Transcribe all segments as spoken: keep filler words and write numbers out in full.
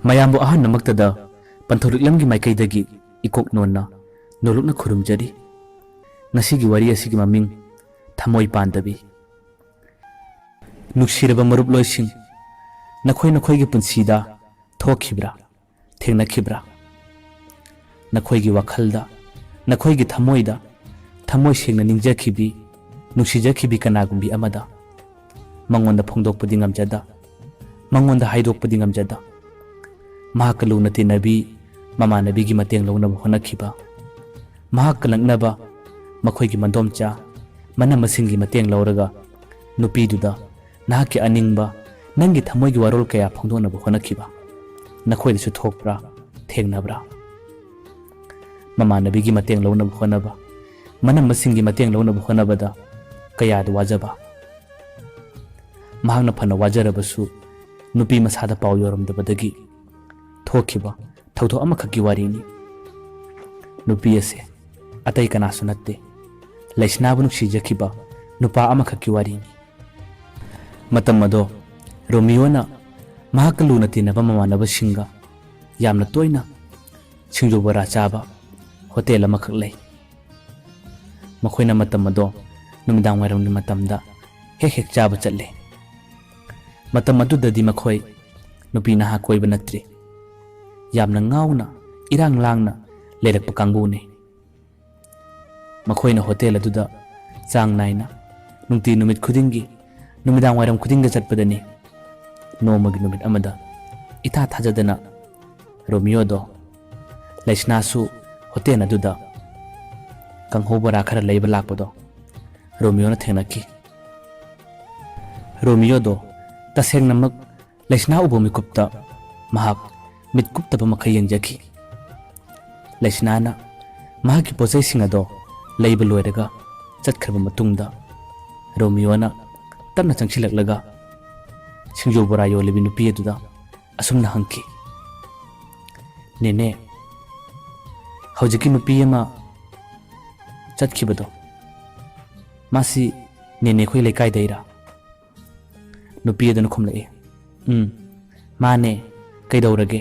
ꯃꯌꯥꯝꯕꯨ ꯑꯍꯥꯟꯕꯃꯛꯇꯗ ꯄꯟꯊꯧꯔꯤꯛꯂꯝꯒꯤ ꯃꯥꯏꯀꯩꯗꯒꯤ ꯏꯀꯣꯛ ꯅꯣꯟꯅ ꯅꯣꯂꯨꯛꯅ ꯈꯨꯔꯨꯝꯖꯔꯤ꯫ ꯉꯁꯤꯒꯤ ꯋꯥꯔꯤ ꯑꯁꯤꯒꯤ ꯃꯃꯤꯡ ꯊꯃꯣꯏ ꯄꯥꯟꯗꯕꯤ꯫ ꯅꯨꯡꯁꯤꯔꯕ ꯃꯔꯨꯞꯂꯣꯏꯁꯤꯡ, ꯅꯈꯣꯏ ꯅꯈꯣꯏꯒꯤ ꯄꯨꯟꯁꯤꯗ ꯊꯣꯛꯈꯤꯕ꯭ꯔꯥ? ꯊꯦꯡꯅꯈꯤꯕ꯭ꯔꯥ? ꯅꯈꯣꯏꯒꯤ ꯋꯥꯈꯜꯗ, ꯅꯈꯣꯏꯒꯤ ꯊꯃꯣꯏꯗ, ꯊꯃꯣꯏ ꯁꯦꯡꯅ ꯅꯤꯡꯖꯈꯤꯕꯤ, ꯅꯨꯡꯁꯤꯖꯈꯤꯕꯤ ꯀꯅꯥꯒꯨꯝꯕꯤ ꯑꯃꯗ ꯃꯉꯣꯟꯗ ꯐꯣꯡꯗꯣꯛꯄꯗꯤ ꯉꯝꯖꯗ, ꯃꯉꯣꯟꯗ ꯍꯥꯏꯗꯣꯛꯄꯗꯤ ꯉꯝꯖꯗ, ꯃꯍꯥꯛꯀ ꯂꯨꯅ ꯇꯤꯟꯅꯕꯤ ꯃꯃꯥꯟꯅꯕꯤꯒꯤ ꯃꯇꯦꯡ ꯂꯧꯅꯕ ꯍꯣꯠꯅꯈꯤꯕ, ꯃꯍꯥꯛꯀ ꯅꯛꯅꯕ ꯃꯈꯣꯏꯒꯤ ꯃꯗꯣꯝꯆꯥ ꯃꯅꯝꯃꯁꯤꯡꯒꯤ ꯃꯇꯦꯡ ꯂꯧꯔꯒ ꯅꯨꯄꯤꯗꯨꯗ ꯅꯍꯥꯛꯀꯤ ꯑꯅꯤꯡꯕ, ꯅꯪꯒꯤ ꯊꯃꯣꯏꯒꯤ ꯋꯥꯔꯣꯜ ꯀꯌꯥ ꯐꯣꯡꯗꯣꯛꯅꯕ ꯍꯣꯠꯅꯈꯤꯕ ꯅꯈꯣꯏꯗꯁꯨ ꯊꯣꯛꯄ꯭ꯔꯥ? ꯊꯦꯡꯅꯕ꯭ꯔꯥ? ꯃꯃꯥꯟꯅꯕꯤꯒꯤ ꯃꯇꯦꯡ ꯂꯧꯅꯕ ꯍꯣꯠꯅꯕ, ꯃꯅꯝꯃꯁꯤꯡꯒꯤ ꯃꯇꯦꯡ ꯂꯧꯅꯕ ꯍꯣꯠꯅꯕꯗ ꯀꯌꯥꯗ ꯋꯥꯖꯕ꯫ ꯃꯍꯥꯛꯅ ꯐꯅ ꯋꯥꯖꯔꯕꯁꯨ ꯅꯨꯄꯤ ꯃꯁꯥꯗ ꯄꯥꯎ ꯌꯧꯔꯝꯗꯕꯗꯒꯤ ꯊꯣꯛꯈꯤꯕ ꯊꯧꯗꯣꯛ ꯑꯃꯈꯛꯀꯤ ꯋꯥꯔꯤꯅꯤ꯫ ꯅꯨꯄꯤ ꯑꯁꯦ ꯑꯇꯩ ꯀꯅꯥꯁꯨ ꯅꯠꯇꯦ, ꯂꯩꯁꯅꯥꯕꯨ ꯅꯨꯡꯁꯤꯖꯈꯤꯕ ꯅꯨꯄꯥ ꯑꯃꯈꯛꯀꯤ ꯋꯥꯔꯤꯅꯤ꯫ ꯃꯇꯝ ꯑꯗꯣ ꯔꯣꯃꯤꯌꯣꯅ ꯃꯍꯥꯛꯀ ꯂꯨꯅ ꯇꯤꯟꯅꯕ ꯃꯃꯥꯟꯅꯕꯁꯤꯡꯒ ꯌꯥꯝꯅ ꯇꯣꯏꯅ ꯁꯤꯡꯖꯨ ꯕꯣꯔꯥ ꯆꯥꯕ ꯍꯣꯇꯦꯜ ꯑꯃꯈꯛ ꯂꯩ꯫ ꯃꯈꯣꯏꯅ ꯃꯇꯝ ꯑꯗꯣ ꯅꯨꯃꯤꯗꯥꯡ ꯋꯥꯏꯔꯝꯒꯤ ꯃꯇꯝꯗ ꯍꯦꯛ ꯍꯦꯛ ꯆꯥꯕ ꯆꯠꯂꯤ꯫ ꯃꯇꯝ ꯑꯗꯨꯗꯗꯤ ꯃꯈꯣꯏ ꯅꯨꯄꯤ ꯅꯍꯥ ꯀꯣꯏꯕ ꯅꯠꯇ꯭ꯔꯤ꯫ ꯌꯥꯝꯅ ꯉꯥꯎꯅ, ꯏꯔꯥꯡ ꯂꯥꯡꯅ ꯂꯩꯔꯛꯄ ꯀꯥꯡꯕꯨꯅꯤ꯫ ꯃꯈꯣꯏꯅ ꯍꯣꯇꯦꯜ ꯑꯗꯨꯗ ꯆꯥꯡ ꯅꯥꯏꯅ ꯅꯨꯡꯇꯤ ꯅꯨꯃꯤꯠ ꯈꯨꯗꯤꯡꯒꯤ, ꯅꯨꯃꯤꯗꯥꯡ ꯋꯥꯏꯔꯝ ꯈꯨꯗꯤꯡꯗ ꯆꯠꯄꯗꯅꯤ꯫ ꯅꯣꯡꯃꯒꯤ ꯅꯨꯃꯤꯠ ꯑꯃꯗ ꯏꯊꯥ ꯊꯥꯖꯗꯅ ꯔꯣꯃꯤꯌꯣꯗꯣ, ꯂꯩꯁꯅꯥꯁꯨ ꯍꯣꯇꯦꯜ ꯑꯗꯨꯗ ꯀꯥꯡꯍꯧ ꯕꯣꯔꯥ ꯈꯔ ꯂꯩꯕ ꯂꯥꯛꯄꯗꯣ ꯔꯣꯃꯤꯌꯣꯅ ꯊꯦꯡꯅꯈꯤ꯫ ꯔꯣꯃꯤꯌꯣꯗꯣ ꯇꯁꯦꯡꯅꯃꯛ ꯂꯩꯁꯅꯥ ꯎꯕ ꯃꯤꯀꯨꯞꯇ ꯃꯍꯥꯛ ꯃꯤꯠ ꯀꯨꯞꯇꯕ ꯃꯈꯩ ꯌꯦꯡꯖꯈꯤ꯫ ꯂꯩꯁꯅꯥꯅ ꯃꯍꯥꯛꯀꯤ ꯄꯣꯠꯆꯩꯁꯤꯡ ꯑꯗꯣ ꯂꯩꯕ ꯂꯣꯏꯔꯒ ꯆꯠꯈ꯭ꯔꯕ ꯃꯇꯨꯡꯗ ꯔꯣꯃꯤꯌꯣꯅ ꯇꯞꯅ ꯆꯪꯁꯤꯜꯂꯛꯂꯒ ꯁꯤꯡꯖꯨ ꯕꯣꯔꯥ ꯌꯣꯜꯂꯤꯕꯤ ꯅꯨꯄꯤ ꯑꯗꯨꯗ ꯑꯁꯨꯝꯅ ꯍꯪꯈꯤ, "ꯅꯦꯅꯦ, ꯍꯧꯖꯤꯛꯀꯤ ꯅꯨꯄꯤ ꯑꯃ ꯆꯠꯈꯤꯕꯗꯣ, ꯃꯥꯁꯤ ꯅꯦꯅꯦ ꯈꯣꯏ ꯂꯩꯀꯥꯏꯗꯩꯔꯥ?" ꯅꯨꯄꯤ ꯑꯗꯨꯅ ꯈꯨꯝꯂꯛꯏ, "ꯎꯝ, ꯃꯥꯅꯦ, "ꯀꯩꯗꯧꯔꯒꯦ?"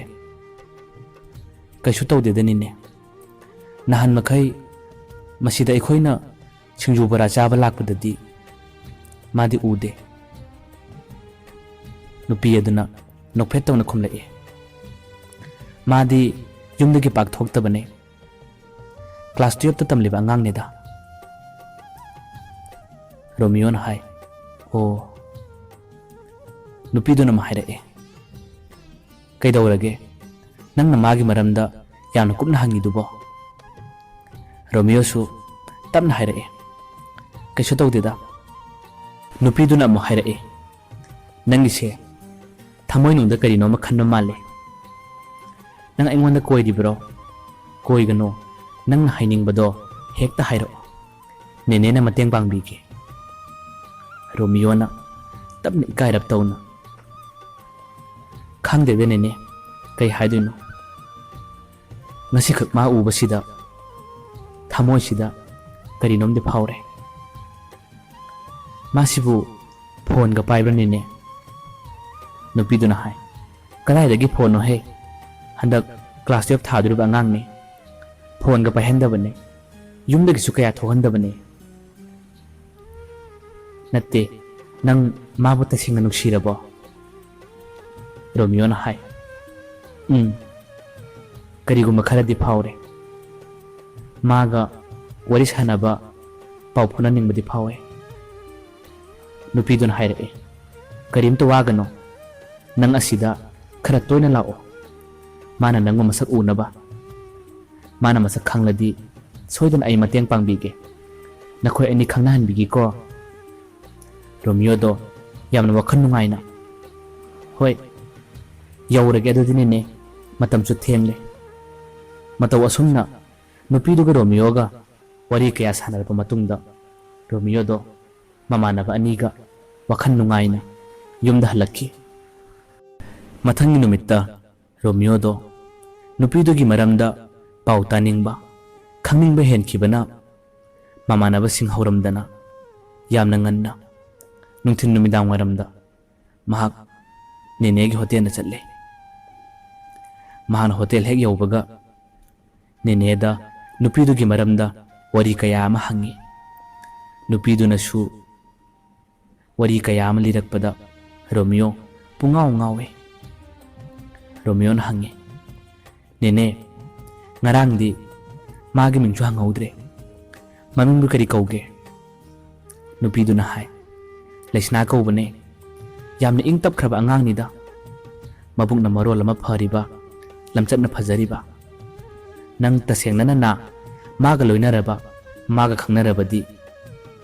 "ꯀꯩꯁꯨ ꯇꯧꯗꯦꯗ ꯅꯦꯅꯦ꯫ ꯅꯍꯥꯟ ꯃꯈꯩ ꯃꯁꯤꯗ ꯑꯩꯈꯣꯏꯅ ꯁꯤꯡꯖꯨ ꯕꯣꯔꯥ ꯆꯥꯕ ꯂꯥꯛꯄꯗꯗꯤ ꯃꯥꯗꯤ ꯎꯗꯦ꯫" ꯅꯨꯄꯤ ꯑꯗꯨꯅ ꯅꯣꯛꯐꯦꯠ ꯇꯧꯅ ꯈꯨꯝꯂꯛꯏ꯫ "ꯃꯥꯗꯤ ꯌꯨꯝꯗꯒꯤ ꯄꯥꯛ ꯊꯣꯛꯇꯕꯅꯦ꯫ ꯀ꯭ꯂꯥꯁ ꯇꯨꯌꯦꯜꯞꯇ ꯇꯝꯂꯤꯕ ꯑꯉꯥꯡꯅꯤꯗ꯫" ꯔꯣꯃꯤꯌꯣꯅ ꯍꯥꯏ꯫ "ꯑꯣ꯫" ꯅꯨꯄꯤꯗꯨꯅ ꯑꯃꯨꯛ ꯍꯥꯏꯔꯛꯑꯦ꯫ "ꯀꯩꯗꯧꯔꯒꯦ? ꯅꯪꯅ ꯃꯥꯒꯤ ꯃꯔꯝꯗ ꯌꯥꯝꯅ ꯀꯨꯞꯅ ꯍꯪꯉꯤꯗꯨꯕꯣ?" ꯔꯣꯃꯤꯌꯣꯁꯨ ꯇꯞꯅ ꯍꯥꯏꯔꯛꯑꯦ꯫ "ꯀꯩꯁꯨ ꯇꯧꯗꯦꯗ꯫" ꯅꯨꯄꯤꯗꯨꯅ ꯑꯃꯨꯛ ꯍꯥꯏꯔꯛꯑꯦ꯫ "ꯅꯪꯒꯤꯁꯦ ꯊꯃꯣꯏꯅꯨꯡꯗ ꯀꯔꯤꯅꯣꯃ ꯈꯟꯕ ꯃꯥꯜꯂꯦ꯫ ꯅꯪ ꯑꯩꯉꯣꯟꯗ ꯀꯣꯏꯔꯤꯕ꯭ꯔꯣ? ꯀꯣꯏꯒꯅꯣ꯫ ꯅꯪꯅ ꯍꯥꯏꯅꯤꯡꯕꯗꯣ ꯍꯦꯛꯇ ꯍꯥꯏꯔꯛꯑꯣ꯫ ꯅꯦꯅꯦꯅ ꯃꯇꯦꯡ ꯄꯥꯡꯕꯤꯒꯦ꯫" ꯔꯣꯃꯤꯌꯣꯅ ꯇꯞꯅ ꯏꯀꯥꯏꯔꯞ ꯇꯧꯅ, "ꯈꯪꯗꯦꯗ ꯅꯦꯅꯦ, ꯀꯩ ꯍꯥꯏꯗꯣꯏꯅꯣ? ꯉꯁꯤꯈꯛ ꯃꯥ ꯎꯕꯁꯤꯗ ꯊꯃꯣꯏꯁꯤꯗ ꯀꯔꯤꯅꯣꯝꯗꯤ ꯐꯥꯎꯔꯦ꯫" "ꯃꯥꯁꯤꯕꯨ ꯐꯣꯟꯒ ꯄꯥꯏꯕ꯭ꯔꯅꯦꯅꯦ?" ꯅꯨꯄꯤꯗꯨꯅ ꯍꯥꯏ꯫ "ꯀꯗꯥꯏꯗꯒꯤ ꯐꯣꯟꯅꯣꯍꯦ? ꯍꯟꯗꯛ ꯀ꯭ꯂꯥꯁ ꯇꯨꯌꯦꯜꯞ ꯊꯥꯗꯣꯔꯤꯕ ꯑꯉꯥꯡꯅꯦ꯫ ꯐꯣꯟꯒ ꯄꯥꯏꯍꯟꯗꯕꯅꯦ꯫ ꯌꯨꯝꯗꯒꯤꯁꯨ ꯀꯌꯥ ꯊꯣꯛꯍꯟꯗꯕꯅꯦ꯫" "ꯅꯠꯇꯦ, ꯅꯪ ꯃꯥꯕꯨ ꯇꯁꯦꯡꯅ ꯅꯨꯡꯁꯤꯔꯕꯣ?" ꯔꯣꯃꯤꯌꯣꯅ ꯍꯥꯏ꯫ "ꯎꯝ, ꯀꯔꯤꯒꯨꯝꯕ ꯈꯔꯗꯤ ꯐꯥꯎꯔꯦ꯫ ꯃꯥꯒ ꯋꯥꯔꯤ ꯁꯥꯟꯅꯕ, ꯄꯥꯎ ꯐꯥꯎꯅꯅꯤꯡꯕꯗꯤ ꯐꯥꯎꯋꯦ꯫" ꯅꯨꯄꯤꯗꯨꯅ ꯍꯥꯏꯔꯛꯑꯦ, "ꯀꯔꯤꯝꯇ ꯋꯥꯒꯅꯣ꯫ ꯅꯪ ꯑꯁꯤꯗ ꯈꯔ ꯇꯣꯏꯅ ꯂꯥꯛꯑꯣ꯫ ꯃꯥꯅ ꯅꯪꯕꯨ ꯃꯁꯛ ꯎꯅꯕ꯫ ꯃꯥꯅ ꯃꯁꯛ ꯈꯪꯂꯗꯤ ꯁꯣꯏꯗꯅ ꯑꯩ ꯃꯇꯦꯡ ꯄꯥꯡꯕꯤꯒꯦ꯫ ꯅꯈꯣꯏ ꯑꯅꯤ ꯈꯪꯅꯍꯟꯕꯤꯒꯦꯀꯣ꯫" ꯔꯣꯃꯤꯌꯣꯗꯣ ꯌꯥꯝꯅ ꯋꯥꯈꯜ ꯅꯨꯡꯉꯥꯏꯅ, "ꯍꯣꯏ, ꯌꯧꯔꯒꯦ ꯑꯗꯨꯗꯤ ꯅꯦꯅꯦ, ꯃꯇꯝꯁꯨ ꯊꯦꯡꯂꯦ꯫" ꯃꯇꯧ ꯑꯁꯨꯝꯅ ꯅꯨꯄꯤꯗꯨꯒ ꯔꯣꯃꯤꯌꯣꯒ ꯋꯥꯔꯤ ꯀꯌꯥ ꯁꯥꯟꯅꯔꯕ ꯃꯇꯨꯡꯗ, ꯔꯣꯃꯤꯌꯣꯗꯣ ꯃꯃꯥꯟꯅꯕ ꯑꯅꯤꯒ ꯋꯥꯈꯜ ꯅꯨꯡꯉꯥꯏꯅ ꯌꯨꯝꯗ ꯍꯜꯂꯛꯈꯤ꯫ ꯃꯊꯪꯒꯤ ꯅꯨꯃꯤꯠꯇ ꯔꯣꯃꯤꯌꯣꯗꯣ ꯅꯨꯄꯤꯗꯨꯒꯤ ꯃꯔꯝꯗ ꯄꯥꯎ ꯇꯥꯅꯤꯡꯕ, ꯈꯪꯅꯤꯡꯕ ꯍꯦꯟꯈꯤꯕꯅ ꯃꯃꯥꯟꯅꯕꯁꯤꯡ ꯍꯧꯔꯝꯗꯅ ꯌꯥꯝꯅ ꯉꯟꯅ ꯅꯨꯡꯊꯤꯜ ꯅꯨꯃꯤꯗꯥꯡ ꯋꯥꯏꯔꯝꯗ ꯃꯍꯥꯛ ꯅꯦꯅꯦꯒꯤ ꯍꯣꯇꯦꯜꯗ ꯆꯠꯂꯦ꯫ ꯃꯍꯥꯛꯅ ꯍꯣꯇꯦꯜ ꯍꯦꯛ ꯌꯧꯕꯒ ꯅꯦꯅꯦꯗ ꯅꯨꯄꯤꯗꯨꯒꯤ ꯃꯔꯝꯗ ꯋꯥꯔꯤ ꯀꯌꯥ ꯑꯃ ꯍꯪꯉꯤ꯫ ꯅꯨꯄꯤꯗꯨꯅꯁꯨ ꯋꯥꯔꯤ ꯀꯌꯥ ꯑꯃ ꯂꯤꯔꯛꯄꯗ ꯔꯣꯃꯤꯌꯣ ꯄꯨꯡꯉꯥꯎ ꯉꯥꯎꯏ꯫ ꯔꯣꯃꯤꯌꯣꯅ ꯍꯪꯉꯤ, "ꯅꯦꯅꯦ, ꯉꯔꯥꯡꯗꯤ ꯃꯥꯒꯤ ꯃꯤꯡꯁꯨ ꯍꯪꯍꯧꯗ꯭ꯔꯦ, ꯃꯃꯤꯡꯕꯨ ꯀꯔꯤ ꯀꯧꯒꯦ?" ꯅꯨꯄꯤꯗꯨꯅ ꯍꯥꯏ, "ꯂꯩꯁꯅꯥ ꯀꯧꯕꯅꯦ꯫ ꯌꯥꯝꯅ ꯏꯪ ꯇꯞꯈ꯭ꯔꯕ ꯑꯉꯥꯡꯅꯤꯗ꯫ ꯃꯕꯨꯛꯅ ꯃꯔꯣꯜ ꯑꯃ ꯐꯔꯤꯕ, ꯂꯝꯆꯠꯅ ꯐꯖꯔꯤꯕ꯫ ꯅꯪ ꯇꯁꯦꯡꯅꯅ ꯃꯥꯒ ꯂꯣꯏꯅꯔꯕ, ꯃꯥꯒ ꯈꯪꯅꯔꯕꯗꯤ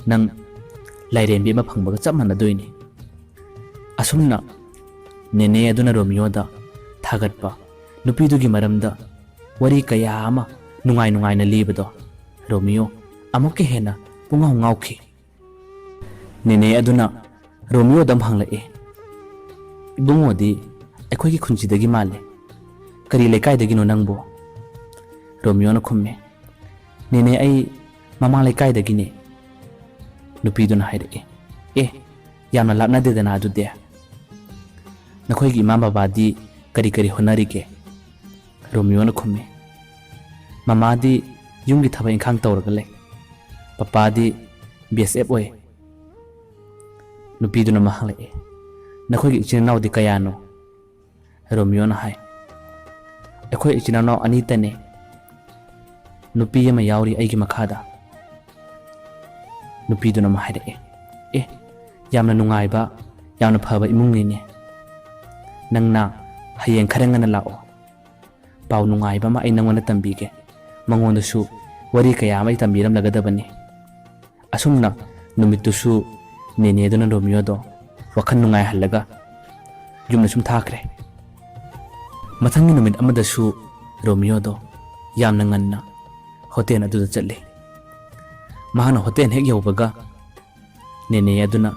ꯅꯪ ꯂꯥꯏꯔꯦꯝꯕꯤ ꯑꯃ ꯐꯪꯕꯒ ꯆꯞ ꯃꯥꯟꯅꯗꯣꯏꯅꯤ꯫" ꯑꯁꯨꯝꯅ ꯅꯦꯅꯦ ꯑꯗꯨꯅ ꯔꯣꯃꯤꯌꯣꯗ ꯊꯥꯒꯠꯄ, ꯅꯨꯄꯤꯗꯨꯒꯤ ꯃꯔꯝꯗ ꯋꯥꯔꯤ ꯀꯌꯥ ꯑꯃ ꯅꯨꯡꯉꯥꯏ ꯅꯨꯡꯉꯥꯏꯅ ꯂꯤꯕꯗꯣ ꯔꯣꯃꯤꯌꯣ ꯑꯃꯨꯛꯀ ꯍꯦꯟꯅ ꯄꯨꯡꯉꯥꯎ ꯉꯥꯎꯈꯤ꯫ ꯅꯦꯅꯦ ꯑꯗꯨꯅ ꯔꯣꯃꯤꯌꯣꯗ ꯑꯃꯨꯛ ꯍꯪꯂꯛꯏ, "ꯏꯕꯨꯡꯉꯣꯗꯤ ꯑꯩꯈꯣꯏꯒꯤ ꯈꯨꯟꯁꯤꯗꯒꯤ ꯃꯥꯜꯂꯦ꯫ ꯀꯔꯤ ꯂꯩꯀꯥꯏꯗꯒꯤꯅꯣ ꯅꯪꯕꯨ?" ꯔꯣꯃꯤꯌꯣꯅ ꯈꯨꯝꯃꯦ, "ꯅꯦꯅꯦ, ꯑꯩ ꯃꯃꯥꯡ ꯂꯩꯀꯥꯏꯗꯒꯤꯅꯦ꯫" ꯅꯨꯄꯤꯗꯨꯅ ꯍꯥꯏꯔꯛꯏ, "ꯑꯦ, ꯌꯥꯝꯅ ꯂꯥꯞꯅꯗꯦꯗꯅ ꯑꯗꯨꯗꯤ꯫ ꯅꯈꯣꯏꯒꯤ ꯏꯃꯥ ꯕꯕꯥꯗꯤ ꯀꯔꯤ ꯀꯔꯤ ꯍꯣꯠꯅꯔꯤꯒꯦ?" ꯔꯣꯃꯤꯌꯣꯅ ꯈꯨꯝꯃꯤ, "ꯃꯃꯥꯗꯤ ꯌꯨꯝꯒꯤ ꯊꯕꯛ ꯏꯪꯈꯥꯡ ꯇꯧꯔꯒ ꯂꯩ꯫ ꯄꯄꯥꯗꯤ ꯕꯤ ꯑꯦꯁ ꯑꯦꯐ ꯑꯣꯏ꯫" ꯅꯨꯄꯤꯗꯨꯅ ꯑꯃꯨꯛ ꯍꯪꯂꯛꯏ, "ꯅꯈꯣꯏꯒꯤ ꯏꯆꯤꯟ ꯏꯅꯥꯎꯗꯤ ꯀꯌꯥꯅꯣ?" ꯔꯣꯃꯤꯌꯣꯅ ꯍꯥꯏ, "ꯑꯩꯈꯣꯏ ꯏꯆꯤꯟ ꯏꯅꯥꯎ ꯑꯅꯤꯇꯅꯦ꯫ ꯅꯨꯄꯤ ꯑꯃ ꯌꯥꯎꯔꯤ ꯑꯩꯒꯤ ꯃꯈꯥꯗ꯫" ꯅꯨꯄꯤꯗꯨꯅ ꯑꯃꯨꯛ ꯍꯥꯏꯔꯛꯑꯦ, "ꯑꯦ, ꯌꯥꯝꯅ ꯅꯨꯡꯉꯥꯏꯕ, ꯌꯥꯝꯅ ꯐꯕ ꯏꯃꯨꯡꯅꯤꯅꯦ꯫ ꯅꯪꯅ ꯍꯌꯦꯡ ꯈꯔ ꯉꯟꯅ ꯂꯥꯛꯑꯣ꯫ ꯄꯥꯎ ꯅꯨꯡꯉꯥꯏꯕ ꯑꯃ ꯑꯩ ꯅꯪꯉꯣꯟꯗ ꯇꯝꯕꯤꯒꯦ꯫ ꯃꯉꯣꯟꯗꯁꯨ ꯋꯥꯔꯤ ꯀꯌꯥ ꯑꯃ ꯑꯩ ꯇꯝꯕꯤꯔꯝꯂꯒꯗꯕꯅꯤ꯫" ꯑꯁꯨꯝꯅ ꯅꯨꯃꯤꯠꯇꯨꯁꯨ ꯅꯦꯅꯦꯗꯨꯅ ꯔꯣꯃꯤꯌꯣꯗꯣ ꯋꯥꯈꯜ ꯅꯨꯡꯉꯥꯏꯍꯜꯂꯒ ꯌꯨꯝꯗ ꯁꯨꯝ ꯊꯥꯈ꯭ꯔꯦ꯫ ꯃꯊꯪꯒꯤ ꯅꯨꯃꯤꯠ ꯑꯃꯗꯁꯨ ꯔꯣꯃꯤꯌꯣꯗꯣ ꯌꯥꯝꯅ ꯉꯟꯅ ꯍꯣꯇꯦꯜ ꯑꯗꯨꯗ ꯆꯠꯂꯤ꯫ ꯃꯍꯥꯛꯅ ꯍꯣꯇꯦꯜ ꯍꯦꯛ ꯌꯧꯕꯒ ꯅꯦꯅꯦ ꯑꯗꯨꯅ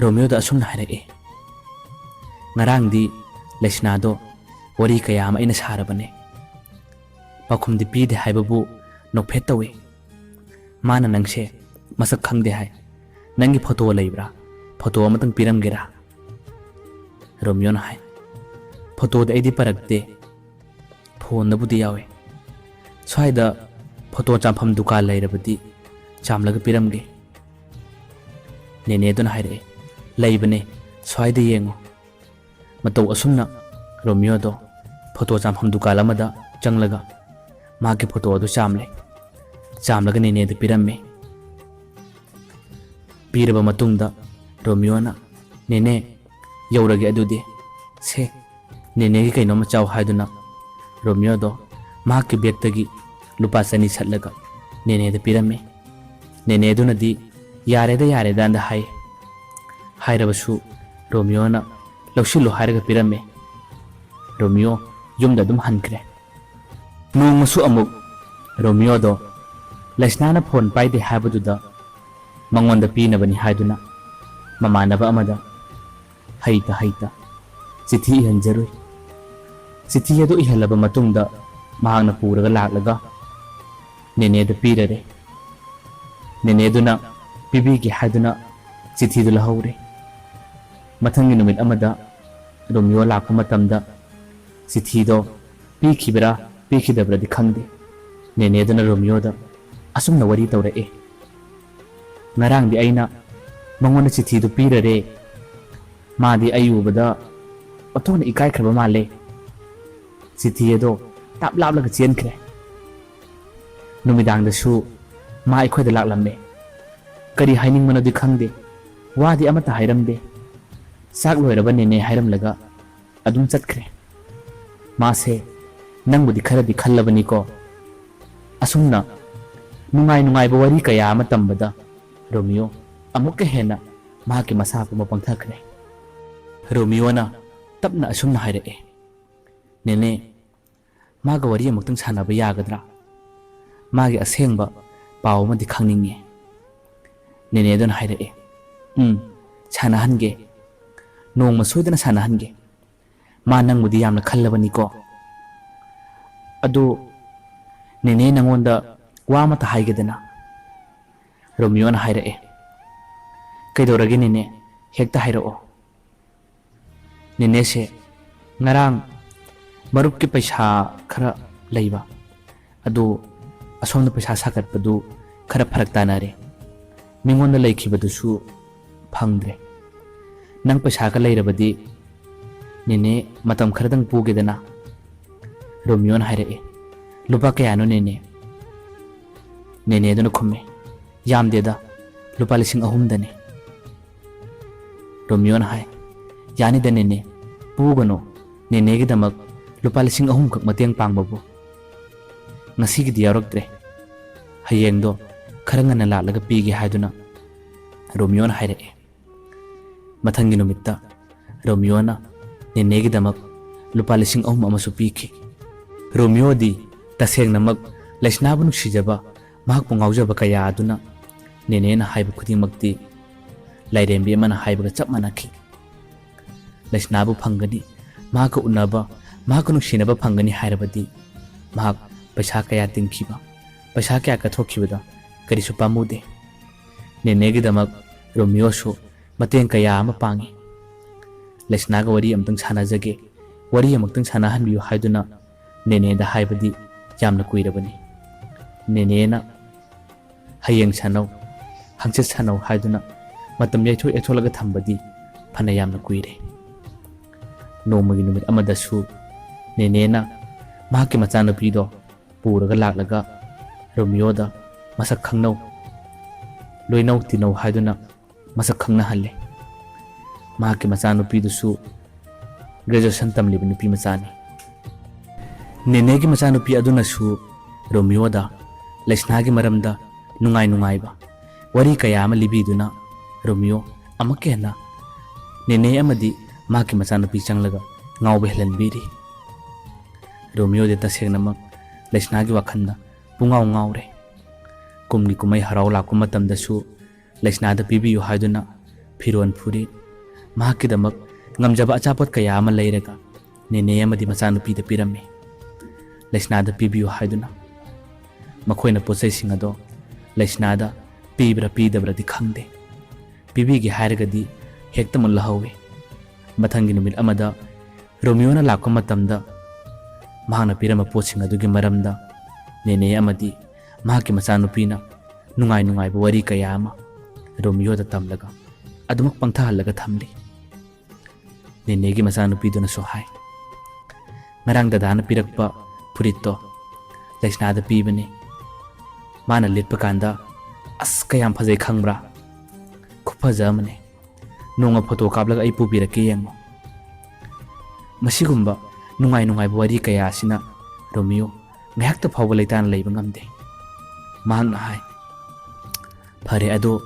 ꯔꯣꯃꯤꯌꯣꯗ ꯑꯁꯨꯝꯅ ꯍꯥꯏꯔꯛꯏ, "ꯉꯔꯥꯡꯗꯤ ꯂꯩꯁꯅꯥꯗꯣ ꯋꯥꯔꯤ ꯀꯌꯥ ꯑꯃ ꯑꯩꯅ ꯁꯥꯔꯕꯅꯦ꯫ ꯄꯥꯎꯈꯨꯝꯗꯤ ꯄꯤꯗꯦ ꯍꯥꯏꯕꯕꯨ ꯅꯣꯛꯐꯦꯠ ꯇꯧꯏ꯫ ꯃꯥꯅ ꯅꯪꯁꯦ ꯃꯁꯛ ꯈꯪꯗꯦ ꯍꯥꯏ꯫ ꯅꯪꯒꯤ ꯐꯣꯇꯣ ꯂꯩꯕ꯭ꯔꯥ? ꯐꯣꯇꯣ ꯑꯃꯇꯪ ꯄꯤꯔꯝꯒꯦꯔꯥ?" ꯔꯣꯃꯤꯌꯣꯅ ꯍꯥꯏ, "ꯐꯣꯇꯣꯗꯤ ꯑꯩꯗꯤ ꯄꯔꯛꯇꯦ꯫ ꯐꯣꯟꯗꯕꯨꯗꯤ ꯌꯥꯎꯏ꯫ ꯁ꯭ꯋꯥꯏꯗ ꯐꯣꯇꯣ ꯆꯥꯝꯐꯝ ꯗꯨꯀꯥꯟ ꯂꯩꯔꯕꯗꯤ ꯆꯥꯝꯂꯒ ꯄꯤꯔꯝꯒꯦ꯫ ꯅꯦꯅꯦꯗꯨꯅ ꯍꯥꯏꯔꯛꯑꯦ, "ꯂꯩꯕꯅꯦ, ꯁ꯭ꯋꯥꯏꯗ ꯌꯦꯡꯉꯣ"꯫ ꯃꯇꯧ ꯑꯁꯨꯝꯅ ꯔꯣꯃꯤꯌꯣꯗꯣ ꯐꯣꯇꯣ ꯆꯥꯝꯐꯝ ꯗꯨꯀꯥꯟ ꯑꯃꯗ ꯆꯪꯂꯒ ꯃꯍꯥꯛꯀꯤ ꯐꯣꯇꯣ ꯑꯗꯨ ꯆꯥꯝꯂꯦ꯫ ꯆꯥꯝꯂꯒ ꯅꯦꯅꯦꯗ ꯄꯤꯔꯝꯃꯦ꯫ ꯄꯤꯔꯕ ꯃꯇꯨꯡꯗ ꯔꯣꯃꯤꯌꯣꯅ, "ꯅꯦꯅꯦ, ꯌꯧꯔꯒꯦ ꯑꯗꯨꯗꯤ꯫ ꯁꯦ, ꯅꯦꯅꯦꯒꯤ ꯀꯩꯅꯣꯝꯃ ꯆꯥꯎ" ꯍꯥꯏꯗꯨꯅ ꯔꯣꯃꯤꯌꯣꯗꯣ ꯃꯍꯥꯛꯀꯤ ꯕꯦꯒꯇꯒꯤ ꯂꯨꯄꯥ ꯆꯅꯤ ꯁꯠꯂꯒ ꯅꯦꯅꯦꯗ ꯄꯤꯔꯝꯃꯤ꯫ ꯅꯦꯅꯦꯗꯨꯅꯗꯤ "ꯌꯥꯔꯦꯗ, ꯌꯥꯔꯦꯗ"ꯅ ꯍꯥꯏ꯫ ꯍꯥꯏꯔꯕꯁꯨ ꯔꯣꯃꯤꯌꯣꯅ "ꯂꯧꯁꯤꯜꯂꯨ" ꯍꯥꯏꯔꯒ ꯄꯤꯔꯝꯃꯤ꯫ ꯔꯣꯃꯤꯌꯣ ꯌꯨꯝꯗ ꯑꯗꯨꯝ ꯍꯟꯈ꯭ꯔꯦ꯫ ꯅꯣꯡꯃꯁꯨ ꯑꯃꯨꯛ ꯔꯣꯃꯤꯌꯣꯗꯣ ꯂꯩꯁꯅꯥꯅ ꯐꯣꯟ ꯄꯥꯏꯗꯦ ꯍꯥꯏꯕꯗꯨꯗ ꯃꯉꯣꯟꯗ ꯄꯤꯅꯕꯅꯤ ꯍꯥꯏꯗꯨꯅ ꯃꯃꯥꯟꯅꯕ ꯑꯃꯗ ꯍꯩꯇ ꯍꯩꯇ ꯆꯤꯊꯤ ꯏꯍꯟꯖꯔꯨꯏ꯫ ꯆꯤꯊꯤ ꯑꯗꯨ ꯏꯍꯜꯂꯕ ꯃꯇꯨꯡꯗ ꯃꯍꯥꯛꯅ ꯄꯨꯔꯒ ꯂꯥꯛꯂꯒ ꯅꯦꯅꯦꯗ ꯄꯤꯔꯔꯦ꯫ ꯅꯦꯅꯦꯗꯨꯅ ꯄꯤꯕꯤꯒꯦ ꯍꯥꯏꯗꯨꯅ ꯆꯤꯊꯤꯗꯨ ꯂꯧꯍꯧꯔꯦ꯫ ꯃꯊꯪꯒꯤ ꯅꯨꯃꯤꯠ ꯑꯃꯗ ꯔꯣꯃꯤꯌꯣ ꯂꯥꯛꯄ ꯃꯇꯝꯗ ꯆꯤꯊꯤꯗꯣ ꯄꯤꯈꯤꯕ꯭ꯔꯥ ꯄꯤꯈꯤꯗꯕ꯭ꯔꯗꯤ ꯈꯪꯗꯦ, ꯅꯦꯅꯦꯗꯨꯅ ꯔꯣꯃꯤꯌꯣꯗ ꯑꯁꯨꯝꯅ ꯋꯥꯔꯤ ꯇꯧꯔꯛꯑꯦ, "ꯉꯔꯥꯡꯗꯤ ꯑꯩꯅ ꯃꯉꯣꯟꯗ ꯆꯤꯊꯤꯗꯨ ꯄꯤꯔꯔꯦ꯫ ꯃꯥꯗꯤ ꯑꯩ ꯎꯕꯗ ꯑꯣꯟꯊꯣꯛꯅ ꯏꯀꯥꯏꯈ꯭ꯔꯕ ꯃꯥꯜꯂꯦ꯫ ꯆꯤꯊꯤ ꯑꯗꯣ ꯇꯥꯞ ꯂꯥꯞꯂꯒ ꯆꯦꯟꯈ꯭ꯔꯦ꯫ ꯅꯨꯃꯤꯗꯥꯡꯗꯁꯨ ꯃꯥ ꯑꯩꯈꯣꯏꯗ ꯂꯥꯛꯂꯝꯃꯦ꯫ ꯀꯔꯤ ꯍꯥꯏꯅꯤꯡꯕꯅꯣꯗꯤ ꯈꯪꯗꯦ, ꯋꯥꯗꯤ ꯑꯃꯠꯇ ꯍꯥꯏꯔꯝꯗꯦ꯫ ꯆꯥꯛ ꯂꯣꯏꯔꯕ ꯅꯦꯅꯦ ꯍꯥꯏꯔꯝꯂꯒ ꯑꯗꯨꯝ ꯆꯠꯈ꯭ꯔꯦ꯫ ꯃꯥꯁꯦ ꯅꯪꯕꯨꯗꯤ ꯈꯔꯗꯤ ꯈꯜꯂꯕꯅꯤꯀꯣ"꯫ ꯑꯁꯨꯝꯅ ꯅꯨꯡꯉꯥꯏ ꯅꯨꯡꯉꯥꯏꯕ ꯋꯥꯔꯤ ꯀꯌꯥ ꯑꯃ ꯇꯝꯕꯗ ꯔꯣꯃꯤꯌꯣ ꯑꯃꯨꯛꯀ ꯍꯦꯟꯅ ꯃꯍꯥꯛꯀꯤ ꯃꯁꯥ ꯄꯨꯝꯕ ꯄꯪꯊꯈ꯭ꯔꯦ꯫ ꯔꯣꯃꯤꯌꯣꯅ ꯇꯞꯅ ꯑꯁꯨꯝꯅ ꯍꯥꯏꯔꯛꯑꯦ, "ꯅꯦꯅꯦ, ꯃꯥꯒ ꯋꯥꯔꯤ ꯑꯃꯨꯛꯇꯪ ꯁꯥꯟꯅꯕ ꯌꯥꯒꯗ꯭ꯔꯥ? ꯃꯥꯒꯤ ꯑꯁꯦꯡꯕ ꯄꯥꯎ ꯑꯃꯗꯤ ꯈꯪꯅꯤꯡꯉꯦ"꯫ ꯅꯦꯅꯦꯗꯨꯅ ꯍꯥꯏꯔꯛꯑꯦ, "ꯎꯝ, ꯁꯥꯟꯅꯍꯟꯒꯦ꯫ ꯅꯣꯡꯃ ꯁꯣꯏꯗꯅ ꯁꯥꯟꯅꯍꯟꯒꯦ꯫ ꯃꯥ ꯅꯪꯕꯨꯗꯤ ꯌꯥꯝꯅ ꯈꯜꯂꯕꯅꯤꯀꯣ꯫ ꯑꯗꯨ ꯅꯦꯅꯦ ꯅꯪꯉꯣꯟꯗ ꯋꯥ ꯑꯃꯇ ꯍꯥꯏꯒꯦꯗꯅ"꯫ ꯔꯣꯃꯤꯌꯣꯅ ꯍꯥꯏꯔꯛꯑꯦ, "ꯀꯩꯗꯧꯔꯒꯦ ꯅꯦꯅꯦ? ꯍꯦꯛꯇ ꯍꯥꯏꯔꯛꯑꯣ"꯫ ꯅꯦꯅꯦꯁꯦ ꯉꯔꯥꯡ ꯃꯔꯨꯞꯀꯤ ꯄꯩꯁꯥ ꯈꯔ ꯂꯩꯕ ꯑꯗꯨ ꯑꯁꯣꯝꯗ ꯄꯩꯁꯥ ꯁꯥꯒꯠꯄꯗꯨ ꯈꯔ ꯐꯔꯛ ꯇꯥꯅꯔꯦ꯫ ꯃꯤꯉꯣꯟꯗ ꯂꯩꯈꯤꯕꯗꯨꯁꯨ ꯐꯪꯗ꯭ꯔꯦ꯫ ꯅꯪ ꯄꯩꯁꯥꯒ ꯂꯩꯔꯕꯗꯤ ꯅꯦꯅꯦ ꯃꯇꯝ ꯈꯔꯗꯪ ꯄꯨꯒꯦꯗꯅ?" ꯔꯣꯃꯤꯌꯣꯅ ꯍꯥꯏꯔꯛꯑꯦ꯫ "ꯂꯨꯄꯥ ꯀꯌꯥꯅꯣ ꯅꯦꯅꯦ?" ꯅꯦꯅꯦꯗꯨꯅ ꯈꯨꯝꯃꯦ, "ꯌꯥꯝꯗꯦꯗ, ꯂꯨꯄꯥ ꯂꯤꯁꯤꯡ ꯑꯍꯨꯝꯗꯅꯦ꯫" ꯔꯣꯃꯤꯌꯣꯅ ꯍꯥꯏ, "ꯌꯥꯅꯤꯗ ꯅꯦꯅꯦ, ꯄꯨꯒꯅꯨ, ꯅꯦꯅꯦꯒꯤꯗꯃꯛ ꯂꯨꯄꯥ ꯂꯤꯁꯤꯡ ꯑꯍꯨꯝꯈꯛ ꯃꯇꯦꯡ ꯄꯥꯡꯕꯕꯨ꯫ ꯉꯁꯤꯒꯤꯗꯤ ꯌꯥꯎꯔꯛꯇ꯭ꯔꯦ, ꯍꯌꯦꯡꯗꯣ ꯈꯔ ꯉꯟꯅ ꯂꯥꯛꯂꯒ ꯄꯤꯒꯦ" ꯍꯥꯏꯗꯨꯅ ꯔꯣꯃꯤꯌꯣꯅ ꯍꯥꯏꯔꯛꯑꯦ꯫ ꯃꯊꯪꯒꯤ ꯅꯨꯃꯤꯠꯇ ꯔꯣꯃꯤꯌꯣꯅ ꯅꯦꯅꯦꯒꯤꯗꯃꯛ ꯂꯨꯄꯥ ꯂꯤꯁꯤꯡ ꯑꯍꯨꯝ ꯑꯃꯁꯨ ꯄꯤꯈꯤ꯫ ꯔꯣꯃꯤꯌꯣꯗꯤ ꯇꯁꯦꯡꯅꯃꯛ ꯂꯩꯁꯅꯥꯕꯨ ꯅꯨꯡꯁꯤꯖꯕ, ꯃꯍꯥꯛꯄꯨ ꯉꯥꯎꯖꯕ ꯀꯌꯥ ꯑꯗꯨꯅ ꯅꯦꯅꯦꯅ ꯍꯥꯏꯕ ꯈꯨꯗꯤꯡꯃꯛꯇꯤ ꯂꯥꯏꯔꯦꯝꯕꯤ ꯑꯃꯅ ꯍꯥꯏꯕꯒ ꯆꯞ ꯃꯥꯟꯅꯈꯤ꯫ ꯂꯩꯁꯅꯥꯕꯨ ꯐꯪꯒꯅꯤ, ꯃꯍꯥꯛꯀ ꯎꯅꯕ, ꯃꯍꯥꯛꯀ ꯅꯨꯡꯁꯤꯅꯕ ꯐꯪꯒꯅꯤ ꯍꯥꯏꯔꯕꯗꯤ ꯃꯍꯥꯛ ꯄꯩꯁꯥ ꯀꯌꯥ ꯇꯤꯡꯈꯤꯕ, ꯄꯩꯁꯥ ꯀꯌꯥ ꯀꯠꯊꯣꯛꯈꯤꯕꯗ ꯀꯔꯤꯁꯨ ꯄꯥꯝꯃꯨꯗꯦ꯫ ꯅꯦꯅꯦꯒꯤꯗꯃꯛ ꯔꯣꯃꯤꯌꯣꯁꯨ ꯃꯇꯦꯡ ꯀꯌꯥ ꯑꯃ ꯄꯥꯡꯉꯤ꯫ "ꯂꯩꯁꯅꯥꯒ ꯋꯥꯔꯤ ꯑꯃꯇꯪ ꯁꯥꯟꯅꯖꯒꯦ, ꯋꯥꯔꯤ ꯑꯃꯨꯛꯇꯪ ꯁꯥꯟꯅꯍꯟꯕꯤꯌꯨ" ꯍꯥꯏꯗꯨꯅ ꯅꯦꯅꯦꯗ ꯍꯥꯏꯕꯗꯤ ꯌꯥꯝꯅ ꯀꯨꯏꯔꯕꯅꯤ꯫ ꯅꯦꯅꯦꯅ "ꯍꯌꯦꯡ ꯁꯥꯟꯅꯧ, ꯍꯪꯆꯤꯠ ꯁꯥꯟꯅꯧ" ꯍꯥꯏꯗꯨꯅ ꯃꯇꯝ ꯌꯩꯊꯣꯛ ꯌꯩꯊꯣꯛꯂꯒ ꯊꯝꯕꯗꯤ ꯐꯅ ꯌꯥꯝꯅ ꯀꯨꯏꯔꯦ꯫ ꯅꯣꯡꯃꯒꯤ ꯅꯨꯃꯤꯠ ꯑꯃꯗꯁꯨ ꯅꯦꯅꯦꯅ ꯃꯍꯥꯛꯀꯤ ꯃꯆꯥꯅꯨꯄꯤꯗꯣ ꯄꯨꯔꯒ ꯂꯥꯛꯂꯒ ꯔꯣꯃꯤꯌꯣꯗ ꯃꯁꯛ ꯈꯪꯅꯧ, ꯂꯣꯏꯅꯧ ꯇꯤꯟꯅꯧ ꯍꯥꯏꯗꯨꯅ ꯃꯁꯛ ꯈꯪꯅꯍꯜꯂꯦ꯫ ꯃꯍꯥꯛꯀꯤ ꯃꯆꯥꯅꯨꯄꯤꯗꯨꯁꯨ graduation ꯇꯝꯂꯤꯕ ꯅꯨꯄꯤ ꯃꯆꯥꯅꯤ꯫ ꯅꯦꯅꯦꯒꯤ ꯃꯆꯥꯅꯨꯄꯤ ꯑꯗꯨꯅꯁꯨ ꯔꯣꯃꯤꯌꯣꯗ ꯂꯩꯁꯅꯥꯒꯤ ꯃꯔꯝꯗ ꯅꯨꯡꯉꯥꯏ ꯅꯨꯡꯉꯥꯏꯕ ꯋꯥꯔꯤ ꯀꯌꯥ ꯑꯃ ꯂꯤꯕꯤꯗꯨꯅ ꯔꯣꯃꯤꯌꯣ ꯑꯃꯨꯛꯀ ꯍꯦꯟꯅ ꯅꯦꯅꯦ ꯑꯃꯗꯤ ꯃꯍꯥꯛꯀꯤ ꯃꯆꯥꯅꯨꯄꯤ ꯆꯪꯂꯒ ꯉꯥꯎꯕ ꯍꯦꯜꯍꯟꯕꯤꯔꯤ꯫ ꯔꯣꯃꯤꯌꯣꯗꯤ ꯇꯁꯦꯡꯅꯃꯛ ꯂꯩꯁꯅꯥꯒꯤ ꯋꯥꯈꯜꯗ ꯄꯨꯡꯉꯥꯎ ꯉꯥꯎꯔꯦ꯫ ꯀꯨꯝꯒꯤ ꯀꯨꯝꯍꯩ ꯍꯔꯥꯎ ꯂꯥꯛꯄ ꯃꯇꯝꯗꯁꯨ ꯂꯩꯁꯅꯥꯗ ꯄꯤꯕꯤꯌꯨ ꯍꯥꯏꯗꯨꯅ ꯐꯤꯔꯣꯜ ꯐꯨꯔꯤꯠ, ꯃꯍꯥꯛꯀꯤꯗꯃꯛ ꯉꯝꯖꯕ ꯑꯆꯥꯄꯣꯠ ꯀꯌꯥ ꯑꯃ ꯂꯩꯔꯒ ꯅꯦꯅꯦ ꯑꯃꯗꯤ ꯃꯆꯥꯅꯨꯄꯤꯗ ꯄꯤꯔꯝꯃꯤ꯫ ꯂꯩꯁꯅꯥꯗ ꯄꯤꯕꯤꯌꯨ ꯍꯥꯏꯗꯨꯅ꯫ ꯃꯈꯣꯏꯅ ꯄꯣꯠꯆꯩꯁꯤꯡ ꯑꯗꯣ ꯂꯩꯁꯅꯥꯗ ꯄꯤꯕ꯭ꯔꯥ ꯄꯤꯗꯕ꯭ꯔꯥꯗꯤ ꯈꯪꯗꯦ꯫ ꯄꯤꯕꯤꯒꯦ ꯍꯥꯏꯔꯒꯗꯤ ꯍꯦꯛꯇꯃꯛ ꯂꯧꯍꯧꯏ꯫ ꯃꯊꯪꯒꯤ ꯅꯨꯃꯤꯠ ꯑꯃꯗ ꯔꯣꯃꯤꯌꯣꯅ ꯂꯥꯛꯄ ꯃꯇꯝꯗ ꯃꯍꯥꯛꯅ ꯄꯤꯔꯝꯕ ꯄꯣꯠꯁꯤꯡ ꯑꯗꯨꯒꯤ ꯃꯔꯝꯗ ꯅꯦꯅꯦ ꯑꯃꯗꯤ ꯃꯍꯥꯛꯀꯤ ꯃꯆꯥꯅꯨꯄꯤꯅ ꯅꯨꯡꯉꯥꯏ ꯅꯨꯡꯉꯥꯏꯕ ꯋꯥꯔꯤ ꯀꯌꯥ ꯑꯃ ꯔꯣꯃꯤꯌꯣꯗ ꯇꯝꯂꯒ ꯑꯗꯨꯃꯛ ꯄꯪꯊꯍꯜꯂꯒ ꯊꯝꯂꯤ꯫ ꯅꯦꯅꯦꯒꯤ ꯃꯆꯥꯅꯨꯄꯤꯗꯨꯅꯁꯨ ꯍꯥꯏ, "ꯉꯔꯥꯡ ꯗꯗꯥꯅ ꯄꯤꯔꯛꯄ ꯐꯨꯔꯤꯠꯇꯣ ꯂꯩꯁꯅꯥꯗ ꯄꯤꯕꯅꯤ꯫ ꯃꯥꯅ ꯂꯤꯠꯄ ꯀꯥꯟꯗ ꯑꯁ ꯀꯌꯥꯝ ꯐꯖꯩ ꯈꯪꯕ꯭ꯔꯥ? ꯈꯨꯐꯖ ꯑꯃꯅꯤ꯫ ꯅꯣꯡꯃ ꯐꯣꯇꯣ ꯀꯥꯞꯂꯒ ꯑꯩ ꯄꯨꯕꯤꯔꯛꯀꯦ, ꯌꯦꯡꯉꯣ꯫" ꯃꯁꯤꯒꯨꯝꯕ ꯅꯨꯡꯉꯥꯏ ꯅꯨꯡꯉꯥꯏꯕ ꯋꯥꯔꯤ ꯀꯌꯥ ꯑꯁꯤꯅ ꯔꯣꯃꯤꯌꯣ ꯉꯥꯏꯍꯥꯛꯇ ꯐꯥꯎꯕ ꯂꯩꯇꯥꯅ ꯂꯩꯕ ꯉꯝꯗꯦ꯫ ꯃꯍꯥꯛꯅ ꯍꯥꯏ, "ꯐꯔꯦ, ꯑꯗꯣ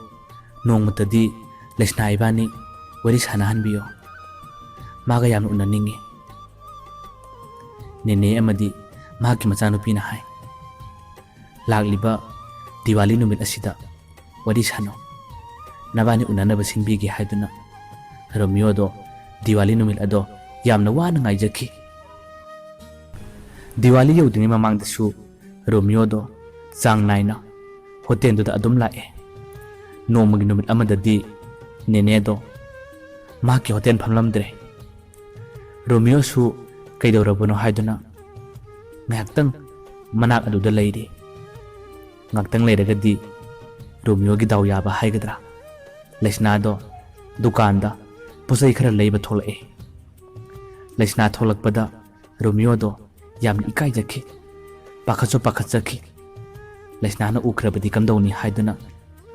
ꯅꯣꯡꯃꯇꯗꯤ ꯂꯩꯁꯅꯥ ꯏꯕꯥꯅꯤ ꯋꯥꯔꯤ ꯁꯥꯟꯅꯍꯟꯕꯤꯌꯣ꯫ ꯃꯥꯒ ꯌꯥꯝꯅ ꯎꯅꯅꯤꯡꯉꯤ꯫" ꯅꯦꯅꯦ ꯑꯃꯗꯤ ꯃꯍꯥꯛꯀꯤ ꯃꯆꯥꯅꯨꯄꯤꯅ ꯍꯥꯏ, "ꯂꯥꯛꯂꯤꯕ ꯗꯤꯋꯥꯂꯤ ꯅꯨꯃꯤꯠ ꯑꯁꯤꯗ ꯋꯥꯔꯤ ꯁꯥꯟꯅꯧ꯫ ꯅꯕꯥꯅꯤ ꯎꯅꯅꯕ ꯁꯤꯟꯕꯤꯒꯦ" ꯍꯥꯏꯗꯨꯅ ꯔꯣꯃꯤꯌꯣꯗꯣ ꯗꯤꯋꯥꯂꯤ ꯅꯨꯃꯤꯠ ꯑꯗꯣ ꯌꯥꯝꯅ ꯋꯥꯅ ꯉꯥꯏꯖꯈꯤ꯫ ꯗꯤꯋꯥꯂꯤ ꯌꯧꯗ꯭ꯔꯤꯉꯩ ꯃꯃꯥꯡꯗꯁꯨ ꯔꯣꯃꯤꯌꯣꯗꯣ ꯆꯥꯡ ꯅꯥꯏꯅ ꯍꯣꯇꯦꯜꯗꯨꯗ ꯑꯗꯨꯝ ꯂꯥꯛꯑꯦ꯫ ꯅꯣꯡꯃꯒꯤ ꯅꯨꯃꯤꯠ ꯑꯃꯗꯗꯤ ꯅꯦꯅꯦꯗꯣ ꯃꯍꯥꯛꯀꯤ ꯍꯣꯇꯦꯜ ꯐꯝꯂꯝꯗ꯭ꯔꯦ꯫ ꯔꯣꯃꯤꯌꯣꯁꯨ ꯀꯩꯗꯧꯔꯕꯅꯣ ꯍꯥꯏꯗꯨꯅ ꯉꯥꯏꯍꯥꯛꯇꯪ ꯃꯅꯥꯛ ꯑꯗꯨꯗ ꯂꯩꯔꯤ꯫ ꯉꯥꯏꯍꯥꯛꯇꯪ ꯂꯩꯔꯒꯗꯤ ꯔꯣꯃꯤꯌꯣꯒꯤ ꯗꯥꯎ ꯌꯥꯕ ꯍꯥꯏꯒꯗ꯭ꯔꯥ, ꯂꯩꯁꯅꯥꯗꯣ ꯗꯨꯀꯥꯟꯗ ꯄꯣꯠ ꯆꯩ ꯈꯔ ꯂꯩꯕ ꯊꯣꯛꯂꯛꯑꯦ꯫ ꯂꯩꯁꯅꯥ ꯊꯣꯛꯂꯛꯄꯗ ꯔꯣꯃꯤꯌꯣꯗꯣ ꯌꯥꯝꯅ ꯏꯀꯥꯏꯖꯈꯤ, ꯄꯥꯈꯠꯁꯨ ꯄꯥꯈꯠꯆꯈꯤ꯫ ꯂꯩꯁꯅꯥꯅ ꯎꯈ꯭ꯔꯕꯗꯤ ꯀꯝꯗꯧꯅꯤ ꯍꯥꯏꯗꯨꯅ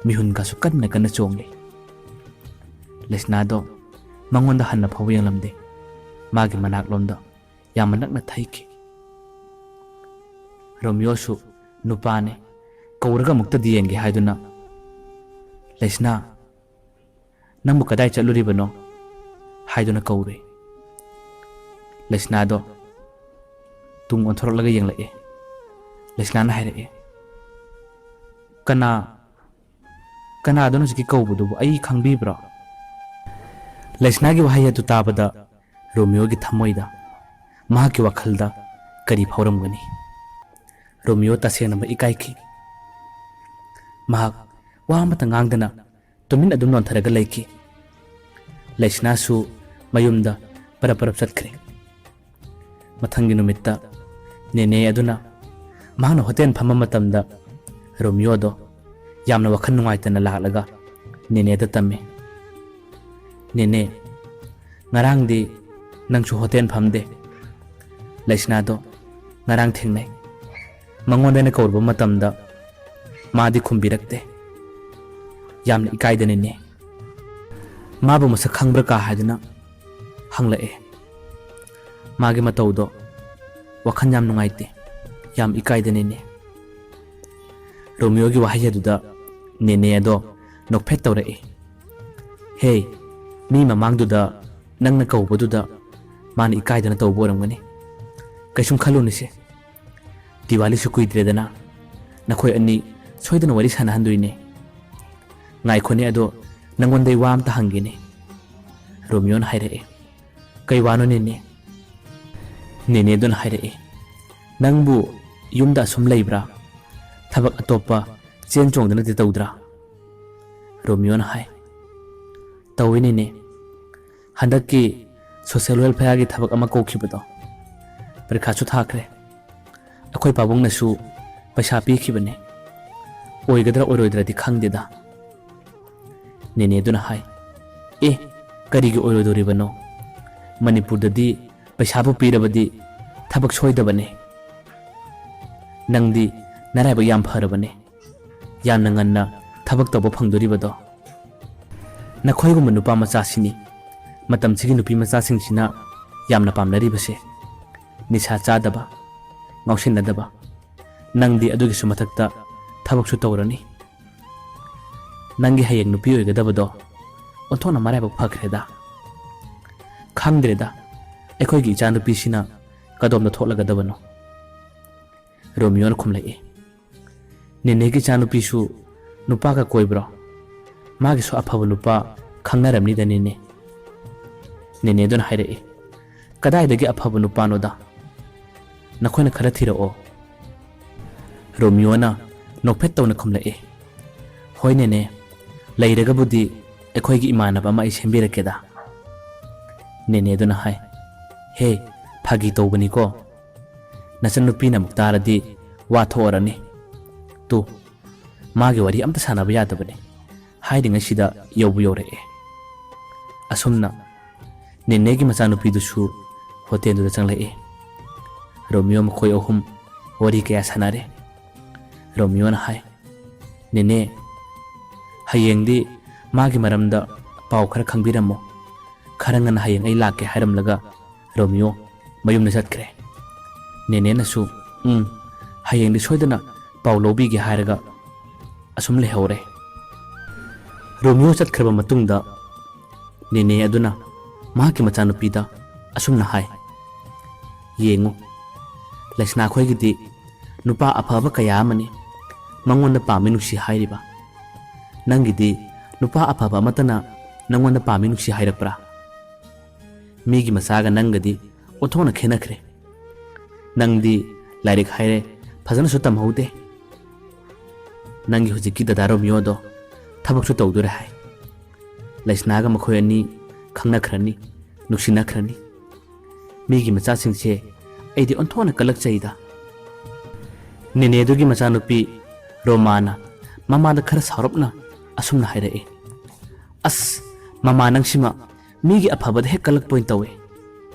ꯃꯤꯍꯨꯟꯒꯁꯨ ꯀꯟꯅ ꯀꯟꯅ ꯆꯣꯡꯂꯤ꯫ ꯂꯩꯁꯅꯥꯗꯣ ꯃꯉꯣꯟꯗ ꯍꯟꯅ ꯐꯥꯎꯕ ꯌꯦꯡꯂꯝꯗꯦ, ꯃꯥꯒꯤ ꯃꯅꯥꯛꯂꯣꯝꯗ ꯌꯥꯝꯅ ꯅꯛꯅ ꯊꯩꯈꯤ꯫ ꯔꯣꯃꯤꯌꯣꯁꯨ ꯅꯨꯄꯥꯅꯤ, ꯀꯧꯔꯒ ꯑꯃꯨꯛꯇꯗꯤ ꯌꯦꯡꯒꯦ ꯍꯥꯏꯗꯨꯅ, "ꯂꯩꯁꯅꯥ, ꯅꯪꯕꯨ ꯀꯗꯥꯏ ꯆꯠꯂꯨꯔꯤꯕꯅꯣ?" ꯍꯥꯏꯗꯨꯅ ꯀꯧꯔꯦ꯫ ꯂꯩꯁꯅꯥꯗꯣ ꯇꯨꯡ ꯑꯣꯟꯊꯣꯔꯛꯂꯒ ꯌꯦꯡꯂꯛꯑꯦ꯫ ꯂꯩꯁꯅꯥꯅ ꯍꯥꯏꯔꯛꯑꯦ, "ꯀꯅꯥ, ꯀꯅꯥꯗꯅꯣ ꯍꯧꯖꯤꯛꯀꯤ ꯀꯧꯕꯗꯨꯕꯨ? ꯑꯩ ꯈꯪꯕꯤꯕ꯭ꯔꯣ?" ꯂꯩꯁꯅꯥꯒꯤ ꯋꯥꯍꯩ ꯑꯗꯨ ꯇꯥꯕꯗ ꯔꯣꯃꯤꯌꯣꯒꯤ ꯊꯃꯣꯏꯗ, ꯃꯍꯥꯛꯀꯤ ꯋꯥꯈꯜꯗ ꯀꯔꯤ ꯐꯥꯎꯔꯝꯒꯅꯤ? ꯔꯣꯃꯤꯌꯣ ꯇꯁꯦꯡꯅꯃꯛ ꯏꯀꯥꯏꯈꯤ꯫ ꯃꯍꯥꯛ ꯋꯥ ꯑꯃꯠꯇ ꯉꯥꯡꯗꯅ ꯇꯨꯃꯤꯟ ꯑꯗꯨꯝ ꯅꯣꯟꯊꯔꯒ ꯂꯩꯈꯤ꯫ ꯂꯩꯁꯅꯥꯁꯨ ꯃꯌꯨꯝꯗ ꯄꯔꯞ ꯄꯔꯞ ꯆꯠꯈ꯭ꯔꯦ꯫ ꯃꯊꯪꯒꯤ ꯅꯨꯃꯤꯠꯇ ꯅꯦꯅꯦ ꯑꯗꯨꯅ ꯃꯍꯥꯛꯅ ꯍꯣꯇꯦꯜ ꯐꯝꯕ ꯃꯇꯝꯗ ꯔꯣꯃꯤꯌꯣꯗꯣ ꯌꯥꯝꯅ ꯋꯥꯈꯜ ꯅꯨꯡꯉꯥꯏꯇꯅ ꯂꯥꯛꯂꯒ ꯅꯦꯅꯦꯗ ꯇꯝꯃꯤ꯫ "ꯅꯦꯅꯦ, ꯉꯔꯥꯡꯗꯤ ꯅꯪꯁꯨ ꯍꯣꯇꯦꯜ ꯐꯝꯗꯦ꯫ ꯂꯩꯁꯅꯥꯗꯣ ꯉꯔꯥꯡ ꯊꯦꯡꯅꯩ꯫ ꯃꯉꯣꯟꯗ ꯑꯩꯅ ꯀꯧꯔꯨꯕ ꯃꯇꯝꯗ ꯃꯥꯗꯤ ꯈꯨꯝꯕꯤꯔꯛꯇꯦ꯫ ꯌꯥꯝꯅ ꯏꯀꯥꯏꯗꯅꯅꯦ꯫ ꯃꯥꯕꯨ ꯃꯁꯛ ꯈꯪꯕ꯭ꯔꯥ ꯀꯥ ꯍꯥꯏꯗꯨꯅ ꯍꯪꯂꯛꯑꯦ꯫ ꯃꯥꯒꯤ ꯃꯇꯧꯗꯣ ꯋꯥꯈꯜ ꯌꯥꯝ ꯅꯨꯡꯉꯥꯏꯇꯦ꯫ ꯌꯥꯝ ꯏꯀꯥꯏꯗꯅꯅꯦ꯫" ꯔꯣꯃꯤꯌꯣꯒꯤ ꯋꯥꯍꯩ ꯑꯗꯨꯗ ꯅꯦꯅꯦ ꯑꯗꯣ ꯅꯣꯛꯐꯦꯠ ꯇꯧꯔꯛꯏ꯫ "ꯍꯦ, ꯃꯤ ꯃꯃꯥꯡꯗꯨꯗ ꯅꯪꯅ ꯀꯧꯕꯗꯨꯗ ꯃꯥꯅ ꯏꯀꯥꯏꯗꯅ ꯇꯧꯕ ꯑꯣꯏꯔꯝꯒꯅꯤ꯫ ꯀꯩꯁꯨꯝ ꯈꯜꯂꯨꯅꯨꯁꯦ꯫ ꯗꯤꯋꯥꯂꯤꯁꯨ ꯀꯨꯏꯗ꯭ꯔꯦꯗꯅ꯫ ꯅꯈꯣꯏ ꯑꯅꯤ ꯁꯣꯏꯗꯅ ꯋꯥꯔꯤ ꯁꯥꯟꯅꯍꯟꯗꯣꯏꯅꯦ꯫ ꯉꯥꯏꯈꯣꯅꯦ, ꯑꯗꯣ ꯅꯪꯉꯣꯟꯗꯩ ꯋꯥ ꯑꯝꯇ ꯍꯪꯒꯦꯅꯦ꯫" ꯔꯣꯃꯤꯌꯣꯅ ꯍꯥꯏꯔꯛꯑꯦ꯫ "ꯀꯩ ꯋꯥꯅꯣ ꯅꯦꯅꯦ?" ꯅꯦꯅꯦꯗꯨꯅ ꯍꯥꯏꯔꯛꯑꯦ꯫ "ꯅꯪꯕꯨ ꯌꯨꯝꯗ ꯑꯁꯨꯝ ꯂꯩꯕ꯭ꯔꯥ? ꯊꯕꯛ ꯑꯇꯣꯞꯄ ꯆꯦꯟ ꯆꯣꯡꯗꯅꯗꯤ ꯇꯧꯗ꯭ꯔꯥ?" ꯔꯣꯃꯤꯌꯣꯅ ꯍꯥꯏ꯫ "ꯇꯧꯏ ꯅꯦꯅꯦ꯫ ꯍꯟꯗꯛꯀꯤ ꯁꯣꯁꯦꯜ ꯋꯦꯜꯐꯤꯌꯥꯔꯒꯤ ꯊꯕꯛ ꯑꯃ ꯀꯧꯈꯤꯕꯗꯣ, ꯄꯔꯤꯈꯥꯁꯨ ꯊꯥꯈ꯭ꯔꯦ꯫ ꯑꯩꯈꯣꯏ ꯄꯥꯕꯨꯡꯅꯁꯨ ꯄꯩꯁꯥ ꯄꯤꯈꯤꯕꯅꯦ꯫ ꯑꯣꯏꯒꯗ꯭ꯔꯥ ꯑꯣꯏꯔꯣꯏꯗ꯭ꯔꯗꯤ ꯈꯪꯗꯦꯗ꯫" ꯅꯦꯅꯦꯗꯨꯅ ꯍꯥꯏ, "ꯑꯦ, ꯀꯔꯤꯒꯤ ꯑꯣꯏꯔꯣꯏꯗꯣꯔꯤꯕꯅꯣ? ꯃꯅꯤꯄꯨꯔꯗꯗꯤ ꯄꯩꯁꯥꯕꯨ ꯄꯤꯔꯕꯗꯤ ꯊꯕꯛ ꯁꯣꯏꯗꯕꯅꯦ꯫ ꯅꯪꯗꯤ ꯅꯔꯥꯏꯕꯛ ꯌꯥꯝ ꯐꯔꯕꯅꯦ, ꯌꯥꯝꯅ ꯉꯟꯅ ꯊꯕꯛ ꯇꯧꯕ ꯐꯪꯗꯣꯔꯤꯕꯗꯣ꯫ ꯅꯈꯣꯏꯒꯨꯝꯕ ꯅꯨꯄꯥ ꯃꯆꯥꯁꯤꯅꯤ ꯃꯇꯝꯁꯤꯒꯤ ꯅꯨꯄꯤ ꯃꯆꯥꯁꯤꯡꯁꯤꯅ ꯌꯥꯝꯅ ꯄꯥꯝꯅꯔꯤꯕꯁꯦ꯫ ꯅꯤꯁꯥ ꯆꯥꯗꯕ, ꯉꯥꯎꯁꯤꯟꯅꯗꯕ, ꯅꯪꯗꯤ ꯑꯗꯨꯒꯤꯁꯨ ꯃꯊꯛꯇ ꯊꯕꯛꯁꯨ ꯇꯧꯔꯅꯤ꯫ ꯅꯪꯒꯤ ꯍꯌꯦꯡ ꯅꯨꯄꯤ ꯑꯣꯏꯒꯗꯕꯗꯣ ꯑꯣꯟꯊꯣꯛꯅ ꯃꯔꯥꯏꯕꯛ ꯐꯈ꯭ꯔꯦꯗ꯫ ꯈꯪꯗ꯭ꯔꯦꯗ, ꯑꯩꯈꯣꯏꯒꯤ ꯏꯆꯥꯅꯨꯄꯤꯁꯤꯅ ꯀꯗꯣꯝꯗ ꯊꯣꯛꯂꯒꯗꯕꯅꯣ?" ꯔꯣꯃꯤꯌꯣꯅ ꯈꯨꯝꯂꯛꯏ, "ꯅꯦꯅꯦꯒꯤ ꯏꯆꯥꯅꯨꯄꯤꯁꯨ ꯅꯨꯄꯥꯒ ꯀꯣꯏꯕ꯭ꯔꯣ? ꯃꯥꯒꯤꯁꯨ ꯑꯐꯕ ꯅꯨꯄꯥ ꯈꯪꯅꯔꯝꯅꯤꯗ ꯅꯦꯅꯦ꯫" ꯅꯦꯅꯦꯗꯨꯅ ꯍꯥꯏꯔꯛꯏ, "ꯀꯗꯥꯏꯗꯒꯤ ꯑꯐꯕ ꯅꯨꯄꯥꯅꯣꯗ? ꯅꯈꯣꯏꯅ ꯈꯔ ꯊꯤꯔꯛꯑꯣ꯫" ꯔꯣꯃꯤꯌꯣꯅ ꯅꯣꯛꯐꯦꯠ ꯇꯧꯅ ꯈꯨꯝꯂꯛꯏ, "ꯍꯣꯏ ꯅꯦꯅꯦ, ꯂꯩꯔꯒꯕꯨꯗꯤ ꯑꯩꯈꯣꯏꯒꯤ ꯏꯃꯥꯟꯅꯕ ꯑꯃ ꯑꯩ ꯁꯦꯝꯕꯤꯔꯛꯀꯦꯗ꯫" ꯅꯦꯅꯦꯗꯨꯅ ꯍꯥꯏ, "ꯍꯦ, "ꯐꯥꯒꯤ ꯇꯧꯕꯅꯤꯀꯣ, ꯅꯆꯟꯅꯨꯄꯤꯅ ꯑꯃꯨꯛ ꯇꯥꯔꯗꯤ ꯋꯥ ꯊꯣꯛꯑꯔꯅꯤ꯫ ꯇꯨ, ꯃꯥꯒꯤ ꯋꯥꯔꯤ ꯑꯝꯇ ꯁꯥꯟꯅꯕ ꯌꯥꯗꯕꯅꯤ" ꯍꯥꯏꯔꯤꯉꯩꯁꯤꯗ ꯌꯧꯕꯨ ꯌꯧꯔꯛꯑꯦ꯫ ꯑꯁꯨꯝꯅ ꯅꯦꯅꯦꯒꯤ ꯃꯆꯥꯅꯨꯄꯤꯗꯨꯁꯨ ꯍꯣꯇꯦꯜꯗꯨꯗ ꯆꯪꯂꯛꯑꯦ꯫ ꯔꯣꯃꯤꯌꯣ ꯃꯈꯣꯏ ꯑꯍꯨꯝ ꯋꯥꯔꯤ ꯀꯌꯥ ꯁꯥꯟꯅꯔꯦ꯫ ꯔꯣꯃꯤꯌꯣꯅ ꯍꯥꯏ, "ꯅꯦꯅꯦ, ꯍꯌꯦꯡꯗꯤ ꯃꯥꯒꯤ ꯃꯔꯝꯗ ꯄꯥꯎ ꯈꯔ ꯈꯪꯕꯤꯔꯝꯃꯣ꯫ ꯈꯔ ꯉꯟꯅ ꯍꯌꯦꯡ ꯑꯩ ꯂꯥꯛꯀꯦ" ꯍꯥꯏꯔꯝꯂꯒ ꯔꯣꯃꯤꯌꯣ ꯃꯌꯨꯝꯗ ꯆꯠꯈ꯭ꯔꯦ꯫ ꯅꯦꯅꯦꯅꯁꯨ, "ꯎꯝ, ꯍꯌꯦꯡꯗꯤ ꯁꯣꯏꯗꯅ ꯄꯥꯎ ꯂꯧꯕꯤꯒꯦ" ꯍꯥꯏꯔꯒ ꯑꯁꯨꯝ ꯂꯩꯍꯧꯔꯦ꯫ ꯔꯣꯃꯤꯌꯣ ꯆꯠꯈ꯭ꯔꯕ ꯃꯇꯨꯡꯗ ꯅꯦꯅꯦ ꯑꯗꯨꯅ ꯃꯍꯥꯛꯀꯤ ꯃꯆꯥꯅꯨꯄꯤꯗ ꯑꯁꯨꯝꯅ ꯍꯥꯏ, "ꯌꯦꯡꯉꯨ, ꯂꯩꯁꯅꯥ ꯈꯣꯏꯒꯤꯗꯤ ꯅꯨꯄꯥ ꯑꯐꯕ ꯀꯌꯥ ꯑꯃꯅꯤ ꯃꯉꯣꯟꯗ ꯄꯥꯝꯃꯤ ꯅꯨꯡꯁꯤ ꯍꯥꯏꯔꯤꯕ꯫ ꯅꯪꯒꯤꯗꯤ ꯅꯨꯄꯥ ꯑꯐꯕ ꯑꯃꯠꯇꯅ ꯅꯪꯉꯣꯟꯗ ꯄꯥꯝꯃꯤ ꯅꯨꯡꯁꯤ ꯍꯥꯏꯔꯛꯄ꯭ꯔꯥ? ꯃꯤꯒꯤ ꯃꯆꯥꯒ ꯅꯪꯒꯗꯤ ꯑꯣꯟꯊꯣꯛꯅ ꯈꯦꯠꯅꯈ꯭ꯔꯦ꯫ ꯅꯪꯗꯤ ꯂꯥꯏꯔꯤꯛ ꯍꯥꯏꯔꯦ ꯐꯖꯅꯁꯨ ꯇꯝꯍꯧꯗꯦ꯫ ꯅꯪꯒꯤ ꯍꯧꯖꯤꯛꯀꯤ ꯗꯗꯥ ꯔꯣꯃꯤꯌꯣꯗꯣ ꯊꯕꯛꯁꯨ ꯇꯧꯗꯣꯔꯦ ꯍꯥꯏ꯫ ꯂꯩꯁꯅꯥꯒ ꯃꯈꯣꯏ ꯑꯅꯤ ꯈꯪꯅꯈ꯭ꯔꯅꯤ, ꯅꯨꯡꯁꯤꯅꯈ꯭ꯔꯅꯤ꯫ ꯃꯤꯒꯤ ꯃꯆꯥꯁꯤꯡꯁꯦ ꯑꯩꯗꯤ ꯑꯣꯟꯊꯣꯛꯅ ꯀꯜꯂꯛꯆꯩꯗ"꯫ ꯅꯦꯅꯦꯗꯨꯒꯤ ꯃꯆꯥꯅꯨꯄꯤ ꯔꯣꯃꯥꯅ ꯃꯃꯥꯗ ꯈꯔ ꯁꯥꯎꯔꯞꯅ ꯑꯁꯨꯝꯅ ꯍꯥꯏꯔꯛꯏ, "ꯑꯁ, ꯃꯃꯥ ꯅꯪꯁꯤꯃ ꯃꯤꯒꯤ ꯑꯐꯕꯗ ꯍꯦꯛ ꯀꯜꯂꯛꯄ ꯑꯣꯏꯅ ꯇꯧꯏ꯫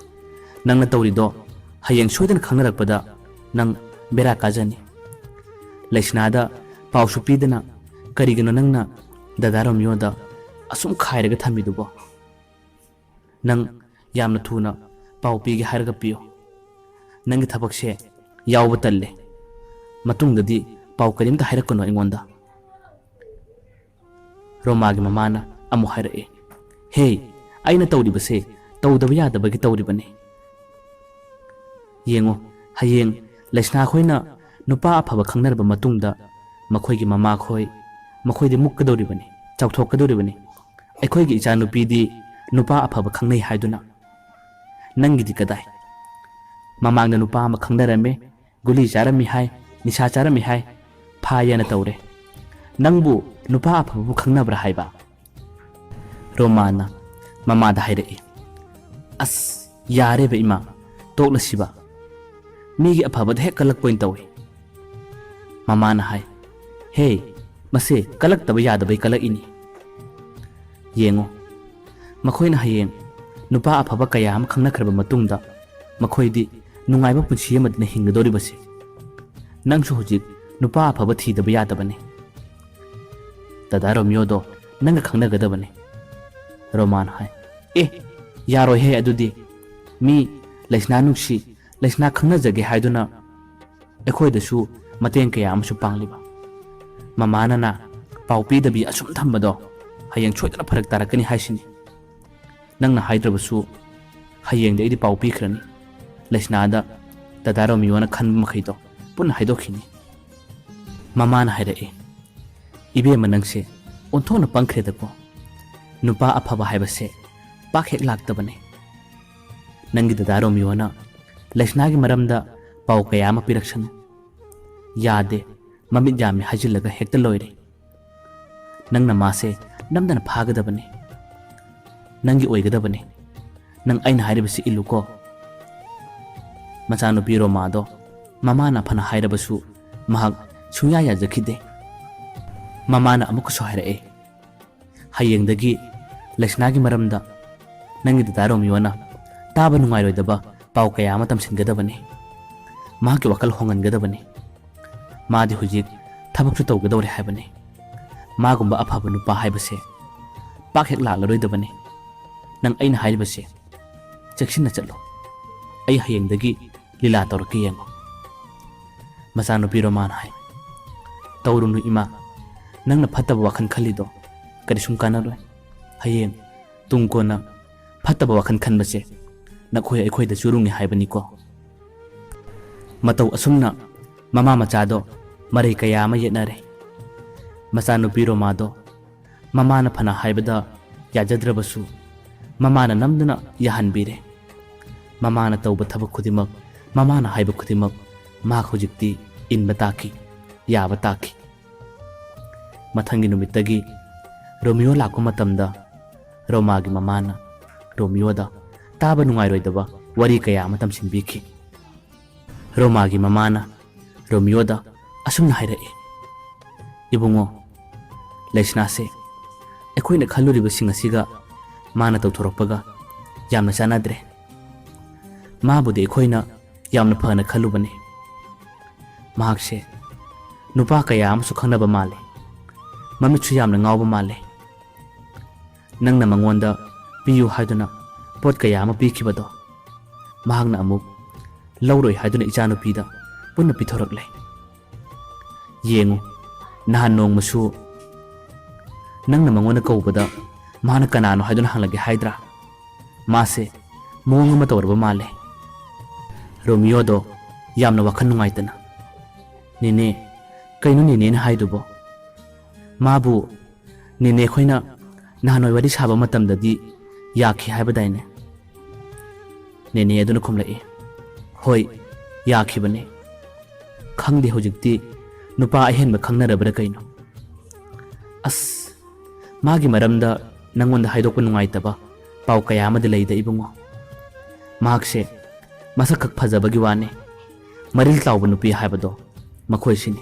ꯅꯪꯅ ꯇꯧꯔꯤꯗꯣ ꯍꯌꯦꯡ ꯁꯣꯏꯗꯅ ꯈꯪꯅꯔꯛꯄꯗ ꯅꯪ ꯕꯦꯔꯥ ꯀꯥꯖꯅꯤ꯫ ꯂꯩꯁꯅꯥꯗ ꯄꯥꯎꯁꯨ ꯄꯤꯗꯅ ꯀꯔꯤꯒꯤꯅꯣ ꯅꯪꯅ ꯗꯗꯥ ꯔꯣꯃꯤꯌꯣꯗ ꯑꯁꯨꯝ ꯈꯥꯏꯔꯒ ꯊꯝꯃꯤꯗꯨꯕꯣ? ꯅꯪ ꯌꯥꯝꯅ ꯊꯨꯅ ꯄꯥꯎ ꯄꯤꯒꯦ ꯍꯥꯏꯔꯒ ꯄꯤꯌꯨ꯫ ꯅꯪꯒꯤ ꯊꯕꯛꯁꯦ ꯌꯥꯎꯕ ꯇꯜꯂꯦ꯫ ꯃꯇꯨꯡꯗꯗꯤ ꯄꯥꯎ ꯀꯔꯤꯝꯇ ꯍꯥꯏꯔꯛꯀꯅꯨ ꯑꯩꯉꯣꯟꯗ"꯫ ꯔꯣꯃꯥꯒꯤ ꯃꯃꯥꯅ ꯑꯃꯨꯛ ꯍꯥꯏꯔꯛꯏ, "ꯍꯦ, ꯑꯩꯅ ꯇꯧꯔꯤꯕꯁꯦ ꯇꯧꯗꯕ ꯌꯥꯗꯕꯒꯤ ꯇꯧꯔꯤꯕꯅꯤ꯫ ꯌꯦꯡꯉꯨ, ꯍꯌꯦꯡ ꯂꯩꯁꯅꯥ ꯈꯣꯏꯅ ꯅꯨꯄꯥ ꯑꯐꯕ ꯈꯪꯅꯔꯕ ꯃꯇꯨꯡꯗ ꯃꯈꯣꯏꯒꯤ ꯃꯃꯥꯈꯣꯏ, ꯃꯈꯣꯏꯗꯤ ꯃꯨꯛꯀꯗꯧꯔꯤꯕꯅꯤ, ꯆꯥꯎꯊꯣꯛꯀꯗꯧꯔꯤꯕꯅꯤ꯫ ꯑꯩꯈꯣꯏꯒꯤ ꯏꯆꯥꯅꯨꯄꯤꯗꯤ ꯅꯨꯄꯥ ꯑꯐꯕ ꯈꯪꯅꯩ ꯍꯥꯏꯗꯨꯅ꯫ ꯅꯪꯒꯤꯗꯤ ꯀꯗꯥꯏ? ꯃꯃꯥꯡꯗ ꯅꯨꯄꯥ ꯑꯃ ꯈꯪꯅꯔꯝꯃꯦ, ꯒꯨꯂꯤ ꯆꯥꯔꯝꯃꯤ ꯍꯥꯏ, ꯅꯤꯁꯥ ꯆꯥꯔꯝꯃꯤ ꯍꯥꯏ, ꯐꯥꯏꯌꯦꯅ ꯇꯧꯔꯦ꯫ ꯅꯪꯕꯨ ꯅꯨꯄꯥ ꯑꯐꯕꯕꯨ ꯈꯪꯅꯕ꯭ꯔꯥ ꯍꯥꯏꯕ?" ꯔꯣꯃꯥꯅ ꯃꯃꯥꯗ ꯍꯥꯏꯔꯛꯏ, "ꯑꯁ, ꯌꯥꯔꯦꯕ ꯏꯃꯥ, ꯇꯣꯛꯂꯁꯤꯕ꯫ ꯃꯤꯒꯤ ꯑꯐꯕꯗ ꯍꯦꯛ ꯀꯜꯂꯛꯄ ꯑꯣꯏꯅ ꯇꯧꯏ꯫ ꯃꯃꯥꯅ ꯍꯥꯏ, "ꯍꯦ, ꯃꯁꯦ ꯀꯜꯂꯛꯇꯕ ꯌꯥꯗꯕꯩ ꯀꯜꯂꯛꯏꯅꯤ꯫ ꯌꯦꯡꯉꯣ, ꯃꯈꯣꯏꯅ ꯍꯌꯦꯡ ꯅꯨꯄꯥ ꯑꯐꯕ ꯀꯌꯥ ꯑꯃ ꯈꯪꯅꯈ꯭ꯔꯕ ꯃꯇꯨꯡꯗ ꯃꯈꯣꯏꯗꯤ ꯅꯨꯡꯉꯥꯏꯕ ꯄꯨꯟꯁꯤ ꯑꯃꯗꯅ ꯍꯤꯡꯒꯗꯧꯔꯤꯕꯁꯦ꯫ ꯅꯪꯁꯨ ꯍꯧꯖꯤꯛ ꯅꯨꯄꯥ ꯑꯐꯕ ꯊꯤꯗꯕ ꯌꯥꯗꯕꯅꯤ꯫ ꯗꯗꯥ ꯔꯣꯃꯤꯌꯣꯗꯣ ꯅꯪꯒ ꯈꯪꯅꯒꯗꯕꯅꯤ꯫" ꯔꯣꯃꯥꯅ ꯍꯥꯏ, "ꯑꯦ, ꯌꯥꯔꯣꯏꯍꯦ ꯑꯗꯨꯗꯤ꯫ ꯃꯤ ꯂꯩꯁꯅꯥ ꯅꯨꯡꯁꯤ, ꯂꯩꯁꯅꯥ ꯈꯪꯅꯖꯒꯦ ꯍꯥꯏꯗꯨꯅ ꯑꯩꯈꯣꯏꯗꯁꯨ ꯃꯇꯦꯡ ꯀꯌꯥ ꯑꯃꯁꯨ ꯄꯥꯡꯂꯤꯕ꯫ ꯃꯃꯥꯅꯅ ꯄꯥꯎ ꯄꯤꯗꯕꯤ ꯑꯁꯨꯝ ꯊꯝꯕꯗꯣ ꯍꯌꯦꯡ ꯁꯣꯏꯗꯅ ꯐꯔꯛ ꯇꯥꯔꯛꯀꯅꯤ ꯍꯥꯏꯁꯤꯅꯤ꯫ ꯅꯪꯅ ꯍꯥꯏꯗ꯭ꯔꯕꯁꯨ ꯍꯌꯦꯡꯗꯤ ꯑꯩꯗꯤ ꯄꯥꯎ ꯄꯤꯈ꯭ꯔꯅꯤ꯫ ꯂꯩꯁꯅꯥꯗ ꯗꯗꯥ ꯔꯣꯃꯤꯌꯣꯅ ꯈꯟꯕ ꯃꯈꯩꯗꯣ ꯄꯨꯟꯅ ꯍꯥꯏꯗꯣꯛꯈꯤꯅꯤ꯫" ꯃꯃꯥꯅ ꯍꯥꯏꯔꯛꯏ, "ꯏꯕꯦꯝꯃ, ꯅꯪꯁꯦ ꯑꯣꯟꯊꯣꯛꯅ ꯄꯪꯈ꯭ꯔꯦꯗꯀꯣ꯫ ꯅꯨꯄꯥ ꯑꯐꯕ ꯍꯥꯏꯕꯁꯦ ꯄꯥꯛ ꯍꯦꯛ ꯂꯥꯛꯇꯕꯅꯦ꯫ ꯅꯪꯒꯤ ꯗꯗꯥ ꯔꯣꯃꯤꯌꯣꯅ ꯂꯩꯁꯅꯥꯒꯤ ꯃꯔꯝꯗ ꯄꯥꯎ ꯀꯌꯥ ꯑꯃ ꯄꯤꯔꯛꯁꯅꯨ꯫ ꯌꯥꯗꯦ, ꯃꯃꯤꯠ ꯌꯥꯝꯃꯤ ꯍꯥꯏꯖꯤꯜꯂꯒ ꯍꯦꯛꯇ ꯂꯣꯏꯔꯦ꯫ ꯅꯪꯅ ꯃꯥꯁꯦ ꯅꯝꯗꯅ ꯐꯥꯒꯗꯕꯅꯤ꯫ ꯅꯪꯒꯤ ꯑꯣꯏꯒꯗꯕꯅꯤ꯫ ꯅꯪ ꯑꯩꯅ ꯍꯥꯏꯔꯤꯕꯁꯤ ꯏꯜꯂꯨꯀꯣ꯫" ꯃꯆꯥꯅꯨꯄꯤ ꯔꯣꯃꯥꯗꯣ ꯃꯃꯥꯅ ꯐꯅ ꯍꯥꯏꯔꯕꯁꯨ ꯃꯍꯥꯛ ꯁꯨꯡꯌꯥ ꯌꯥꯖꯈꯤꯗꯦ꯫ ꯃꯃꯥꯅ ꯑꯃꯨꯛꯀꯁꯨ ꯍꯥꯏꯔꯛꯑꯦ, "ꯍꯌꯦꯡꯗꯒꯤ ꯂꯩꯁꯅꯥꯒꯤ ꯃꯔꯝꯗ ꯅꯪꯒꯤ ꯗꯗꯥ ꯔꯣꯃꯤꯌꯣꯅ ꯇꯥꯕ ꯅꯨꯡꯉꯥꯏꯔꯣꯏꯗꯕ ꯄꯥꯎ ꯀꯌꯥ ꯑꯃ ꯇꯝꯁꯤꯟꯒꯗꯕꯅꯤ꯫ ꯃꯍꯥꯛꯀꯤ ꯋꯥꯈꯜ ꯍꯣꯡꯍꯟꯒꯗꯕꯅꯤ꯫ ꯃꯥꯗꯤ ꯍꯧꯖꯤꯛ ꯊꯕꯛꯁꯨ ꯇꯧꯒꯗꯧꯔꯦ ꯍꯥꯏꯕꯅꯤ꯫ ꯃꯥꯒꯨꯝꯕ ꯑꯐꯕ ꯅꯨꯄꯥ ꯍꯥꯏꯕꯁꯦ ꯄꯥꯛ ꯍꯦꯛ ꯂꯥꯛꯂꯔꯣꯏꯗꯕꯅꯤ꯫ ꯅꯪ ꯑꯩꯅ ꯍꯥꯏꯔꯤꯕꯁꯦ ꯆꯦꯛꯁꯤꯟꯅ ꯆꯠꯂꯨ꯫ ꯑꯩ ꯍꯌꯦꯡꯗꯒꯤ ꯂꯤꯂꯥ ꯇꯧꯔꯛꯀꯦ, ꯌꯦꯡꯉꯨ꯫" ꯃꯆꯥꯅꯨꯄꯤ ꯔꯣꯃꯥꯅ ꯍꯥꯏ, "ꯇꯧꯔꯨꯅꯨ ꯏꯃꯥ, ꯅꯪꯅ ꯐꯠꯇꯕ ꯋꯥꯈꯜ ꯈꯜꯂꯤꯗꯣ ꯀꯔꯤꯁꯨꯝ ꯀꯥꯟꯅꯔꯣꯏ꯫ ꯍꯌꯦꯡ ꯇꯨꯡ ꯀꯣꯟꯅ ꯐꯠꯇꯕ ꯋꯥꯈꯜ ꯈꯟꯕꯁꯦ ꯅꯈꯣꯏ ꯑꯩꯈꯣꯏꯗ ꯆꯨꯔꯨꯡꯉꯦ ꯍꯥꯏꯕꯅꯤꯀꯣ꯫" ꯃꯇꯧ ꯑꯁꯨꯝꯅ ꯃꯃꯥ ꯃꯆꯥꯗꯣ ꯃꯔꯩ ꯀꯌꯥ ꯑꯃ ꯌꯦꯠꯅꯔꯦ꯫ ꯃꯆꯥꯅꯨꯄꯤ ꯔꯣꯃꯥꯗꯣ ꯃꯃꯥꯅ ꯐꯅ ꯍꯥꯏꯕꯗ ꯌꯥꯖꯗ꯭ꯔꯕꯁꯨ ꯃꯃꯥꯅ ꯅꯝꯗꯨꯅ ꯌꯥꯍꯟꯕꯤꯔꯦ꯫ ꯃꯃꯥꯅ ꯇꯧꯕ ꯊꯕꯛ ꯈꯨꯗꯤꯡꯃꯛ, ꯃꯃꯥꯅ ꯍꯥꯏꯕ ꯈꯨꯗꯤꯡꯃꯛ ꯃꯍꯥꯛ ꯍꯧꯖꯤꯛꯇꯤ ꯏꯟꯕ ꯇꯥꯈꯤ, ꯌꯥꯕ ꯇꯥꯈꯤ꯫ ꯃꯊꯪꯒꯤ ꯅꯨꯃꯤꯠꯇꯒꯤ ꯔꯣꯃꯤꯌꯣ ꯂꯥꯛꯄ ꯃꯇꯝꯗ ꯔꯣꯃꯥꯒꯤ ꯃꯃꯥꯅ ꯔꯣꯃꯤꯌꯣꯗ ꯇꯥꯕ ꯅꯨꯡꯉꯥꯏꯔꯣꯏꯗꯕ ꯋꯥꯔꯤ ꯀꯌꯥ ꯑꯃ ꯇꯝꯁꯤꯟꯕꯤꯈꯤ꯫ ꯔꯣꯃꯥꯒꯤ ꯃꯃꯥꯅ ꯔꯣꯃꯤꯌꯣꯗ ꯑꯁꯨꯝꯅ ꯍꯥꯏꯔꯛꯏ, "ꯏꯕꯨꯡꯉꯣ, ꯂꯩꯁꯅꯥꯁꯦ ꯑꯩꯈꯣꯏꯅ ꯈꯜꯂꯨꯔꯤꯕꯁꯤꯡ ꯑꯁꯤꯒ ꯃꯥꯅ ꯇꯧꯊꯣꯔꯛꯄꯒ ꯌꯥꯝꯅ ꯆꯥꯟꯅꯗ꯭ꯔꯦ꯫ ꯃꯥꯕꯨꯗꯤ ꯑꯩꯈꯣꯏꯅ ꯌꯥꯝꯅ ꯐꯅ ꯈꯜꯂꯨꯕꯅꯤ꯫ ꯃꯍꯥꯛꯁꯦ ꯅꯨꯄꯥ ꯀꯌꯥ ꯑꯃꯁꯨ ꯈꯪꯅꯕ ꯃꯥꯜꯂꯦ꯫ ꯃꯃꯤꯠꯁꯨ ꯌꯥꯝꯅ ꯉꯥꯎꯕ ꯃꯥꯜꯂꯦ꯫ ꯅꯪꯅ ꯃꯉꯣꯟꯗ ꯄꯤꯌꯨ ꯍꯥꯏꯗꯨꯅ ꯄꯣꯠ ꯀꯌꯥ ꯑꯃ ꯄꯤꯈꯤꯕꯗꯣ, ꯃꯍꯥꯛꯅ ꯑꯃꯨꯛ ꯂꯧꯔꯣꯏ ꯍꯥꯏꯗꯨꯅ ꯏꯆꯥꯅꯨꯄꯤꯗ ꯄꯨꯟꯅ ꯄꯤꯊꯣꯔꯛꯂꯦ꯫ ꯌꯦꯡꯉꯨ, ꯅꯍꯥꯟ ꯅꯣꯡꯃꯁꯨ ꯅꯪꯅ ꯃꯉꯣꯟꯗ ꯀꯧꯕꯗ ꯃꯥꯅ ꯀꯅꯥꯅꯣ ꯍꯥꯏꯗꯨꯅ ꯍꯪꯂꯛꯀꯦ ꯍꯥꯏꯗ꯭ꯔꯥ? ꯃꯥꯁꯦ ꯃꯑꯣꯡ ꯑꯃ ꯇꯧꯔꯕ ꯃꯥꯜꯂꯦ꯫" ꯔꯣꯃꯤꯌꯣꯗꯣ ꯌꯥꯝꯅ ꯋꯥꯈꯜ ꯅꯨꯡꯉꯥꯏꯇꯅ, "ꯅꯦꯅꯦ, ꯀꯩꯅꯣ ꯅꯦꯅꯦꯅ ꯍꯥꯏꯗꯨꯕꯣ? ꯃꯥꯕꯨ ꯅꯦꯅꯦ ꯑꯩꯈꯣꯏꯅ ꯅꯍꯥꯟꯋꯥꯏ ꯋꯥꯔꯤ ꯁꯥꯕ ꯃꯇꯝꯗꯗꯤ ꯌꯥꯈꯤ ꯍꯥꯏꯕꯗꯥꯏꯅꯦ?" ꯅꯦꯅꯦ ꯑꯗꯨꯅ ꯈꯨꯝꯂꯛꯏ, "ꯍꯣꯏ, ꯌꯥꯈꯤꯕꯅꯦ꯫ ꯈꯪꯗꯦ ꯍꯧꯖꯤꯛꯇꯤ ꯅꯨꯄꯥ ꯑꯍꯦꯟꯕ ꯈꯪꯅꯔꯕ꯭ꯔꯥ ꯀꯩꯅꯣ꯫ ꯑꯁ, ꯃꯥꯒꯤ ꯃꯔꯝꯗ ꯅꯪꯉꯣꯟꯗ ꯍꯥꯏꯗꯣꯛꯄ ꯅꯨꯡꯉꯥꯏꯇꯕ ꯄꯥꯎ ꯀꯌꯥ ꯑꯃꯗꯤ ꯂꯩꯗ ꯏꯕꯨꯡꯉꯣ꯫ ꯃꯍꯥꯛꯁꯦ ꯃꯁꯛ ꯈꯛ ꯐꯖꯕꯒꯤ ꯋꯥꯅꯤ, ꯃꯔꯤꯜ ꯇꯥꯎꯕ ꯅꯨꯄꯤ ꯍꯥꯏꯕꯗꯣ ꯃꯈꯣꯏꯁꯤꯅꯤ꯫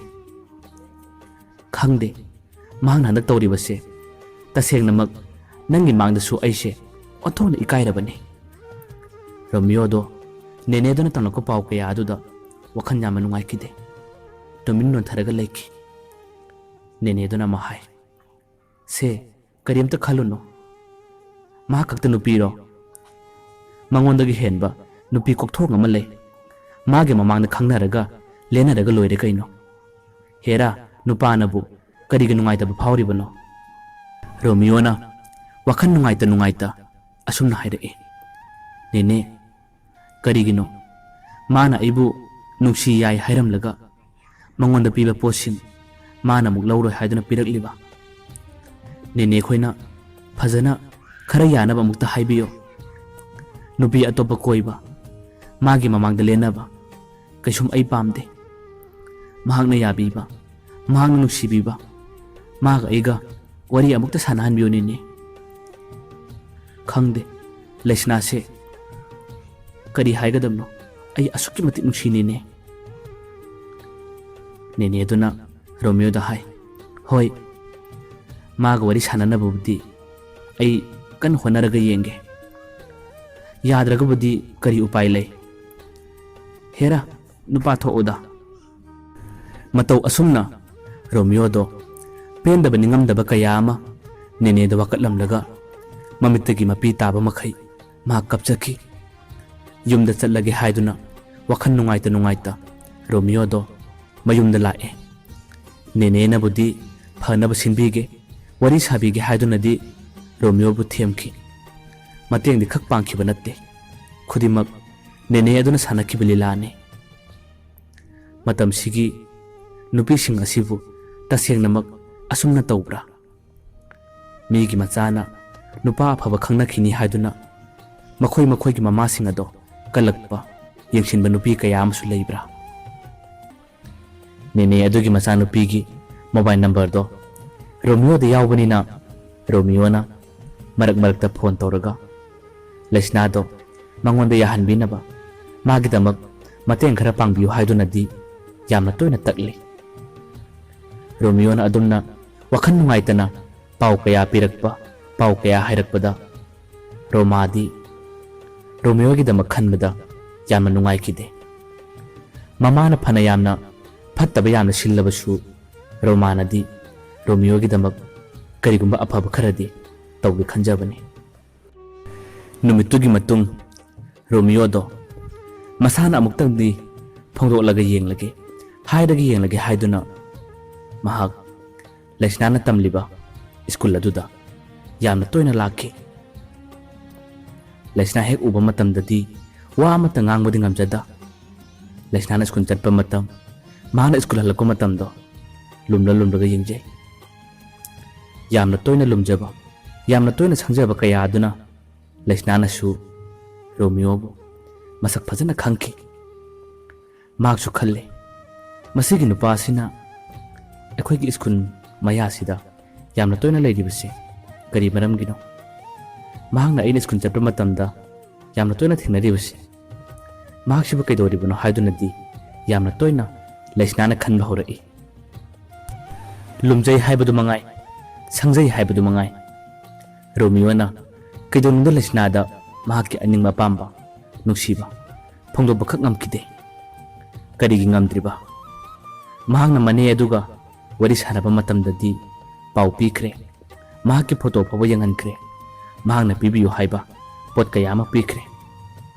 ꯈꯪꯗꯦ, ꯃꯍꯥꯛꯅ ꯍꯟꯗꯛ ꯇꯧꯔꯤꯕꯁꯦ꯫ ꯇꯁꯦꯡꯅꯃꯛ ꯅꯪꯒꯤ ꯃꯥꯡꯗꯁꯨ ꯑꯩꯁꯦ ꯑꯣꯟꯊꯣꯛꯅ ꯏꯀꯥꯏꯔꯕꯅꯤ꯫" ꯔꯣꯃꯤꯌꯣꯗꯣ ꯅꯦꯅꯦꯗꯨꯅ ꯇꯝꯂꯛꯄ ꯄꯥꯎ ꯀꯌꯥ ꯑꯗꯨꯗ ꯋꯥꯈꯜ ꯌꯥꯝꯅ ꯅꯨꯡꯉꯥꯏꯈꯤꯗꯦ꯫ ꯇꯨꯃꯤꯟ ꯅꯣꯟꯊꯔꯒ ꯂꯩꯈꯤ꯫ ꯅꯦꯅꯦꯗꯨꯅ ꯑꯃ ꯍꯥꯏ, "ꯁꯦ, ꯀꯔꯤꯝꯇ ꯈꯜꯂꯨꯅꯨ꯫ ꯃꯍꯥꯛ ꯈꯛꯇ ꯅꯨꯄꯤꯔꯣ? ꯃꯉꯣꯟꯗꯒꯤ ꯍꯦꯟꯕ ꯅꯨꯄꯤ ꯀꯣꯛꯊꯣꯡ ꯑꯃ ꯂꯩ꯫ ꯃꯥꯒꯤ ꯃꯃꯥꯡꯗ ꯈꯪꯅꯔꯒ ꯂꯦꯟꯅꯔꯒ ꯂꯣꯏꯔꯦ ꯀꯩꯅꯣ꯫ ꯍꯦꯔꯥ, ꯅꯨꯄꯥꯅꯕꯨ ꯀꯔꯤꯒꯤ ꯅꯨꯡꯉꯥꯏꯇꯕ ꯐꯥꯎꯔꯤꯕꯅꯣ?" ꯔꯣꯃꯤꯌꯣꯅ ꯋꯥꯈꯜ ꯅꯨꯡꯉꯥꯏꯇ ꯅꯨꯡꯉꯥꯏꯇ ꯑꯁꯨꯝꯅ ꯍꯥꯏꯔꯛꯏ, "ꯅꯦꯅꯦ, ꯀꯔꯤꯒꯤꯅꯣ ꯃꯥꯅ ꯑꯩꯕꯨ ꯅꯨꯡꯁꯤ ꯌꯥꯏ ꯍꯥꯏꯔꯝꯂꯒ ꯃꯉꯣꯟꯗ ꯄꯤꯕ ꯄꯣꯠꯁꯤꯡ ꯃꯥꯅ ꯑꯃꯨꯛ ꯂꯧꯔꯣꯏ ꯍꯥꯏꯗꯨꯅ ꯄꯤꯔꯛꯂꯤꯕ? ꯅꯦꯅꯦ ꯈꯣꯏꯅ ꯐꯖꯅ ꯈꯔ ꯌꯥꯅꯕ ꯑꯃꯨꯛꯇ ꯍꯥꯏꯕꯤꯌꯣ꯫ ꯅꯨꯄꯤ ꯑꯇꯣꯞꯄ ꯀꯣꯏꯕ, ꯃꯥꯒꯤ ꯃꯃꯥꯡꯗ ꯂꯦꯟꯅꯕ ꯀꯩꯁꯨꯝ ꯑꯩ ꯄꯥꯝꯗꯦ꯫ ꯃꯍꯥꯛꯅ ꯌꯥꯕꯤꯕ, ꯃꯍꯥꯛꯅ ꯅꯨꯡꯁꯤꯕꯤꯕ, ꯃꯥꯒ ꯑꯩꯒ ꯋꯥꯔꯤ ꯑꯃꯨꯛꯇ ꯁꯥꯟꯅꯍꯟꯕꯤꯌꯨ ꯅꯦꯅꯦ꯫" ꯈꯪꯗꯦ, ꯂꯩꯁꯅꯥꯁꯦ ꯀꯔꯤ ꯍꯥꯏꯒꯗꯕꯅꯣ? ꯑꯩ ꯑꯁꯨꯛꯀꯤ ꯃꯇꯤꯛ ꯅꯨꯡꯁꯤ ꯅꯦꯅꯦ꯫ ꯅꯦꯅꯦ ꯑꯗꯨꯅ ꯔꯣꯃꯤꯌꯣꯗ ꯍꯥꯏ, "ꯍꯣꯏ, ꯃꯥꯒ ꯋꯥꯔꯤ ꯁꯥꯟꯅꯅꯕꯕꯨꯗꯤ ꯑꯩ ꯀꯟꯅ ꯍꯣꯠꯅꯔꯒ ꯌꯦꯡꯒꯦ꯫ ꯌꯥꯗ꯭ꯔꯒꯕꯨꯗꯤ ꯀꯔꯤ ꯎꯄꯥꯏ ꯂꯩ? ꯍꯦꯔꯥ, ꯅꯨꯄꯥ ꯊꯣꯛꯎꯗ꯫" ꯃꯇꯧ ꯑꯁꯨꯝꯅ ꯔꯣꯃꯤꯌꯣꯗꯣ ꯄꯦꯟꯗꯕ ꯅꯤꯡꯉꯝꯗꯕ ꯀꯌꯥ ꯑꯃ ꯅꯦꯅꯦꯗ ꯋꯥꯀꯠꯂꯝꯂꯒ ꯃꯃꯤꯠꯇꯒꯤ ꯃꯄꯤ ꯇꯥꯕ ꯃꯈꯩ ꯃꯍꯥꯛ ꯀꯞꯆꯈꯤ꯫ ꯌꯨꯝꯗ ꯆꯠꯂꯒꯦ ꯍꯥꯏꯗꯨꯅ ꯋꯥꯈꯜ ꯅꯨꯡꯉꯥꯏꯇ ꯅꯨꯡꯉꯥꯏꯇ ꯔꯣꯃꯤꯌꯣꯗꯣ ꯃꯌꯨꯝꯗ ꯂꯥꯛꯑꯦ꯫ ꯅꯦꯅꯦꯅꯕꯨꯗꯤ ꯐꯅꯕ ꯁꯤꯟꯕꯤꯒꯦ, ꯋꯥꯔꯤ ꯁꯥꯕꯤꯒꯦ ꯍꯥꯏꯗꯨꯅꯗꯤ ꯔꯣꯃꯤꯌꯣꯕꯨ ꯊꯦꯝꯈꯤ꯫ ꯃꯇꯦꯡꯗꯤ ꯈꯛ ꯄꯥꯡꯈꯤꯕ ꯅꯠꯇꯦ꯫ ꯈꯨꯗꯤꯡꯃꯛ ꯅꯦꯅꯦ ꯑꯗꯨꯅ ꯁꯥꯟꯅꯈꯤꯕ ꯂꯤꯂꯥꯅꯤ꯫ ꯃꯇꯝꯁꯤꯒꯤ ꯅꯨꯄꯤꯁꯤꯡ ꯑꯁꯤꯕꯨ ꯇꯁꯦꯡꯅꯃꯛ ꯑꯁꯨꯝꯅ ꯇꯧꯕ꯭ꯔꯥ? ꯃꯤꯒꯤ ꯃꯆꯥꯅ ꯅꯨꯄꯥ ꯑꯐꯕ ꯈꯪꯅꯈꯤꯅꯤ ꯍꯥꯏꯗꯨꯅ ꯃꯈꯣꯏ ꯃꯈꯣꯏꯒꯤ ꯃꯃꯥꯁꯤꯡ ꯑꯗꯣ ꯀꯜꯂꯛꯄ, ꯌꯦꯡꯁꯤꯟꯕ ꯅꯨꯄꯤ ꯀꯌꯥ ꯑꯃꯁꯨ ꯂꯩꯕ꯭ꯔꯥ? ꯅꯦꯅꯦ ꯑꯗꯨꯒꯤ ꯃꯆꯥꯅꯨꯄꯤꯒꯤ ꯃꯣꯕꯥꯏꯜ ꯅꯝꯕꯔꯗꯣ ꯔꯣꯃꯤꯌꯣꯗ ꯌꯥꯎꯕꯅꯤꯅ ꯔꯣꯃꯤꯌꯣꯅ ꯃꯔꯛ ꯃꯔꯛꯇ ꯐꯣꯟ ꯇꯧꯔꯒ ꯂꯩꯁꯅꯥꯗꯣ ꯃꯉꯣꯟꯗ ꯌꯥꯍꯟꯕꯤꯅꯕ, ꯃꯥꯒꯤꯗꯃꯛ ꯃꯇꯦꯡ ꯈꯔ ꯄꯥꯡꯕꯤꯌꯨ ꯍꯥꯏꯗꯨꯅꯗꯤ ꯌꯥꯝꯅ ꯇꯣꯏꯅ ꯇꯛꯂꯤ꯫ ꯔꯣꯃꯤꯌꯣꯅ ꯑꯗꯨꯝꯅ ꯋꯥꯈꯜ ꯅꯨꯡꯉꯥꯏꯇꯅ ꯄꯥꯎ ꯀꯌꯥ ꯄꯤꯔꯛꯄ, ꯄꯥꯎ ꯀꯌꯥ ꯍꯥꯏꯔꯛꯄꯗ ꯔꯣꯃꯥꯗꯤ ꯔꯣꯃꯤꯌꯣꯒꯤꯗꯃꯛ ꯈꯟꯕꯗ ꯌꯥꯝꯅ ꯅꯨꯡꯉꯥꯏꯈꯤꯗꯦ꯫ ꯃꯃꯥꯅ ꯐꯅ ꯌꯥꯝꯅ ꯐꯠꯇꯕ ꯌꯥꯝꯅ ꯁꯤꯜꯂꯕꯁꯨ ꯔꯣꯃꯥꯅꯗꯤ ꯔꯣꯃꯤꯌꯣꯒꯤꯗꯃꯛ ꯀꯔꯤꯒꯨꯝꯕ ꯑꯐꯕ ꯈꯔꯗꯤ ꯇꯧꯒꯦ ꯈꯟꯖꯕꯅꯤ꯫ ꯅꯨꯃꯤꯠꯇꯨꯒꯤ ꯃꯇꯨꯡ ꯔꯣꯃꯤꯌꯣꯗꯣ ꯃꯁꯥꯅ ꯑꯃꯨꯛꯇꯪꯗꯤ ꯐꯣꯡꯗꯣꯛꯂꯒ ꯌꯦꯡꯂꯒꯦ, ꯍꯥꯏꯔꯒ ꯌꯦꯡꯂꯒꯦ ꯍꯥꯏꯗꯨꯅ ꯃꯍꯥꯛ ꯂꯩꯁꯅꯥꯅ ꯇꯝꯂꯤꯕ ꯁ꯭ꯀꯨꯜ ꯑꯗꯨꯗ ꯌꯥꯝꯅ ꯇꯣꯏꯅ ꯂꯥꯛꯈꯤ꯫ ꯂꯩꯁꯅꯥ ꯍꯦꯛ ꯎꯕ ꯃꯇꯝꯗꯗꯤ ꯋꯥ ꯑꯃꯠꯇ ꯉꯥꯡꯕꯗꯤ ꯉꯝꯖꯗ꯫ ꯂꯩꯁꯅꯥꯅ ꯁ꯭ꯀꯨꯜ ꯆꯠꯄ ꯃꯇꯝ, ꯃꯍꯥꯛꯅ ꯁ꯭ꯀꯨꯜ ꯍꯜꯂꯛꯄ ꯃꯇꯝꯗꯣ ꯂꯨꯝꯂ ꯂꯨꯝꯂꯒ ꯌꯦꯡꯖꯩ꯫ ꯌꯥꯝꯅ ꯇꯣꯏꯅ ꯂꯨꯝꯖꯕ, ꯌꯥꯝꯅ ꯇꯣꯏꯅ ꯁꯪꯖꯕ ꯀꯌꯥ ꯑꯗꯨꯅ ꯂꯩꯁꯅꯥꯅꯁꯨ ꯔꯣꯃꯤꯌꯣꯕꯨ ꯃꯁꯛ ꯐꯖꯅ ꯈꯪꯈꯤ꯫ ꯃꯍꯥꯛꯁꯨ ꯈꯜꯂꯤ, "ꯃꯁꯤꯒꯤ ꯅꯨꯄꯥ ꯑꯁꯤꯅ ꯑꯩꯈꯣꯏꯒꯤ ꯁ꯭ꯀꯨꯜ ꯃꯌꯥꯁꯤꯗ ꯌꯥꯝꯅ ꯇꯣꯏꯅ ꯂꯩꯔꯤꯕꯁꯤ ꯀꯔꯤ ꯃꯔꯝꯒꯤꯅꯣ? ꯃꯍꯥꯛꯅ ꯑꯩꯅ ꯁ꯭ꯀꯨꯜ ꯆꯠꯄ ꯃꯇꯝꯗ ꯌꯥꯝꯅ ꯇꯣꯏꯅ ꯊꯦꯡꯅꯔꯤꯕꯁꯤ ꯃꯍꯥꯛꯁꯤꯕꯨ ꯀꯩꯗꯧꯔꯤꯕꯅꯣ ꯍꯥꯏꯗꯨꯅꯗꯤ ꯌꯥꯝꯅ ꯇꯣꯏꯅ ꯂꯩꯁꯅꯥꯅ ꯈꯟꯕ ꯍꯧꯔꯛꯏ꯫ ꯂꯨꯝꯖꯩ ꯍꯥꯏꯕꯗꯨ ꯃꯉꯥꯏ, ꯁꯪꯖꯩ ꯍꯥꯏꯕꯗꯨ ꯃꯉꯥꯏ, ꯔꯣꯃꯤꯌꯣꯅ ꯀꯩꯗꯧꯅꯨꯡꯗ ꯂꯩꯁꯅꯥꯗ ꯃꯍꯥꯛꯀꯤ ꯑꯅꯤꯡꯕ ꯑꯄꯥꯝꯕ, ꯅꯨꯡꯁꯤꯕ ꯐꯣꯡꯗꯣꯛꯄꯈꯛ ꯉꯝꯈꯤꯗꯦ꯫ ꯀꯔꯤꯒꯤ ꯉꯝꯗ꯭ꯔꯤꯕ? ꯃꯍꯥꯛꯅ ꯃꯅꯦ ꯑꯗꯨꯒ ꯋꯥꯔꯤ ꯁꯥꯟꯅꯕ ꯃꯇꯝꯗꯗꯤ ꯄꯥꯎ ꯄꯤꯈ꯭ꯔꯦ, ꯃꯍꯥꯛꯀꯤ ꯐꯣꯇꯣ ꯐꯥꯎꯕ ꯌꯦꯡꯍꯟꯈ꯭ꯔꯦ, ꯃꯍꯥꯛꯅ ꯄꯤꯕꯤꯌꯨ ꯍꯥꯏꯕ ꯄꯣꯠ ꯀꯌꯥ ꯑꯃ ꯄꯤꯈ꯭ꯔꯦ꯫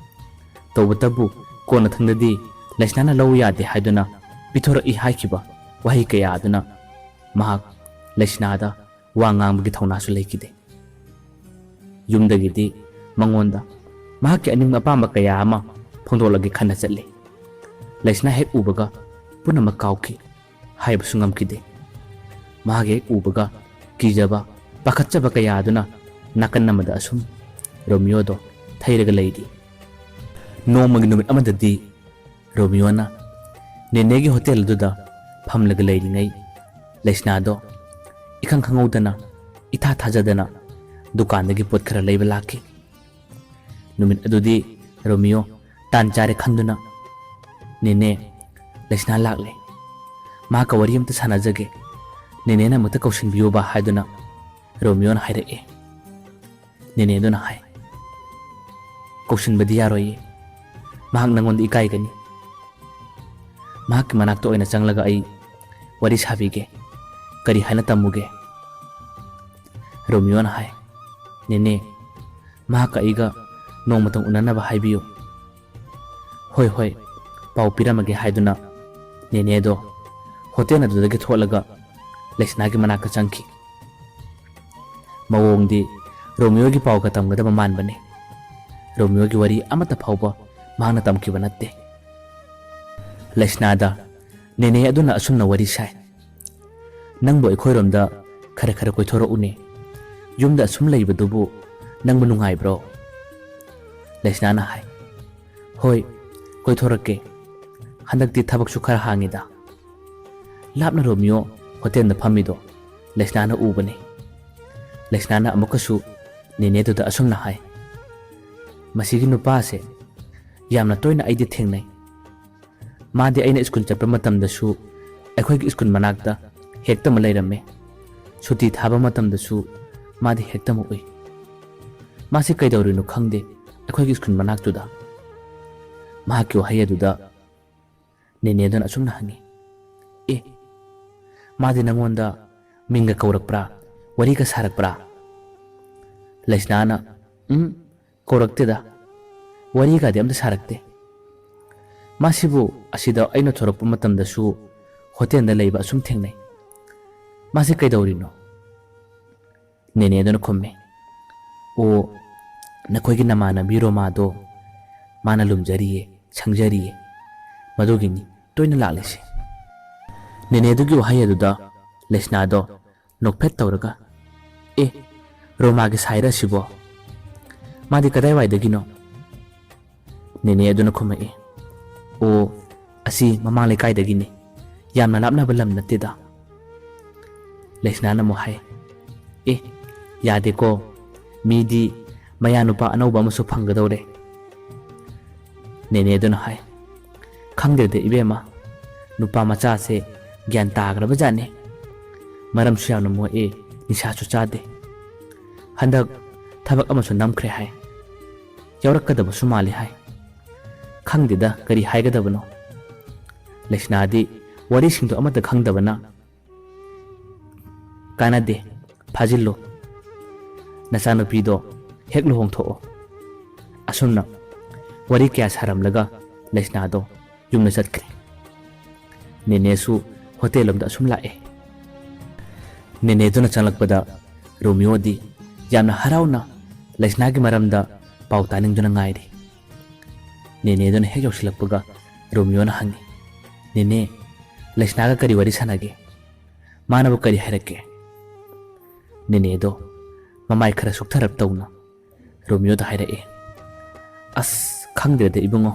ꯇꯧꯕꯇꯕꯨ ꯀꯣꯟꯅꯊꯪꯗꯗꯤ ꯂꯩꯁꯅꯥꯅ ꯂꯧ ꯌꯥꯗꯦ ꯍꯥꯏꯗꯨꯅ ꯄꯤꯊꯣꯔꯛꯏ ꯍꯥꯏꯈꯤꯕ ꯋꯥꯍꯩ ꯀꯌꯥ ꯑꯗꯨꯅ ꯃꯍꯥꯛ ꯂꯩꯁꯅꯥꯗ ꯋꯥ ꯉꯥꯡꯕꯒꯤ ꯊꯧꯅꯥꯁꯨ ꯂꯩꯈꯤꯗꯦ꯫ ꯌꯨꯝꯗꯒꯤꯗꯤ ꯃꯉꯣꯟꯗ ꯃꯍꯥꯛꯀꯤ ꯑꯅꯤꯡꯕ ꯑꯄꯥꯝꯕ ꯀꯌꯥ ꯑꯃ ꯐꯣꯡꯗꯣꯛꯂꯒꯦ ꯈꯟꯅ ꯆꯠꯂꯤ꯫ ꯂꯩꯁꯅꯥ ꯍꯦꯛ ꯎꯕꯒ ꯄꯨꯝꯅꯃꯛ ꯀꯥꯎꯈꯤ ꯍꯥꯏꯕꯁꯨ ꯉꯝꯈꯤꯗꯦ꯫ ꯃꯍꯥꯛ ꯍꯦꯛ ꯎꯕꯒ ꯀꯤꯖꯕ, ꯄꯥꯈꯠꯆꯕ ꯀꯌꯥ ꯑꯗꯨꯅ ꯅꯥꯀꯟ ꯑꯃꯗ ꯑꯁꯨꯝ ꯔꯣꯃꯤꯌꯣꯗꯣ ꯊꯩꯔꯒ ꯂꯩꯔꯤ꯫ ꯅꯣꯡꯃꯒꯤ ꯅꯨꯃꯤꯠ ꯑꯃꯗꯗꯤ ꯔꯣꯃꯤꯌꯣꯅ ꯅꯦꯅꯦꯒꯤ ꯍꯣꯇꯦꯜ ꯑꯗꯨꯗ ꯐꯝꯂꯒ ꯂꯩꯔꯤꯉꯩ, ꯂꯩꯁꯅꯥꯗꯣ ꯏꯈꯪ ꯈꯪꯍꯧꯗꯅ, ꯏꯊꯥ ꯊꯥꯖꯗꯅ ꯗꯨꯀꯥꯟꯗꯒꯤ ꯄꯣꯠ ꯈꯔ ꯂꯩꯕ ꯂꯥꯛꯈꯤ꯫ ꯅꯨꯃꯤꯠ ꯑꯗꯨꯗꯤ ꯔꯣꯃꯤꯌꯣ ꯇꯥꯟ ꯆꯥꯔꯦ ꯈꯟꯗꯨꯅ, "ꯅꯦꯅꯦ, ꯂꯩꯁꯅꯥ ꯂꯥꯛꯂꯦ, ꯃꯍꯥꯛꯀ ꯋꯥꯔꯤ ꯑꯃꯇ ꯁꯥꯟꯅꯖꯒꯦ, ꯅꯦꯅꯦꯅ ꯑꯃꯨꯛꯇ ꯀꯧꯁꯤꯟꯕꯤꯌꯨꯕ" ꯍꯥꯏꯗꯨꯅ ꯔꯣꯃꯤꯌꯣꯅ ꯍꯥꯏꯔꯛꯑꯦ꯫ ꯅꯦꯅꯦꯗꯨꯅ ꯍꯥꯏ, "ꯀꯧꯁꯤꯟꯕꯗꯤ ꯌꯥꯔꯣꯏꯌꯦ, ꯃꯍꯥꯛ ꯅꯪꯉꯣꯟꯗ ꯏꯀꯥꯏꯒꯅꯤ꯫ ꯃꯍꯥꯛꯀꯤ ꯃꯅꯥꯛꯇ ꯑꯣꯏꯅ ꯆꯪꯂꯒ ꯑꯩ ꯋꯥꯔꯤ ꯁꯥꯕꯤꯒꯦ, ꯀꯔꯤ ꯍꯥꯏꯅ ꯇꯝꯃꯨꯒꯦ?" ꯔꯣꯃꯤꯌꯣꯅ ꯍꯥꯏ, "ꯅꯦꯅꯦ, ꯃꯍꯥꯛꯀ ꯑꯩꯒ ꯅꯣꯡꯃꯇꯪ ꯎꯅꯅꯕ ꯍꯥꯏꯕꯤꯌꯨ"꯫ "ꯍꯣꯏ, ꯍꯣꯏ, ꯄꯥꯎ ꯄꯤꯔꯝꯃꯒꯦ" ꯍꯥꯏꯗꯨꯅ ꯅꯦꯅꯦꯗꯣ ꯍꯣꯇꯦꯜ ꯑꯗꯨꯗꯒꯤ ꯊꯣꯛꯂꯒ ꯂꯩꯁꯅꯥꯒꯤ ꯃꯅꯥꯛꯇ ꯆꯪꯈꯤ꯫ ꯃꯑꯣꯡꯗꯤ ꯔꯣꯃꯤꯌꯣꯒꯤ ꯄꯥꯎꯒ ꯇꯝꯒꯗꯕ ꯃꯥꯟꯕꯅꯤ꯫ ꯔꯣꯃꯤꯌꯣꯒꯤ ꯋꯥꯔꯤ ꯑꯃꯠꯇ ꯐꯥꯎꯕ ꯃꯍꯥꯛꯅ ꯇꯝꯈꯤꯕ ꯅꯠꯇꯦ꯫ ꯂꯩꯁꯅꯥꯗ ꯅꯦꯅꯦ ꯑꯗꯨꯅ ꯑꯁꯨꯝꯅ ꯋꯥꯔꯤ ꯁꯥꯏ, "ꯅꯪꯕꯨ ꯑꯩꯈꯣꯏꯔꯣꯝꯗ ꯈꯔ ꯈꯔ ꯀꯣꯏꯊꯣꯔꯛꯎꯅꯦ꯫ ꯌꯨꯝꯗ ꯑꯁꯨꯝ ꯂꯩꯕꯗꯨꯕꯨ ꯅꯪꯕꯨ ꯅꯨꯡꯉꯥꯏꯕ꯭ꯔꯣ?" ꯂꯩꯁꯅꯥꯅ ꯍꯥꯏ, "ꯍꯣꯏ, ꯀꯣꯏꯊꯣꯔꯛꯀꯦ꯫ ꯍꯟꯗꯛꯇꯤ ꯊꯕꯛꯁꯨ ꯈꯔ ꯍꯥꯡꯉꯤꯗ"꯫ ꯂꯥꯞꯅ ꯔꯣꯃꯤꯌꯣ ꯍꯣꯇꯦꯜꯗ ꯐꯝꯃꯤꯗꯣ ꯂꯩꯁꯅꯥꯅ ꯎꯕꯅꯤ꯫ ꯂꯩꯁꯅꯥꯅ ꯑꯃꯨꯛꯀꯁꯨ ꯅꯦꯅꯦꯗꯨꯗ ꯑꯁꯨꯝꯅ ꯍꯥꯏ, "ꯃꯁꯤꯒꯤ ꯅꯨꯄꯥꯁꯦ ꯌꯥꯝꯅ ꯇꯣꯏꯅ ꯑꯩꯗꯤ ꯊꯦꯡꯅꯩ꯫ ꯃꯥꯗꯤ ꯑꯩꯅ ꯁ꯭ꯀꯨꯜ ꯆꯠꯄ ꯃꯇꯝꯗꯁꯨ ꯑꯩꯈꯣꯏꯒꯤ ꯁ꯭ꯀꯨꯜ ꯃꯅꯥꯛꯇ ꯍꯦꯛꯇꯃꯛ ꯂꯩꯔꯝꯃꯦ꯫ ꯁꯨꯇꯤ ꯊꯥꯕ ꯃꯇꯝꯗꯁꯨ ꯃꯥꯗꯤ ꯍꯦꯛꯇꯃꯛ ꯎꯏ꯫ ꯃꯥꯁꯤ ꯀꯩꯗꯧꯔꯤꯅꯣ ꯈꯪꯗꯦ ꯑꯩꯈꯣꯏꯒꯤ ꯁ꯭ꯀꯨꯜ ꯃꯅꯥꯛꯇꯨꯗ꯫ ꯃꯍꯥꯛꯀꯤ ꯋꯥꯍꯩ ꯑꯗꯨꯗ ꯅꯦꯅꯦꯗꯨꯅ ꯑꯁꯨꯝꯅ ꯍꯪꯉꯤ, "ꯑꯦ, ꯃꯥꯗꯤ ꯅꯪꯉꯣꯟꯗ ꯃꯤꯡꯒ ꯀꯧꯔꯛꯄ꯭ꯔꯥ? ꯋꯥꯔꯤꯒ ꯁꯥꯔꯛꯄ꯭ꯔꯥ?" ꯂꯩꯁꯅꯥꯅ, "ꯎꯝ, ꯀꯧꯔꯛꯇꯦꯗ꯫ ꯋꯥꯔꯤꯒꯗꯤ ꯑꯝꯇ ꯁꯥꯔꯛꯇꯦ꯫ ꯃꯥꯁꯤꯕꯨ ꯑꯁꯤꯗ ꯑꯩꯅ ꯊꯣꯔꯛꯄ ꯃꯇꯝꯗꯁꯨ ꯍꯣꯇꯦꯜꯗ ꯂꯩꯕ ꯑꯁꯨꯝ ꯊꯦꯡꯅꯩ꯫ ꯃꯥꯁꯤ ꯀꯩꯗꯧꯔꯤꯅꯣ?" ꯅꯦꯅꯦꯗꯨꯅ ꯈꯨꯝꯃꯤ, "ꯑꯣ, ꯅꯈꯣꯏꯒꯤ ꯅꯃꯥꯟꯅꯕꯤ ꯔꯣꯃꯥꯗꯣ, ꯃꯥꯅ ꯂꯨꯝꯖꯔꯤꯌꯦ, ꯁꯪꯖꯔꯤꯌꯦ, ꯃꯗꯨꯒꯤꯅꯤ ꯇꯣꯏꯅ ꯂꯥꯛꯂꯤꯁꯦ꯫" ꯅꯦꯅꯦꯗꯨꯒꯤ ꯋꯥꯍꯩ ꯑꯗꯨꯗ ꯂꯩꯁꯅꯥꯗꯣ ꯅꯣꯛꯐꯦꯠ ꯇꯧꯔꯒ, "ꯑꯦ, ꯔꯣꯃꯥꯒꯤ ꯁꯥꯏꯔ ꯑꯁꯤꯕꯣ? ꯃꯥꯗꯤ ꯀꯗꯥꯏꯋꯥꯏꯗꯒꯤꯅꯣ?" ꯅꯦꯅꯦ ꯑꯗꯨꯅ ꯈꯨꯝꯃꯛꯏ, "ꯑꯣ, ꯑꯁꯤ ꯃꯃꯥꯡ ꯂꯩꯀꯥꯏꯗꯒꯤꯅꯤ, ꯌꯥꯝꯅ ꯂꯥꯞꯅꯕ ꯂꯝ ꯅꯠꯇꯦꯗ꯫" ꯂꯩꯁꯅꯥꯅ ꯑꯃꯨꯛ ꯍꯥꯏ, "ꯑꯦ, ꯌꯥꯗꯦꯀꯣ, ꯃꯤꯗꯤ ꯃꯌꯥ ꯅꯨꯄꯥ ꯑꯅꯧꯕ ꯑꯃꯁꯨ ꯐꯪꯒꯗꯧꯔꯦ꯫" ꯅꯦꯅꯦ ꯑꯗꯨꯅ ꯍꯥꯏ, "ꯈꯪꯗꯦꯗ ꯏꯕꯦꯝꯃ, ꯅꯨꯄꯥ ꯃꯆꯥꯁꯦ ꯒ꯭ꯌꯥꯟ ꯇꯥꯈ꯭ꯔꯕ ꯖꯥꯠꯅꯤ꯫ ꯃꯔꯝꯁꯨ ꯌꯥꯝꯅ ꯃꯣꯛꯑꯦ, ꯅꯤꯁꯥꯁꯨ ꯆꯥꯗꯦ꯫ ꯍꯟꯗꯛ ꯊꯕꯛ ꯑꯃꯁꯨ ꯅꯝꯈ꯭ꯔꯦ ꯍꯥꯏ꯫ ꯌꯥꯎꯔꯛꯀꯗꯕꯁꯨ ꯃꯥꯜꯂꯤ ꯍꯥꯏ꯫ ꯈꯪꯗꯦꯗ ꯀꯔꯤ ꯍꯥꯏꯒꯗꯕꯅꯣ꯫" ꯂꯩꯁꯅꯥꯗꯤ ꯋꯥꯔꯤꯁꯤꯡꯗꯣ ꯑꯃꯠꯇ ꯈꯪꯗꯕꯅ, "ꯀꯥꯟꯅꯗꯦ, ꯐꯥꯖꯤꯜꯂꯨ꯫ ꯅꯆꯥꯅꯨꯄꯤꯗꯣ ꯍꯦꯛ ꯂꯨꯍꯣꯡꯊꯣꯛꯑꯣ꯫" ꯑꯁꯨꯝꯅ ꯋꯥꯔꯤ ꯀꯌꯥ ꯁꯥꯔꯝꯂꯒ ꯂꯩꯁꯅꯥꯗꯣ ꯌꯨꯝꯗ ꯆꯠꯈ꯭ꯔꯦ꯫ ꯅꯦꯅꯦꯁꯨ ꯍꯣꯇꯦꯜ ꯂꯣꯝꯗ ꯑꯁꯨꯝ ꯂꯥꯛꯑꯦ꯫ ꯅꯦꯅꯦꯗꯨꯅ ꯆꯪꯂꯛꯄꯗ ꯔꯣꯃꯤꯌꯣꯗꯤ ꯌꯥꯝꯅ ꯍꯔꯥꯎꯅ ꯂꯩꯁꯅꯥꯒꯤ ꯃꯔꯝꯗ ꯄꯥꯎ ꯇꯥꯅꯤꯡꯗꯨꯅ ꯉꯥꯏꯔꯤ꯫ ꯅꯦꯅꯦꯗꯨꯅ ꯍꯦꯛ ꯌꯧꯁꯤꯜꯂꯛꯄꯒ ꯔꯣꯃꯤꯌꯣꯅ ꯍꯪꯉꯤ, "ꯅꯦꯅꯦ, ꯂꯩꯁꯅꯥꯒ ꯀꯔꯤ ꯋꯥꯔꯤ ꯁꯥꯟꯅꯒꯦ? ꯃꯥꯅꯕꯨ ꯀꯔꯤ ꯍꯥꯏꯔꯛꯀꯦ?" ꯅꯦꯅꯦꯗꯣ ꯃꯃꯥꯏ ꯈꯔ ꯁꯨꯛꯊꯔꯞ ꯇꯧꯅ ꯔꯣꯃꯤꯌꯣꯗ ꯍꯥꯏꯔꯛꯑꯦ, "ꯑꯁ, ꯈꯪꯗ꯭ꯔꯦꯗ ꯏꯕꯨꯡꯉꯣ꯫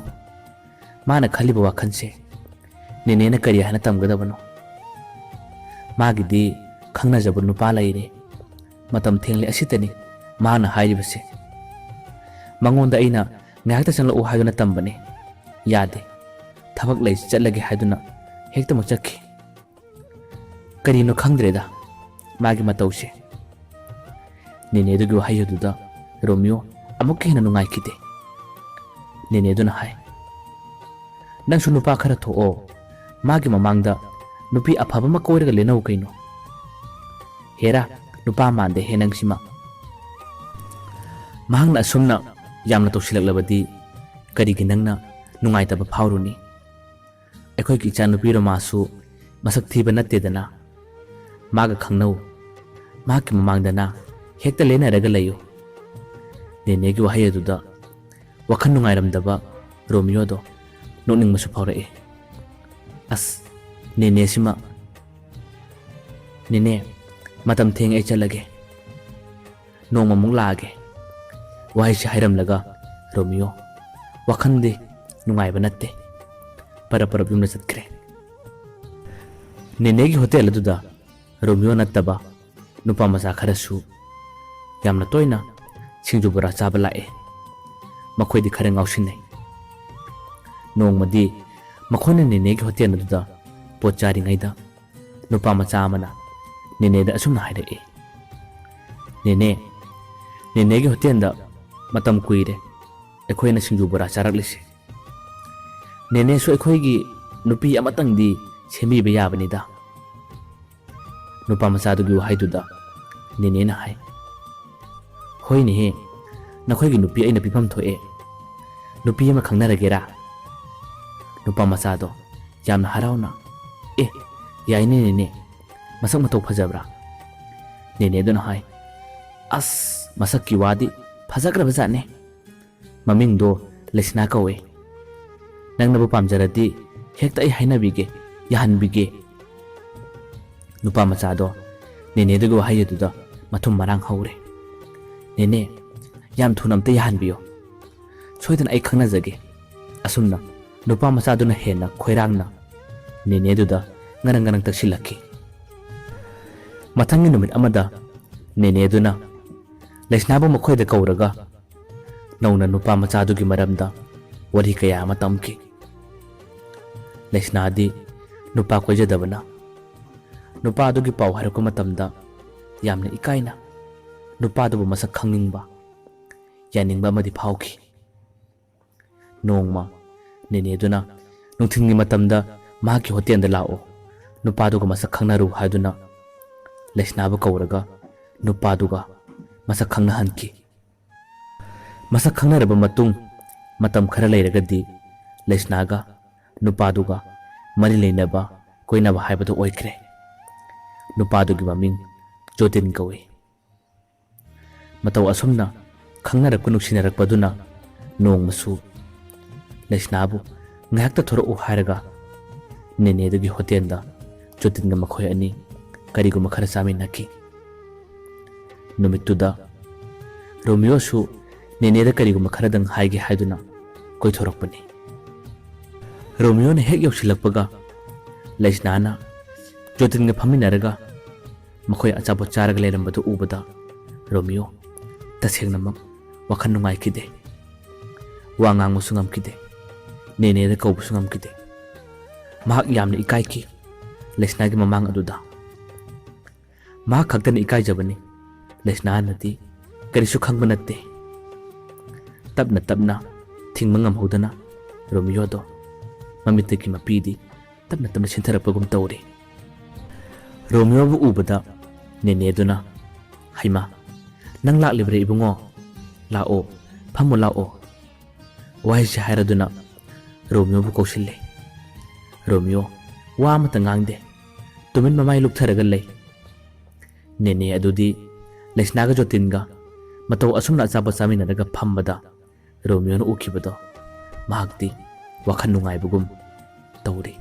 ꯃꯥꯅ ꯈꯜꯂꯤꯕ ꯋꯥꯈꯜꯁꯦ ꯅꯦꯅꯦꯅ ꯀꯔꯤ ꯍꯥꯏꯅ ꯇꯝꯒꯗꯕꯅꯣ? ꯃꯥꯒꯤꯗꯤ ꯈꯪꯅꯖꯕ ꯅꯨꯄꯥ ꯂꯩꯔꯦ꯫ ꯃꯇꯝ ꯊꯦꯡꯂꯦ ꯑꯁꯤꯇꯅꯤ ꯃꯥꯅ ꯍꯥꯏꯔꯤꯕꯁꯦ꯫ ꯃꯉꯣꯟꯗ ꯑꯩꯅ ꯉꯥꯏꯍꯥꯛꯇ ꯆꯪꯂꯛꯎ ꯍꯥꯏꯗꯨꯅ ꯇꯝꯕꯅꯤ꯫ ꯌꯥꯗꯦ꯫ ꯊꯕꯛ ꯂꯩ, ꯆꯠꯂꯒꯦ ꯍꯥꯏꯗꯨꯅ ꯍꯦꯛꯇꯃꯛ ꯆꯠꯈꯤ꯫ ꯀꯔꯤꯅꯣ ꯈꯪꯗ꯭ꯔꯦꯗ ꯃꯥꯒꯤ ꯃꯇꯧꯁꯦ꯫ ꯅꯦꯅꯦꯗꯨꯒꯤ ꯋꯥꯍꯩ ꯑꯗꯨꯗ ꯔꯣꯃꯤꯌꯣ ꯑꯃꯨꯛꯀ ꯍꯦꯟꯅ ꯅꯨꯡꯉꯥꯏꯈꯤꯗꯦ꯫ ꯅꯦꯅꯦꯗꯨꯅ ꯍꯥꯏ, "ꯅꯪꯁꯨ ꯅꯨꯄꯥ ꯈꯔ ꯊꯣꯛꯑꯣ, ꯃꯥꯒꯤ ꯃꯃꯥꯡꯗ ꯅꯨꯄꯤ ꯑꯐꯕ ꯑꯃ ꯀꯣꯏꯔꯒ ꯂꯦꯟꯅꯧ ꯀꯩꯅꯣ꯫ ꯍꯦꯔꯥ, ꯅꯨꯄꯥ ꯃꯥꯟꯗꯦ ꯍꯦ ꯅꯪꯁꯤꯃ꯫ ꯃꯍꯥꯛꯅ ꯑꯁꯨꯝꯅ ꯌꯥꯝꯅ ꯇꯧꯁꯤꯜꯂꯛꯂꯕꯗꯤ ꯀꯔꯤꯒꯤ ꯅꯪꯅ ꯅꯨꯡꯉꯥꯏꯇꯕ ꯐꯥꯎꯔꯨꯅꯤ? ꯑꯩꯈꯣꯏꯒꯤ ꯏꯆꯥꯅꯨꯄꯤ ꯔꯣꯃꯥꯁꯨ ꯃꯁꯛ ꯊꯤꯕ ꯅꯠꯇꯦꯗꯅ꯫ ꯃꯥꯒ ꯈꯪꯅꯧ, ꯃꯍꯥꯛꯀꯤ ꯃꯃꯥꯡꯗꯅ ꯍꯦꯛꯇ ꯂꯦꯟꯅꯔꯒ ꯂꯩꯌꯨ꯫" ꯅꯦꯅꯦꯒꯤ ꯋꯥꯍꯩ ꯑꯗꯨꯗ ꯋꯥꯈꯜ ꯅꯨꯡꯉꯥꯏꯔꯝꯗꯕ ꯔꯣꯃꯤꯌꯣꯗꯣ ꯅꯣꯛꯅꯤꯡꯕꯁꯨ ꯐꯥꯎꯔꯛꯏ꯫ "ꯑꯁ, ꯅꯦꯅꯦꯁꯤꯃ꯫ ꯅꯦꯅꯦ, ꯃꯇꯝ ꯊꯦꯡꯉꯦ, ꯑꯩ ꯆꯠꯂꯒꯦ꯫ ꯅꯣꯡꯃꯃꯨꯛ ꯂꯥꯛꯑꯒꯦ꯫" ꯋꯥꯍꯩꯁꯤ ꯍꯥꯏꯔꯝꯂꯒ ꯔꯣꯃꯤꯌꯣ ꯋꯥꯈꯜꯗꯤ ꯅꯨꯡꯉꯥꯏꯕ ꯅꯠꯇꯦ꯫ ꯄꯔꯞ ꯄꯔꯞ ꯌꯨꯝꯗ ꯆꯠꯈ꯭ꯔꯦ꯫ ꯅꯦꯅꯦꯒꯤ ꯍꯣꯇꯦꯜ ꯑꯗꯨꯗ ꯔꯣꯃꯤꯌꯣ ꯅꯠꯇꯕ ꯅꯨꯄꯥ ꯃꯆꯥ ꯈꯔꯁꯨ ꯌꯥꯝꯅ ꯇꯣꯏꯅ ꯁꯤꯡꯖꯨ ꯕꯣꯔꯥ ꯆꯥꯕ ꯂꯥꯛꯑꯦ꯫ ꯃꯈꯣꯏꯗꯤ ꯈꯔ ꯉꯥꯎꯁꯤꯟꯅꯩ꯫ ꯅꯣꯡꯃꯗꯤ ꯃꯈꯣꯏꯅ ꯅꯦꯅꯦꯒꯤ ꯍꯣꯇꯦꯜ ꯑꯗꯨꯗ ꯄꯣꯠ ꯆꯥꯔꯤꯉꯩꯗ ꯅꯨꯄꯥ ꯃꯆꯥ ꯑꯃꯅ ꯅꯦꯅꯦꯗ ꯑꯁꯨꯝꯅ ꯍꯥꯏꯔꯛꯏ, "ꯅꯦꯅꯦ, ꯅꯦꯅꯦꯒꯤ ꯍꯣꯇꯦꯜꯗ ꯃꯇꯝ ꯀꯨꯏꯔꯦ ꯑꯩꯈꯣꯏꯅ ꯁꯤꯡꯖꯨ ꯕꯣꯔꯥ ꯆꯥꯔꯛꯂꯤꯁꯦ꯫ ꯅꯦꯅꯦꯁꯨ ꯑꯩꯈꯣꯏꯒꯤ ꯅꯨꯄꯤ ꯑꯃꯇꯪꯗꯤ ꯁꯦꯝꯕꯤꯕ ꯌꯥꯕꯅꯤꯗ꯫" ꯅꯨꯄꯥ ꯃꯆꯥꯗꯨꯒꯤ ꯋꯥꯍꯩꯗꯨꯗ ꯅꯦꯅꯦꯅ ꯍꯥꯏ, "ꯍꯣꯏꯅꯦꯍꯦ, ꯅꯈꯣꯏꯒꯤ ꯅꯨꯄꯤ ꯑꯩꯅ ꯄꯤꯐꯝ ꯊꯣꯛꯑꯦ꯫ ꯅꯨꯄꯤ ꯑꯃ ꯈꯪꯅꯔꯒꯦꯔꯥ?" ꯅꯨꯄꯥ ꯃꯆꯥꯗꯣ ꯌꯥꯝꯅ ꯍꯔꯥꯎꯅ, "ꯑꯦ, ꯌꯥꯏꯅꯦ ꯅꯦꯅꯦ, ꯃꯁꯛ ꯃꯇꯧ ꯐꯖꯕ꯭ꯔꯥ?" ꯅꯦꯅꯦꯗꯨꯅ ꯍꯥꯏ, "ꯑꯁ, ꯃꯁꯛꯀꯤ ꯋꯥꯗꯤ ꯐꯖꯈ꯭ꯔꯕ ꯖꯥꯠꯅꯦ꯫ ꯃꯃꯤꯡꯗꯣ ꯂꯩꯁꯅꯥ ꯀꯧꯋꯦ꯫ ꯅꯪꯅꯕꯨ ꯄꯥꯝꯖꯔꯗꯤ ꯍꯦꯛꯇ ꯑꯩ ꯍꯥꯏꯅꯕꯤꯒꯦ, ꯌꯥꯍꯟꯕꯤꯒꯦ꯫" ꯅꯨꯄꯥ ꯃꯆꯥꯗꯣ ꯅꯦꯅꯦꯗꯨꯒꯤ ꯋꯥꯍꯩ ꯑꯗꯨꯗ ꯃꯊꯨꯝ ꯃꯔꯥꯡ ꯍꯧꯔꯦ꯫ "ꯅꯦꯅꯦ, ꯌꯥꯝ ꯊꯨꯅ ꯑꯝꯇ ꯌꯥꯍꯟꯕꯤꯌꯣ꯫ ꯁꯣꯏꯗꯅ ꯑꯩ ꯈꯪꯅꯖꯒꯦ꯫" ꯑꯁꯨꯝꯅ ꯅꯨꯄꯥ ꯃꯆꯥꯗꯨꯅ ꯍꯦꯟꯅ ꯈꯣꯏꯔꯥꯡꯅ ꯅꯦꯅꯦꯗꯨꯗ ꯉꯔꯪ ꯉꯔꯪ ꯇꯛꯁꯤꯜꯂꯛꯈꯤ꯫ ꯃꯊꯪꯒꯤ ꯅꯨꯃꯤꯠ ꯑꯃꯗ ꯅꯦꯅꯦꯗꯨꯅ ꯂꯩꯁꯅꯥꯕꯨ ꯃꯈꯣꯏꯗ ꯀꯧꯔꯒ ꯅꯧꯅ ꯅꯨꯄꯥ ꯃꯆꯥꯗꯨꯒꯤ ꯃꯔꯝꯗ ꯋꯥꯔꯤ ꯀꯌꯥ ꯑꯃ ꯇꯝꯈꯤ꯫ ꯂꯩꯁꯅꯥꯗꯤ ꯅꯨꯄꯥ ꯀꯣꯏꯖꯗꯕꯅ ꯅꯨꯄꯥꯗꯨꯒꯤ ꯄꯥꯎ ꯍꯥꯏꯔꯛꯄ ꯃꯇꯝꯗ ꯌꯥꯝꯅ ꯏꯀꯥꯏꯅ ꯅꯨꯄꯥꯗꯨꯕꯨ ꯃꯁꯛ ꯈꯪꯅꯤꯡꯕ, ꯌꯥꯅꯤꯡꯕ ꯑꯃꯗꯤ ꯐꯥꯎꯈꯤ꯫ ꯅꯣꯡꯃ ꯅꯦꯅꯦꯗꯨꯅ ꯅꯨꯡꯊꯤꯜꯒꯤ ꯃꯇꯝꯗ ꯃꯍꯥꯛꯀꯤ ꯍꯣꯇꯦꯜꯗ ꯂꯥꯛꯑꯣ, ꯅꯨꯄꯥꯗꯨꯒ ꯃꯁꯛ ꯈꯪꯅꯔꯨ ꯍꯥꯏꯗꯨꯅ ꯂꯩꯁꯅꯥꯕꯨ ꯀꯧꯔꯒ ꯅꯨꯄꯥꯗꯨꯒ ꯃꯁꯛ ꯈꯪꯅꯍꯟꯈꯤ꯫ ꯃꯁꯛ ꯈꯪꯅꯔꯕ ꯃꯇꯨꯡ ꯃꯇꯝ ꯈꯔ ꯂꯩꯔꯒꯗꯤ ꯂꯩꯁꯅꯥꯒ ꯅꯨꯄꯥꯗꯨꯒ ꯃꯔꯤ ꯂꯩꯅꯕ, ꯀꯣꯏꯅꯕ ꯍꯥꯏꯕꯗꯨ ꯑꯣꯏꯈ꯭ꯔꯦ꯫ ꯅꯨꯄꯥꯗꯨꯒꯤ ꯃꯃꯤꯡ ꯖꯣꯇꯤꯟ ꯀꯧꯏ꯫ ꯃꯇꯧ ꯑꯁꯨꯝꯅ ꯈꯪꯅꯔꯛꯄ ꯅꯨꯡꯁꯤꯅꯔꯛꯄꯗꯨꯅ ꯅꯣꯡꯃꯁꯨ ꯂꯩꯁꯅꯥꯕꯨ ꯉꯥꯏꯍꯥꯛꯇ ꯊꯣꯔꯛꯎ ꯍꯥꯏꯔꯒ ꯅꯦꯅꯦꯗꯨꯒꯤ ꯍꯣꯇꯦꯜꯗ ꯖꯣꯇꯤꯟꯒ ꯃꯈꯣꯏ ꯑꯅꯤ ꯀꯔꯤꯒꯨꯝꯕ ꯈꯔ ꯆꯥꯃꯤꯟꯅꯈꯤ꯫ ꯅꯨꯃꯤꯠꯇꯨꯗ ꯔꯣꯃꯤꯌꯣꯁꯨ ꯅꯦꯅꯦꯗ ꯀꯔꯤꯒꯨꯝꯕ ꯈꯔꯗꯪ ꯍꯥꯏꯒꯦ ꯍꯥꯏꯗꯨꯅ ꯀꯣꯏꯊꯣꯔꯛꯄꯅꯤ꯫ ꯔꯣꯃꯤꯌꯣꯅ ꯍꯦꯛ ꯌꯧꯁꯤꯜꯂꯛꯄꯒ ꯂꯩꯁꯅꯥꯅ ꯖꯣꯇꯤꯟꯒ ꯐꯝꯃꯤꯟꯅꯔꯒ ꯃꯈꯣꯏ ꯑꯆꯥꯄꯣꯠ ꯆꯥꯔꯒ ꯂꯩꯔꯝꯕꯗꯨ ꯎꯕꯗ ꯔꯣꯃꯤꯌꯣ ꯇꯁꯦꯡꯅꯃꯛ ꯋꯥꯈꯜ ꯅꯨꯡꯉꯥꯏꯈꯤꯗꯦ꯫ ꯋꯥ ꯉꯥꯡꯕꯁꯨ ꯉꯝꯈꯤꯗꯦ꯫ ꯅꯦꯅꯦꯗ ꯀꯧꯕꯁꯨ ꯉꯝꯈꯤꯗꯦ꯫ ꯃꯍꯥꯛ ꯌꯥꯝꯅ ꯏꯀꯥꯏꯈꯤ ꯂꯩꯁꯅꯥꯒꯤ ꯃꯃꯥꯡ ꯑꯗꯨꯗ꯫ ꯃꯍꯥꯛ ꯈꯛꯇꯅ ꯏꯀꯥꯏꯖꯕꯅꯤ꯫ ꯂꯩꯁꯅꯥꯅꯗꯤ ꯀꯔꯤꯁꯨ ꯈꯪꯕ ꯅꯠꯇꯦ꯫ ꯇꯞꯅ ꯇꯞꯅ ꯊꯤꯡꯕ ꯉꯝꯍꯧꯗꯅ ꯔꯣꯃꯤꯌꯣꯗꯣ ꯃꯃꯤꯠꯇꯒꯤ ꯃꯄꯤꯗꯤ ꯇꯞꯅ ꯇꯞꯅ ꯁꯤꯟꯊꯔꯛꯄꯒꯨꯝ ꯇꯧꯔꯤ꯫ ꯔꯣꯃꯤꯌꯣꯕꯨ ꯎꯕꯗ ꯅꯦꯅꯦꯗꯨꯅ, "ꯍꯩꯃꯥ, ꯅꯪ ꯂꯥꯛꯂꯤꯕ꯭ꯔꯥ ꯏꯕꯨꯡꯉꯣ? ꯂꯥꯛꯑꯣ, ꯐꯝꯃꯨ ꯂꯥꯛꯑꯣ꯫" ꯋꯥꯍꯩꯁꯤ ꯍꯥꯏꯔꯗꯨꯅ ꯔꯣꯃꯤꯌꯣꯕꯨ ꯀꯧꯁꯤꯜꯂꯦ꯫ ꯔꯣꯃꯤꯌꯣ ꯋꯥ ꯑꯃꯠꯇ ꯉꯥꯡꯗꯦ꯫ ꯇꯨꯃꯤꯟ ꯃꯃꯥꯏ ꯂꯨꯞꯊꯔꯒ ꯂꯩ꯫ ꯅꯦꯅꯦ ꯑꯗꯨꯗꯤ ꯂꯩꯁꯅꯥꯒ ꯖꯣꯇꯤꯟꯒ ꯃꯇꯧ ꯑꯁꯨꯝꯅ ꯑꯆꯥꯄꯣꯠ ꯆꯥꯃꯤꯟꯅꯔꯒ ꯐꯝꯕꯗ ꯔꯣꯃꯤꯌꯣꯅ ꯎꯈꯤꯕꯗꯣ ꯃꯍꯥꯛꯇꯤ ꯋꯥꯈꯜ ꯅꯨꯡꯉꯥꯏꯕꯒꯨꯝ ꯇꯧꯔꯤ꯫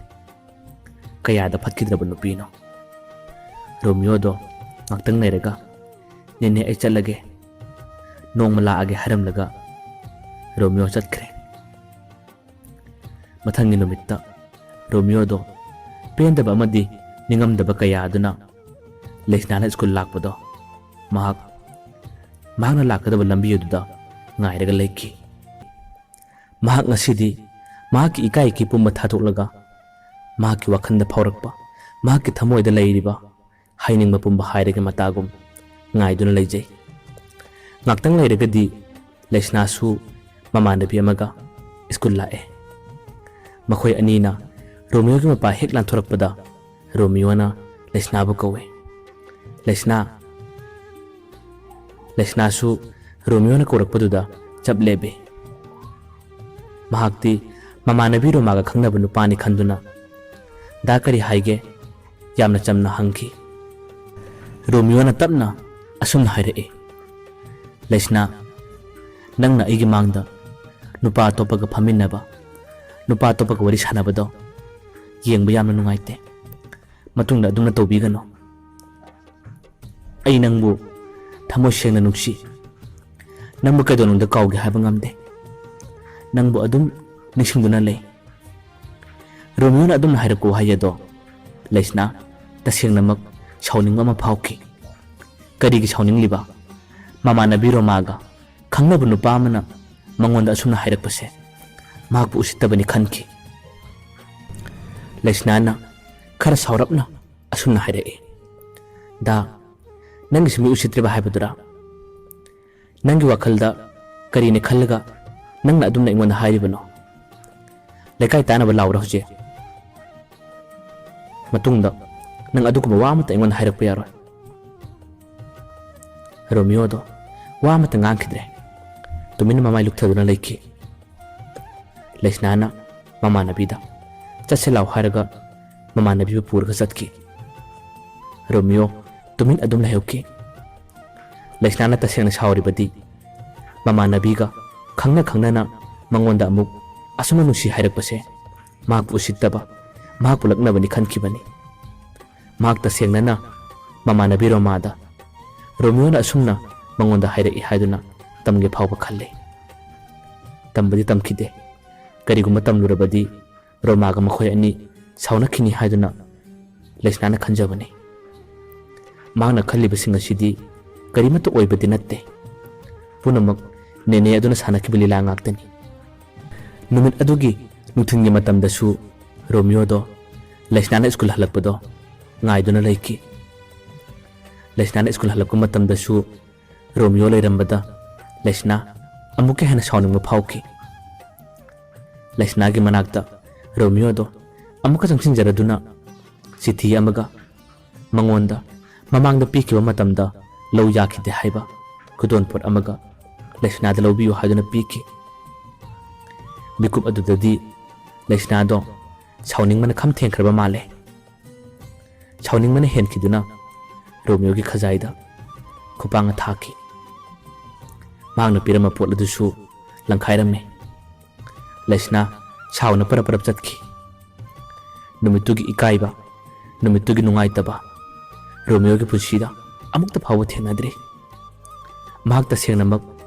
ꯀꯌꯥꯗ ꯐꯠꯈꯤꯗ꯭ꯔꯕ ꯅꯨꯄꯤꯅꯣ꯫ ꯔꯣꯃꯤꯌꯣꯗꯣ ꯉꯥꯛꯇꯪ ꯂꯩꯔꯒ, "ꯅꯦꯅꯦ, ꯑꯩ ꯆꯠꯂꯒꯦ, ꯅꯣꯡꯃ ꯂꯥꯛꯑꯒꯦ" ꯍꯥꯏꯔꯝꯂꯒ ꯔꯣꯃꯤꯌꯣ ꯆꯠꯈ꯭ꯔꯦ꯫ ꯃꯊꯪꯒꯤ ꯅꯨꯃꯤꯠꯇ ꯔꯣꯃꯤꯌꯣꯗꯣ ꯄꯦꯟꯗꯕ ꯑꯃꯗꯤ ꯅꯤꯡꯉꯝꯗꯕ ꯀꯌꯥ ꯑꯗꯨꯅ ꯂꯩꯁꯅꯥꯅ ꯁ꯭ꯀꯨꯜ ꯂꯥꯛꯄꯗꯣ ꯃꯍꯥꯛ, ꯃꯍꯥꯛꯅ ꯂꯥꯛꯀꯗꯕ ꯂꯝꯕꯤ ꯑꯗꯨꯗ ꯉꯥꯏꯔꯒ ꯂꯩꯈꯤ꯫ ꯃꯍꯥꯛ ꯉꯁꯤꯗꯤ ꯃꯍꯥꯛꯀꯤ ꯏꯀꯥꯏ ꯏꯀꯤ ꯄꯨꯝꯕ ꯊꯥꯗꯣꯛꯂꯒ ꯃꯍꯥꯛꯀꯤ ꯋꯥꯈꯜꯗ ꯐꯥꯎꯔꯛꯄ, ꯃꯍꯥꯛꯀꯤ ꯊꯃꯣꯏꯗ ꯂꯩꯔꯤꯕ ꯍꯥꯏꯅꯤꯡꯕ ꯄꯨꯝꯕ ꯍꯥꯏꯔꯒꯦ ꯃꯇꯥꯒꯨꯝ ꯉꯥꯏꯗꯨꯅ ꯂꯩꯖꯩ꯫ ꯉꯥꯛꯇꯪ ꯂꯩꯔꯒꯗꯤ ꯂꯩꯁꯅꯥꯁꯨ ꯃꯃꯥꯟꯅꯕꯤ ꯑꯃꯒ ꯁ꯭ꯀꯨꯜ ꯂꯥꯛꯑꯦ꯫ ꯃꯈꯣꯏ ꯑꯅꯤꯅ ꯔꯣꯃꯤꯌꯣꯒꯤ ꯃꯄꯥ ꯍꯦꯛ ꯂꯥꯟꯊꯣꯔꯛꯄꯗ ꯔꯣꯃꯤꯌꯣꯅ ꯂꯩꯁꯅꯥꯕꯨ ꯀꯧꯏ꯫ ꯂꯩꯁꯅꯥ, ꯂꯩꯁꯅꯥꯁꯨ ꯔꯣꯃꯤꯌꯣꯅ ꯀꯧꯔꯛꯄꯗꯨꯗ ꯆꯞ ꯂꯦꯞꯄꯤ꯫ ꯃꯍꯥꯛꯇꯤ ꯃꯃꯥꯟꯅꯕꯤ ꯔꯣꯃꯥꯒ ꯈꯪꯅꯕ ꯅꯨꯄꯥꯅꯤ ꯈꯟꯗꯨꯅ, "ꯗꯥ, ꯀꯔꯤ ꯍꯥꯏꯒꯦ?" ꯌꯥꯝꯅ ꯆꯝꯅ ꯍꯪꯈꯤ꯫ ꯔꯣꯃꯤꯌꯣꯅ ꯇꯞꯅ ꯑꯁꯨꯝꯅ ꯍꯥꯏꯔꯛꯏ, "ꯂꯩꯁꯅꯥ, ꯅꯪꯅ ꯑꯩꯒꯤ ꯃꯥꯡꯗ ꯅꯨꯄꯥ ꯑꯇꯣꯞꯄꯒ ꯐꯝꯃꯤꯟꯅꯕ, ꯅꯨꯄꯥ ꯑꯇꯣꯞꯄꯒ ꯋꯥꯔꯤ ꯁꯥꯟꯅꯕꯗꯣ ꯌꯦꯡꯕ ꯌꯥꯝꯅ ꯅꯨꯡꯉꯥꯏꯇꯦ꯫ ꯃꯇꯨꯡꯗ ꯑꯗꯨꯝꯅ ꯇꯧꯕꯤꯒꯅꯨ꯫ ꯑꯩ ꯅꯪꯕꯨ ꯊꯃꯣꯏ ꯁꯦꯡꯅ ꯅꯨꯡꯁꯤ꯫ ꯅꯪꯕꯨ ꯀꯩꯗꯧꯅꯨꯡꯗ ꯀꯥꯎꯒꯦ ꯍꯥꯏꯕ ꯉꯝꯗꯦ꯫ ꯅꯪꯕꯨ ꯑꯗꯨꯝ ꯅꯤꯡꯁꯤꯡꯗꯨꯅ ꯂꯩ꯫" ꯔꯣꯃꯤꯌꯣꯅ ꯑꯗꯨꯝꯅ ꯍꯥꯏꯔꯛꯄ ꯋꯥꯍꯩ ꯑꯗꯣ ꯂꯩꯁꯅꯥ ꯇꯁꯦꯡꯅꯃꯛ ꯁꯥꯎꯅꯤꯡꯕ ꯑꯃ ꯐꯥꯎꯈꯤ꯫ ꯀꯔꯤꯒꯤ ꯁꯥꯎꯅꯤꯡꯂꯤꯕ? ꯃꯃꯥꯟꯅꯕꯤ ꯔꯣꯃꯥꯒ ꯈꯪꯅꯕ ꯅꯨꯄꯥ ꯑꯃꯅ ꯃꯉꯣꯟꯗ ꯑꯁꯨꯝꯅ ꯍꯥꯏꯔꯛꯄꯁꯦ ꯃꯍꯥꯛꯄꯨ ꯎꯁꯤꯠꯇꯕꯅꯤ ꯈꯟꯈꯤ꯫ ꯂꯩꯁꯅꯥꯅ ꯈꯔ ꯁꯥꯎꯔꯞꯅ ꯑꯁꯨꯝꯅ ꯍꯥꯏꯔꯛꯏ, "ꯗꯥ, ꯅꯪꯒꯤꯁꯨ ꯃꯤ ꯎꯁꯤꯠꯇ꯭ꯔꯤꯕ ꯍꯥꯏꯕꯗꯨꯔꯥ? ꯅꯪꯒꯤ ꯋꯥꯈꯜꯗ ꯀꯔꯤꯅ ꯈꯜꯂꯒ ꯅꯪꯅ ꯑꯗꯨꯝꯅ ꯑꯩꯉꯣꯟꯗ ꯍꯥꯏꯔꯤꯕꯅꯣ? ꯂꯩꯀꯥꯏ ꯇꯥꯅꯕ ꯂꯥꯎꯔ ꯍꯧꯖꯤꯛ꯫ ꯃꯇꯨꯡꯗ ꯅꯪ ꯑꯗꯨꯒꯨꯝꯕ ꯋꯥ ꯑꯃꯠꯇ ꯑꯩꯉꯣꯟꯗ ꯍꯥꯏꯔꯛꯄ ꯌꯥꯔꯣꯏ꯫" ꯔꯣꯃꯤꯌꯣꯗꯣ ꯋꯥ ꯑꯃꯠꯇ ꯉꯥꯡꯈꯤꯗ꯭ꯔꯦ꯫ ꯇꯨꯃꯤꯟꯅ ꯃꯃꯥꯏ ꯂꯨꯞꯊꯗꯨꯅ ꯂꯩꯈꯤ꯫ ꯂꯩꯁꯅꯥꯅ ꯃꯃꯥꯟꯅꯕꯤꯗ "ꯆꯠꯁꯦ ꯂꯥꯎ" ꯍꯥꯏꯔꯒ ꯃꯃꯥꯟꯅꯕꯤꯕꯨ ꯄꯨꯔꯒ ꯆꯠꯈꯤ꯫ ꯔꯣꯃꯤꯌꯣ ꯇꯨꯃꯤꯟ ꯑꯗꯨꯝ ꯂꯩꯍꯧꯈꯤ꯫ ꯂꯩꯁꯅꯥꯅ ꯇꯁꯦꯡꯅ ꯁꯥꯎꯔꯤꯕꯗꯤ ꯃꯃꯥꯟꯅꯕꯤꯒ ꯈꯪꯅ ꯈꯪꯅꯅ ꯃꯉꯣꯟꯗ ꯑꯃꯨꯛ ꯑꯁꯨꯝꯅ ꯅꯨꯡꯁꯤ ꯍꯥꯏꯔꯛꯄꯁꯦ ꯃꯍꯥꯛꯄꯨ ꯎꯁꯤꯠꯇꯕ, ꯃꯍꯥꯛꯄꯨ ꯂꯛꯅꯕꯅꯤ ꯈꯟꯈꯤꯕꯅꯤ꯫ ꯃꯍꯥꯛ ꯇꯁꯦꯡꯅꯅ ꯃꯃꯥꯟꯅꯕꯤ ꯔꯣꯃꯥꯗ ꯔꯣꯃꯤꯌꯣꯅ ꯑꯁꯨꯝꯅ ꯃꯉꯣꯟꯗ ꯍꯥꯏꯔꯛꯏ ꯍꯥꯏꯗꯨꯅ ꯇꯝꯒꯦ ꯐꯥꯎꯕ ꯈꯜꯂꯦ꯫ ꯇꯝꯕꯗꯤ ꯇꯝꯈꯤꯗꯦ꯫ ꯀꯔꯤꯒꯨꯝꯕ ꯇꯝꯂꯨꯔꯕꯗꯤ ꯔꯣꯃꯥꯒ ꯃꯈꯣꯏ ꯑꯅꯤ ꯁꯥꯎꯅꯈꯤꯅꯤ ꯍꯥꯏꯗꯨꯅ ꯂꯩꯁꯅꯥꯅ ꯈꯟꯖꯕꯅꯤ꯫ ꯃꯍꯥꯛꯅ ꯈꯜꯂꯤꯕꯁꯤꯡ ꯑꯁꯤꯗꯤ ꯀꯔꯤꯃꯠꯇ ꯑꯣꯏꯕꯗꯤ ꯅꯠꯇꯦ꯫ ꯄꯨꯝꯅꯃꯛ ꯅꯦꯅꯦ ꯑꯗꯨꯅ ꯁꯥꯟꯅꯈꯤꯕ ꯂꯤꯂꯥ ꯉꯥꯛꯇꯅꯤ꯫ ꯅꯨꯃꯤꯠ ꯑꯗꯨꯒꯤ ꯅꯨꯡꯊꯤꯜꯒꯤ ꯃꯇꯝꯗꯁꯨ ꯔꯣꯃꯤꯌꯣꯗꯣ ꯂꯩꯁꯅꯥꯅ ꯁ꯭ꯀꯨꯜ ꯍꯜꯂꯛꯄꯗꯣ ꯉꯥꯏꯗꯨꯅ ꯂꯩꯈꯤ꯫ ꯂꯩꯁꯅꯥꯅ ꯁ꯭ꯀꯨꯜ ꯍꯜꯂꯛꯄ ꯃꯇꯝꯗꯁꯨ ꯔꯣꯃꯤꯌꯣ ꯂꯩꯔꯝꯕꯗ ꯂꯩꯁꯅꯥ ꯑꯃꯨꯛꯀ ꯍꯦꯟꯅ ꯁꯥꯎꯅꯤꯡꯕ ꯐꯥꯎꯈꯤ꯫ ꯂꯩꯁꯅꯥꯒꯤ ꯃꯅꯥꯛꯇ ꯔꯣꯃꯤꯌꯣꯗꯣ ꯑꯃꯨꯛꯀ ꯆꯪꯁꯤꯟꯖꯔꯗꯨꯅ ꯆꯤꯊꯤ ꯑꯃꯒ ꯃꯉꯣꯟꯗ ꯃꯃꯥꯡꯗ ꯄꯤꯈꯤꯕ ꯃꯇꯝꯗ ꯂꯧ ꯌꯥꯈꯤꯗꯦ ꯍꯥꯏꯕ ꯈꯨꯗꯣꯟꯄꯣꯠ ꯑꯃꯒ ꯂꯩꯁꯅꯥꯗ ꯂꯧꯕꯤꯌꯨ ꯍꯥꯏꯗꯨꯅ ꯄꯤꯈꯤ꯫ ꯃꯤꯀꯨꯞ ꯑꯗꯨꯗꯗꯤ ꯂꯩꯁꯅꯥꯗꯣ ꯁꯥꯎꯅꯤꯡꯕꯅ ꯈꯝ ꯊꯦꯡꯈ꯭ꯔꯕ ꯃꯥꯜꯂꯦ꯫ ꯁꯥꯎꯅꯤꯡꯕꯅ ꯍꯦꯟꯈꯤꯗꯨꯅ ꯔꯣꯃꯤꯌꯣꯒꯤ ꯈꯖꯥꯏꯗ ꯈꯨꯄꯥꯡꯅ ꯊꯥꯈꯤ꯫ ꯃꯍꯥꯛꯅ ꯄꯤꯔꯝꯕ ꯄꯣꯠ ꯑꯗꯨꯁꯨ ꯂꯪꯈꯥꯏꯔꯝꯃꯤ꯫ ꯂꯩꯁꯅꯥ ꯁꯥꯎꯅ ꯄꯔꯞ ꯄꯔꯞ ꯆꯠꯈꯤ꯫ ꯅꯨꯃꯤꯠꯇꯨꯒꯤ ꯏꯀꯥꯏꯕ, ꯅꯨꯃꯤꯠꯇꯨꯒꯤ ꯅꯨꯡꯉꯥꯏꯇꯕ ꯔꯣꯃꯤꯌꯣꯒꯤ ꯄꯨꯟꯁꯤꯗ ꯑꯃꯨꯛꯇ ꯐꯥꯎꯕ ꯊꯦꯡꯅꯗ꯭ꯔꯤ꯫ ꯃꯍꯥꯛ ꯇꯁꯦꯡꯅꯃꯛ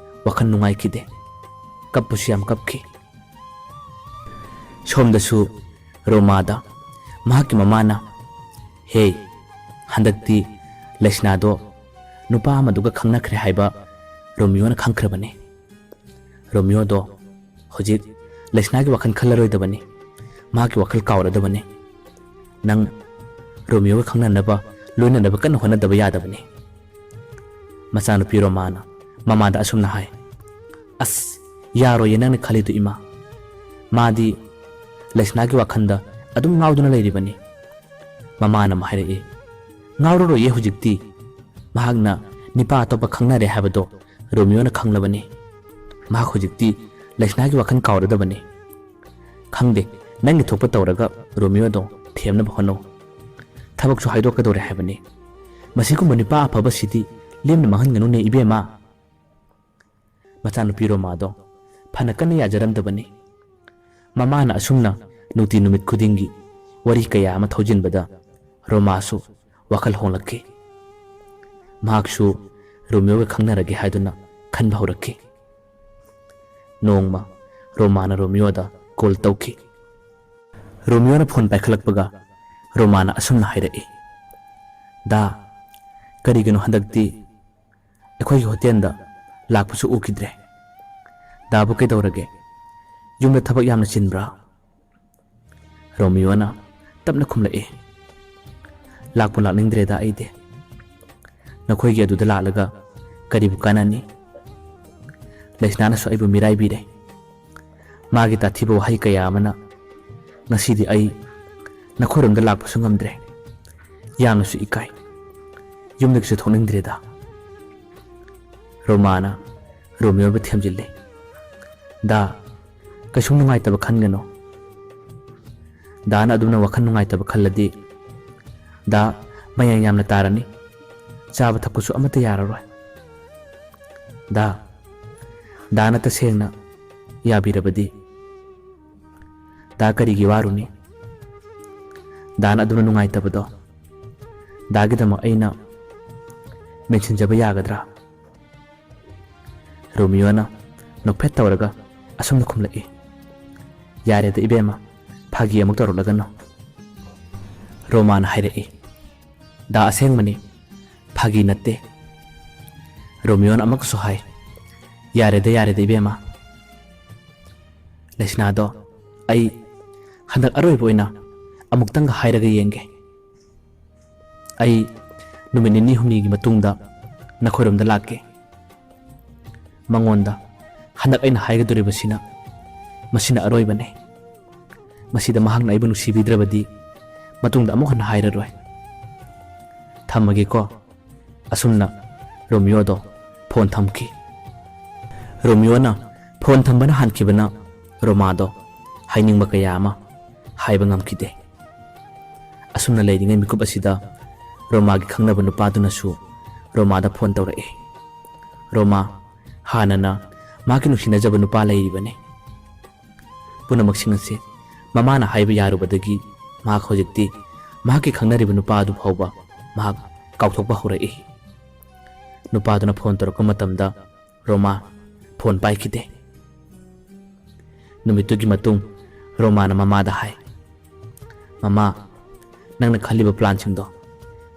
ꯋꯥꯈꯜ ꯅꯨꯡꯉꯥꯏꯈꯤꯗꯦ꯫ ꯀꯞꯄꯁꯨ ꯌꯥꯝ ꯀꯞꯈꯤ꯫ ꯁꯣꯝꯗꯁꯨ ꯔꯣꯃꯥꯗ ꯃꯍꯥꯛꯀꯤ ꯃꯃꯥꯅ, "ꯍꯦ, ꯍꯟꯗꯛꯇꯤ ꯂꯩꯁꯅꯥꯗꯣ ꯅꯨꯄꯥ ꯑꯃꯗꯨꯒ ꯈꯪꯅꯈ꯭ꯔꯦ ꯍꯥꯏꯕ ꯔꯣꯃꯤꯌꯣꯅ ꯈꯪꯈ꯭ꯔꯕꯅꯤ꯫ ꯔꯣꯃꯤꯌꯣꯗꯣ ꯍꯧꯖꯤꯛ ꯂꯩꯁꯅꯥꯒꯤ ꯋꯥꯈꯜ ꯈꯜꯂꯔꯣꯏꯗꯕꯅꯤ꯫ ꯃꯍꯥꯛꯀꯤ ꯋꯥꯈꯜ ꯀꯥꯎꯔꯗꯕꯅꯤ꯫ ꯅꯪ ꯔꯣꯃꯤꯌꯣꯒ ꯈꯪꯅꯅꯕ, ꯂꯣꯏꯅꯅꯕ ꯀꯟꯅ ꯍꯣꯠꯅꯗꯕ ꯌꯥꯗꯕꯅꯤ꯫" ꯃꯆꯥꯅꯨꯄꯤ ꯔꯣꯃꯥꯅ ꯃꯃꯥꯗ ꯑꯁꯨꯝꯅ ꯍꯥꯏ, "ꯑꯁ, ꯌꯥꯔꯣꯏꯌꯦ ꯅꯪꯅ ꯈꯜꯂꯤꯗꯨ, ꯏꯃꯥ꯫ ꯃꯥꯗꯤ ꯂꯩꯁꯅꯥꯒꯤ ꯋꯥꯈꯜꯗ ꯑꯗꯨꯝ ꯉꯥꯎꯗꯨꯅ ꯂꯩꯔꯤꯕꯅꯤ꯫" ꯃꯃꯥꯅ ꯑꯃꯨꯛ ꯍꯥꯏꯔꯛꯏ, "ꯉꯥꯎꯔꯔꯣꯏꯌꯦ ꯍꯧꯖꯤꯛꯇꯤ꯫ ꯃꯍꯥꯛꯅ ꯅꯤꯄꯥ ꯑꯇꯣꯞꯄ ꯈꯪꯅꯔꯦ ꯍꯥꯏꯕꯗꯣ ꯔꯣꯃꯤꯌꯣꯅ ꯈꯪꯂꯕꯅꯤ꯫ ꯃꯍꯥꯛ ꯍꯧꯖꯤꯛꯇꯤ ꯂꯩꯁꯅꯥꯒꯤ ꯋꯥꯈꯜ ꯀꯥꯎꯔꯗꯕꯅꯤ꯫ ꯈꯪꯗꯦ, ꯅꯪꯒꯤ ꯊꯣꯛꯄ ꯇꯧꯔꯒ ꯔꯣꯃꯤꯌꯣꯗꯣ ꯊꯦꯝꯅꯕ ꯍꯣꯠꯅꯧ꯫ ꯊꯕꯛꯁꯨ ꯍꯥꯏꯗꯣꯛꯀꯗꯧꯔꯦ ꯍꯥꯏꯕꯅꯤ꯫ ꯃꯁꯤꯒꯨꯝꯕ ꯅꯤꯄꯥ ꯑꯐꯕꯁꯤꯗꯤ ꯂꯦꯝꯅ ꯃꯥꯡꯍꯟꯒꯅꯨꯅꯦ, ꯏꯕꯦꯝꯃ꯫" ꯃꯆꯥꯅꯨꯄꯤ ꯔꯣꯃꯥꯗꯣ ꯐꯅ ꯀꯟꯅ ꯌꯥꯖꯔꯝꯗꯕꯅꯤ꯫ ꯃꯃꯥꯅ ꯑꯁꯨꯝꯅ ꯅꯨꯡꯇꯤ ꯅꯨꯃꯤꯠ ꯈꯨꯗꯤꯡꯒꯤ ꯋꯥꯔꯤ ꯀꯌꯥ ꯑꯃ ꯊꯧꯖꯤꯟꯕꯗ ꯔꯣꯃꯥꯁꯨ ꯋꯥꯈꯜ ꯍꯣꯡꯂꯛꯈꯤ꯫ ꯃꯍꯥꯛꯁꯨ ꯔꯣꯃꯤꯌꯣꯒ ꯈꯪꯅꯔꯒꯦ ꯍꯥꯏꯗꯨꯅ ꯈꯟꯕ ꯍꯧꯔꯛꯈꯤ꯫ ꯅꯣꯡꯃ ꯔꯣꯃꯥꯅ ꯔꯣꯃꯤꯌꯣꯗ ꯀꯣꯜ ꯇꯧꯈꯤ꯫ ꯔꯣꯃꯤꯌꯣꯅ ꯐꯣꯟ ꯄꯥꯏꯈꯠꯂꯛꯄꯒ ꯔꯣꯃꯥꯅ ꯑꯁꯨꯝꯅ ꯍꯥꯏꯔꯛꯏ, "ꯗꯥ, ꯀꯔꯤꯒꯤꯅꯣ ꯍꯟꯗꯛꯇꯤ ꯑꯩꯈꯣꯏꯒꯤ ꯍꯣꯇꯦꯜꯗ ꯂꯥꯛꯄꯁꯨ ꯎꯈꯤꯗ꯭ꯔꯦ?" "ꯗꯥꯕꯨ ꯀꯩꯗꯧꯔꯒꯦ? ꯌꯨꯝꯗ ꯊꯕꯛ ꯌꯥꯝꯅ ꯆꯤꯟꯕ꯭ꯔꯥ?" ꯔꯣꯃꯤꯌꯣꯅ ꯇꯞꯅ ꯈꯨꯝꯂꯛꯏ, "ꯂꯥꯛꯄꯨ ꯂꯥꯛꯅꯤꯡꯗ꯭ꯔꯦꯗ ꯑꯩꯗꯤ꯫ ꯅꯈꯣꯏꯒꯤ ꯑꯗꯨꯗ ꯂꯥꯛꯂꯒ ꯀꯔꯤꯕꯨ ꯀꯥꯟꯅꯅꯤ? ꯂꯩꯁꯅꯥꯅꯁꯨ ꯑꯩꯕꯨ ꯃꯤꯔꯥꯏꯕꯤꯔꯦ꯫ ꯃꯥꯒꯤ ꯇꯥꯊꯤꯕ ꯋꯥꯍꯩ ꯀꯌꯥ ꯑꯃꯅ ꯉꯁꯤꯗꯤ ꯑꯩ ꯅꯈꯣꯏꯔꯣꯝꯗ ꯂꯥꯛꯄꯁꯨ ꯉꯝꯗ꯭ꯔꯦ꯫ ꯌꯥꯝꯅꯁꯨ ꯏꯀꯥꯏ꯫ ꯌꯨꯝꯗꯒꯤꯁꯨ ꯊꯣꯛꯅꯤꯡꯗ꯭ꯔꯦꯗ꯫" ꯔꯣꯃꯥꯅ ꯔꯣꯃꯤꯌꯣꯕꯨ ꯊꯦꯝꯖꯤꯜꯂꯤ꯫ "ꯗꯥ, ꯀꯩꯁꯨꯝ ꯅꯨꯡꯉꯥꯏꯇꯕ ꯈꯟꯒꯅꯨ꯫ ꯗꯥꯅ ꯑꯗꯨꯝꯅ ꯋꯥꯈꯜ ꯅꯨꯡꯉꯥꯏꯇꯕ ꯈꯜꯂꯗꯤ ꯗꯥ ꯃꯌꯥꯡ ꯌꯥꯝꯅ ꯇꯥꯔꯅꯤ꯫ ꯆꯥꯕ ꯊꯛꯄꯁꯨ ꯑꯃꯠꯇ ꯌꯥꯔꯔꯣꯏ꯫ ꯗꯥ, ꯗꯥꯅ ꯇꯁꯦꯡꯅ ꯌꯥꯕꯤꯔꯕꯗꯤ ꯗꯥ ꯀꯔꯤꯒꯤ ꯋꯥꯔꯨꯅꯤ? ꯗꯥꯅ ꯑꯗꯨꯝꯅ ꯅꯨꯡꯉꯥꯏꯇꯕꯗꯣ ꯗꯥꯒꯤꯗꯃꯛ ꯑꯩꯅ ꯃꯦꯟꯁꯤꯟꯖꯕ ꯌꯥꯒꯗ꯭ꯔꯥ?" ꯔꯣꯃꯤꯌꯣꯅ ꯅꯣꯛꯐꯦꯠ ꯇꯧꯔꯒ ꯑꯁꯨꯝꯅ ꯈꯨꯝꯂꯛꯏ, "ꯌꯥꯔꯦꯗ ꯏꯕꯦꯝꯃ, ꯐꯥꯒꯤ ꯑꯃꯨꯛ ꯇꯧꯔꯛꯂꯒꯅꯨ꯫" ꯔꯣꯃꯥꯅ ꯍꯥꯏꯔꯛꯏ, "ꯗꯥ ꯑꯁꯦꯡꯕꯅꯤ, ꯐꯥꯒꯤ ꯅꯠꯇꯦ꯫" ꯔꯣꯃꯤꯌꯣꯅ ꯑꯃꯨꯛꯀꯁꯨ ꯍꯥꯏ, "ꯌꯥꯔꯦꯗ, ꯌꯥꯔꯦꯗ ꯏꯕꯦꯝꯃ꯫ ꯂꯩꯁꯅꯥꯗꯣ ꯑꯩ ꯍꯟꯗꯛ ꯑꯔꯣꯏꯕ ꯑꯣꯏꯅ ꯑꯃꯨꯛꯇꯪꯒ ꯍꯥꯏꯔꯒ ꯌꯦꯡꯒꯦ꯫ ꯑꯩ ꯅꯨꯃꯤꯠ ꯅꯤꯅꯤ ꯍꯨꯝꯅꯤꯒꯤ ꯃꯇꯨꯡꯗ ꯅꯈꯣꯏꯔꯣꯝꯗ ꯂꯥꯛꯀꯦ꯫ ꯃꯉꯣꯟꯗ ꯍꯟꯗꯛ ꯑꯩꯅ ꯍꯥꯏꯒꯗꯧꯔꯤꯕꯁꯤꯅ ꯃꯁꯤꯅ ꯑꯔꯣꯏꯕꯅꯤ꯫ ꯃꯁꯤꯗ ꯃꯍꯥꯛꯅ ꯑꯩꯕꯨ ꯅꯨꯡꯁꯤꯕꯤꯗ꯭ꯔꯕꯗꯤ ꯃꯇꯨꯡꯗ ꯑꯃꯨꯛ ꯍꯟꯅ ꯍꯥꯏꯔꯔꯣꯏ꯫ ꯊꯝꯃꯒꯦꯀꯣ꯫" ꯑꯁꯨꯝꯅ ꯔꯣꯃꯤꯌꯣꯗꯣ ꯐꯣꯟ ꯊꯝꯈꯤ꯫ ꯔꯣꯃꯤꯌꯣꯅ ꯐꯣꯟ ꯊꯝꯕꯅ ꯍꯥꯟꯈꯤꯕꯅ ꯔꯣꯃꯥꯗꯣ ꯍꯥꯏꯅꯤꯡꯕ ꯀꯌꯥ ꯑꯃ ꯍꯥꯏꯕ ꯉꯝꯈꯤꯗꯦ꯫ ꯑꯁꯨꯝꯅ ꯂꯩꯔꯤꯉꯩ ꯃꯤꯀꯨꯞ ꯑꯁꯤꯗ ꯔꯣꯃꯥꯒꯤ ꯈꯪꯅꯕ ꯅꯨꯄꯥꯗꯨꯅꯁꯨ ꯔꯣꯃꯥꯗ ꯐꯣꯟ ꯇꯧꯔꯛꯏ꯫ "ꯔꯣꯃꯥ, ꯍꯥꯟꯅꯅ ꯃꯥꯒꯤ ꯅꯨꯡꯁꯤꯅꯖꯕ ꯅꯨꯄꯥ ꯂꯩꯔꯤꯕꯅꯤ꯫ ꯄꯨꯝꯅꯃꯛꯁꯤꯡ ꯑꯁꯤ ꯃꯃꯥꯅ ꯍꯥꯏꯕ ꯌꯥꯔꯨꯕꯗꯒꯤ ꯃꯍꯥꯛ ꯍꯧꯖꯤꯛꯇꯤ ꯃꯍꯥꯛꯀꯤ ꯈꯪꯅꯔꯤꯕ ꯅꯨꯄꯥ ꯑꯗꯨ ꯐꯥꯎꯕ ꯃꯍꯥꯛ ꯀꯥꯎꯊꯣꯛꯄ ꯍꯧꯔꯛꯏ꯫" ꯅꯨꯄꯥꯗꯨꯅ ꯐꯣꯟ ꯇꯧꯔꯛꯄ ꯃꯇꯝꯗ ꯔꯣꯃꯥ ꯐꯣꯟ ꯄꯥꯏꯈꯤꯗꯦ꯫ ꯅꯨꯃꯤꯠꯇꯨꯒꯤ ꯃꯇꯨꯡ ꯔꯣꯃꯥꯅ ꯃꯃꯥꯗ ꯍꯥꯏ, "ꯃꯃꯥ, ꯅꯪꯅ ꯈꯜꯂꯤꯕ ꯄ꯭ꯂꯥꯟꯁꯤꯡꯗꯣ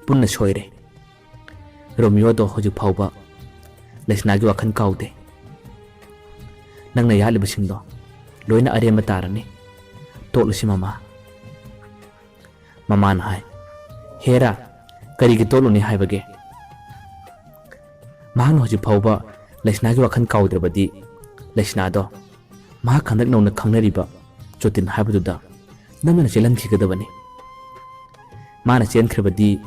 ꯄꯨꯟꯅ ꯁꯣꯏꯔꯦ꯫ ꯔꯣꯃꯤꯌꯣꯗꯣ ꯍꯧꯖꯤꯛ ꯐꯥꯎꯕ ꯂꯩꯁꯅꯥꯒꯤ ꯋꯥꯈꯜ ꯀꯥꯎꯗꯦ꯫ ꯅꯪꯅ ꯌꯥꯠꯂꯤꯕꯁꯤꯡꯗꯣ ꯂꯣꯏꯅ ꯑꯔꯦꯝꯕ ꯇꯥꯔꯅꯤ꯫ ꯇꯣꯠꯂꯨꯁꯤ ꯃꯃꯥ꯫ ꯃꯃꯥꯅ ꯍꯥꯏ, "ꯍꯦꯔꯥ, ꯀꯔꯤꯒꯤ ꯇꯣꯠꯂꯨꯅꯤ ꯍꯥꯏꯕꯒꯦ? ꯃꯍꯥꯛꯅ ꯍꯧꯖꯤꯛ ꯐꯥꯎꯕ ꯂꯩꯁꯅꯥꯒꯤ ꯋꯥꯈꯜ ꯀꯥꯎꯗ꯭ꯔꯕꯗꯤ ꯂꯩꯁꯅꯥꯗꯣ ꯃꯍꯥꯛ ꯍꯟꯗꯛ ꯅꯧꯅ ꯈꯪꯅꯔꯤꯕ ꯖꯣꯇꯤꯟ ꯍꯥꯏꯕꯗꯨꯗ ꯅꯝꯗꯅ ꯆꯦꯜꯍꯟꯈꯤꯒꯗꯕꯅꯤ꯫ ꯃꯥꯅ ꯆꯦꯟꯈ꯭ꯔꯕꯗꯤ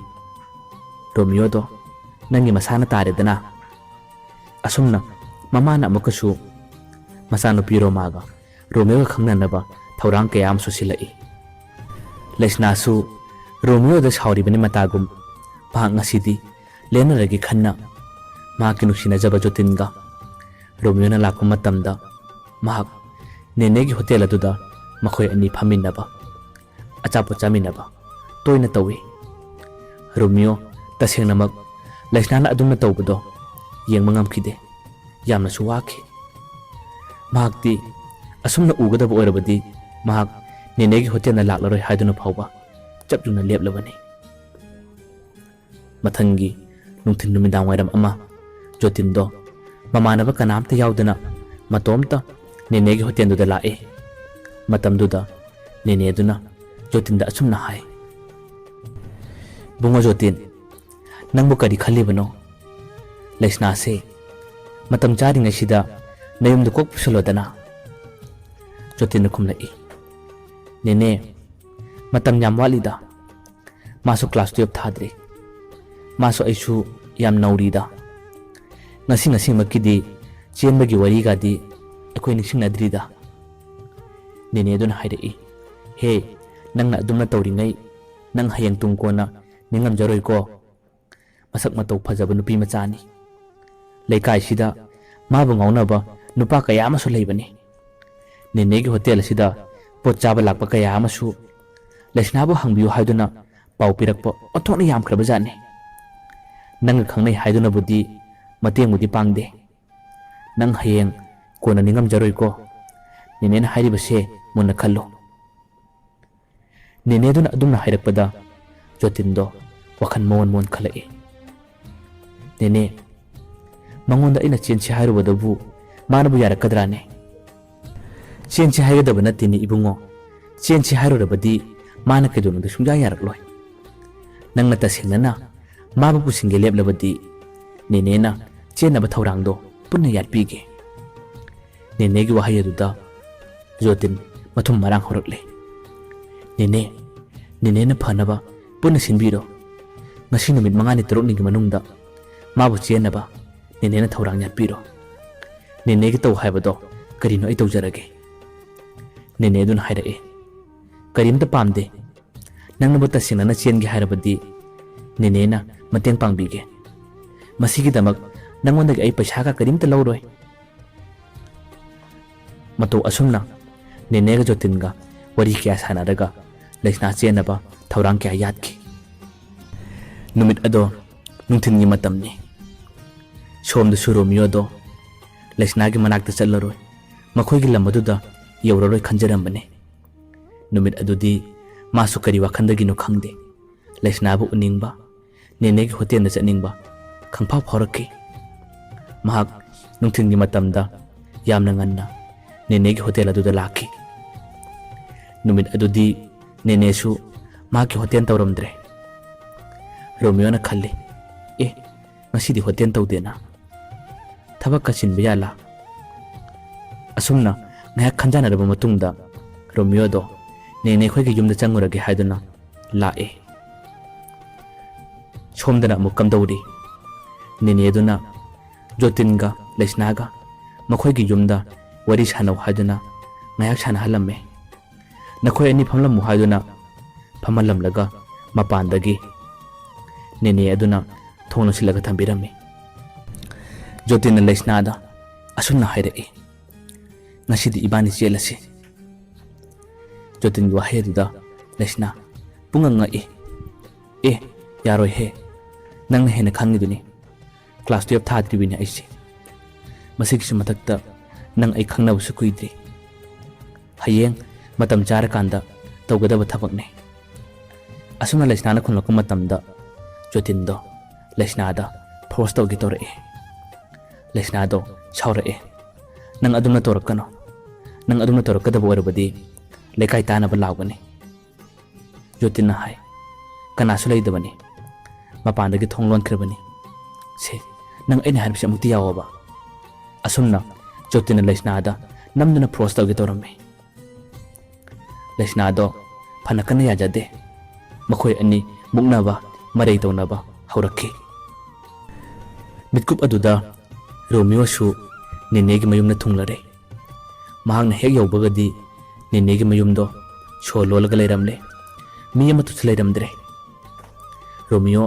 ꯔꯣꯃꯤꯌꯣꯗꯣ ꯅꯪꯒꯤ ꯃꯁꯥꯅ ꯇꯥꯔꯦꯗꯅ꯫" ꯑꯁꯨꯝꯅ ꯃꯃꯥꯅ ꯑꯃꯨꯛꯀꯁꯨ ꯃꯆꯥꯅꯨꯄꯤ ꯔꯣꯃꯥꯒ ꯔꯣꯃꯤꯌꯣꯒ ꯈꯪꯅꯅꯕ ꯊꯧꯔꯥꯡ ꯀꯌꯥ ꯑꯃꯁꯨ ꯁꯤꯜꯂꯛꯏ꯫ ꯂꯩꯁꯅꯥꯁꯨ ꯔꯣꯃꯤꯌꯣꯗ ꯁꯥꯎꯔꯤꯕꯅꯤ ꯃꯇꯥꯒꯨꯝ꯫ ꯃꯍꯥꯛ ꯉꯁꯤꯗꯤ ꯂꯦꯟꯅꯔꯒꯦ ꯈꯟꯅ ꯃꯍꯥꯛꯀꯤ ꯅꯨꯡꯁꯤꯅꯖꯕ ꯖꯣꯇꯤꯟꯒ ꯔꯣꯃꯤꯌꯣꯅ ꯂꯥꯛꯄ ꯃꯇꯝꯗ ꯃꯍꯥꯛ ꯅꯦꯅꯦꯒꯤ ꯍꯣꯇꯦꯜ ꯑꯗꯨꯗ ꯃꯈꯣꯏ ꯑꯅꯤ ꯐꯝꯃꯤꯟꯅꯕ, ꯑꯆꯥꯄꯣꯠ ꯆꯥꯃꯤꯟꯅꯕ ꯇꯣꯏꯅ ꯇꯧꯏ꯫ ꯔꯣꯃꯤꯌꯣ ꯇꯁꯦꯡꯅꯃꯛ ꯂꯩꯁꯅꯥꯅ ꯑꯗꯨꯝꯅ ꯇꯧꯕꯗꯣ ꯌꯦꯡꯕ ꯉꯝꯈꯤꯗꯦ꯫ ꯌꯥꯝꯅꯁꯨ ꯋꯥꯈꯤ꯫ ꯃꯍꯥꯛꯇꯤ ꯑꯁꯨꯝꯅ ꯎꯒꯗꯕ ꯑꯣꯏꯔꯕꯗꯤ ꯃꯍꯥꯛ ꯅꯦꯅꯦꯒꯤ ꯍꯣꯇꯦꯜꯗ ꯂꯥꯛꯂꯔꯣꯏ ꯍꯥꯏꯗꯨꯅ ꯐꯥꯎꯕ ꯆꯞ ꯌꯨꯡꯅ ꯂꯦꯞꯂꯕꯅꯤ꯫ ꯃꯊꯪꯒꯤ ꯅꯨꯡꯊꯤꯜ ꯅꯨꯃꯤꯗꯥꯡ ꯋꯥꯏꯔꯝ ꯑꯃ ꯖꯣꯇꯤꯟꯗꯣ ꯃꯃꯥꯟꯅꯕ ꯀꯅꯥꯝꯇ ꯌꯥꯎꯗꯅ ꯃꯇꯣꯝꯇ ꯅꯦꯅꯦꯒꯤ ꯍꯣꯇꯦꯜꯗꯨꯗ ꯂꯥꯛꯏ꯫ ꯃꯇꯝꯗꯨꯗ ꯅꯦꯅꯦꯗꯨꯅ ꯖꯣꯇꯤꯟꯗ ꯑꯁꯨꯝꯅ ꯍꯥꯏ, "ꯕꯨꯡꯉꯣ ꯖꯣꯇꯤꯟ, ꯅꯪꯕꯨ ꯀꯔꯤ ꯈꯜꯂꯤꯕꯅꯣ? ꯂꯩꯁꯅꯥꯁꯦ ꯃꯇꯝ ꯆꯥꯔꯤꯉꯩꯁꯤꯗ ꯅꯌꯨꯝꯗ ꯀꯣꯛ ꯄꯨꯁꯜꯂꯣꯗꯅ꯫" ꯖꯣꯇꯤꯟꯅ ꯈꯨꯝꯂꯛꯏ, "ꯅꯦꯅꯦ, ꯃꯇꯝ ꯌꯥꯝ ꯋꯥꯠꯂꯤꯗ꯫ ꯃꯥꯁꯨ ꯀ꯭ꯂꯥꯁ ꯇꯨꯌꯦꯜꯞ ꯊꯥꯗ꯭ꯔꯤ꯫ ꯃꯥꯁꯨ ꯑꯩꯁꯨ ꯌꯥꯝ ꯅꯧꯔꯤꯗ꯫ ꯉꯁꯤ ꯉꯁꯤꯃꯛꯀꯤꯗꯤ ꯆꯦꯟꯕꯒꯤ ꯋꯥꯔꯤꯒꯗꯤ ꯑꯩꯈꯣꯏ ꯅꯤꯡꯁꯤꯡꯅꯗ꯭ꯔꯤꯗ꯫" ꯅꯦꯅꯦꯗꯨꯅ ꯍꯥꯏꯔꯛꯏ, "ꯍꯦ, ꯅꯪꯅ ꯑꯗꯨꯝꯅ ꯇꯧꯔꯤꯉꯩ ꯅꯪ ꯍꯌꯦꯡ ꯇꯨꯡ ꯀꯣꯟꯅ ꯅꯤꯡꯉꯝꯖꯔꯣꯏꯀꯣ꯫ ꯃꯁꯛ ꯃꯇꯧ ꯐꯖꯕ ꯅꯨꯄꯤ ꯃꯆꯥꯅꯤ꯫ ꯂꯩꯀꯥꯏꯁꯤꯗ ꯃꯥꯕꯨ ꯉꯥꯎꯅꯕ ꯅꯨꯄꯥ ꯀꯌꯥ ꯑꯃꯁꯨ ꯂꯩꯕꯅꯤ꯫ ꯅꯦꯅꯦꯒꯤ ꯍꯣꯇꯦꯜ ꯑꯁꯤꯗ ꯄꯣꯠ ꯆꯥꯕ ꯂꯥꯛꯄ ꯀꯌꯥ ꯑꯃꯁꯨ ꯂꯩꯁꯅꯥꯕꯨ ꯍꯪꯕꯤꯌꯨ ꯍꯥꯏꯗꯨꯅ ꯄꯥꯎ ꯄꯤꯔꯛꯄ ꯑꯣꯟꯊꯣꯛꯅ ꯌꯥꯝꯈ꯭ꯔꯕꯖꯥꯠꯅꯤ꯫ ꯅꯪꯒ ꯈꯪꯅꯩ ꯍꯥꯏꯗꯨꯅꯕꯨꯗꯤ ꯃꯇꯦꯡꯕꯨꯗꯤ ꯄꯥꯡꯗꯦ꯫ ꯅꯪ ꯍꯌꯦꯡ ꯀꯣꯟꯅ ꯅꯤꯡꯉꯝꯖꯔꯣꯏꯀꯣ꯫ ꯅꯦꯅꯦꯅ ꯍꯥꯏꯔꯤꯕꯁꯦ ꯃꯨꯟꯅ ꯈꯜꯂꯨ꯫" ꯅꯦꯅꯦꯗꯨꯅ ꯑꯗꯨꯝꯅ ꯍꯥꯏꯔꯛꯄꯗ ꯖꯣꯇꯤꯟꯗꯣ ꯋꯥꯈꯜ ꯃꯑꯣꯟ ꯃꯑꯣꯟ ꯈꯜꯂꯛꯏ꯫ "ꯅꯦꯅꯦ, ꯃꯉꯣꯟꯗ ꯑꯩꯅ ꯆꯦꯟꯁꯤ ꯍꯥꯏꯔꯨꯕꯗꯕꯨ ꯃꯥꯅꯕꯨ ꯌꯥꯔꯛꯀꯗ꯭ꯔꯥꯅꯦ? "ꯆꯦꯟꯁꯤ ꯍꯥꯏꯒꯗꯕ ꯅꯠꯇꯦꯅꯦ ꯏꯕꯨꯡꯉꯣ꯫ ꯆꯦꯟꯁꯤ ꯍꯥꯏꯔꯨꯔꯕꯗꯤ ꯃꯥꯅ ꯀꯩꯗꯧꯅꯨꯡꯗ ꯁꯨꯡꯌꯥ ꯌꯥꯔꯛꯂꯣꯏ꯫ ꯅꯪꯅ ꯇꯁꯦꯡꯅꯅ ꯃꯥꯕꯨ ꯄꯨꯁꯤꯟꯒꯦ ꯂꯦꯞꯂꯕꯗꯤ ꯅꯦꯅꯦꯅ ꯆꯦꯟꯅꯕ ꯊꯧꯔꯥꯡꯗꯣ ꯄꯨꯟꯅ ꯌꯥꯠꯄꯤꯒꯦ꯫" ꯅꯦꯅꯦꯒꯤ ꯋꯥꯍꯩ ꯑꯗꯨꯗ ꯖꯣꯇꯤꯟ ꯃꯊꯨꯝ ꯃꯔꯥꯡ ꯍꯧꯔꯛꯂꯦ꯫ "ꯅꯦꯅꯦ, ꯅꯦꯅꯦꯅ ꯐꯅꯕ ꯄꯨꯟꯅ ꯁꯤꯟꯕꯤꯔꯣ꯫ ꯉꯁꯤ ꯅꯨꯃꯤꯠ ꯃꯉꯥꯅꯤ ꯇꯔꯨꯛꯅꯤꯒꯤ ꯃꯅꯨꯡꯗ ꯃꯥꯕꯨ ꯆꯦꯟꯅꯕ ꯅꯦꯅꯦꯅ ꯊꯧꯔꯥꯡ ꯌꯥꯠꯄꯤꯔꯣ꯫ ꯅꯦꯅꯦꯒꯤ ꯇꯧ ꯍꯥꯏꯕꯗꯣ ꯀꯔꯤꯅꯣ ꯑꯩ ꯇꯧꯖꯔꯒꯦ꯫" ꯅꯦꯅꯦꯗꯨꯅ ꯍꯥꯏꯔꯛꯑꯦ, "ꯀꯔꯤꯝꯇ ꯄꯥꯝꯗꯦ꯫ ꯅꯪꯅꯕꯨ ꯇꯁꯦꯡꯅꯅ ꯆꯦꯟꯒꯦ ꯍꯥꯏꯔꯕꯗꯤ ꯅꯦꯅꯦꯅ ꯃꯇꯦꯡ ꯄꯥꯡꯕꯤꯒꯦ꯫ ꯃꯁꯤꯒꯤꯗꯃꯛ ꯅꯪꯉꯣꯟꯗꯒꯤ ꯑꯩ ꯄꯩꯁꯥꯒ ꯀꯔꯤꯝꯇ ꯂꯧꯔꯣꯏ꯫" ꯃꯇꯧ ꯑꯁꯨꯝꯅ ꯅꯦꯅꯦꯒ ꯖꯣꯇꯤꯟꯒ ꯋꯥꯔꯤ ꯀꯌꯥ ꯁꯥꯟꯅꯔꯒ ꯂꯩꯁꯅꯥ ꯆꯦꯟꯅꯕ ꯊꯧꯔꯥꯡ ꯀꯌꯥ ꯌꯥꯠꯈꯤ꯫ ꯅꯨꯃꯤꯠ ꯑꯗꯣ ꯅꯨꯡꯊꯤꯜꯒꯤ ꯃꯇꯝꯅꯤ꯫ ꯁꯣꯝꯗꯁꯨ ꯔꯣꯃꯤꯌꯣꯗꯣ ꯂꯩꯁꯅꯥꯒꯤ ꯃꯅꯥꯛꯇ ꯆꯠꯂꯔꯣꯏ, ꯃꯈꯣꯏꯒꯤ ꯂꯝ ꯑꯗꯨꯗ ꯌꯧꯔꯔꯣꯏ ꯈꯟꯖꯔꯝꯕꯅꯤ꯫ ꯅꯨꯃꯤꯠ ꯑꯗꯨꯗꯤ ꯃꯥꯁꯨ ꯀꯔꯤ ꯋꯥꯈꯜꯗꯒꯤꯅꯣ ꯈꯪꯗꯦ, ꯂꯩꯁꯅꯥꯕꯨ ꯎꯅꯤꯡꯕ, ꯅꯦꯅꯦꯒꯤ ꯍꯣꯇꯦꯜꯗ ꯆꯠꯅꯤꯡꯕ ꯈꯪꯐꯥꯎ ꯐꯥꯎꯔꯛꯈꯤ꯫ ꯃꯍꯥꯛ ꯅꯨꯡꯊꯤꯜꯒꯤ ꯃꯇꯝꯗ ꯌꯥꯝꯅ ꯉꯟꯅ ꯅꯦꯅꯦꯒꯤ ꯍꯣꯇꯦꯜ ꯑꯗꯨꯗ ꯂꯥꯛꯈꯤ꯫ ꯅꯨꯃꯤꯠ ꯑꯗꯨꯗꯤ ꯅꯦꯅꯦꯁꯨ ꯃꯍꯥꯛꯀꯤ ꯍꯣꯇꯦꯜ ꯇꯧꯔꯝꯗ꯭ꯔꯦ꯫ ꯔꯣꯃꯤꯌꯣꯅ ꯈꯜꯂꯤ, "ꯑꯦ, ꯉꯁꯤꯗꯤ ꯍꯣꯇꯦꯜ ꯇꯧꯗꯦꯅ꯫ ꯊꯕꯛꯀ ꯆꯤꯟꯕ ꯌꯥꯂꯥ?" ꯑꯁꯨꯝꯅ ꯉꯥꯏꯍꯥꯛ ꯈꯟꯖꯥꯟꯅꯔꯕ ꯃꯇꯨꯡꯗ ꯔꯣꯃꯤꯌꯣꯗꯣ ꯅꯦꯅꯦ ꯑꯩꯈꯣꯏꯒꯤ ꯌꯨꯝꯗ ꯆꯪꯉꯨꯔꯒꯦ ꯍꯥꯏꯗꯨꯅ ꯂꯥꯛꯑꯦ꯫ ꯁꯣꯝꯗꯅ ꯑꯃꯨꯛ ꯀꯝꯗꯧꯔꯤ? ꯅꯦꯅꯦꯗꯨꯅ ꯖꯣꯇꯤꯟꯒ ꯂꯩꯁꯅꯥꯒ ꯃꯈꯣꯏꯒꯤ ꯌꯨꯝꯗ ꯋꯥꯔꯤ ꯁꯥꯟꯅꯧ ꯍꯥꯏꯗꯨꯅ ꯉꯥꯏꯍꯥꯛ ꯁꯥꯟꯅꯍꯜꯂꯝꯃꯦ꯫ "ꯅꯈꯣꯏ ꯑꯅꯤ ꯐꯝꯂꯝꯃꯨ" ꯍꯥꯏꯗꯨꯅ ꯐꯝꯍꯜꯂꯝꯂꯒ ꯃꯄꯥꯟꯗꯒꯤ ꯅꯦꯅꯦ ꯑꯗꯨꯅ ꯊꯣꯡ ꯂꯣꯟꯁꯤꯜꯂꯒ ꯊꯝꯕꯤꯔꯝꯃꯤ꯫ ꯖꯣꯇꯤꯟꯅ ꯂꯩꯁꯅꯥꯗ ꯑꯁꯨꯝꯅ ꯍꯥꯏꯔꯛꯏ, "ꯉꯁꯤꯗꯤ ꯏꯕꯥꯅꯤ ꯆꯦꯜꯂꯁꯤ꯫" ꯖꯣꯇꯤꯟꯒꯤ ꯋꯥꯍꯩ ꯑꯗꯨꯗ ꯂꯩꯁꯅꯥ ꯄꯨꯡꯉꯛ ꯉꯛꯏ꯫ "ꯑꯦ, ꯌꯥꯔꯣꯏꯍꯦ, ꯅꯪꯅ ꯍꯦꯟꯅ ꯈꯪꯉꯤꯗꯨꯅꯤ꯫ ꯀ꯭ꯂꯥꯁ ꯇꯨꯌꯦꯜꯐ ꯊꯥꯗ꯭ꯔꯤꯕꯅꯤ ꯑꯩꯁꯦ꯫ ꯃꯁꯤꯒꯤꯁꯨ ꯃꯊꯛꯇ ꯅꯪ ꯑꯩ ꯈꯪꯅꯕꯁꯨ ꯀꯨꯏꯗ꯭ꯔꯤ꯫ ꯍꯌꯦꯡ ꯃꯇꯝ ꯆꯥꯔꯀꯥꯟꯗ ꯇꯧꯒꯗꯕ ꯊꯕꯛꯅꯤ꯫" ꯑꯁꯨꯝꯅ ꯂꯩꯁꯅꯥꯅ ꯈꯨꯝꯂꯛꯄ ꯃꯇꯝꯗ ꯖꯣꯇꯤꯟꯗꯣ ꯂꯩꯁꯅꯥꯗ ꯐꯣꯔꯁ ꯇꯧꯒꯦ ꯇꯧꯔꯛꯑꯦ꯫ ꯂꯩꯁꯅꯥꯗꯣ ꯁꯥꯎꯔꯛꯑꯦ, "ꯅꯪ ꯑꯗꯨꯝꯅ ꯇꯧꯔꯛꯀꯅꯣ꯫ "ꯅꯪ ꯑꯗꯨꯝꯅ ꯇꯧꯔꯛꯀꯗꯕ ꯑꯣꯏꯔꯕꯗꯤ ꯂꯩꯀꯥꯏ ꯇꯥꯅꯕ ꯂꯥꯎꯒꯅꯤ"꯫ ꯖꯣꯇꯤꯟꯅ ꯍꯥꯏ꯫ "ꯀꯅꯥꯁꯨ ꯂꯩꯗꯕꯅꯤ꯫ ꯃꯄꯥꯟꯗꯒꯤ ꯊꯣꯡ ꯂꯣꯟꯈ꯭ꯔꯕꯅꯤ꯫ ꯁꯦ, ꯅꯪ ꯑꯩꯅ ꯍꯥꯏꯔꯤꯕꯁꯤ ꯑꯃꯨꯛꯇꯤ ꯌꯥꯎꯑꯣꯕ"꯫ ꯑꯁꯨꯝꯅ ꯖꯣꯇꯤꯟꯅ ꯂꯩꯁꯅꯥꯗ ꯅꯝꯗꯨꯅ ꯐꯣꯔꯁ ꯇꯧꯒꯦ ꯇꯧꯔꯝꯃꯤ꯫ ꯂꯩꯁꯅꯥꯗꯣ ꯐꯅ ꯀꯟꯅ ꯌꯥꯖꯗꯦ꯫ ꯃꯈꯣꯏ ꯑꯅꯤ ꯃꯨꯛꯅꯕ, ꯃꯔꯩ ꯇꯧꯅꯕ ꯍꯧꯔꯛꯈꯤ꯫ ꯃꯤꯠꯀꯨꯞ ꯑꯗꯨꯗ ꯔꯣꯃꯤꯌꯣꯁꯨ ꯅꯦꯅꯦꯒꯤ ꯃꯌꯨꯝꯗ ꯊꯨꯡꯂꯔꯦ꯫ ꯃꯍꯥꯛꯅ ꯍꯦꯛ ꯌꯧꯕꯒꯗꯤ ꯅꯦꯅꯦꯒꯤ ꯃꯌꯨꯝꯗꯣ ꯁꯣ ꯂꯣꯜꯂꯒ ꯂꯩꯔꯝꯂꯦ꯫ ꯃꯤ ꯑꯃꯠꯇꯁꯨ ꯂꯩꯔꯝꯗ꯭ꯔꯦ꯫ ꯔꯣꯃꯤꯌꯣ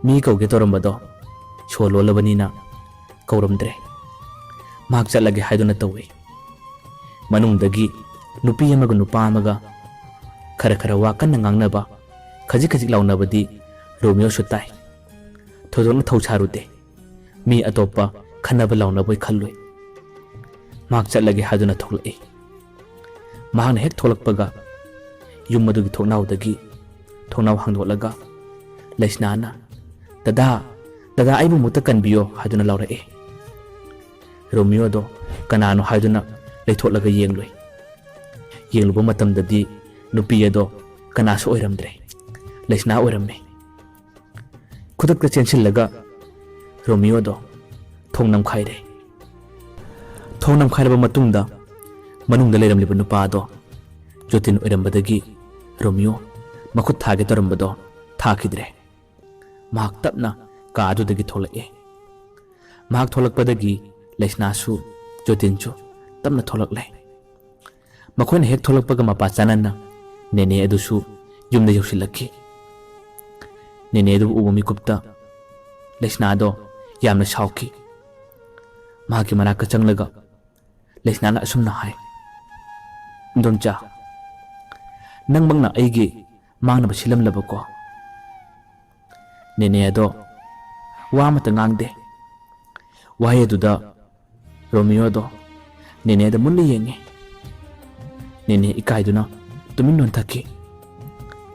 ꯃꯤ ꯀꯧꯒꯦ ꯇꯧꯔꯝꯕꯗꯣ ꯁꯣ ꯂꯣꯜꯂꯕꯅꯤꯅ ꯀꯧꯔꯝꯗ꯭ꯔꯦ꯫ ꯃꯍꯥꯛ ꯆꯠꯂꯒꯦ ꯍꯥꯏꯗꯨꯅ ꯇꯧꯏ꯫ ꯃꯅꯨꯡꯗꯒꯤ ꯅꯨꯄꯤ ꯑꯃꯒ ꯅꯨꯄꯥ ꯑꯃꯒ ꯈꯔ ꯈꯔ ꯋꯥ ꯀꯟꯅ ꯉꯥꯡꯅꯕ, ꯈꯖꯤꯛ ꯈꯖꯤꯛ ꯂꯥꯎꯅꯕꯗꯤ ꯔꯣꯃꯤꯌꯣꯁꯨ ꯇꯥꯏ꯫ ꯊꯣꯏꯗꯣꯛꯅ ꯊꯧꯁꯥꯔꯨꯗꯦ꯫ ꯃꯤ ꯑꯇꯣꯞꯄ ꯈꯟꯅꯕ ꯂꯥꯎꯅꯕꯣꯏ ꯈꯜꯂꯨꯏ꯫ ꯃꯍꯥꯛ ꯆꯠꯂꯒꯦ ꯍꯥꯏꯗꯨꯅ ꯊꯣꯛꯂꯛꯏ꯫ ꯃꯍꯥꯛꯅ ꯍꯦꯛ ꯊꯣꯛꯂꯛꯄꯒ ꯌꯨꯝ ꯑꯗꯨꯒꯤ ꯊꯣꯡꯅꯥꯎꯗꯒꯤ ꯊꯣꯡꯅꯥꯎ ꯍꯥꯡꯗꯣꯛꯂꯒ ꯂꯩꯁꯅꯥꯅ, "ꯗꯗꯥ, ꯗꯗꯥ, ꯑꯩꯕꯨ ꯑꯃꯨꯛꯇ ꯀꯟꯕꯤꯌꯣ" ꯍꯥꯏꯗꯨꯅ ꯂꯥꯎꯔꯛꯏ꯫ ꯔꯣꯃꯤꯌꯣꯗꯣ ꯀꯅꯥꯅꯣ ꯍꯥꯏꯗꯨꯅ ꯂꯩꯊꯣꯛꯂꯒ ꯌꯦꯡꯂꯨꯏ꯫ ꯌꯦꯡꯂꯨꯕ ꯃꯇꯝꯗꯗꯤ ꯅꯨꯄꯤ ꯑꯗꯣ ꯀꯅꯥꯁꯨ ꯑꯣꯏꯔꯝꯗ꯭ꯔꯦ꯫ ꯂꯩꯁꯅꯥ ꯑꯣꯏꯔꯝꯃꯦ꯫ ꯈꯨꯗꯛꯇ ꯆꯦꯟꯁꯤꯜꯂꯒ ꯔꯣꯃꯤꯌꯣꯗꯣ ꯊꯣꯡ ꯅꯝꯈꯥꯏꯔꯦ꯫ ꯊꯣꯡ ꯅꯝꯈꯥꯏꯔꯕ ꯃꯇꯨꯡꯗ ꯃꯅꯨꯡꯗ ꯂꯩꯔꯝꯂꯤꯕ ꯅꯨꯄꯥ ꯑꯗꯣ ꯖꯣꯇꯤꯟ ꯑꯣꯏꯔꯝꯕꯗꯒꯤ ꯔꯣꯃꯤꯌꯣ ꯃꯈꯨꯠ ꯊꯥꯒꯦ ꯇꯧꯔꯝꯕꯗꯣ ꯊꯥꯈꯤꯗ꯭ꯔꯦ꯫ ꯃꯍꯥꯛ ꯇꯞꯅ ꯀꯥ ꯑꯗꯨꯗꯒꯤ ꯊꯣꯛꯂꯛꯑꯦ꯫ ꯃꯍꯥꯛ ꯊꯣꯛꯂꯛꯄꯗꯒꯤ ꯂꯩꯁꯅꯥꯁꯨ ꯖꯣꯇꯤꯟꯁꯨ ꯇꯞꯅ ꯊꯣꯛꯂꯛꯂꯦ꯫ ꯃꯈꯣꯏꯅ ꯍꯦꯛ ꯊꯣꯛꯂꯛꯄꯒ ꯃꯄꯥ ꯆꯥꯅꯅ ꯅꯦꯅꯦ ꯑꯗꯨꯁꯨ ꯌꯨꯝꯗ ꯌꯧꯁꯤꯜꯂꯛꯈꯤ꯫ ꯅꯦꯅꯦ ꯑꯗꯨꯕꯨ ꯎꯕ ꯃꯤꯀꯨꯞꯇ ꯂꯩꯁꯅꯥꯗꯣ ꯌꯥꯝꯅ ꯁꯥꯎꯈꯤ꯫ ꯃꯍꯥꯛꯀꯤ ꯃꯅꯥꯛꯇ ꯆꯪꯂꯒ ꯂꯩꯁꯅꯥꯅ ꯑꯁꯨꯝꯅ ꯍꯥꯏ, "ꯏꯟꯗꯣꯝꯆꯥ, ꯅꯪꯃꯛꯅ ꯑꯩꯒꯤ ꯃꯥꯡꯅꯕ ꯁꯤꯜꯂꯝꯂꯕꯀꯣ?" ꯅꯦꯅꯦ ꯑꯗꯣ ꯋꯥ ꯑꯃꯠꯇ ꯉꯥꯡꯗꯦ꯫ ꯋꯥꯍꯩ ꯑꯗꯨꯗ ꯔꯣꯃꯤꯌꯣꯗꯣ ꯅꯦꯅꯦꯗ ꯃꯨꯟꯅ ꯌꯦꯡꯉꯤ꯫ ꯅꯦꯅꯦ ꯏꯀꯥꯏꯗꯨꯅ ꯇꯨꯃꯤꯟ ꯅꯣꯟꯊꯛꯈꯤ꯫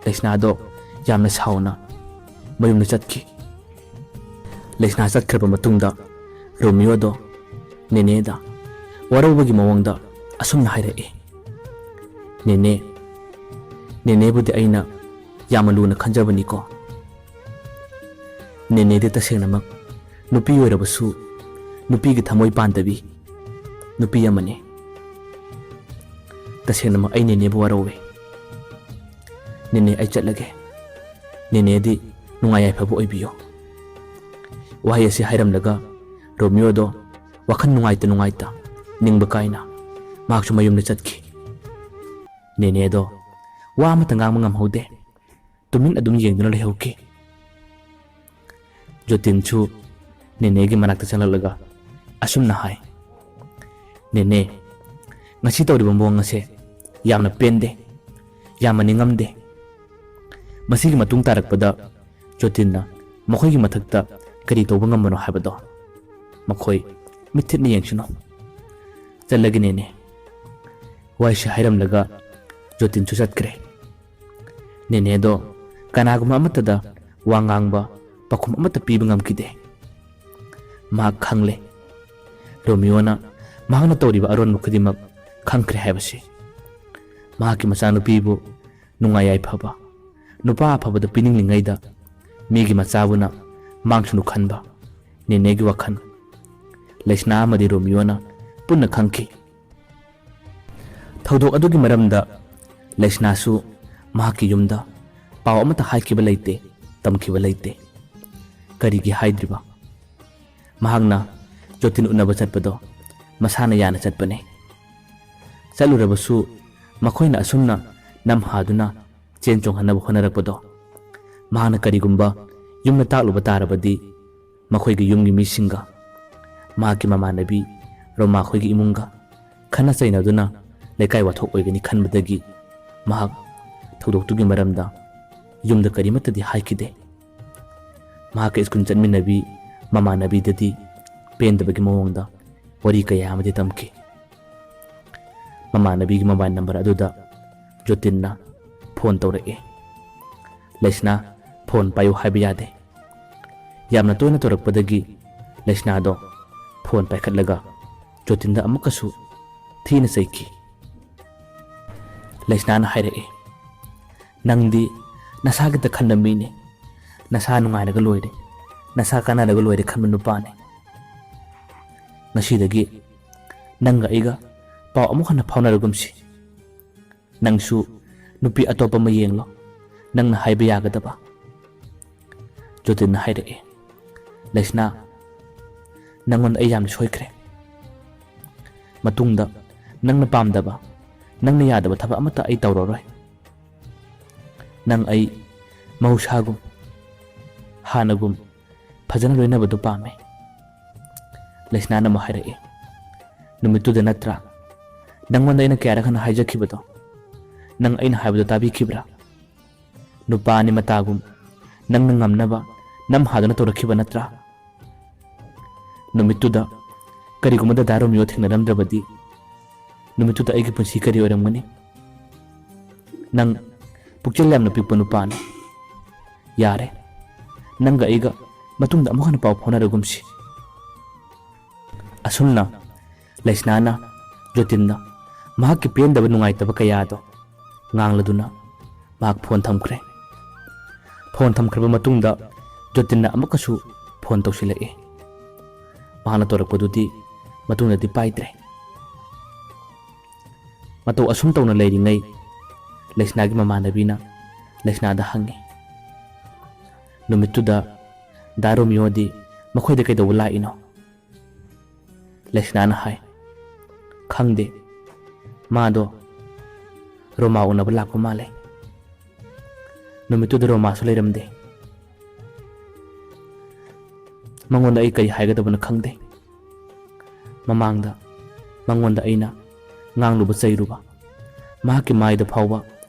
ꯂꯩꯁꯅꯥꯗꯣ ꯌꯥꯝꯅ ꯁꯥꯎꯅ ꯃꯌꯨꯝꯗ ꯆꯠꯈꯤ꯫ ꯂꯩꯁꯅꯥ ꯆꯠꯈ꯭ꯔꯕ ꯃꯇꯨꯡꯗ ꯔꯣꯃꯤꯌꯣꯗꯣ ꯅꯦꯅꯦꯗ ꯋꯥꯔꯧꯕꯒꯤ ꯃꯑꯣꯡꯗ ꯑꯁꯨꯝꯅ ꯍꯥꯏꯔꯛꯏ, "ꯅꯦꯅꯦ, ꯅꯦꯅꯦꯕꯨꯗꯤ ꯑꯩꯅ ꯌꯥꯝꯅ ꯂꯨꯅ ꯈꯟꯖꯕꯅꯤꯀꯣ꯫ ꯅꯦꯅꯦꯗꯤ ꯇꯁꯦꯡꯅꯃꯛ ꯅꯨꯄꯤ ꯑꯣꯏꯔꯕꯁꯨ ꯅꯨꯄꯤꯒꯤ ꯊꯃꯣꯏ ꯄꯥꯟꯗꯕꯤ ꯅꯨꯄꯤ ꯑꯃꯅꯤ꯫ ꯇꯁꯦꯡꯅꯃꯛ ꯑꯩ ꯅꯦꯅꯦꯕꯨ ꯋꯥꯔꯧꯏ꯫ ꯅꯦꯅꯦ, ꯑꯩ ꯆꯠꯂꯒꯦ꯫ ꯅꯦꯅꯦꯗꯤ ꯅꯨꯡꯉꯥꯏ ꯌꯥꯏꯐꯕ ꯑꯣꯏꯕꯤꯌꯨ"꯫ ꯋꯥꯍꯩ ꯑꯁꯤ ꯍꯥꯏꯔꯝꯂꯒ ꯔꯣꯃꯤꯌꯣꯗꯣ ꯋꯥꯈꯜ ꯅꯨꯡꯉꯥꯏꯇ ꯅꯨꯡꯉꯥꯏꯇ, ꯅꯤꯡꯕ ꯀꯥꯏꯅ ꯃꯍꯥꯛꯁꯨ ꯃꯌꯨꯝꯗ ꯆꯠꯈꯤ꯫ ꯅꯦꯅꯦꯗꯣ ꯋꯥ ꯑꯃꯠꯇ ꯉꯥꯡꯕ ꯉꯝꯍꯧꯗꯦ꯫ ꯇꯨꯃꯤꯟ ꯑꯗꯨꯝ ꯌꯦꯡꯗꯨꯅ ꯂꯩꯍꯧꯈꯤ꯫ ꯖꯣꯇꯤꯟꯁꯨ ꯅꯦꯅꯦꯒꯤ ꯃꯅꯥꯛꯇ ꯆꯪꯂꯛꯂꯒ ꯑꯁꯨꯝꯅ ꯍꯥꯏ, "ꯅꯦꯅꯦ, ꯉꯁꯤ ꯇꯧꯔꯤꯕ ꯃꯑꯣꯡ ꯑꯁꯦ ꯌꯥꯝꯅ ꯄꯦꯟꯗꯦ, ꯌꯥꯝꯅ ꯅꯤꯡꯉꯝꯗꯦ"꯫ ꯃꯁꯤꯒꯤ ꯃꯇꯨꯡ ꯇꯥꯔꯛꯄꯗ ꯖꯣꯇꯤꯟꯅ ꯃꯈꯣꯏꯒꯤ ꯃꯊꯛꯇ ꯀꯔꯤ ꯇꯧꯕ ꯉꯝꯕꯅꯣ ꯍꯥꯏꯕꯗꯣ ꯃꯈꯣꯏ ꯃꯤꯠꯊꯤꯠꯅ ꯌꯦꯡꯁꯅꯨ꯫ "ꯆꯠꯂꯒꯦ ꯅꯦꯅꯦ"꯫ ꯋꯥꯍꯩꯁꯤ ꯍꯥꯏꯔꯝꯂꯒ ꯖꯣꯇꯤꯟꯁꯨ ꯆꯠꯈ꯭ꯔꯦ꯫ ꯅꯦꯅꯦꯗꯣ ꯀꯅꯥꯒꯨꯝꯕ ꯑꯃꯠꯇꯗ ꯋꯥ ꯉꯥꯡꯕ, ꯄꯥꯎꯈꯨꯝ ꯑꯃꯠꯇ ꯄꯤꯕ ꯉꯝꯈꯤꯗꯦ꯫ ꯃꯍꯥꯛ ꯈꯪꯂꯦ, ꯔꯣꯃꯤꯌꯣꯅ ꯃꯍꯥꯛꯅ ꯇꯧꯔꯤꯕ ꯑꯔꯣꯟꯕ ꯈꯨꯗꯤꯡꯃꯛ ꯈꯪꯈ꯭ꯔꯦ ꯍꯥꯏꯕꯁꯤ꯫ ꯃꯍꯥꯛꯀꯤ ꯃꯆꯥꯅꯨꯄꯤꯕꯨ ꯅꯨꯡꯉꯥꯏ ꯌꯥꯏꯐꯕ ꯅꯨꯄꯥ ꯑꯐꯕꯗ ꯄꯤꯅꯤꯡꯂꯤꯉꯩꯗ ꯃꯤꯒꯤ ꯃꯆꯥꯕꯨꯅ ꯃꯥꯡꯁꯅꯨ ꯈꯟꯕ ꯅꯦꯅꯦꯒꯤ ꯋꯥꯈꯜ ꯂꯩꯁꯅꯥ ꯑꯃꯗꯤ ꯔꯣꯃꯤꯌꯣꯅ ꯄꯨꯟꯅ ꯈꯪꯈꯤ꯫ ꯊꯧꯗꯣꯛ ꯑꯗꯨꯒꯤ ꯃꯔꯝꯗ ꯂꯩꯁꯅꯥꯁꯨ ꯃꯍꯥꯛꯀꯤ ꯌꯨꯝꯗ ꯄꯥꯎ ꯑꯃꯠꯇ ꯍꯥꯏꯈꯤꯕ ꯂꯩꯇꯦ, ꯇꯝꯈꯤꯕ ꯂꯩꯇꯦ꯫ ꯀꯔꯤꯒꯤ ꯍꯥꯏꯗ꯭ꯔꯤꯕ? ꯃꯍꯥꯛꯅ ꯖꯣꯇꯤꯟ ꯎꯅꯕ ꯆꯠꯄꯗꯣ ꯃꯁꯥꯅ ꯌꯥꯅ ꯆꯠꯄꯅꯤ꯫ ꯆꯠꯂꯨꯔꯕꯁꯨ ꯃꯈꯣꯏꯅ ꯑꯁꯨꯝꯅ ꯅꯝꯍꯥꯗꯨꯅ ꯆꯦꯟ ꯆꯣꯡꯍꯟꯅꯕ ꯍꯣꯠꯅꯔꯛꯄꯗꯣ ꯃꯍꯥꯛꯅ ꯀꯔꯤꯒꯨꯝꯕ ꯌꯨꯝꯗ ꯇꯥꯛꯂꯨꯕ ꯇꯥꯔꯕꯗꯤ ꯃꯈꯣꯏꯒꯤ ꯌꯨꯝꯒꯤ ꯃꯤꯁꯤꯡꯒ ꯃꯍꯥꯛꯀꯤ ꯃꯃꯥꯟꯅꯕꯤ ꯔꯣꯃꯥ ꯈꯣꯏꯒꯤ ꯏꯃꯨꯡꯒ ꯈꯠꯅ ꯆꯩꯅꯗꯨꯅ ꯂꯩꯀꯥꯏ ꯋꯥꯊꯣꯛ ꯑꯣꯏꯒꯅꯤ ꯈꯟꯕꯗꯒꯤ ꯃꯍꯥꯛ ꯊꯧꯗꯣꯛꯇꯨꯒꯤ ꯃꯔꯝꯗ ꯌꯨꯝꯗ ꯀꯔꯤꯃꯠꯇꯗꯤ ꯍꯥꯏꯈꯤꯗꯦ꯫ ꯃꯍꯥꯛꯀ ꯁ꯭ꯀꯨꯜ ꯆꯠꯃꯤꯟꯅꯕꯤ ꯃꯃꯥꯟꯅꯕꯤꯗꯗꯤ ꯄꯦꯟꯗꯕꯒꯤ ꯃꯑꯣꯡꯗ ꯋꯥꯔꯤ ꯀꯌꯥ ꯑꯃꯗꯤ ꯇꯝꯈꯤ꯫ ꯃꯃꯥꯟꯅꯕꯤꯒꯤ ꯃꯣꯕꯥꯏꯜ ꯅꯝꯕꯔ ꯑꯗꯨꯗ ꯖꯣꯇꯤꯟꯅ ꯐꯣꯟ ꯇꯧꯔꯛꯏ꯫ ꯂꯩꯁꯅꯥ ꯐꯣꯟ ꯄꯥꯏꯌꯨ ꯍꯥꯏꯕ ꯌꯥꯗꯦ꯫ ꯌꯥꯝꯅ ꯇꯣꯏꯅ ꯇꯧꯔꯛꯄꯗꯒꯤ ꯂꯩꯁꯅꯥꯗꯣ ꯐꯣꯟ ꯄꯥꯏꯈꯠꯂꯒ ꯖꯣꯇꯤꯟꯗ ꯑꯃꯨꯛꯀꯁꯨ ꯊꯤꯅ ꯆꯩꯈꯤ꯫ ꯂꯩꯁꯅꯥꯅ ꯍꯥꯏꯔꯛꯏ, "ꯅꯪꯗꯤ ꯅꯁꯥꯒꯤꯗ ꯈꯟꯕ ꯃꯤꯅꯤ꯫ ꯅꯁꯥ ꯅꯨꯡꯉꯥꯏꯔꯒ ꯂꯣꯏꯔꯦ, ꯅꯁꯥ ꯀꯥꯟꯅꯔꯒ ꯂꯣꯏꯔꯦ ꯈꯟꯕ ꯅꯨꯄꯥꯅꯤ꯫ ꯉꯁꯤꯗꯒꯤ ꯅꯪꯒ ꯑꯩꯒ ꯄꯥꯎ ꯑꯃꯨꯛ ꯍꯟꯅ ꯐꯥꯎꯅꯔꯒꯨꯝꯁꯤ꯫ ꯅꯪꯁꯨ ꯅꯨꯄꯤ ꯑꯇꯣꯞꯄ ꯑꯃ ꯌꯦꯡꯂꯣ, ꯅꯪꯅ ꯍꯥꯏꯕ ꯌꯥꯒꯗꯕ꯫" ꯖꯣꯇꯤꯟꯅ ꯍꯥꯏꯔꯛꯏ, "ꯂꯩꯁꯅꯥ, ꯅꯪꯉꯣꯟꯗ ꯑꯩ ꯌꯥꯝꯅ ꯁꯣꯏꯈ꯭ꯔꯦ꯫ ꯃꯇꯨꯡꯗ ꯅꯪꯅ ꯄꯥꯝꯗꯕ, ꯅꯪꯅ ꯌꯥꯗꯕ ꯊꯕꯛ ꯑꯃꯠꯇ ꯑꯩ ꯇꯧꯔꯔꯣꯏ꯫ ꯅꯪ ꯑꯩ ꯃꯍꯧꯁꯥꯒꯨꯝ, ꯍꯥꯟꯅꯒꯨꯝ ꯐꯖꯅ ꯂꯣꯏꯅꯕꯗꯨ ꯄꯥꯝꯃꯦ꯫" ꯂꯩꯁꯅꯥꯅ ꯑꯃꯨꯛ ꯍꯥꯏꯔꯛꯏ, "ꯅꯨꯃꯤꯠꯇꯨꯗ ꯅꯠꯇ꯭ꯔꯥ ꯅꯪꯉꯣꯟꯗ ꯑꯩꯅ ꯀꯌꯥꯔꯛ ꯍꯟꯅ ꯍꯥꯏꯖꯈꯤꯕꯗꯣ? ꯅꯪ ꯑꯩꯅ ꯍꯥꯏꯕꯗꯣ ꯇꯥꯕꯤꯈꯤꯕ꯭ꯔꯥ? ꯅꯨꯄꯥ ꯑꯅꯤ ꯃꯇꯥꯒꯨꯝ ꯅꯪꯅ ꯉꯝꯅꯕ ꯅꯝ ꯍꯥꯗꯨꯅ ꯇꯧꯔꯛꯈꯤꯕ ꯅꯠꯇ꯭ꯔꯥ? ꯅꯨꯃꯤꯠꯇꯨꯗ ꯀꯔꯤꯒꯨꯝꯕ ꯗꯗꯥ ꯔꯣꯃꯤꯌꯣ ꯊꯦꯡꯅꯔꯝꯗ꯭ꯔꯕꯗꯤ, ꯅꯨꯃꯤꯠꯇꯨꯗ ꯑꯩꯒꯤ ꯄꯨꯟꯁꯤ ꯀꯔꯤ ꯑꯣꯏꯔꯝꯒꯅꯤ? ꯅꯪ ꯄꯨꯛꯆꯦꯜ ꯌꯥꯝꯅ ꯄꯤꯛꯄ ꯅꯨꯄꯥꯅꯤ꯫ ꯌꯥꯔꯦ, ꯅꯪꯒ ꯑꯩꯒ ꯃꯇꯨꯡꯗ ꯑꯃꯨꯛ ꯍꯟꯅ ꯄꯥꯎ ꯐꯥꯎꯅꯔꯒꯨꯝꯁꯤ꯫" ꯑꯁꯨꯝꯅ ꯂꯩꯁꯅꯥꯅ ꯖꯣꯇꯤꯟꯗ ꯃꯍꯥꯛꯀꯤ ꯄꯦꯟꯗꯕ ꯅꯨꯡꯉꯥꯏꯇꯕ ꯀꯌꯥꯗꯣ ꯉꯥꯡꯂꯗꯨꯅ ꯃꯍꯥꯛ ꯐꯣꯟ ꯊꯝꯈ꯭ꯔꯦ꯫ ꯐꯣꯟ ꯊꯝꯈ꯭ꯔꯕ ꯃꯇꯨꯡꯗ ꯖꯣꯇꯤꯟꯅ ꯑꯃꯨꯛꯀꯁꯨ ꯐꯣꯟ ꯇꯧꯁꯤꯜꯂꯛꯏ꯫ ꯃꯍꯥꯛꯅ ꯇꯧꯔꯛꯄꯗꯨꯗꯤ ꯃꯇꯨꯡꯗꯗꯤ ꯄꯥꯏꯗ꯭ꯔꯦ꯫ ꯃꯇꯧ ꯑꯁꯨꯝ ꯇꯧꯅ ꯂꯩꯔꯤꯉꯩ, ꯂꯩꯁꯅꯥꯒꯤ ꯃꯃꯥꯟꯅꯕꯤꯅ ꯂꯩꯁꯅꯥꯗ ꯍꯪꯉꯤ, "ꯅꯨꯃꯤꯠꯇꯨꯗ ꯗꯥ ꯔꯣꯃꯤꯌꯣꯗꯤ ꯃꯈꯣꯏꯗ ꯀꯩꯗꯧꯕ ꯂꯥꯛꯏꯅꯣ?" ꯂꯩꯁꯅꯥꯅ ꯍꯥꯏ, "ꯈꯪꯗꯦ, ꯃꯥꯗꯣ ꯔꯣꯃꯥ ꯎꯅꯕ ꯂꯥꯛꯄ ꯃꯥꯜꯂꯦ꯫ ꯅꯨꯃꯤꯠꯇꯨꯗ ꯔꯣꯃꯥꯁꯨ ꯂꯩꯔꯝꯗꯦ꯫ ꯃꯉꯣꯟꯗ ꯑꯩ ꯀꯔꯤ ꯍꯥꯏꯒꯗꯕꯅꯣ ꯈꯪꯗꯦ꯫ ꯃꯃꯥꯡꯗ ꯃꯉꯣꯟꯗ ꯑꯩꯅ ꯉꯥꯡꯂꯨꯕ ꯆꯩꯔꯨꯕ, ꯃꯍꯥꯛꯀꯤ ꯃꯥꯏꯗ ꯐꯥꯎꯕ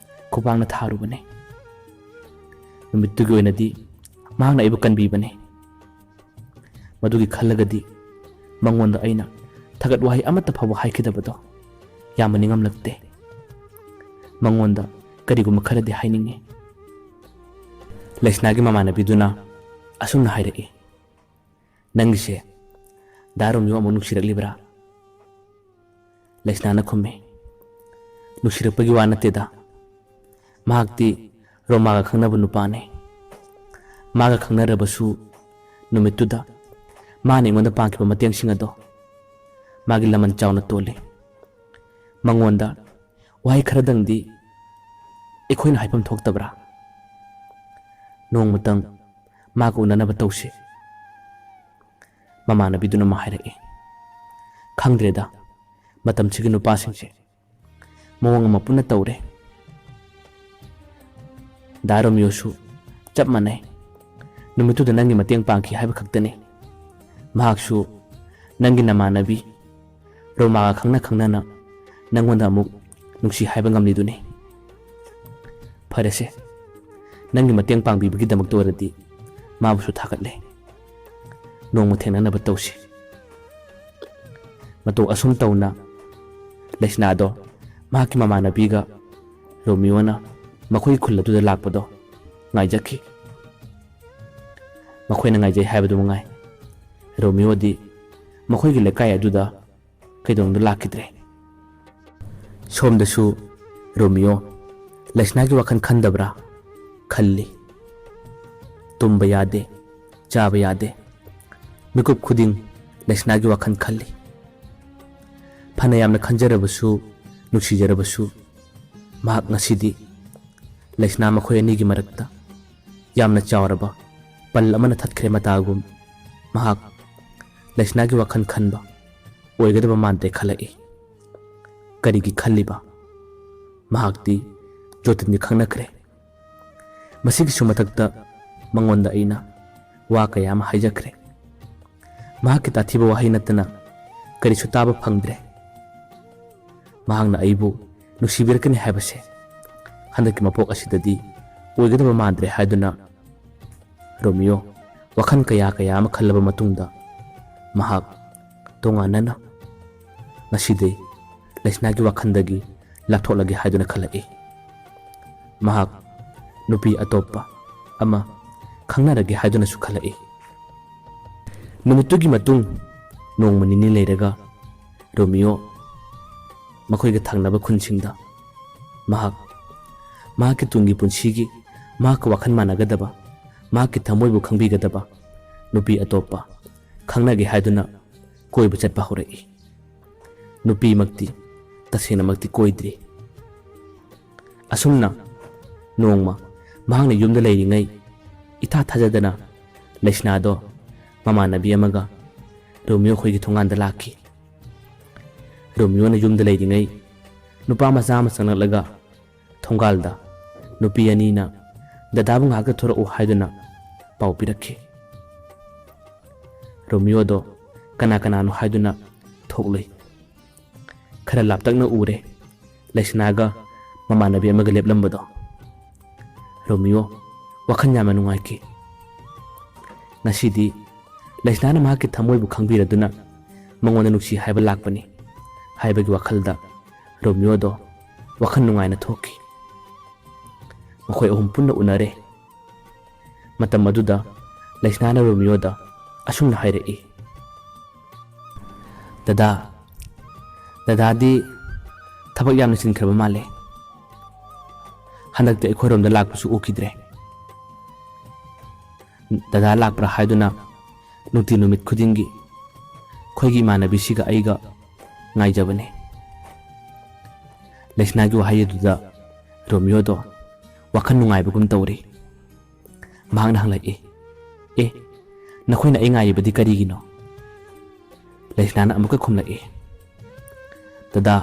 ꯈꯨꯄꯥꯛꯅ ꯊꯥꯔꯨꯕꯅꯦ꯫ ꯅꯨꯃꯤꯠꯇꯨꯒꯤ ꯑꯣꯏꯅꯗꯤ ꯃꯍꯥꯛꯅ ꯑꯩꯕꯨ ꯀꯟꯕꯤꯕꯅꯦ꯫ ꯃꯗꯨꯒꯤ ꯈꯜꯂꯒꯗꯤ ꯃꯉꯣꯟꯗ ꯑꯩꯅ ꯊꯥꯒꯠ ꯋꯥꯍꯩ ꯑꯃꯠꯇ ꯐꯥꯎꯕ ꯍꯥꯏꯈꯤꯗꯕꯗꯣ ꯌꯥꯝꯅ ꯅꯤꯡꯉꯝꯂꯛꯇꯦ꯫ ꯃꯉꯣꯟꯗ ꯀꯔꯤꯒꯨꯝꯕ ꯈꯔꯗꯤ ꯍꯥꯏꯅꯤꯡꯉꯤ꯫" ꯂꯩꯁꯅꯥꯒꯤ ꯃꯃꯥꯟꯅꯕꯤꯗꯨꯅ ꯑꯁꯨꯝꯅ ꯍꯥꯏꯔꯛꯏ, "ꯅꯪꯒꯤꯁꯦ ꯗꯥ ꯔꯣꯃꯤꯌꯣ ꯑꯃꯨꯛ ꯅꯨꯡꯁꯤꯔꯛꯂꯤꯕ꯭ꯔꯥ?" ꯂꯩꯁꯅꯥꯅ ꯈꯨꯝꯃꯤ, "ꯅꯨꯡꯁꯤꯔꯛꯄꯒꯤ ꯋꯥ ꯅꯠꯇꯦꯗ꯫ ꯃꯍꯥꯛꯇꯤ ꯔꯣꯃꯥꯒ ꯈꯪꯅꯕ ꯅꯨꯄꯥꯅꯤ꯫ ꯃꯥꯒ ꯈꯪꯅꯔꯕꯁꯨ ꯅꯨꯃꯤꯠꯇꯨꯗ ꯃꯥꯅ ꯑꯩꯉꯣꯟꯗ ꯄꯥꯡꯈꯤꯕ ꯃꯇꯦꯡꯁꯤꯡ ꯑꯗꯣ ꯃꯥꯒꯤ ꯂꯃꯟ ꯆꯥꯎꯅ ꯇꯣꯜꯂꯤ꯫ ꯃꯉꯣꯟꯗ ꯋꯥꯍꯩ ꯈꯔꯗꯪꯗꯤ ꯑꯩꯈꯣꯏꯅ ꯍꯥꯏꯐꯝ ꯊꯣꯛꯇꯕ꯭ꯔꯥ? ꯅꯣꯡꯃꯇꯪ ꯃꯥꯒ ꯎꯅꯅꯕ ꯇꯧꯁꯤ꯫" ꯃꯃꯥꯟꯅꯕꯤꯗꯨꯅ ꯑꯃ ꯍꯥꯏꯔꯛꯏ꯫ "ꯈꯪꯗ꯭ꯔꯦꯗ, ꯃꯇꯝꯁꯤꯒꯤ ꯅꯨꯄꯥꯁꯤꯡꯁꯦ ꯃꯑꯣꯡ ꯑꯃ ꯄꯨꯟꯅ ꯇꯧꯔꯦ꯫ ꯗꯥ ꯔꯣꯃꯤꯌꯣꯁꯨ ꯆꯞ ꯃꯥꯟꯅꯩ꯫ ꯅꯨꯃꯤꯠꯇꯨꯗ ꯅꯪꯒꯤ ꯃꯇꯦꯡ ꯄꯥꯡꯈꯤ ꯍꯥꯏꯕ ꯈꯛꯇꯅꯤ꯫ ꯃꯍꯥꯛꯁꯨ ꯅꯪꯒꯤ ꯅꯃꯥꯟꯅꯕꯤ ꯔꯣꯃꯥꯒ ꯈꯪꯅ ꯈꯪꯅꯅ ꯅꯪꯉꯣꯟꯗ ꯑꯃꯨꯛ ꯅꯨꯡꯁꯤ ꯍꯥꯏꯕ ꯉꯝꯂꯤꯗꯨꯅꯤ꯫ ꯐꯔꯦꯁꯦ, ꯅꯪꯒꯤ ꯃꯇꯦꯡ ꯄꯥꯡꯕꯤꯕꯒꯤꯗꯃꯛꯇ ꯑꯣꯏꯔꯗꯤ ꯃꯥꯕꯨꯁꯨ ꯊꯥꯒꯠꯂꯦ꯫ ꯅꯣꯡꯃ ꯊꯦꯡꯅꯅꯕ ꯇꯧꯁꯤ꯫" ꯃꯇꯧ ꯑꯁꯨꯝ ꯇꯧꯅ ꯂꯩꯁꯅꯥꯗꯣ ꯃꯍꯥꯛꯀꯤ ꯃꯃꯥꯟꯅꯕꯤꯒ ꯔꯣꯃꯤꯌꯣꯅ ꯃꯈꯣꯏꯒꯤ ꯈꯨꯜ ꯑꯗꯨꯗ ꯂꯥꯛꯄꯗꯣ ꯉꯥꯏꯖꯈꯤ꯫ ꯃꯈꯣꯏꯅ ꯉꯥꯏꯖꯩ ꯍꯥꯏꯕꯗꯨ ꯃꯉꯥꯏ꯫ ꯔꯣꯃꯤꯌꯣꯗꯤ ꯃꯈꯣꯏꯒꯤ ꯂꯩꯀꯥꯏ ꯑꯗꯨꯗ ꯀꯩꯗꯧꯅꯨꯡꯗ ꯂꯥꯛꯈꯤꯗ꯭ꯔꯦ꯫ ꯁꯣꯝꯗꯁꯨ ꯔꯣꯃꯤꯌꯣ ꯂꯩꯁꯅꯥꯒꯤ ꯋꯥꯈꯜ ꯈꯟꯗꯕ꯭ꯔꯥ ꯈꯜꯂꯤ꯫ ꯇꯨꯝꯕ ꯌꯥꯗꯦ, ꯆꯥꯕ ꯌꯥꯗꯦ꯫ ꯃꯤꯀꯨꯞ ꯈꯨꯗꯤꯡ ꯂꯩꯁꯅꯥꯒꯤ ꯋꯥꯈꯜ ꯈꯜꯂꯤ꯫ ꯐꯅ ꯌꯥꯝꯅ ꯈꯟꯖꯔꯕꯁꯨ, ꯅꯨꯡꯁꯤꯖꯔꯕꯁꯨ, ꯃꯍꯥꯛ ꯉꯁꯤꯗꯤ ꯂꯩꯁꯅꯥ ꯃꯈꯣꯏ ꯑꯅꯤꯒꯤ ꯃꯔꯛꯇ ꯌꯥꯝꯅ ꯆꯥꯎꯔꯕ ꯄꯜ ꯑꯃꯅ ꯊꯠꯈ꯭ꯔꯦ ꯃꯇꯥꯒꯨꯝ꯫ ꯃꯍꯥꯛ ꯂꯩꯁꯅꯥꯒꯤ ꯋꯥꯈꯜ ꯈꯟꯕ ꯑꯣꯏꯒꯗꯕ ꯃꯥꯟꯗ꯭ꯔꯦ ꯈꯜꯂꯛꯏ꯫ ꯀꯔꯤꯒꯤ ꯈꯜꯂꯤꯕ? ꯃꯍꯥꯛꯇꯤ ꯖꯣꯇꯤꯟꯒ ꯈꯪꯅꯈ꯭ꯔꯦ꯫ ꯃꯁꯤꯒꯤꯁꯨ ꯃꯊꯛꯇ ꯃꯉꯣꯟꯗ ꯑꯩꯅ ꯋꯥ ꯀꯌꯥ ꯑꯃ ꯍꯥꯏꯖꯈ꯭ꯔꯦ꯫ ꯃꯍꯥꯛꯀꯤ ꯇꯥꯊꯤꯕ ꯋꯥꯍꯩ ꯅꯠꯇꯅ ꯀꯔꯤꯁꯨ ꯇꯥꯕ ꯐꯪꯗ꯭ꯔꯦ꯫ ꯃꯍꯥꯛꯅ ꯑꯩꯕꯨ ꯅꯨꯡꯁꯤꯕꯤꯔꯛꯀꯅꯤ ꯍꯥꯏꯕꯁꯦ ꯍꯟꯗꯛꯀꯤ ꯃꯄꯣꯛ ꯑꯁꯤꯗꯗꯤ ꯑꯣꯏꯒꯗꯕ ꯃꯥꯟꯗ꯭ꯔꯦ ꯍꯥꯏꯗꯨꯅ ꯔꯣꯃꯤꯌꯣ ꯋꯥꯈꯜ ꯀꯌꯥ ꯀꯌꯥ ꯑꯃ ꯈꯜꯂꯕ ꯃꯇꯨꯡꯗ ꯃꯍꯥꯛ ꯇꯣꯉꯥꯟꯅꯅ ꯉꯁꯤꯗꯤ ꯂꯩꯁꯅꯥꯒꯤ ꯋꯥꯈꯜꯗꯒꯤ ꯂꯥꯞꯊꯣꯛꯂꯒꯦ ꯍꯥꯏꯗꯨꯅ ꯈꯜꯂꯛꯏ꯫ ꯃꯍꯥꯛ ꯅꯨꯄꯤ ꯑꯇꯣꯞꯄ ꯑꯃ ꯈꯪꯅꯔꯒꯦ ꯍꯥꯏꯗꯨꯅꯁꯨ ꯈꯜꯂꯛꯏ꯫ ꯅꯨꯃꯤꯠꯇꯨꯒꯤ ꯃꯇꯨꯡ ꯅꯣꯡꯃ ꯅꯤꯅꯤ ꯂꯩꯔꯒ ꯔꯣꯃꯤꯌꯣ ꯃꯈꯣꯏꯒ ꯊꯪꯅꯕ ꯈꯨꯟꯁꯤꯡꯗ ꯃꯍꯥꯛ ꯃꯍꯥꯛꯀꯤ ꯇꯨꯡꯒꯤ ꯄꯨꯟꯁꯤꯒꯤ ꯃꯍꯥꯛꯀ ꯋꯥꯈꯜ ꯃꯥꯟꯅꯒꯗꯕ, ꯃꯍꯥꯛꯀꯤ ꯊꯃꯣꯏꯕꯨ ꯈꯪꯕꯤꯒꯗꯕ ꯅꯨꯄꯤ ꯑꯇꯣꯞꯄ ꯈꯪꯅꯒꯦ ꯍꯥꯏꯗꯨꯅ ꯀꯣꯏꯕ ꯆꯠꯄ ꯍꯧꯔꯛꯏ꯫ ꯅꯨꯄꯤꯃꯛꯇꯤ ꯇꯁꯦꯡꯅꯃꯛꯇꯤ ꯀꯣꯏꯗ꯭ꯔꯤ꯫ ꯑꯁꯨꯝꯅ ꯅꯣꯡꯃ ꯃꯍꯥꯛꯅ ꯌꯨꯝꯗ ꯂꯩꯔꯤꯉꯩ ꯏꯊꯥ ꯊꯥꯖꯗꯅ ꯂꯩꯁꯅꯥꯗꯣ ꯃꯃꯥꯟꯅꯕꯤ ꯑꯃꯒ ꯔꯣꯃꯤꯌꯣ ꯈꯣꯏꯒꯤ ꯊꯣꯡꯒꯥꯟꯗ ꯂꯥꯛꯈꯤ꯫ ꯔꯣꯃꯤꯌꯣꯅ ꯌꯨꯝꯗ ꯂꯩꯔꯤꯉꯩ ꯅꯨꯄꯥ ꯃꯆꯥ ꯑꯃ ꯆꯪꯂꯛꯂꯒ ꯊꯣꯡꯒꯥꯜꯗ ꯅꯨꯄꯤ ꯑꯅꯤꯅ "ꯗꯗꯥꯕꯨ ꯉꯥꯏꯍꯥꯛꯇ ꯊꯣꯔꯛꯎ" ꯍꯥꯏꯗꯨꯅ ꯄꯥꯎ ꯄꯤꯔꯛꯈꯤ꯫ ꯔꯣꯃꯤꯌꯣꯗꯣ ꯀꯅꯥ ꯀꯅꯥꯅꯣ ꯍꯥꯏꯗꯨꯅ ꯊꯣꯛꯂꯨꯏ꯫ ꯈꯔ ꯂꯥꯞꯇꯛꯅ ꯎꯔꯦ ꯂꯩꯁꯅꯥꯒ ꯃꯃꯥꯟꯅꯕꯤ ꯑꯃꯒ ꯂꯦꯞꯂꯝꯕꯗꯣ꯫ ꯔꯣꯃꯤꯌꯣ ꯋꯥꯈꯜ ꯌꯥꯝꯅ ꯅꯨꯡꯉꯥꯏꯈꯤ꯫ ꯉꯁꯤꯗꯤ ꯂꯩꯁꯅꯥꯅ ꯃꯍꯥꯛꯀꯤ ꯊꯃꯣꯏꯕꯨ ꯈꯪꯕꯤꯔꯗꯨꯅ ꯃꯉꯣꯟꯗ ꯅꯨꯡꯁꯤ ꯍꯥꯏꯕ ꯂꯥꯛꯄꯅꯤ ꯍꯥꯏꯕꯒꯤ ꯋꯥꯈꯜꯗ ꯔꯣꯃꯤꯌꯣꯗꯣ ꯋꯥꯈꯜ ꯅꯨꯡꯉꯥꯏꯅ ꯊꯣꯛꯈꯤ꯫ ꯃꯈꯣꯏ ꯑꯍꯨꯝ ꯄꯨꯟꯅ ꯎꯅꯔꯦ꯫ ꯃꯇꯝ ꯑꯗꯨꯗ ꯂꯩꯁꯅꯥꯅ ꯔꯣꯃꯤꯌꯣꯗ ꯑꯁꯨꯝꯅ ꯍꯥꯏꯔꯛꯏ, "ꯗꯗꯥ, ꯗꯗꯥꯗꯤ ꯊꯕꯛ ꯌꯥꯝꯅ ꯆꯤꯟꯈ꯭ꯔꯕ ꯃꯥꯜꯂꯦ꯫ ꯍꯟꯗꯛꯇꯤ ꯑꯩꯈꯣꯏꯔꯣꯝꯗ ꯂꯥꯛꯄꯁꯨ ꯎꯈꯤꯗ꯭ꯔꯦ꯫ ꯗꯗꯥ ꯂꯥꯛꯄ꯭ꯔꯥ ꯍꯥꯏꯗꯨꯅ ꯅꯨꯡꯇꯤ ꯅꯨꯃꯤꯠ ꯈꯨꯗꯤꯡꯒꯤ ꯑꯩꯈꯣꯏꯒꯤ ꯏꯃꯥꯟꯅꯕꯤꯁꯤꯒ ꯑꯩꯒ ꯉꯥꯏꯖꯕꯅꯦ꯫" ꯂꯩꯁꯅꯥꯒꯤ ꯋꯥꯍꯩ ꯑꯗꯨꯗ ꯔꯣꯃꯤꯌꯣꯗꯣ ꯋꯥꯈꯜ ꯅꯨꯡꯉꯥꯏꯕꯒꯨꯝ ꯇꯧꯔꯤ꯫ ꯃꯍꯥꯛꯅ ꯍꯪꯂꯛꯏ, "ꯑꯦ, ꯅꯈꯣꯏꯅ ꯑꯩ ꯉꯥꯏꯔꯤꯕꯗꯤ ꯀꯔꯤꯒꯤꯅꯣ?" ꯂꯩꯁꯅꯥꯅ ꯑꯃꯨꯛꯀ ꯈꯨꯝꯂꯛꯏ, "ꯗꯗꯥ,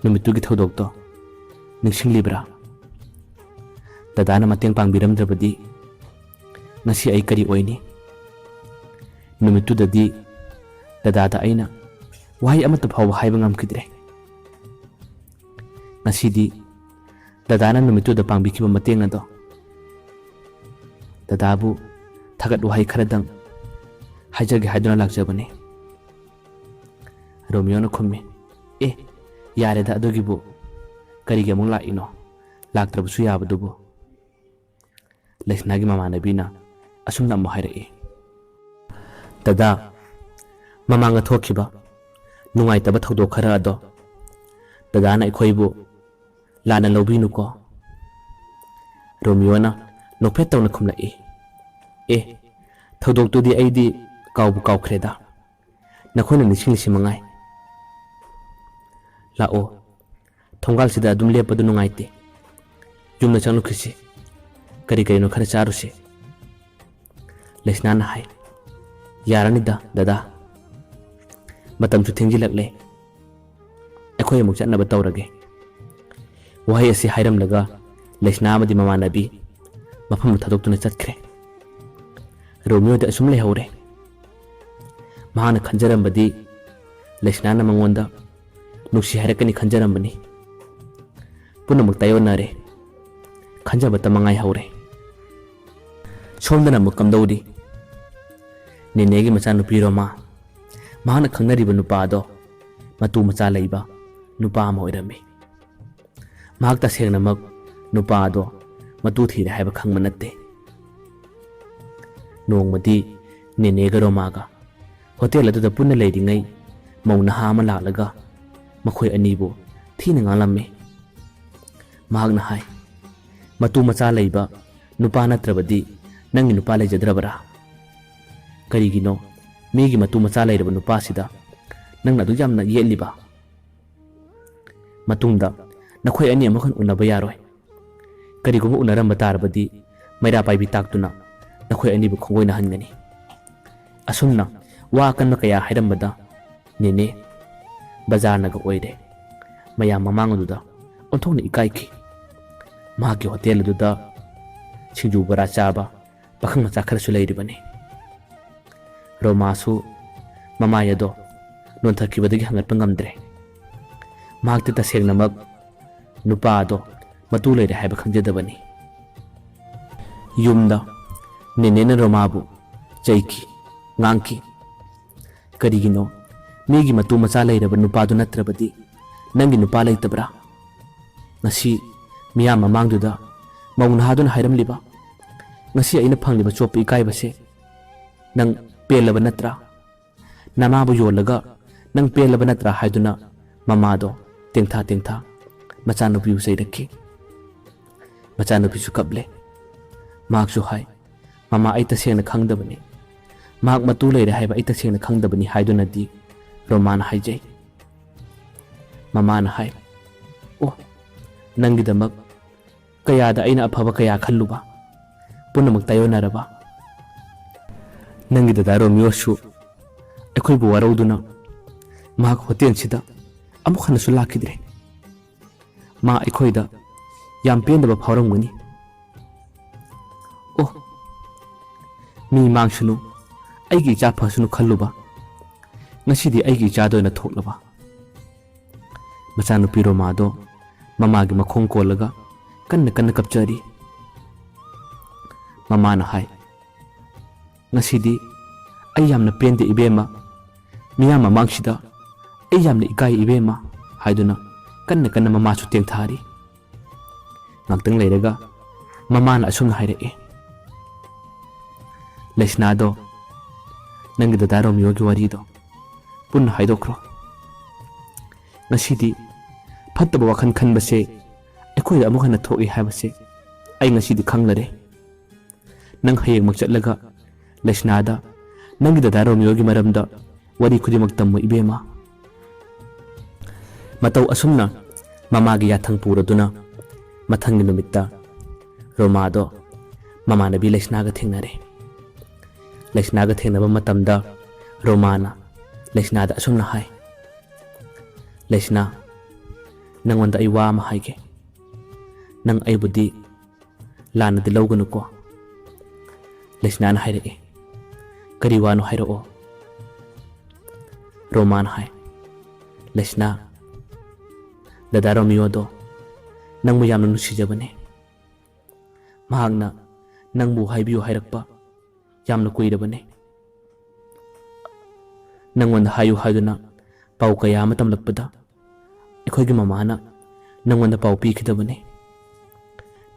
ꯅꯨꯃꯤꯠꯇꯨꯒꯤ ꯊꯧꯗꯣꯛꯇꯣ ꯅꯤꯡꯁꯤꯡꯂꯤꯕ꯭ꯔꯥ? ꯗꯗꯥꯅ ꯃꯇꯦꯡ ꯄꯥꯡꯕꯤꯔꯝꯗ꯭ꯔꯕꯗꯤ ꯉꯁꯤ ꯑꯩ ꯀꯔꯤ ꯑꯣꯏꯅꯤ? ꯅꯨꯃꯤꯠꯇꯨꯗꯗꯤ ꯗꯗꯥꯗ ꯑꯩꯅ ꯋꯥꯍꯩ ꯑꯃꯠꯇ ꯐꯥꯎꯕ ꯍꯥꯏꯕ ꯉꯝꯈꯤꯗ꯭ꯔꯦ꯫ ꯉꯁꯤꯗꯤ ꯗꯗꯥꯅ ꯅꯨꯃꯤꯠꯇꯨꯗ ꯄꯥꯡꯕꯤꯈꯤꯕ ꯃꯇꯦꯡ ꯑꯗꯣ ꯗꯗꯥꯕꯨ ꯊꯥꯒꯠ ꯋꯥꯍꯩ ꯈꯔꯗꯪ ꯍꯥꯏꯖꯒꯦ ꯍꯥꯏꯗꯨꯅ ꯂꯥꯛꯆꯕꯅꯤ꯫" ꯔꯣꯃꯤꯌꯣꯅ ꯈꯨꯝꯃꯤ, "ꯑꯦ, ꯌꯥꯔꯦꯗ ꯑꯗꯨꯒꯤꯕꯨ, ꯀꯔꯤꯒꯤ ꯑꯃꯨꯛ ꯂꯥꯛꯏꯅꯣ? ꯂꯥꯛꯇ꯭ꯔꯕꯁꯨ ꯌꯥꯕꯗꯨꯕꯨ꯫" ꯂꯩꯁꯅꯥꯒꯤ ꯃꯃꯥꯟꯅꯕꯤꯅ ꯑꯁꯨꯝꯅ ꯑꯃꯨꯛ ꯍꯥꯏꯔꯛꯏ, "ꯗꯗꯥ, ꯃꯃꯥꯡꯗ ꯊꯣꯛꯈꯤꯕ ꯅꯨꯡꯉꯥꯏꯇꯕ ꯊꯧꯗꯣꯛ ꯈꯔ ꯑꯗꯣ "ꯗꯗꯥꯅ ꯑꯩꯈꯣꯏꯕꯨ ꯂꯥꯟꯅ ꯂꯧꯕꯤꯅꯨꯀꯣ꯫" ꯔꯣꯃꯤꯌꯣꯅ ꯅꯣꯛꯐꯦꯠ ꯇꯧꯅ ꯈꯨꯝꯂꯛꯏ, "ꯑꯦ, ꯊꯧꯗꯣꯛꯇꯨꯗꯤ ꯑꯩꯗꯤ ꯀꯥꯎꯕꯨ ꯀꯥꯎꯈ꯭ꯔꯦꯗ꯫ ꯅꯈꯣꯏꯅ ꯅꯤꯡꯁꯤꯡꯂꯤꯁꯤ ꯃꯉꯥꯏ꯫ ꯂꯥꯛꯑꯣ, ꯊꯣꯡꯒꯥꯜꯁꯤꯗ ꯑꯗꯨꯝ ꯂꯦꯞꯄꯗꯨ ꯅꯨꯡꯉꯥꯏꯇꯦ꯫ ꯌꯨꯝꯗ ꯆꯪꯂꯛꯈꯤꯁꯤ꯫ ꯀꯔꯤ ꯀꯔꯤꯅꯣ ꯈꯔ ꯆꯥꯔꯨꯁꯤ꯫" ꯂꯩꯁꯅꯥꯅ ꯍꯥꯏ, "ꯌꯥꯔꯅꯤꯗ, ꯗꯗꯥ꯫ ꯃꯇꯝꯁꯨ ꯊꯦꯡꯖꯤꯜꯂꯛꯂꯦ꯫ ꯑꯩꯈꯣꯏ ꯑꯃꯨꯛ ꯆꯠꯅꯕ ꯇꯧꯔꯒꯦ꯫" ꯋꯥꯍꯩ ꯑꯁꯤ ꯍꯥꯏꯔꯝꯂꯒ ꯂꯩꯁꯅꯥ ꯑꯃꯗꯤ ꯃꯃꯥꯟꯅꯕꯤ ꯃꯐꯝꯗꯨ ꯊꯥꯗꯣꯛꯇꯨꯅ ꯆꯠꯈ꯭ꯔꯦ꯫ ꯔꯣꯃꯤꯌꯣꯗꯤ ꯑꯁꯨꯝ ꯂꯩꯍꯧꯔꯦ꯫ ꯃꯍꯥꯛꯅ ꯈꯟꯖꯔꯝꯕꯗꯤ ꯂꯩꯁꯅꯥꯅ ꯃꯉꯣꯟꯗ ꯅꯨꯡꯁꯤ ꯍꯥꯏꯔꯛꯀꯅꯤ ꯈꯟꯖꯔꯝꯕꯅꯤ꯫ ꯄꯨꯝꯅꯃꯛ ꯇꯥꯏꯑꯣꯟꯅꯔꯦ꯫ ꯈꯟꯖꯕꯇ ꯃꯉꯥꯏ ꯍꯧꯔꯦ꯫ ꯁꯣꯝꯗꯅ ꯑꯃꯨꯛ ꯀꯝꯗꯧꯔꯤ? ꯅꯦꯅꯦꯒꯤ ꯃꯆꯥꯅꯨꯄꯤ ꯔꯣꯃꯥ, ꯃꯍꯥꯛꯅ ꯈꯪꯅꯔꯤꯕ ꯅꯨꯄꯥ ꯑꯗꯣ ꯃꯇꯨ ꯃꯆꯥ ꯂꯩꯕ ꯅꯨꯄꯥ ꯑꯃ ꯑꯣꯏꯔꯝꯃꯤ꯫ ꯃꯍꯥꯛ ꯇꯁꯦꯡꯅꯃꯛ ꯅꯨꯄꯥ ꯑꯗꯣ ꯃꯇꯨ ꯊꯤꯔꯦ ꯍꯥꯏꯕ ꯈꯪꯕ ꯅꯠꯇꯦ꯫ ꯅꯣꯡꯃꯗꯤ ꯅꯦꯅꯦꯒ ꯔꯣꯃꯥꯒ ꯍꯣꯇꯦꯜ ꯑꯗꯨꯗ ꯄꯨꯟꯅ ꯂꯩꯔꯤꯉꯩ ꯃꯧ ꯅꯍꯥ ꯑꯃ ꯂꯥꯛꯂꯒ ꯃꯈꯣꯏ ꯑꯅꯤꯕꯨ ꯊꯤꯅ ꯉꯥꯡꯂꯝꯃꯤ꯫ ꯃꯍꯥꯛꯅ ꯍꯥꯏ, "ꯃꯇꯨ ꯃꯆꯥ ꯂꯩꯕ ꯅꯨꯄꯥ ꯅꯠꯇ꯭ꯔꯕꯗꯤ ꯅꯪꯒꯤ ꯅꯨꯄꯥ ꯂꯩꯖꯗ꯭ꯔꯕꯔꯥ? ꯀꯔꯤꯒꯤꯅꯣ ꯃꯤꯒꯤ ꯃꯇꯨ ꯃꯆꯥ ꯂꯩꯔꯕ ꯅꯨꯄꯥꯁꯤꯗ ꯅꯪꯅ ꯑꯗꯨꯛ ꯌꯥꯝꯅ ꯌꯦꯠꯂꯤꯕ? ꯃꯇꯨꯡꯗ ꯅꯈꯣꯏ ꯑꯅꯤ ꯑꯃꯨꯛ ꯍꯟꯅ ꯎꯅꯕ ꯌꯥꯔꯣꯏ꯫ ꯀꯔꯤꯒꯨꯝꯕ ꯎꯅꯔꯝꯕ ꯇꯥꯔꯕꯗꯤ ꯃꯩꯔꯥ ꯄꯥꯏꯕꯤ ꯇꯥꯛꯇꯨꯅ ꯅꯈꯣꯏ ꯑꯅꯤꯕꯨ ꯈꯣꯡꯒꯣꯏꯅꯍꯟꯒꯅꯤ꯫" ꯑꯁꯨꯝꯅ ꯋꯥ ꯑꯀꯟꯕ ꯀꯌꯥ ꯍꯥꯏꯔꯝꯕꯗ ꯅꯦꯅꯦ ꯕꯖꯥꯔꯅꯒ ꯑꯣꯏꯔꯦ꯫ ꯃꯌꯥꯝ ꯃꯃꯥꯡ ꯑꯗꯨꯗ ꯑꯣꯟꯊꯣꯛꯅ ꯏꯀꯥꯏꯈꯤ꯫ ꯃꯍꯥꯛꯀꯤ ꯍꯣꯇꯦꯜ ꯑꯗꯨꯗ ꯁꯤꯡꯖꯨ ꯕꯣꯔꯥ ꯆꯥꯕ ꯄꯥꯈꯪ ꯃꯆꯥ ꯈꯔꯁꯨ ꯂꯩꯔꯤꯕꯅꯤ꯫ ꯔꯣꯃꯥꯁꯨ ꯃꯃꯥꯏ ꯑꯗꯣ ꯅꯣꯟꯊꯈꯤꯕꯗꯒꯤ ꯍꯪꯒꯠꯄ ꯉꯝꯗ꯭ꯔꯦ꯫ ꯃꯍꯥꯛꯇꯤ ꯇꯁꯦꯡꯅꯃꯛ ꯅꯨꯄꯥ ꯑꯗꯣ ꯃꯇꯨ ꯂꯩꯔꯦ ꯍꯥꯏꯕ ꯈꯪꯖꯗꯕꯅꯤ꯫ ꯌꯨꯝꯗ ꯅꯦꯅꯦꯅ ꯔꯣꯃꯥꯕꯨ ꯆꯩꯈꯤ, ꯉꯥꯡꯈꯤ꯫ "ꯀꯔꯤꯒꯤꯅꯣ ꯃꯤꯒꯤ ꯃꯇꯨ ꯃꯆꯥ ꯂꯩꯔꯕ ꯅꯨꯄꯥꯗꯨ ꯅꯠꯇ꯭ꯔꯕꯗꯤ ꯅꯪꯒꯤ ꯅꯨꯄꯥ ꯂꯩꯇꯕ꯭ꯔꯥ? ꯉꯁꯤ ꯃꯤꯌꯥꯝ ꯃꯃꯥꯡꯗꯨꯗ ꯃꯧ ꯅꯍꯥꯗꯨꯅ ꯍꯥꯏꯔꯝꯂꯤꯕ, ꯉꯁꯤ ꯑꯩꯅ ꯐꯪꯂꯤꯕ ꯆꯣꯞꯄ ꯏꯀꯥꯏꯕꯁꯦ ꯅꯪ ꯄꯦꯜꯂꯕ ꯅꯠꯇ꯭ꯔꯥ? ꯅꯃꯥꯕꯨ ꯌꯣꯜꯂꯒ ꯅꯪ ꯄꯦꯜꯂꯕ ꯅꯠꯇ꯭ꯔꯥ?" ꯍꯥꯏꯗꯨꯅ ꯃꯃꯥꯗꯣ ꯇꯦꯡꯊꯥ ꯇꯦꯡꯊꯥ ꯃꯆꯥꯅꯨꯄꯤꯕꯨ ꯆꯩꯔꯛꯈꯤ꯫ ꯃꯆꯥꯅꯨꯄꯤꯁꯨ ꯀꯞꯂꯦ꯫ ꯃꯍꯥꯛꯁꯨ ꯍꯥꯏ, "ꯃꯃꯥ, ꯑꯩ ꯇꯁꯦꯡꯅ ꯈꯪꯗꯕꯅꯤ꯫ ꯃꯍꯥꯛ ꯃꯇꯨ ꯂꯩꯔꯦ ꯍꯥꯏꯕ ꯑꯩ ꯇꯁꯦꯡꯅ ꯈꯪꯗꯕꯅꯤ" ꯍꯥꯏꯗꯨꯅꯗꯤ ꯔꯣꯃꯥꯅ ꯍꯥꯏꯖꯩ꯫ ꯃꯃꯥꯅ ꯍꯥꯏ, "ꯑꯣ, ꯅꯪꯒꯤꯗꯃꯛ ꯀꯌꯥꯗ ꯑꯩꯅ ꯑꯐꯕ ꯀꯌꯥ ꯈꯜꯂꯨꯕ, ꯄꯨꯝꯅꯃꯛ ꯇꯥꯏꯑꯣꯟꯅꯔꯕ꯫ ꯅꯪꯒꯤ ꯗꯗꯥ ꯔꯣꯃꯤꯌꯣꯁꯨ ꯑꯩꯈꯣꯏꯕꯨ ꯋꯥꯔꯧꯗꯨꯅ ꯃꯍꯥꯛ ꯍꯣꯇꯦꯜꯁꯤꯗ ꯑꯃꯨꯛ ꯍꯟꯅꯁꯨ ꯂꯥꯛꯈꯤꯗ꯭ꯔꯦ꯫ ꯃꯥ ꯑꯩꯈꯣꯏꯗ ꯌꯥꯝ ꯄꯦꯟꯗꯕ ꯐꯥꯎꯔꯝꯒꯅꯤ꯫ ꯑꯣ, ꯃꯤ ꯃꯥꯡꯁꯅꯨ, ꯑꯩꯒꯤ ꯏꯆꯥ ꯐꯁꯅꯨ ꯈꯜꯂꯨꯕ, ꯉꯁꯤꯗꯤ ꯑꯩꯒꯤ ꯏꯆꯥꯗ ꯑꯣꯏꯅ ꯊꯣꯛꯂꯕ"꯫ ꯃꯆꯥꯅꯨꯄꯤ ꯔꯣꯃꯥꯗꯣ ꯃꯃꯥꯒꯤ ꯃꯈꯣꯡ ꯀꯣꯜꯂꯒ ꯀꯟꯅ ꯀꯟꯅ ꯀꯞꯆꯔꯤ꯫ ꯃꯃꯥꯅ ꯍꯥꯏ, "ꯉꯁꯤꯗꯤ ꯑꯩ ꯌꯥꯝꯅ ꯄꯦꯟꯗꯦ ꯏꯕꯦꯝꯃ, ꯃꯤꯌꯥꯝ ꯃꯃꯥꯡꯁꯤꯗ ꯑꯩ ꯌꯥꯝꯅ ꯏꯀꯥꯏ ꯏꯕꯦꯝꯃ" ꯍꯥꯏꯗꯨꯅ ꯀꯟꯅ ꯀꯟꯅ ꯃꯃꯥꯁꯨ ꯇꯦꯡꯊꯥꯔꯤ꯫ ꯉꯥꯛꯇꯪ ꯂꯩꯔꯒ ꯃꯃꯥꯅ ꯑꯁꯨꯝꯅ ꯍꯥꯏꯔꯛꯏ, "ꯂꯩꯁꯅꯥꯗꯣ, ꯅꯪꯒꯤ ꯗꯗꯥ ꯔꯣꯃꯤꯌꯣꯒꯤ ꯋꯥꯔꯤꯗꯣ ꯄꯨꯟꯅ ꯍꯥꯏꯗꯣꯛꯈ꯭ꯔꯣ꯫ ꯉꯁꯤꯗꯤ ꯐꯠꯇꯕ ꯋꯥꯈꯜ ꯈꯟꯕꯁꯦ ꯑꯩꯈꯣꯏꯗ ꯑꯃꯨꯛ ꯍꯟꯅ ꯊꯣꯛꯏ ꯍꯥꯏꯕꯁꯦ ꯑꯩ ꯉꯁꯤꯗꯤ ꯈꯪꯂꯔꯦ꯫ ꯅꯪ ꯍꯌꯦꯡꯃꯛ ꯆꯠꯂꯒ ꯂꯩꯁꯅꯥꯗ ꯅꯪꯒꯤ ꯗꯗꯥ ꯔꯣꯃꯤꯌꯣꯒꯤ ꯃꯔꯝꯗ ꯋꯥꯔꯤ ꯈꯨꯗꯤꯡꯃꯛ ꯇꯝꯃꯨ ꯏꯕꯦꯝꯃ"꯫ ꯃꯇꯧ ꯑꯁꯨꯝꯅ ꯃꯃꯥꯒꯤ ꯌꯥꯊꯪ ꯄꯨꯔꯗꯨꯅ ꯃꯊꯪꯒꯤ ꯅꯨꯃꯤꯠꯇ ꯔꯣꯃꯥꯗꯣ ꯃꯃꯥꯟꯅꯕꯤ ꯂꯩꯁꯅꯥꯒ ꯊꯦꯡꯅꯔꯦ꯫ ꯂꯩꯁꯅꯥꯒ ꯊꯦꯡꯅꯕ ꯃꯇꯝꯗ ꯔꯣꯃꯥꯅ ꯂꯩꯁꯅꯥꯗ ꯑꯁꯨꯝꯅ ꯍꯥꯏ, "ꯂꯩꯁꯅꯥ, ꯅꯪꯉꯣꯟꯗ ꯑꯩ ꯋꯥ ꯑꯃ ꯍꯥꯏꯒꯦ꯫ ꯅꯪ ꯑꯩꯕꯨꯗꯤ ꯂꯥꯟꯅꯗꯤ ꯂꯧꯒꯅꯨꯀꯣ"꯫ ꯂꯩꯁꯅꯥꯅ ꯍꯥꯏꯔꯛꯏ, "ꯀꯔꯤ ꯋꯥꯅꯣ ꯍꯥꯏꯔꯛꯑꯣ"꯫ ꯔꯣꯃꯥꯅ ꯍꯥꯏ, "ꯂꯩꯁꯅꯥ, ꯗꯗꯥ ꯔꯣꯃꯤꯌꯣꯗꯣ ꯅꯪꯕꯨ ꯌꯥꯝꯅ ꯅꯨꯡꯁꯤꯖꯕꯅꯦ꯫ ꯃꯍꯥꯛꯅ ꯅꯪꯕꯨ ꯍꯥꯏꯕꯤꯌꯨ ꯍꯥꯏꯔꯛꯄ ꯌꯥꯝꯅ ꯀꯨꯏꯔꯕꯅꯦ꯫ ꯅꯪꯉꯣꯟꯗ ꯍꯥꯏꯌꯨ ꯍꯥꯏꯗꯨꯅ ꯄꯥꯎ ꯀꯌꯥ ꯑꯃ ꯇꯝꯂꯛꯄꯗ ꯑꯩꯈꯣꯏꯒꯤ ꯃꯃꯥꯅ ꯅꯪꯉꯣꯟꯗ ꯄꯥꯎ ꯄꯤꯈꯤꯗꯕꯅꯦ꯫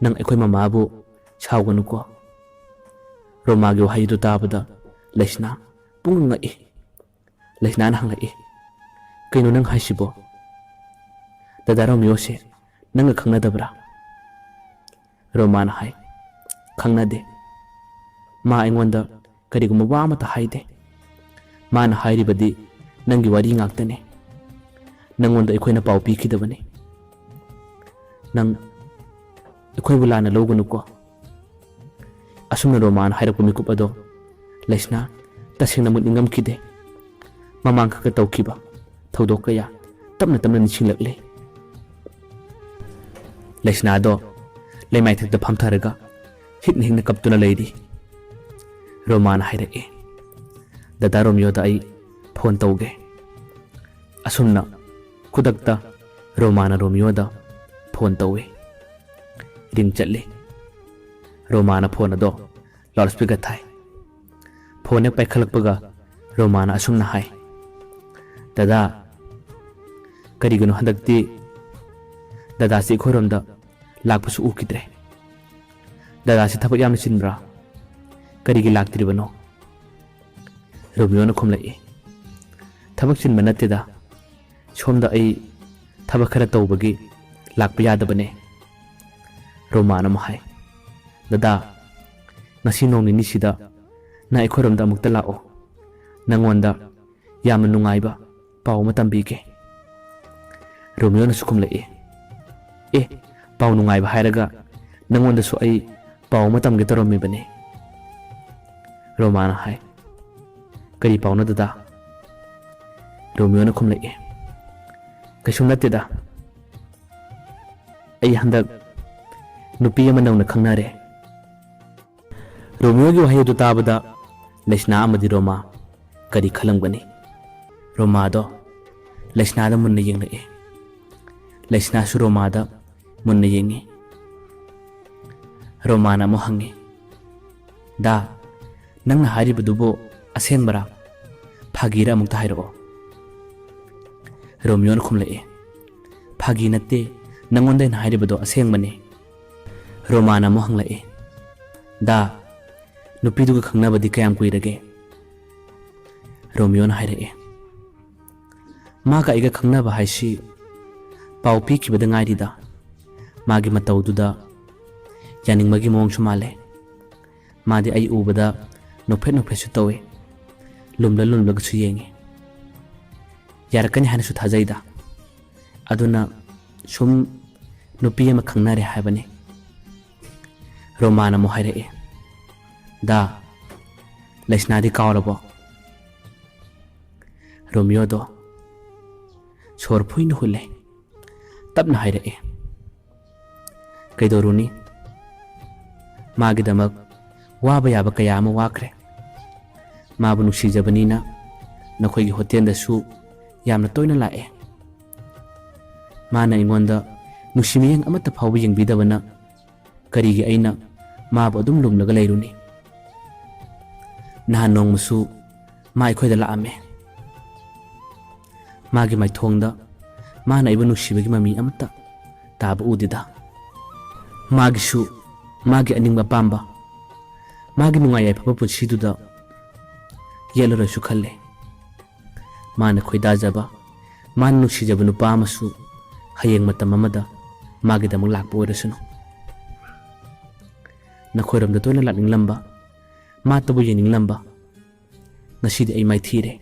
ꯅꯪ ꯑꯩꯈꯣꯏ ꯃꯃꯥꯕꯨ ꯁꯥꯎꯒꯅꯨꯀꯣ"꯫ ꯔꯣꯃꯥꯒꯤ ꯋꯥꯍꯩꯗꯨ ꯇꯥꯕꯗ ꯂꯩꯁꯅꯥ ꯄꯨꯡꯉꯛ ꯉꯛꯏ꯫ ꯂꯩꯁꯅꯥꯅ ꯍꯪꯂꯛꯏ, "ꯀꯩꯅꯣ ꯅꯪ ꯍꯥꯏꯁꯤꯕꯣ?" "ꯗꯗꯥ ꯔꯣꯃꯤꯌꯣꯁꯦ ꯅꯪꯒ ꯈꯪꯅꯗꯕ꯭ꯔꯥ?" ꯔꯣꯃꯥꯅ ꯍꯥꯏ, "ꯈꯪꯅꯗꯦ꯫ ꯃꯥ ꯑꯩꯉꯣꯟꯗ ꯀꯔꯤꯒꯨꯝꯕ ꯋꯥ ꯑꯃꯠꯇ ꯍꯥꯏꯗꯦ꯫ ꯃꯥꯅ ꯍꯥꯏꯔꯤꯕꯗꯤ ꯅꯪꯒꯤ ꯋꯥꯔꯤ ꯉꯥꯛꯇꯅꯤ꯫ ꯅꯪꯉꯣꯟꯗ ꯑꯩꯈꯣꯏꯅ ꯄꯥꯎ ꯄꯤꯈꯤꯗꯕꯅꯤ꯫ ꯅꯪ ꯑꯩꯈꯣꯏꯕꯨ ꯂꯥꯟꯅ ꯂꯧꯒꯅꯨꯀꯣ꯫" ꯑꯁꯨꯝꯅ ꯔꯣꯃꯥꯅ ꯍꯥꯏꯔꯛꯄ ꯃꯤꯀꯨꯞ ꯑꯗꯣ ꯂꯩꯁꯅꯥ ꯇꯁꯦꯡꯅ ꯃꯨꯠ ꯅꯤꯡꯉꯝꯈꯤꯗꯦ꯫ ꯃꯃꯥꯡ ꯈꯛꯇ ꯇꯧꯈꯤꯕ ꯊꯧꯗꯣꯛ ꯀꯌꯥ ꯇꯞꯅ ꯇꯞꯅ ꯅꯤꯡꯁꯤꯡꯂꯛꯂꯦ꯫ ꯂꯩꯁꯅꯥꯗꯣ ꯂꯩꯃꯥꯏꯊꯛꯇ ꯐꯝꯊꯔꯒ ꯍꯤꯛꯅ ꯍꯤꯛꯅ ꯀꯞꯇꯨꯅ ꯂꯩꯔꯤ꯫ ꯔꯣꯃꯥꯅ ꯍꯥꯏꯔꯛꯏ, "ꯗꯗꯥ ꯔꯣꯃꯤꯌꯣꯗ ꯑꯩ ꯐꯣꯟ ꯇꯧꯒꯦ꯫" ꯑꯁꯨꯝꯅ ꯈꯨꯗꯛꯇ ꯔꯣꯃꯥꯅ ꯔꯣꯃꯤꯌꯣꯗ ꯐꯣꯟ ꯇꯧꯏ꯫ ꯔꯤꯡ ꯆꯠꯂꯤ꯫ ꯔꯣꯃꯥꯅ ꯐꯣꯟ ꯑꯗꯣ ꯂꯥꯎꯗ ꯁ꯭ꯄꯤꯀꯔ ꯊꯥꯏ꯫ ꯐꯣꯟ ꯍꯦꯛ ꯄꯥꯏꯈꯠꯂꯛꯄꯒ ꯔꯣꯃꯥꯅ ꯑꯁꯨꯝꯅ ꯍꯥꯏ, "ꯗꯗꯥ, ꯀꯔꯤꯒꯤꯅꯣ ꯍꯟꯗꯛꯇꯤ ꯗꯗꯥꯁꯤ ꯑꯩꯈꯣꯏꯔꯣꯝꯗ ꯂꯥꯛꯄꯁꯨ ꯎꯈꯤꯗ꯭ꯔꯦ꯫ ꯗꯗꯥꯁꯤ ꯊꯕꯛ ꯌꯥꯝꯅ ꯆꯤꯟꯕ꯭ꯔꯥ? ꯀꯔꯤꯒꯤ ꯂꯥꯛꯇ꯭ꯔꯤꯕꯅꯣ?" ꯔꯣꯃꯤꯌꯣꯅ ꯈꯨꯝꯂꯛꯏ, "ꯊꯕꯛ ꯆꯤꯟꯕ ꯅꯠꯇꯦꯗ, ꯁꯣꯝꯗ ꯑꯩ ꯊꯕꯛ ꯈꯔ ꯇꯧꯕꯒꯤ ꯂꯥꯛꯄ ꯌꯥꯗꯕꯅꯦ꯫" ꯔꯣꯃꯥꯅ ꯑꯃꯨꯛ ꯍꯥꯏ, "ꯗꯗꯥ, ꯉꯁꯤ ꯅꯣꯡ ꯅꯤꯅꯤꯁꯤꯗ ꯅꯪ ꯑꯩꯈꯣꯏꯔꯣꯝꯗ ꯑꯃꯨꯛꯇ ꯂꯥꯛꯑꯣ꯫ ꯅꯪꯉꯣꯟꯗ ꯌꯥꯝꯅ ꯅꯨꯡꯉꯥꯏꯕ ꯄꯥꯎ ꯑꯃ ꯇꯝꯕꯤꯒꯦ꯫" ꯔꯣꯃꯤꯌꯣꯅꯁꯨ ꯈꯨꯝꯂꯛꯏ, "ꯑꯦ, ꯄꯥꯎ ꯅꯨꯡꯉꯥꯏꯕ ꯍꯥꯏꯔꯒ ꯅꯪꯉꯣꯟꯗꯁꯨ ꯑꯩ ꯄꯥꯎ ꯑꯃ ꯇꯝꯒꯦ ꯇꯧꯔꯝꯃꯤꯕꯅꯤ꯫" ꯔꯣꯃꯥꯅ ꯍꯥꯏ, "ꯀꯔꯤ ꯄꯥꯎꯅꯣ ꯗꯗꯥ?" ꯔꯣꯃꯤꯌꯣꯅ ꯈꯨꯝꯂꯛꯏ, "ꯀꯩꯁꯨꯝ ꯅꯠꯇꯦꯗ, ꯑꯩ ꯍꯟꯗꯛ ꯅꯨꯄꯤ ꯑꯃ ꯅꯧꯅ ꯈꯪꯅꯔꯦ꯫" ꯔꯣꯃꯤꯌꯣꯒꯤ ꯋꯥꯍꯩ ꯑꯗꯨ ꯇꯥꯕꯗ ꯂꯩꯁꯅꯥ ꯑꯃꯗꯤ ꯔꯣꯃꯥ ꯀꯔꯤ ꯈꯜꯂꯝꯒꯅꯤ? ꯔꯣꯃꯥꯗꯣ ꯂꯩꯁꯅꯥꯗ ꯃꯨꯟꯅ ꯌꯦꯡꯂꯛꯏ꯫ ꯂꯩꯁꯅꯥꯁꯨ ꯔꯣꯃꯥꯗ ꯃꯨꯟꯅ ꯌꯦꯡꯉꯤ꯫ ꯔꯣꯃꯥꯅ ꯑꯃꯨꯛ ꯍꯪꯉꯤ, "ꯗꯥ, ꯅꯪꯅ ꯍꯥꯏꯔꯤꯕꯗꯨꯕꯨ ꯑꯁꯦꯡꯕꯔꯥ? ꯐꯥꯒꯤꯔ? ꯑꯃꯨꯛꯇ ꯍꯥꯏꯔꯛꯑꯣ꯫" ꯔꯣꯃꯤꯌꯣꯅ ꯈꯨꯝꯂꯛꯏ, "ꯐꯥꯒꯤ ꯅꯠꯇꯦ, ꯅꯪꯉꯣꯟꯗ ꯑꯩꯅ ꯍꯥꯏꯔꯤꯕꯗꯣ ꯑꯁꯦꯡꯕꯅꯤ꯫" ꯔꯣꯃꯥꯅ ꯑꯃꯨꯛ ꯍꯪꯂꯛꯏ, "ꯗꯥ, ꯅꯨꯄꯤꯗꯨꯒ ꯈꯪꯅꯕꯗꯤ ꯀꯌꯥꯝ ꯀꯨꯏꯔꯒꯦ?" ꯔꯣꯃꯤꯌꯣꯅ ꯍꯥꯏꯔꯛꯏ, "ꯃꯥꯒ ꯑꯩꯒ ꯈꯪꯅꯕ ꯍꯥꯏꯁꯤ ꯄꯥꯎ ꯄꯤꯈꯤꯕꯗ ꯉꯥꯏꯔꯤꯗ꯫ ꯃꯥꯒꯤ ꯃꯇꯧꯗꯨꯗ ꯌꯥꯅꯤꯡꯕꯒꯤ ꯃꯑꯣꯡꯁꯨ ꯃꯥꯜꯂꯦ꯫ ꯃꯥꯗꯤ ꯑꯩ ꯎꯕꯗ ꯅꯣꯛꯐꯦꯠ ꯅꯣꯛꯐꯦꯠꯁꯨ ꯇꯧꯏ, ꯂꯨꯝꯂ ꯂꯨꯝꯂꯒꯁꯨ ꯌꯦꯡꯉꯤ꯫ ꯌꯥꯔꯛꯀꯅꯤ ꯍꯥꯏꯅꯁꯨ ꯊꯥꯖꯩꯗ꯫ ꯑꯗꯨꯅ ꯁꯨꯝ ꯅꯨꯄꯤ ꯑꯃ ꯈꯪꯅꯔꯦ ꯍꯥꯏꯕꯅꯤ꯫ ꯔꯣꯃꯥꯅ ꯑꯃꯨꯛ ꯍꯥꯏꯔꯛꯏ, "ꯗꯥ, ꯂꯩꯁꯅꯥꯗꯤ ꯀꯥꯎꯔꯕꯣ?" ꯔꯣꯃꯤꯌꯣꯗꯣ ꯁꯣꯔ ꯐꯨꯏꯅ ꯍꯨꯜꯂꯦ꯫ ꯇꯞꯅ ꯍꯥꯏꯔꯛꯑꯦ, "ꯀꯩꯗꯧꯔꯨꯅꯤ? ꯃꯥꯒꯤꯗꯃꯛ ꯋꯥꯕ ꯌꯥꯕ ꯀꯌꯥ ꯑꯃ ꯋꯥꯈ꯭ꯔꯦ꯫ ꯃꯥꯕꯨ ꯅꯨꯡꯁꯤꯖꯕꯅꯤꯅ ꯅꯈꯣꯏꯒꯤ ꯍꯣꯇꯦꯜꯗꯁꯨ ꯌꯥꯝꯅ ꯇꯣꯏꯅ ꯂꯥꯛꯑꯦ꯫ ꯃꯥꯅ ꯑꯩꯉꯣꯟꯗ ꯅꯨꯡꯁꯤ ꯃꯤꯠꯌꯦꯡ ꯑꯃꯠꯇ ꯐꯥꯎꯕ ꯌꯦꯡꯕꯤꯗꯕꯅ ꯀꯔꯤꯒꯤ ꯑꯩꯅ ꯃꯥꯕꯨ ꯑꯗꯨꯝ ꯂꯨꯝꯂꯒ ꯂꯩꯔꯨꯅꯤ? ꯅꯍꯥꯟ ꯅꯣꯡꯃꯁꯨ ꯃꯥ ꯑꯩꯈꯣꯏꯗ ꯂꯥꯛꯑꯝꯃꯦ꯫ ꯃꯥꯒꯤ ꯃꯥꯏꯊꯣꯡꯗ ꯃꯥꯅ ꯑꯩꯕꯨ ꯅꯨꯡꯁꯤꯕꯒꯤ ꯃꯃꯤ ꯑꯃꯠꯇ ꯇꯥꯕ ꯎꯗꯦꯗ꯫ ꯃꯥꯒꯤꯁꯨ ꯃꯥꯒꯤ ꯑꯅꯤꯡꯕ ꯑꯄꯥꯝꯕ, ꯃꯥꯒꯤ ꯅꯨꯡꯉꯥꯏ ꯌꯥꯏꯐꯕ ꯄꯨꯟꯁꯤꯗꯨꯗ ꯌꯦꯠꯂꯔꯣꯏꯁꯨ ꯈꯜꯂꯦ꯫ ꯃꯥꯅ ꯈꯣꯏꯗꯥꯖꯕ, ꯃꯥꯅ ꯅꯨꯡꯁꯤꯖꯕ ꯅꯨꯄꯥ ꯑꯃꯁꯨ ꯍꯌꯦꯡ ꯃꯇꯝ ꯑꯃꯗ ꯃꯥꯒꯤꯗꯃꯛ ꯂꯥꯛꯄ ꯑꯣꯏꯔꯁꯅꯨ꯫ ꯅꯈꯣꯏꯔꯣꯝꯗ ꯇꯣꯏꯅ ꯂꯥꯛꯅꯤꯡꯂꯝꯕ, ꯃꯥꯇꯕꯨ ꯌꯦꯡꯅꯤꯡꯂꯝꯕ, ꯉꯁꯤꯗꯤ ꯑꯩ ꯃꯥꯏꯊꯤꯔꯦ꯫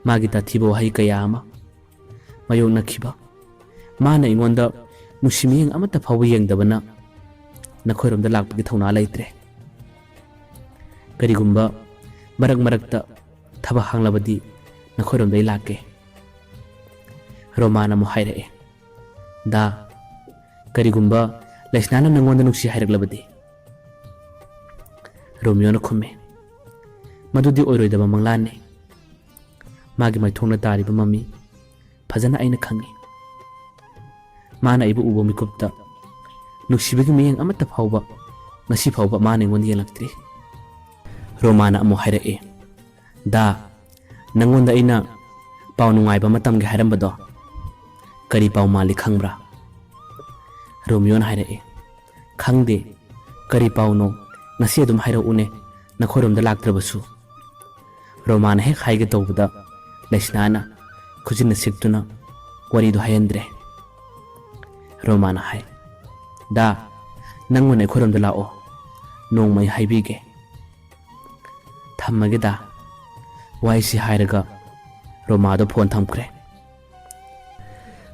ꯃꯥꯒꯤ ꯇꯥꯊꯤꯕ ꯋꯥꯍꯩ ꯀꯌꯥ ꯑꯃ ꯃꯥꯌꯣꯛꯅꯈꯤꯕ, ꯃꯥꯅ ꯑꯩꯉꯣꯟꯗ ꯅꯨꯡꯁꯤ ꯃꯤꯠꯌꯦꯡ ꯑꯃꯠꯇ ꯐꯥꯎꯕ ꯌꯦꯡꯗꯕꯅ ꯅꯈꯣꯏꯔꯣꯝꯗ ꯂꯥꯛꯄꯒꯤ ꯊꯧꯅꯥ ꯂꯩꯇ꯭ꯔꯦ꯫ ꯀꯔꯤꯒꯨꯝꯕ ꯃꯔꯛ ꯃꯔꯛꯇ ꯊꯕꯛ ꯍꯥꯡꯂꯕꯗꯤ ꯅꯈꯣꯏꯔꯣꯝꯗ ꯑꯩ ꯂꯥꯛꯀꯦ꯫" ꯔꯣꯃꯥꯅ ꯑꯃꯨꯛ ꯍꯥꯏꯔꯛꯑꯦ, "ꯗꯥ, ꯀꯔꯤꯒꯨꯝꯕ ꯂꯩꯁꯅꯥꯅ ꯅꯪꯉꯣꯟꯗ ꯅꯨꯡꯁꯤ ꯍꯥꯏꯔꯛꯂꯕꯗꯤ?" ꯔꯣꯃꯤꯌꯣꯅ ꯈꯨꯝꯃꯦ, "ꯃꯗꯨꯗꯤ ꯑꯣꯏꯔꯣꯏꯗꯕ ꯃꯪꯂꯥꯟꯅꯤ꯫ ꯃꯥꯒꯤ ꯃꯥꯏꯊꯣꯡꯗ ꯇꯥꯔꯤꯕ ꯃꯃꯤ ꯐꯖꯅ ꯑꯩꯅ ꯈꯪꯉꯤ꯫ ꯃꯥꯅ ꯑꯩꯕꯨ ꯎꯕ ꯃꯤꯀꯨꯞꯇ ꯅꯨꯡꯁꯤꯕꯒꯤ ꯃꯤꯠꯌꯦꯡ ꯑꯃꯠꯇ ꯐꯥꯎꯕ ꯉꯁꯤ ꯐꯥꯎꯕ ꯃꯥꯅ ꯑꯩꯉꯣꯟꯗ ꯌꯦꯡꯂꯛꯇ꯭ꯔꯤ꯫" ꯔꯣꯃꯥꯅ ꯑꯃꯨꯛ ꯍꯥꯏꯔꯛꯑꯦ, "ꯗꯥ, ꯅꯪꯉꯣꯟꯗ ꯑꯩꯅ ꯄꯥꯎ ꯅꯨꯡꯉꯥꯏꯕ ꯑꯃ ꯇꯝꯒꯦ ꯍꯥꯏꯔꯝꯕꯗꯣ ꯀꯔꯤ ꯄꯥꯎ ꯃꯥꯜꯂꯤ ꯈꯪꯕ꯭ꯔꯥ?" ꯔꯣꯃꯤꯌꯣꯅ ꯍꯥꯏꯔꯛꯑꯦ, "ꯈꯪꯗꯦ, ꯀꯔꯤ ꯄꯥꯎꯅꯣ? ꯉꯁꯤ ꯑꯗꯨꯝ ꯍꯥꯏꯔꯛꯎꯅꯦ, ꯅꯈꯣꯏꯔꯣꯝꯗ ꯂꯥꯛꯇ꯭ꯔꯕꯁꯨ꯫" ꯔꯣꯃꯥꯅ ꯍꯦꯛ ꯍꯥꯏꯒꯦ ꯇꯧꯕꯗ ꯂꯩꯁꯅꯥꯅ ꯈꯨꯖꯤꯟꯅ ꯁꯤꯛꯇꯨꯅ, ꯋꯥꯔꯤꯗꯣ ꯍꯥꯏꯍꯟꯗ꯭ꯔꯦ꯫ ꯔꯣꯃꯥꯅ ꯍꯥꯏ, "ꯗꯥ, ꯅꯪ ꯑꯣꯏꯅ ꯑꯩꯈꯣꯏꯔꯣꯝꯗ ꯂꯥꯛꯑꯣ, ꯅꯣꯡꯃ ꯑꯩ ꯍꯥꯏꯕꯤꯒꯦ꯫ ꯊꯝꯃꯒꯦ ꯗꯥ"꯫ ꯋꯥꯍꯩꯁꯤ ꯍꯥꯏꯔꯒ ꯔꯣꯃꯥꯗꯣ ꯐꯣꯟ ꯊꯝꯈ꯭ꯔꯦ꯫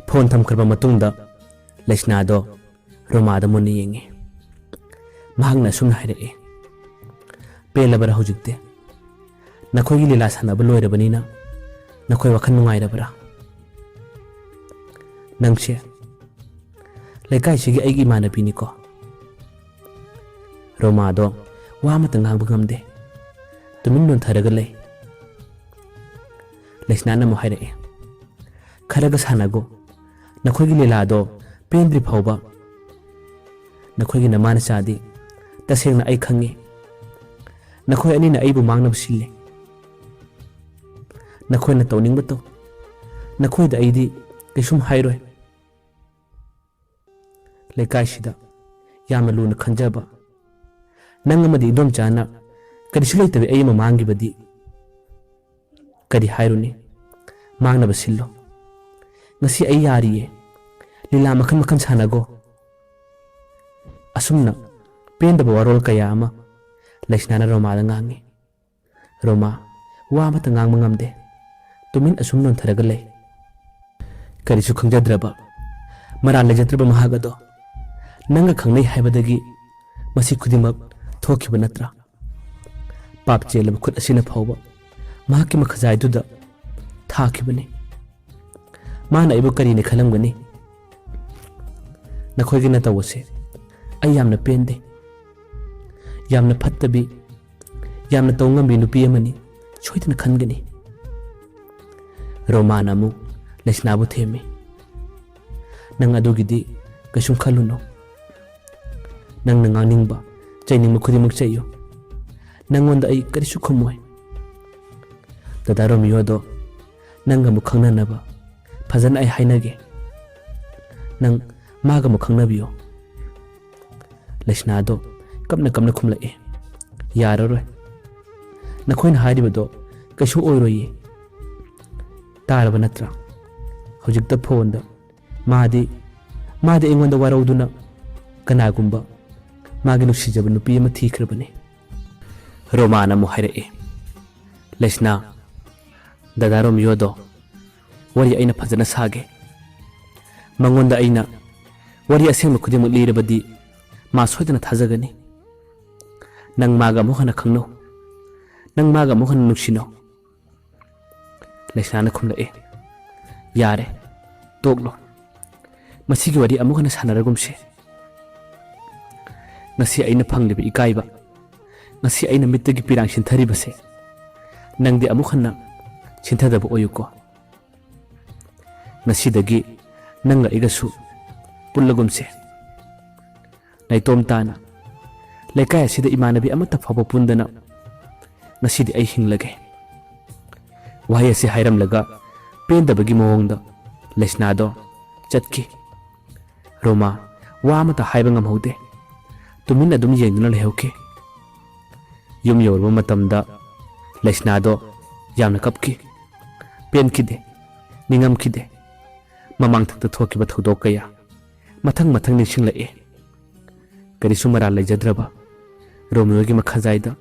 ꯐꯣꯟ ꯊꯝꯈ꯭ꯔꯕ ꯃꯇꯨꯡꯗ ꯂꯩꯁꯅꯥꯗꯣ ꯔꯣꯃꯥꯗ ꯃꯨꯟꯅ ꯌꯦꯡꯉꯤ꯫ ꯃꯍꯥꯛꯅ ꯑꯁꯨꯝꯅ ꯍꯥꯏꯔꯛꯏ, "ꯄꯦꯜꯂꯕꯔꯥ ꯍꯧꯖꯤꯛꯇꯤ? ꯅꯈꯣꯏꯒꯤ ꯂꯤꯂꯥ ꯁꯥꯟꯅꯕ ꯂꯣꯏꯔꯕꯅꯤꯅ ꯅꯈꯣꯏ ꯋꯥꯈꯜ ꯅꯨꯡꯉꯥꯏꯔꯕ꯭ꯔꯥ? ꯅꯪꯁꯦ ꯂꯩꯀꯥꯏꯁꯤꯒꯤ ꯑꯩꯒꯤ ꯏꯃꯥꯟꯅꯕꯤꯅꯤꯀꯣ"꯫ ꯔꯣꯃꯥꯗꯣ ꯋꯥ ꯑꯃꯇ ꯉꯥꯡꯕ ꯉꯝꯗꯦ꯫ ꯇꯨꯃꯤꯟ ꯅꯣꯟꯊꯔꯒ ꯂꯩ꯫ ꯂꯩꯁꯅꯥꯅ ꯑꯃꯨꯛ ꯍꯥꯏꯔꯛꯑꯦ, "ꯈꯔꯒ ꯁꯥꯟꯅꯒꯣ꯫ ꯅꯈꯣꯏꯒꯤ ꯂꯤꯂꯥꯗꯣ ꯄꯦꯟꯗ꯭ꯔꯤ ꯐꯥꯎꯕ ꯅꯈꯣꯏꯒꯤ ꯅꯃꯥ ꯅꯆꯥꯗꯤ ꯇꯁꯦꯡꯅ ꯑꯩ ꯈꯪꯉꯤ꯫ ꯅꯈꯣꯏ ꯑꯅꯤꯅ ꯑꯩꯕꯨ ꯃꯥꯡꯅꯕ ꯁꯤꯜꯂꯤ꯫ ꯅꯈꯣꯏꯅ ꯇꯧꯅꯤꯡꯕ ꯇꯧ꯫ ꯅꯈꯣꯏꯗ ꯑꯩꯗꯤ ꯀꯩꯁꯨꯝ ꯍꯥꯏꯔꯣꯏ"꯫ ꯂꯩꯀꯥꯏꯁꯤꯗ ꯌꯥꯝꯅ ꯂꯨꯅ ꯈꯟꯖꯕ ꯅꯪ ꯑꯃꯗꯤ ꯏꯗꯣꯝꯆꯥꯅ ꯀꯔꯤꯁꯨ ꯂꯩꯇꯕ ꯑꯩ ꯑꯃ ꯃꯥꯡꯈꯤꯕꯗꯤ ꯀꯔꯤ ꯍꯥꯏꯔꯨꯅꯤ? ꯃꯥꯡꯅꯕ ꯁꯤꯜꯂꯣ꯫ ꯉꯁꯤ ꯑꯩ ꯌꯥꯔꯤꯌꯦ꯫ ꯂꯤꯂꯥ ꯃꯈꯜ ꯃꯈꯜ ꯁꯥꯟꯅꯒꯣ꯫ ꯑꯁꯨꯝꯅ ꯄꯦꯟꯗꯕ ꯋꯥꯔꯣꯜ ꯀꯌꯥ ꯑꯃ ꯂꯩꯁꯅꯥꯅ ꯔꯣꯃꯥꯗ ꯉꯥꯡꯉꯤ꯫ ꯔꯣꯃꯥ ꯋꯥ ꯑꯃꯠꯇ ꯉꯥꯡꯕ ꯉꯝꯗꯦ꯫ ꯇꯨꯃꯤꯟ ꯑꯁꯨꯝ ꯅꯣꯟꯊꯔꯒ ꯂꯩ꯫ ꯀꯔꯤꯁꯨ ꯈꯪꯖꯗ꯭ꯔꯕ, ꯃꯔꯥꯜ ꯂꯩꯖꯗ꯭ꯔꯕ ꯃꯍꯥꯛ ꯑꯗꯣ ꯅꯪꯒ ꯈꯪꯅꯩ ꯍꯥꯏꯕꯗꯒꯤ ꯃꯁꯤ ꯈꯨꯗꯤꯡꯃꯛ ꯊꯣꯛꯈꯤꯕ ꯅꯠꯇ꯭ꯔꯥ? ꯄꯥꯞ ꯆꯦꯜꯂꯕ ꯈꯨꯠ ꯑꯁꯤꯅ ꯐꯥꯎꯕ ꯃꯍꯥꯛꯀꯤ ꯃꯈꯖꯥꯏꯗꯨꯗ ꯊꯥꯈꯤꯕꯅꯤ꯫ ꯃꯥꯅ ꯑꯩꯕꯨ ꯀꯔꯤꯅ ꯈꯜꯂꯝꯒꯅꯤ? ꯅꯈꯣꯏꯒꯤ ꯅꯇꯧ ꯑꯁꯤ ꯑꯩ ꯌꯥꯝꯅ ꯄꯦꯟꯗꯦ꯫ ꯌꯥꯝꯅ ꯐꯠꯇꯕꯤ, ꯌꯥꯝꯅ ꯇꯧ ꯉꯝꯕꯤ ꯅꯨꯄꯤ ꯑꯃꯅꯤ ꯁꯣꯏꯗꯅ ꯈꯟꯒꯅꯤ꯫ ꯔꯣꯃꯥꯅ ꯑꯃꯨꯛ ꯂꯩꯁꯅꯥꯕꯨ ꯊꯦꯝꯃꯤ꯫ "ꯅꯪ ꯑꯗꯨꯒꯤꯗꯤ ꯀꯩꯁꯨꯝ ꯈꯜꯂꯨꯅꯨ꯫ ꯅꯪꯅ ꯉꯥꯡꯅꯤꯡꯕ, ꯆꯩꯅꯤꯡꯕ ꯈꯨꯗꯤꯡꯃꯛ ꯆꯩꯌꯨ꯫ ꯅꯪꯉꯣꯟꯗ ꯑꯩ ꯀꯔꯤꯁꯨ ꯈꯨꯝꯃꯣꯏ꯫ ꯗꯗꯥ ꯔꯣꯃꯤꯌꯣꯗꯣ ꯅꯪꯒ ꯑꯃꯨꯛ ꯈꯪꯅꯅꯕ ꯐꯖꯅ ꯑꯩ ꯍꯥꯏꯅꯒꯦ꯫ ꯅꯪ ꯃꯥꯒ ꯑꯃꯨꯛ ꯈꯪꯅꯕꯤꯌꯣ"꯫ ꯂꯩꯁꯅꯥꯗꯣ ꯀꯞꯅ ꯀꯞꯅ ꯈꯨꯝꯂꯛꯏ, "ꯌꯥꯔꯔꯣꯏ꯫ ꯅꯈꯣꯏꯅ ꯍꯥꯏꯔꯤꯕꯗꯣ ꯀꯩꯁꯨ ꯑꯣꯏꯔꯣꯏꯌꯦ꯫ ꯇꯥꯔꯕ ꯅꯠꯇ꯭ꯔꯥ? ꯍꯧꯖꯤꯛꯇ ꯐꯣꯟꯗ ꯃꯥꯗꯤ, ꯃꯥꯗꯤ ꯑꯩꯉꯣꯟꯗ ꯋꯥꯔꯧꯗꯨꯅ ꯀꯅꯥꯒꯨꯝꯕ ꯃꯥꯒꯤ ꯅꯨꯡꯁꯤꯖꯕ ꯅꯨꯄꯤ ꯑꯃ ꯊꯤꯈ꯭ꯔꯕꯅꯤ꯫ ꯔꯣꯃꯥꯅ ꯑꯃꯨꯛ ꯍꯥꯏꯔꯛꯏ, "ꯂꯩꯁꯅꯥ, ꯗꯗꯥ ꯔꯣꯃꯤꯌꯣꯗꯣ ꯋꯥꯔꯤ ꯑꯩꯅ ꯐꯖꯅ ꯁꯥꯒꯦ꯫ ꯃꯉꯣꯟꯗ ꯑꯩꯅ ꯋꯥꯔꯤ ꯑꯁꯦꯡꯕ ꯈꯨꯗꯤꯡꯃꯛ ꯂꯤꯔꯕꯗꯤ ꯃꯥ ꯁꯣꯏꯗꯅ ꯊꯥꯖꯒꯅꯤ꯫ ꯅꯪ ꯃꯥꯒ ꯑꯃꯨꯛ ꯍꯟꯅ ꯈꯪꯅꯧ꯫ ꯅꯪ ꯃꯥꯒ ꯑꯃꯨꯛ ꯍꯟꯅ ꯅꯨꯡꯁꯤꯅꯧ꯫" ꯂꯩꯁꯅꯥꯅ ꯈꯨꯝꯂꯛꯏ, "ꯌꯥꯔꯦ, ꯇꯣꯛꯂꯣ꯫ ꯃꯁꯤꯒꯤ ꯋꯥꯔꯤ ꯑꯃꯨꯛ ꯍꯟꯅ ꯁꯥꯟꯅꯔꯒꯨꯝꯁꯤ꯫ ꯉꯁꯤ ꯑꯩꯅ ꯐꯪꯂꯤꯕ ꯏꯀꯥꯏꯕ, ꯉꯁꯤ ꯑꯩꯅ ꯃꯤꯠꯇꯒꯤ ꯄꯤꯔꯥꯡ ꯁꯤꯟꯊꯔꯤꯕꯁꯦ ꯅꯪꯗꯤ ꯑꯃꯨꯛ ꯍꯟꯅ ꯁꯤꯟꯊꯗꯕ ꯑꯣꯏꯌꯨꯀꯣ꯫ ꯉꯁꯤꯗꯒꯤ ꯅꯪꯒ ꯑꯩꯒꯁꯨ ꯄꯨꯜꯂꯒꯨꯝꯁꯦ꯫ ꯅꯥꯏꯇꯣꯝ ꯇꯥꯅ ꯂꯩꯀꯥꯏ ꯑꯁꯤꯗ ꯏꯃꯥꯟꯅꯕꯤ ꯑꯃꯠꯇ ꯐꯥꯎꯕ ꯄꯨꯟꯗꯅ ꯉꯁꯤꯗꯤ ꯑꯩ ꯍꯤꯡꯂꯒꯦ꯫" ꯋꯥꯍꯩ ꯑꯁꯤ ꯍꯥꯏꯔꯝꯂꯒ ꯄꯦꯟꯗꯕꯒꯤ ꯃꯑꯣꯡꯗ ꯂꯩꯁꯅꯥꯗꯣ ꯆꯠꯈꯤ꯫ ꯔꯣꯃꯥ ꯋꯥ ꯑꯃꯠꯇ ꯍꯥꯏꯕ ꯉꯝꯍꯧꯗꯦ꯫ ꯇꯨꯃꯤꯟꯅ ꯑꯗꯨꯝ ꯌꯦꯡꯗꯨꯅ ꯂꯩꯍꯧꯈꯤ꯫ ꯌꯨꯝ ꯌꯧꯔꯕ ꯃꯇꯝꯗ ꯂꯩꯁꯅꯥꯗꯣ ꯌꯥꯝꯅ ꯀꯞꯈꯤ꯫ ꯄꯦꯟꯈꯤꯗꯦ, ꯅꯤꯡꯉꯝꯈꯤꯗꯦ꯫ ꯃꯃꯥꯡꯊꯛꯇ ꯊꯣꯛꯈꯤꯕ ꯊꯧꯗꯣꯛ ꯀꯌꯥ ꯃꯊꯪ ꯃꯊꯪ ꯅꯤꯡꯁꯤꯡꯂꯛꯏ꯫ ꯀꯔꯤꯁꯨ ꯃꯔꯥꯜ ꯂꯩꯖꯗ꯭ꯔꯕ ꯔꯣꯃꯤꯌꯣꯒꯤ ꯃꯈꯥꯖꯥꯏꯗ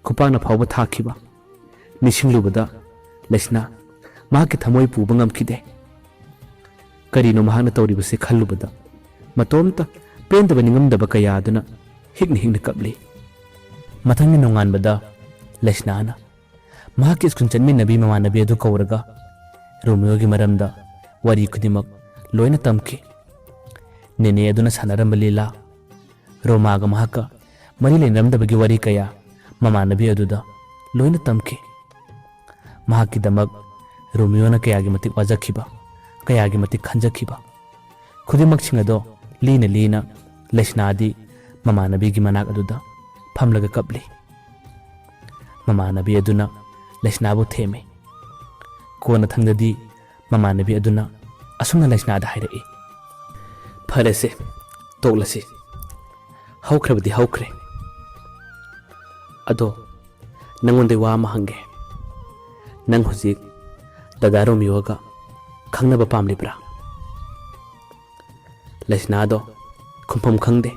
ꯈꯨꯄꯥꯛꯅ ꯐꯥꯎꯕ ꯊꯥꯈꯤꯕ ꯅꯤꯡꯁꯤꯡꯂꯨꯕꯗ ꯂꯩꯁꯅꯥ ꯃꯍꯥꯛꯀꯤ ꯊꯃꯣꯏ ꯄꯨꯕ ꯉꯝꯈꯤꯗꯦ꯫ ꯀꯔꯤꯅꯣ ꯃꯍꯥꯛꯅ ꯇꯧꯔꯤꯕꯁꯦ ꯈꯜꯂꯨꯕꯗ ꯃꯇꯣꯝꯇ ꯄꯦꯟꯗꯕ ꯅꯤꯡꯉꯝꯗꯕ ꯀꯌꯥ ꯑꯗꯨꯅ ꯍꯤꯛꯅ ꯍꯤꯛꯅ ꯀꯞꯂꯤ꯫ ꯃꯊꯪꯒꯤ ꯅꯣꯡꯉꯥꯟꯕꯗ ꯂꯩꯁꯅꯥꯅ ꯃꯍꯥꯛꯀꯤ ꯁ꯭ꯀꯨꯜ ꯆꯠꯃꯤꯟꯅꯕꯤ ꯃꯃꯥꯟꯅꯕꯤ ꯑꯗꯨ ꯀꯧꯔꯒ ꯔꯣꯃꯤꯌꯣꯒꯤ ꯃꯔꯝꯗ ꯋꯥꯔꯤ ꯈꯨꯗꯤꯡꯃꯛ ꯂꯣꯏꯅ ꯇꯝꯈꯤ꯫ ꯅꯦꯅꯦ ꯑꯗꯨꯅ ꯁꯥꯟꯅꯔꯝꯕ ꯂꯤꯂꯥ, ꯔꯣꯃꯥꯒ ꯃꯍꯥꯛꯀ ꯃꯔꯤ ꯂꯩꯅꯔꯝꯗꯕꯒꯤ ꯋꯥꯔꯤ ꯀꯌꯥ ꯃꯃꯥꯟꯅꯕꯤ ꯑꯗꯨꯗ ꯂꯣꯏꯅ ꯇꯝꯈꯤ꯫ ꯃꯍꯥꯛꯀꯤꯗꯃꯛ ꯔꯣꯃꯤꯌꯣꯅ ꯀꯌꯥꯒꯤ ꯃꯇꯤꯛ ꯋꯥꯖꯈꯤꯕ, ꯀꯌꯥꯒꯤ ꯃꯇꯤꯛ ꯈꯟꯖꯈꯤꯕ ꯈꯨꯗꯤꯡꯃꯛꯁꯤꯡ ꯑꯗꯣ ꯂꯤꯅ ꯂꯤꯅ ꯂꯩꯁꯅꯥꯗꯤ ꯃꯃꯥꯟꯅꯕꯤꯒꯤ ꯃꯅꯥꯛ ꯑꯗꯨꯗ ꯐꯝꯂꯒ ꯀꯞꯂꯤ꯫ ꯃꯃꯥꯟꯅꯕꯤ ꯑꯗꯨꯅ ꯂꯩꯁꯅꯥꯕꯨ ꯊꯦꯝꯃꯤ꯫ ꯀꯣꯟꯅꯊꯪꯗꯗꯤ ꯃꯃꯥꯟꯅꯕꯤ ꯑꯗꯨꯅ ꯑꯁꯨꯝꯅ ꯂꯩꯁꯅꯥꯗ ꯍꯥꯏꯔꯛꯏ, "ꯐꯔꯦꯁꯦ, ꯇꯣꯛꯂꯁꯤ꯫ ꯍꯧꯈ꯭ꯔꯕꯗꯤ ꯍꯧꯈ꯭ꯔꯦ꯫ ꯑꯗꯣ ꯅꯪꯉꯣꯟꯗꯩ ꯋꯥ ꯑꯃ ꯍꯪꯒꯦ꯫ ꯅꯪ ꯍꯧꯖꯤꯛ ꯗꯗꯥ ꯔꯣꯃꯤꯌꯣꯒ ꯈꯪꯅꯕ ꯄꯥꯝꯂꯤꯕ꯭ꯔꯥ? ꯂꯩꯁꯅꯥꯗꯣ ꯈꯨꯝꯐꯝ ꯈꯪꯗꯦ,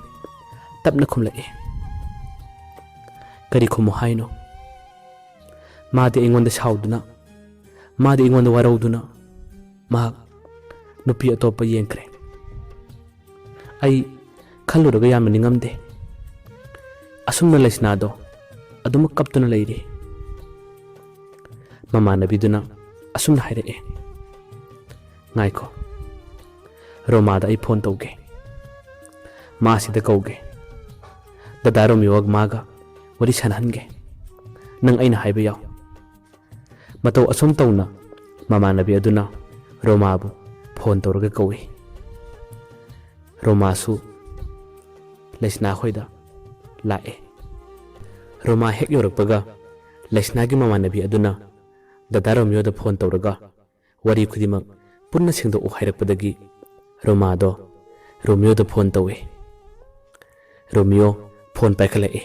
ꯇꯞꯅ ꯈꯨꯝꯂꯛꯏ꯫ ꯀꯔꯤ ꯈꯨꯝꯃꯨ ꯍꯥꯏꯅꯣ? ꯃꯥꯗꯤ ꯑꯩꯉꯣꯟꯗ ꯁꯥꯎꯗꯨꯅ, ꯃꯥꯗꯤ ꯑꯩꯉꯣꯟꯗ ꯋꯥꯔꯧꯗꯨꯅ ꯃꯍꯥꯛ ꯅꯨꯄꯤ ꯑꯇꯣꯞꯄ ꯌꯦꯡꯈ꯭ꯔꯦ꯫ ꯑꯩ ꯈꯜꯂꯨꯔꯒ ꯌꯥꯝꯅ ꯅꯤꯡꯉꯝꯗꯦ꯫ ꯑꯁꯨꯝꯅ ꯂꯩꯁꯅꯥꯗꯣ ꯑꯗꯨꯃꯛ ꯀꯞꯇꯨꯅ ꯂꯩꯔꯤ꯫ ꯃꯃꯥꯟꯅꯕꯤꯗꯨꯅ ꯑꯁꯨꯝꯅ ꯍꯥꯏꯔꯛꯑꯦ, "ꯉꯥꯏꯈꯣ, ꯔꯣꯃꯥꯗ ꯑꯩ ꯐꯣꯟ ꯇꯧꯒꯦ, ꯃꯥ ꯁꯤꯗ ꯀꯧꯒꯦ, ꯗꯗꯥ ꯔꯣꯃꯤꯌꯣꯒ ꯃꯥꯒ ꯋꯥꯔꯤ ꯁꯥꯟꯅꯍꯟꯒꯦ, ꯅꯪ ꯑꯩꯅ ꯍꯥꯏꯕ ꯌꯥꯎ"꯫ ꯃꯇꯧ ꯑꯁꯨꯝ ꯇꯧꯅ ꯃꯃꯥꯟꯅꯕꯤ ꯑꯗꯨꯅ ꯔꯣꯃꯥꯕꯨ ꯐꯣꯟ ꯇꯧꯔꯒ ꯀꯧꯏ꯫ ꯔꯣꯃꯥꯁꯨ ꯂꯩꯁꯅꯥ ꯍꯣꯏꯗ ꯂꯥꯛꯑꯦ꯫ ꯔꯣꯃꯥ ꯍꯦꯛ ꯌꯧꯔꯛꯄꯒ ꯂꯩꯁꯅꯥꯒꯤ ꯃꯃꯥꯟꯅꯕꯤ ꯑꯗꯨꯅ ꯗꯗꯥ ꯔꯣꯃꯤꯌꯣꯗ ꯐꯣꯟ ꯇꯧꯔꯒ ꯋꯥꯔꯤ ꯈꯨꯗꯤꯡꯃꯛ ꯄꯨꯟꯅ ꯁꯦꯡꯗꯣꯛꯎ ꯍꯥꯏꯔꯛꯄꯗꯒꯤ ꯔꯣꯃꯥꯗꯣ ꯔꯣꯃꯤꯌꯣꯗ ꯐꯣꯟ ꯇꯧꯏ꯫ ꯔꯣꯃꯤꯌꯣ ꯐꯣꯟ ꯄꯥꯏꯈꯠꯂꯛꯏ꯫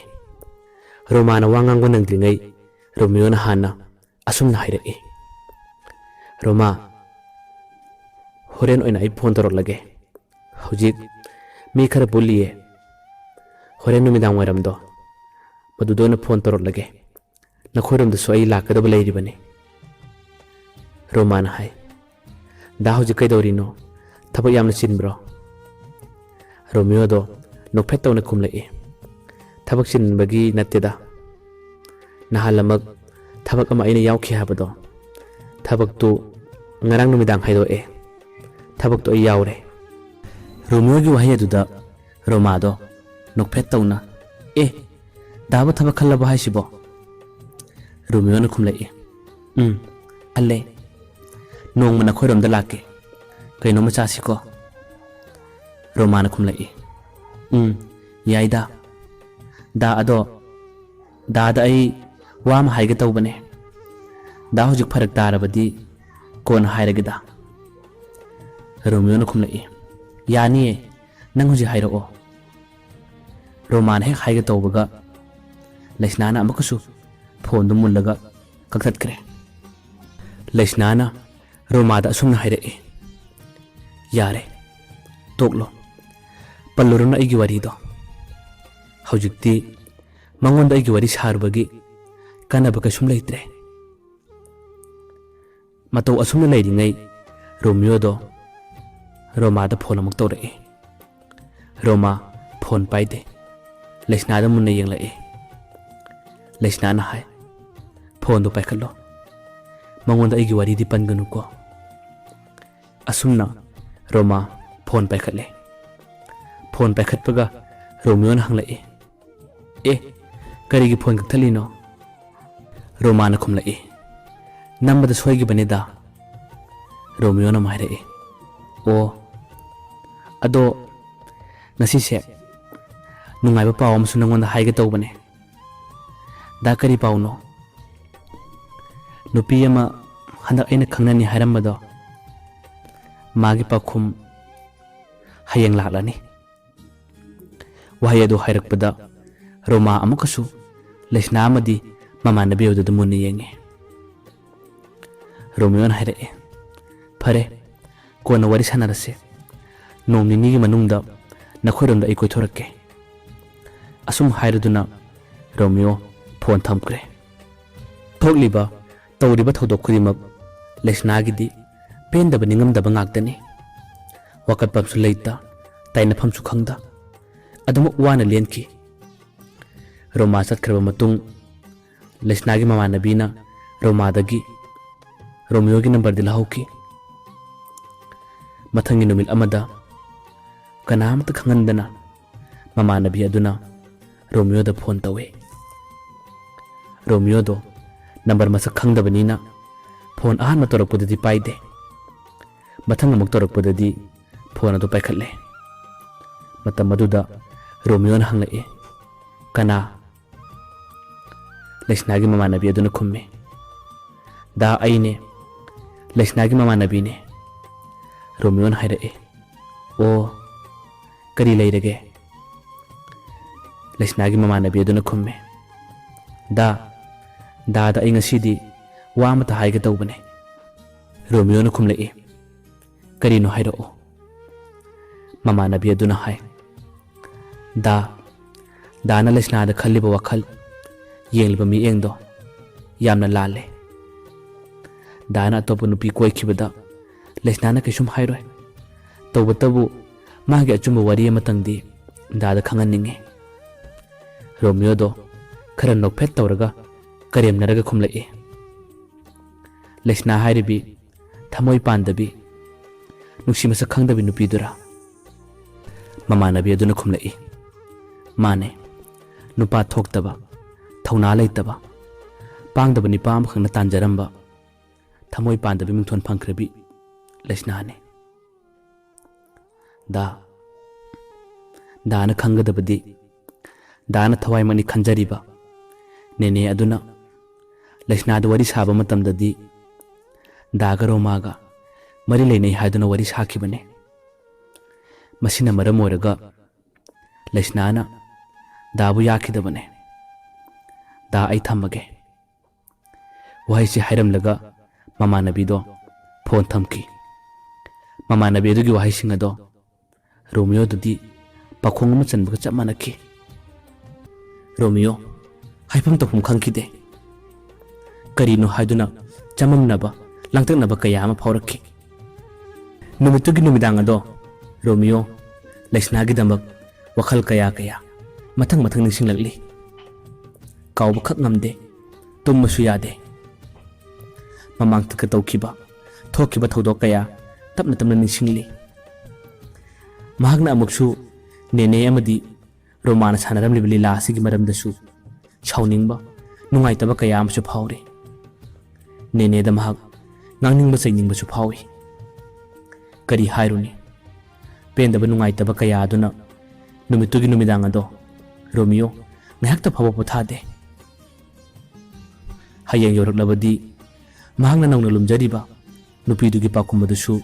ꯔꯣꯃꯥꯅ ꯋꯥ ꯉꯥꯡꯕ ꯅꯪꯗ꯭ꯔꯤꯉꯩ ꯔꯣꯃꯤꯌꯣꯅ ꯍꯥꯟꯅ ꯑꯁꯨꯝꯅ ꯍꯥꯏꯔꯛꯏ, "ꯔꯣꯃꯥ, ꯍꯣꯔꯦꯟ ꯑꯣꯏꯅ ꯑꯩ ꯐꯣꯟ ꯇꯧꯔꯛꯂꯒꯦ꯫ ꯍꯧꯖꯤꯛ ꯃꯤ ꯈꯔ ꯄꯨꯜꯂꯤꯌꯦ꯫ ꯍꯣꯔꯦꯟ ꯅꯨꯃꯤꯗꯥꯡ ꯋꯥꯏꯔꯝꯗꯣ ꯃꯗꯨꯗ ꯑꯣꯏꯅ ꯐꯣꯟ ꯇꯧꯔꯛꯂꯒꯦ꯫ ꯅꯈꯣꯏꯔꯣꯝꯗꯁꯨ ꯑꯩ ꯂꯥꯛꯀꯗꯕ ꯂꯩꯔꯤꯕꯅꯤ"꯫ ꯔꯣꯃꯥꯅ ꯍꯥꯏ, "ꯗꯥ ꯍꯧꯖꯤꯛ ꯀꯩꯗꯧꯔꯤꯅꯣ? ꯊꯕꯛ ꯌꯥꯝꯅ ꯆꯤꯟꯕ꯭ꯔꯣ?" ꯔꯣꯃꯤꯌꯣꯗꯣ ꯅꯣꯛꯐꯦꯠ ꯇꯧꯅ ꯈꯨꯝꯂꯛꯏ, "ꯊꯕꯛ ꯆꯤꯟꯕꯒꯤ ꯅꯠꯇꯦꯗ꯫ ꯅꯍꯥꯟꯂꯃꯛ ꯊꯕꯛ ꯑꯃ ꯑꯩꯅ ꯌꯥꯎꯈꯤ ꯍꯥꯏꯕꯗꯣ, ꯊꯕꯛꯇꯨ ꯉꯔꯥꯡ ꯅꯨꯃꯤꯗꯥꯡ ꯍꯥꯏꯗꯣꯛꯑꯦ꯫ ꯊꯕꯛꯇꯨ ꯑꯩ ꯌꯥꯎꯔꯦ"꯫ ꯔꯣꯃꯤꯌꯣꯒꯤ ꯋꯥꯍꯩ ꯑꯗꯨꯗ ꯔꯣꯃꯥꯗꯣ ꯅꯣꯛꯐꯦꯠ ꯇꯧꯅ, "ꯑꯦ, ꯗꯥꯕꯨ ꯊꯕꯛ ꯈꯜꯂꯕꯣ ꯍꯥꯏꯁꯤꯕꯣ?" ꯔꯣꯃꯤꯌꯣꯅ ꯈꯨꯝꯂꯛꯏ, "ꯎꯝ, ꯈꯜꯂꯦ꯫ ꯅꯣꯡꯃ ꯅꯈꯣꯏꯔꯣꯝꯗ ꯂꯥꯛꯀꯦ꯫ ꯀꯩꯅꯣꯝꯃ ꯆꯥꯁꯤꯀꯣ?" ꯔꯣꯃꯥꯅ ꯈꯨꯝꯂꯛꯏ, "ꯎꯝ, ꯌꯥꯏꯗ꯫ ꯗꯥ, ꯑꯗꯣ ꯗꯥꯗ ꯑꯩ ꯋꯥ ꯑꯃ ꯍꯥꯏꯒꯦ ꯇꯧꯕꯅꯦ꯫ ꯗꯥ ꯍꯧꯖꯤꯛ ꯐꯔꯛ ꯇꯥꯔꯕꯗꯤ ꯀꯣꯟꯅ ꯍꯥꯏꯔꯒꯦꯗ"꯫ ꯔꯣꯃꯤꯌꯣꯅ ꯈꯨꯝꯂꯛꯏ, "ꯌꯥꯅꯤꯌꯦ, ꯅꯪ ꯍꯧꯖꯤꯛ ꯍꯥꯏꯔꯛꯑꯣ"꯫ ꯔꯣꯃꯥꯅ ꯍꯦꯛ ꯍꯥꯏꯒꯦ ꯇꯧꯕꯒ ꯂꯩꯁꯅꯥꯅ ꯑꯃꯨꯛꯀꯁꯨ ꯐꯣꯟꯗꯨ ꯃꯨꯜꯂꯒ ꯀꯛꯊꯠꯈ꯭ꯔꯦ꯫ ꯂꯩꯁꯅꯥꯅ ꯔꯣꯃꯥꯗ ꯑꯁꯨꯝꯅ ꯍꯥꯏꯔꯛꯏ, "ꯌꯥꯔꯦ, ꯇꯣꯛꯂꯣ, ꯄꯜꯂꯨꯔꯅꯨ ꯑꯩꯒꯤ ꯋꯥꯔꯤꯗꯣ꯫ ꯍꯧꯖꯤꯛꯇꯤ ꯃꯉꯣꯟꯗ ꯑꯩꯒꯤ ꯋꯥꯔꯤ ꯁꯥꯔꯨꯕꯒꯤ ꯀꯥꯟꯅꯕ ꯀꯩꯁꯨꯝ ꯂꯩꯇ꯭ꯔꯦ"꯫ ꯃꯇꯧ ꯑꯁꯨꯝꯅ ꯂꯩꯔꯤꯉꯩ ꯔꯣꯃꯤꯌꯣꯗꯣ ꯔꯣꯃꯥꯗ ꯐꯣꯟ ꯑꯃꯨꯛ ꯇꯧꯔꯛꯏ꯫ ꯔꯣꯃꯥ ꯐꯣꯟ ꯄꯥꯏꯗꯦ꯫ ꯂꯩꯁꯅꯥꯗ ꯃꯨꯟꯅ ꯌꯦꯡꯂꯛꯏ꯫ ꯂꯩꯁꯅꯥꯅ ꯍꯥꯏ, "ꯐꯣꯟꯗꯣ ꯄꯥꯏꯈꯠꯂꯣ꯫ ꯃꯉꯣꯟꯗ ꯑꯩꯒꯤ ꯋꯥꯔꯤꯗꯤ ꯄꯟꯒꯅꯨꯀꯣ"꯫ ꯑꯁꯨꯝꯅ ꯔꯣꯃꯥ ꯐꯣꯟ ꯄꯥꯏꯈꯠꯂꯦ꯫ ꯐꯣꯟ ꯄꯥꯏꯈꯠꯄꯒ ꯔꯣꯃꯤꯌꯣꯅ ꯍꯪꯂꯛꯏ, "ꯑꯦ, ꯀꯔꯤꯒꯤ ꯐꯣꯟ ꯀꯛꯊꯠꯂꯤꯅꯣ?" ꯔꯣꯃꯥꯅ ꯈꯨꯝꯂꯛꯏ, "ꯅꯝꯕꯗ ꯁꯣꯏꯈꯤꯕꯅꯤꯗ"꯫ ꯔꯣꯃꯤꯌꯣꯅ ꯑꯃꯨꯛ ꯍꯥꯏꯔꯛꯏ, "ꯑꯣ, ꯑꯗꯣ ꯉꯁꯤꯁꯦ ꯅꯨꯡꯉꯥꯏꯕ ꯄꯥꯎ ꯑꯃꯁꯨ ꯅꯪꯉꯣꯟꯗ ꯍꯥꯏꯒꯦ ꯇꯧꯕꯅꯦ"꯫ "ꯗꯥ, ꯀꯔꯤ ꯄꯥꯎꯅꯣ?" "ꯅꯨꯄꯤ ꯑꯃ ꯍꯟꯗꯛ ꯑꯩꯅ ꯈꯪꯅꯅꯤ ꯍꯥꯏꯔꯝꯕꯗꯣ, ꯃꯥꯒꯤ ꯄꯥꯎꯈꯨꯝ ꯍꯌꯦꯡ ꯂꯥꯛꯂꯅꯤ"꯫ ꯋꯥꯍꯩ ꯑꯗꯨ ꯍꯥꯏꯔꯛꯄꯗ ꯔꯣꯃꯥ ꯑꯃꯨꯛꯀꯁꯨ ꯂꯩꯁꯅꯥ ꯑꯃꯗꯤ ꯃꯃꯥꯟꯅꯕꯤ ꯑꯗꯨꯗ ꯃꯨꯟꯅ ꯌꯦꯡꯉꯤ꯫ ꯔꯣꯃꯤꯌꯣꯅ ꯍꯥꯏꯔꯛꯑꯦ, "ꯐꯔꯦ, ꯀꯣꯟꯅ ꯋꯥꯔꯤ ꯁꯥꯟꯅꯔꯁꯦ꯫ ꯅꯣꯡ ꯅꯤꯅꯤꯒꯤ ꯃꯅꯨꯡꯗ ꯅꯈꯣꯏꯔꯣꯝꯗ ꯑꯩ ꯀꯣꯏꯊꯣꯔꯛꯀꯦ"꯫ ꯑꯁꯨꯝ ꯍꯥꯏꯔꯗꯨꯅ ꯔꯣꯃꯤꯌꯣ ꯐꯣꯟ ꯊꯝꯈ꯭ꯔꯦ꯫ ꯊꯣꯛꯂꯤꯕ, ꯇꯧꯔꯤꯕ ꯊꯧꯗꯣꯛ ꯈꯨꯗꯤꯡꯃꯛ ꯂꯩꯁꯅꯥꯒꯤꯗꯤ ꯄꯦꯟꯗꯕ ꯅꯤꯡꯉꯝꯗꯕ ꯉꯥꯛꯇꯅꯤ꯫ ꯋꯥꯀꯠꯐꯝꯁꯨ ꯂꯩꯇ, ꯇꯥꯏꯅꯐꯝꯁꯨ ꯈꯪꯗ, ꯑꯗꯨꯃꯛ ꯋꯥꯅ ꯂꯦꯟꯈꯤ꯫ ꯔꯣꯃꯥ ꯆꯠꯈ꯭ꯔꯕ ꯃꯇꯨꯡ, ꯂꯩꯁꯅꯥꯒꯤ ꯃꯃꯥꯟꯅꯕꯤꯅ ꯔꯣꯃꯥꯗꯒꯤ ꯔꯣꯃꯤꯌꯣꯒꯤ ꯅꯝꯕꯔꯗꯤ ꯂꯧꯍꯧꯈꯤ꯫ ꯃꯊꯪꯒꯤ ꯅꯨꯃꯤꯠ ꯑꯃꯗ ꯀꯅꯥꯃꯠꯇ ꯈꯪꯍꯟꯗꯅ ꯃꯃꯥꯟꯅꯕꯤ ꯑꯗꯨꯅ ꯔꯣꯃꯤꯌꯣꯗ ꯐꯣꯟ ꯇꯧꯏ꯫ ꯔꯣꯃꯤꯌꯣꯗꯣ ꯅꯝꯕꯔ ꯃꯁꯛ ꯈꯪꯗꯕꯅꯤꯅ ꯐꯣꯟ ꯑꯍꯥꯟꯕ ꯇꯧꯔꯛꯄꯗꯗꯤ ꯄꯥꯏꯗꯦ꯫ ꯃꯊꯪ ꯑꯃꯨꯛ ꯇꯧꯔꯛꯄꯗꯗꯤ ꯐꯣꯟ ꯑꯗꯨ ꯄꯥꯏꯈꯠꯂꯦ꯫ ꯃꯇꯝ ꯑꯗꯨꯗ ꯔꯣꯃꯤꯌꯣꯅ ꯍꯪꯂꯛꯏ, "ꯀꯅꯥ?" ꯂꯩꯁꯅꯥꯒꯤ ꯃꯃꯥꯟꯅꯕꯤ ꯑꯗꯨꯅ ꯈꯨꯝꯃꯤ, "ꯗꯥ, ꯑꯩꯅꯦ, ꯂꯩꯁꯅꯥꯒꯤ ꯃꯃꯥꯟꯅꯕꯤꯅꯦ"꯫ ꯔꯣꯃꯤꯌꯣꯅ ꯍꯥꯏꯔꯛꯏ, "ꯑꯣ, ꯀꯔꯤ ꯂꯩꯔꯒꯦ?" ꯂꯩꯁꯅꯥꯒꯤ ꯃꯃꯥꯟꯅꯕꯤ ꯑꯗꯨꯅ ꯈꯨꯝꯃꯤ, "ꯗꯥ, ꯗꯥꯗ ꯑꯩ ꯉꯁꯤꯗꯤ ꯋꯥ ꯑꯃꯇ ꯍꯥꯏꯒꯦ ꯇꯧꯕꯅꯦ"꯫ ꯔꯣꯃꯤꯌꯣꯅ ꯈꯨꯝꯂꯛꯏ, "ꯀꯔꯤꯅꯣ ꯍꯥꯏꯔꯛꯑꯣ꯫" ꯃꯃꯥꯟꯅꯕꯤ ꯑꯗꯨꯅ ꯍꯥꯏ, "ꯗꯥ, ꯗꯥꯅ ꯂꯩꯁꯅꯥꯗ ꯈꯜꯂꯤꯕ ꯋꯥꯈꯜ, ꯌꯦꯡꯂꯤꯕ ꯃꯤꯠꯌꯦꯡꯗꯣ ꯌꯥꯝꯅ ꯂꯥꯜꯂꯦ꯫ ꯗꯥꯅ ꯑꯇꯣꯞꯄ ꯅꯨꯄꯤ ꯀꯣꯏꯈꯤꯕꯗ ꯂꯩꯁꯅꯥꯅ ꯀꯩꯁꯨꯝ ꯍꯥꯏꯔꯣꯏ꯫ ꯇꯧꯕꯇꯕꯨ ꯃꯥꯒꯤ ꯑꯆꯨꯝꯕ ꯋꯥꯔꯤ ꯑꯃꯇꯪꯗꯤ ꯗꯥꯗ ꯈꯪꯍꯟꯅꯤꯡꯉꯤ꯫" ꯔꯣꯃꯤꯌꯣꯗꯣ ꯈꯔ ꯅꯣꯛꯐꯦꯠ ꯇꯧꯔꯒ ꯀꯔꯦꯝꯅꯔꯒ ꯈꯨꯝꯂꯛꯏ, "ꯂꯩꯁꯅꯥ ꯍꯥꯏꯔꯤꯕꯤ ꯊꯃꯣꯏ ꯄꯥꯟꯗꯕꯤ, ꯅꯨꯡꯁꯤ ꯃꯁꯛ ꯈꯪꯗꯕꯤ ꯅꯨꯄꯤꯗꯨꯔꯥ?" ꯃꯃꯥꯟꯅꯕꯤ ꯑꯗꯨꯅ ꯈꯨꯝꯂꯛꯏ, "ꯃꯥꯅꯦ, ꯅꯨꯄꯥ ꯊꯣꯛꯇꯕ, ꯊꯧꯅꯥ ꯂꯩꯇꯕ, ꯄꯥꯡꯗꯕ ꯅꯤꯄꯥ ꯑꯃꯈꯛꯅ ꯇꯥꯟꯖꯔꯝꯕ, ꯊꯃꯣꯏ ꯄꯥꯟꯗꯕꯤ ꯃꯤꯡꯊꯣꯟ ꯐꯪꯈ꯭ꯔꯕꯤ ꯂꯩꯁꯅꯥꯅꯦ꯫" ꯗꯥ, ꯗꯥꯅ ꯈꯪꯒꯗꯕꯗꯤ, ꯗꯥꯅ ꯊꯋꯥꯏꯃꯛꯅꯤ ꯈꯟꯖꯔꯤꯕ ꯅꯦꯅꯦ ꯑꯗꯨꯅ ꯂꯩꯁꯅꯥꯗ ꯋꯥꯔꯤ ꯁꯥꯕ ꯃꯇꯝꯗꯗꯤ ꯗꯥꯒ ꯔꯣꯃꯥꯒ ꯃꯔꯤ ꯂꯩꯅꯩ ꯍꯥꯏꯗꯨꯅ ꯋꯥꯔꯤ ꯁꯥꯈꯤꯕꯅꯦ꯫ ꯃꯁꯤꯅ ꯃꯔꯝ ꯑꯣꯏꯔꯒ ꯂꯩꯁꯅꯥꯅ ꯗꯥꯕꯨ ꯌꯥꯈꯤꯗꯕꯅꯦ꯫ ꯗꯥ, ꯑꯩ ꯊꯝꯃꯒꯦ꯫ ꯋꯥꯍꯩꯁꯤ ꯍꯥꯏꯔꯝꯂꯒ ꯃꯃꯥꯟꯅꯕꯤꯗꯣ ꯐꯣꯟ ꯊꯝꯈꯤ꯫ ꯃꯃꯥꯟꯅꯕꯤ ꯑꯗꯨꯒꯤ ꯋꯥꯍꯩꯁꯤꯡ ꯑꯗꯣ ꯔꯣꯃꯤꯌꯣꯗꯗꯤ ꯄꯥꯈꯣꯡ ꯑꯃ ꯆꯟꯕꯒ ꯆꯞ ꯃꯥꯟꯅꯈꯤ꯫ ꯔꯣꯃꯤꯌꯣ ꯍꯥꯏꯐꯝ ꯇꯧꯐꯝ ꯈꯪꯈꯤꯗꯦ꯫ ꯀꯔꯤꯅꯣ ꯍꯥꯏꯗꯨꯅ ꯆꯃꯝꯅꯕ, ꯂꯥꯡꯇꯛꯅꯕ ꯀꯌꯥ ꯑꯃ ꯐꯥꯎꯔꯛꯈꯤ꯫ ꯅꯨꯃꯤꯠꯇꯨꯒꯤ ꯅꯨꯃꯤꯗꯥꯡ ꯑꯗꯣ ꯔꯣꯃꯤꯌꯣ ꯂꯩꯁꯅꯥꯒꯤꯗꯃꯛ ꯋꯥꯈꯜ ꯀꯌꯥ ꯀꯌꯥ ꯃꯊꯪ ꯃꯊꯪ ꯅꯤꯡꯁꯤꯡꯂꯛꯂꯤ꯫ ꯀꯥꯎꯕꯈꯛ ꯉꯝꯗꯦ, ꯇꯨꯝꯕꯁꯨ ꯌꯥꯗꯦ꯫ ꯃꯃꯥꯡꯗꯒ ꯇꯧꯈꯤꯕ, ꯊꯣꯛꯈꯤꯕ ꯊꯧꯗꯣꯛ ꯀꯌꯥ ꯇꯞꯅ ꯇꯞꯅ ꯅꯤꯡꯁꯤꯡꯂꯤ꯫ ꯃꯍꯥꯛꯅ ꯑꯃꯨꯛꯁꯨ ꯅꯦꯅꯦ ꯑꯃꯗꯤ ꯔꯣꯃꯥꯅ ꯁꯥꯟꯅꯔꯝꯂꯤꯕ ꯂꯤꯂꯥ ꯑꯁꯤꯒꯤ ꯃꯔꯝꯗꯁꯨ ꯁꯥꯎꯅꯤꯡꯕ, ꯅꯨꯡꯉꯥꯏꯇꯕ ꯀꯌꯥ ꯑꯃꯁꯨ ꯐꯥꯎꯔꯤ꯫ ꯅꯦꯅꯦꯗ ꯃꯍꯥꯛ ꯉꯥꯡꯅꯤꯡꯕ, ꯆꯩꯅꯤꯡꯕꯁꯨ ꯐꯥꯎꯏ꯫ ꯀꯔꯤ ꯍꯥꯏꯔꯨꯅꯤ? ꯄꯦꯟꯗꯕ, ꯅꯨꯡꯉꯥꯏꯇꯕ ꯀꯌꯥ ꯑꯗꯨꯅ ꯅꯨꯃꯤꯠꯇꯨꯒꯤ ꯅꯨꯃꯤꯗꯥꯡ ꯑꯗꯣ ꯔꯣꯃꯤꯌꯣ ꯉꯥꯏꯍꯥꯛꯇ ꯐꯥꯎꯕ ꯄꯣꯊꯥꯗꯦ꯫ ꯍꯌꯦꯡ ꯌꯧꯔꯛꯂꯕꯗꯤ ꯃꯍꯥꯛꯅ ꯅꯧꯅ ꯂꯨꯝꯖꯔꯤꯕ ꯅꯨꯄꯤꯗꯨꯒꯤ ꯄꯥꯎꯈꯨꯝ ꯑꯗꯨꯁꯨ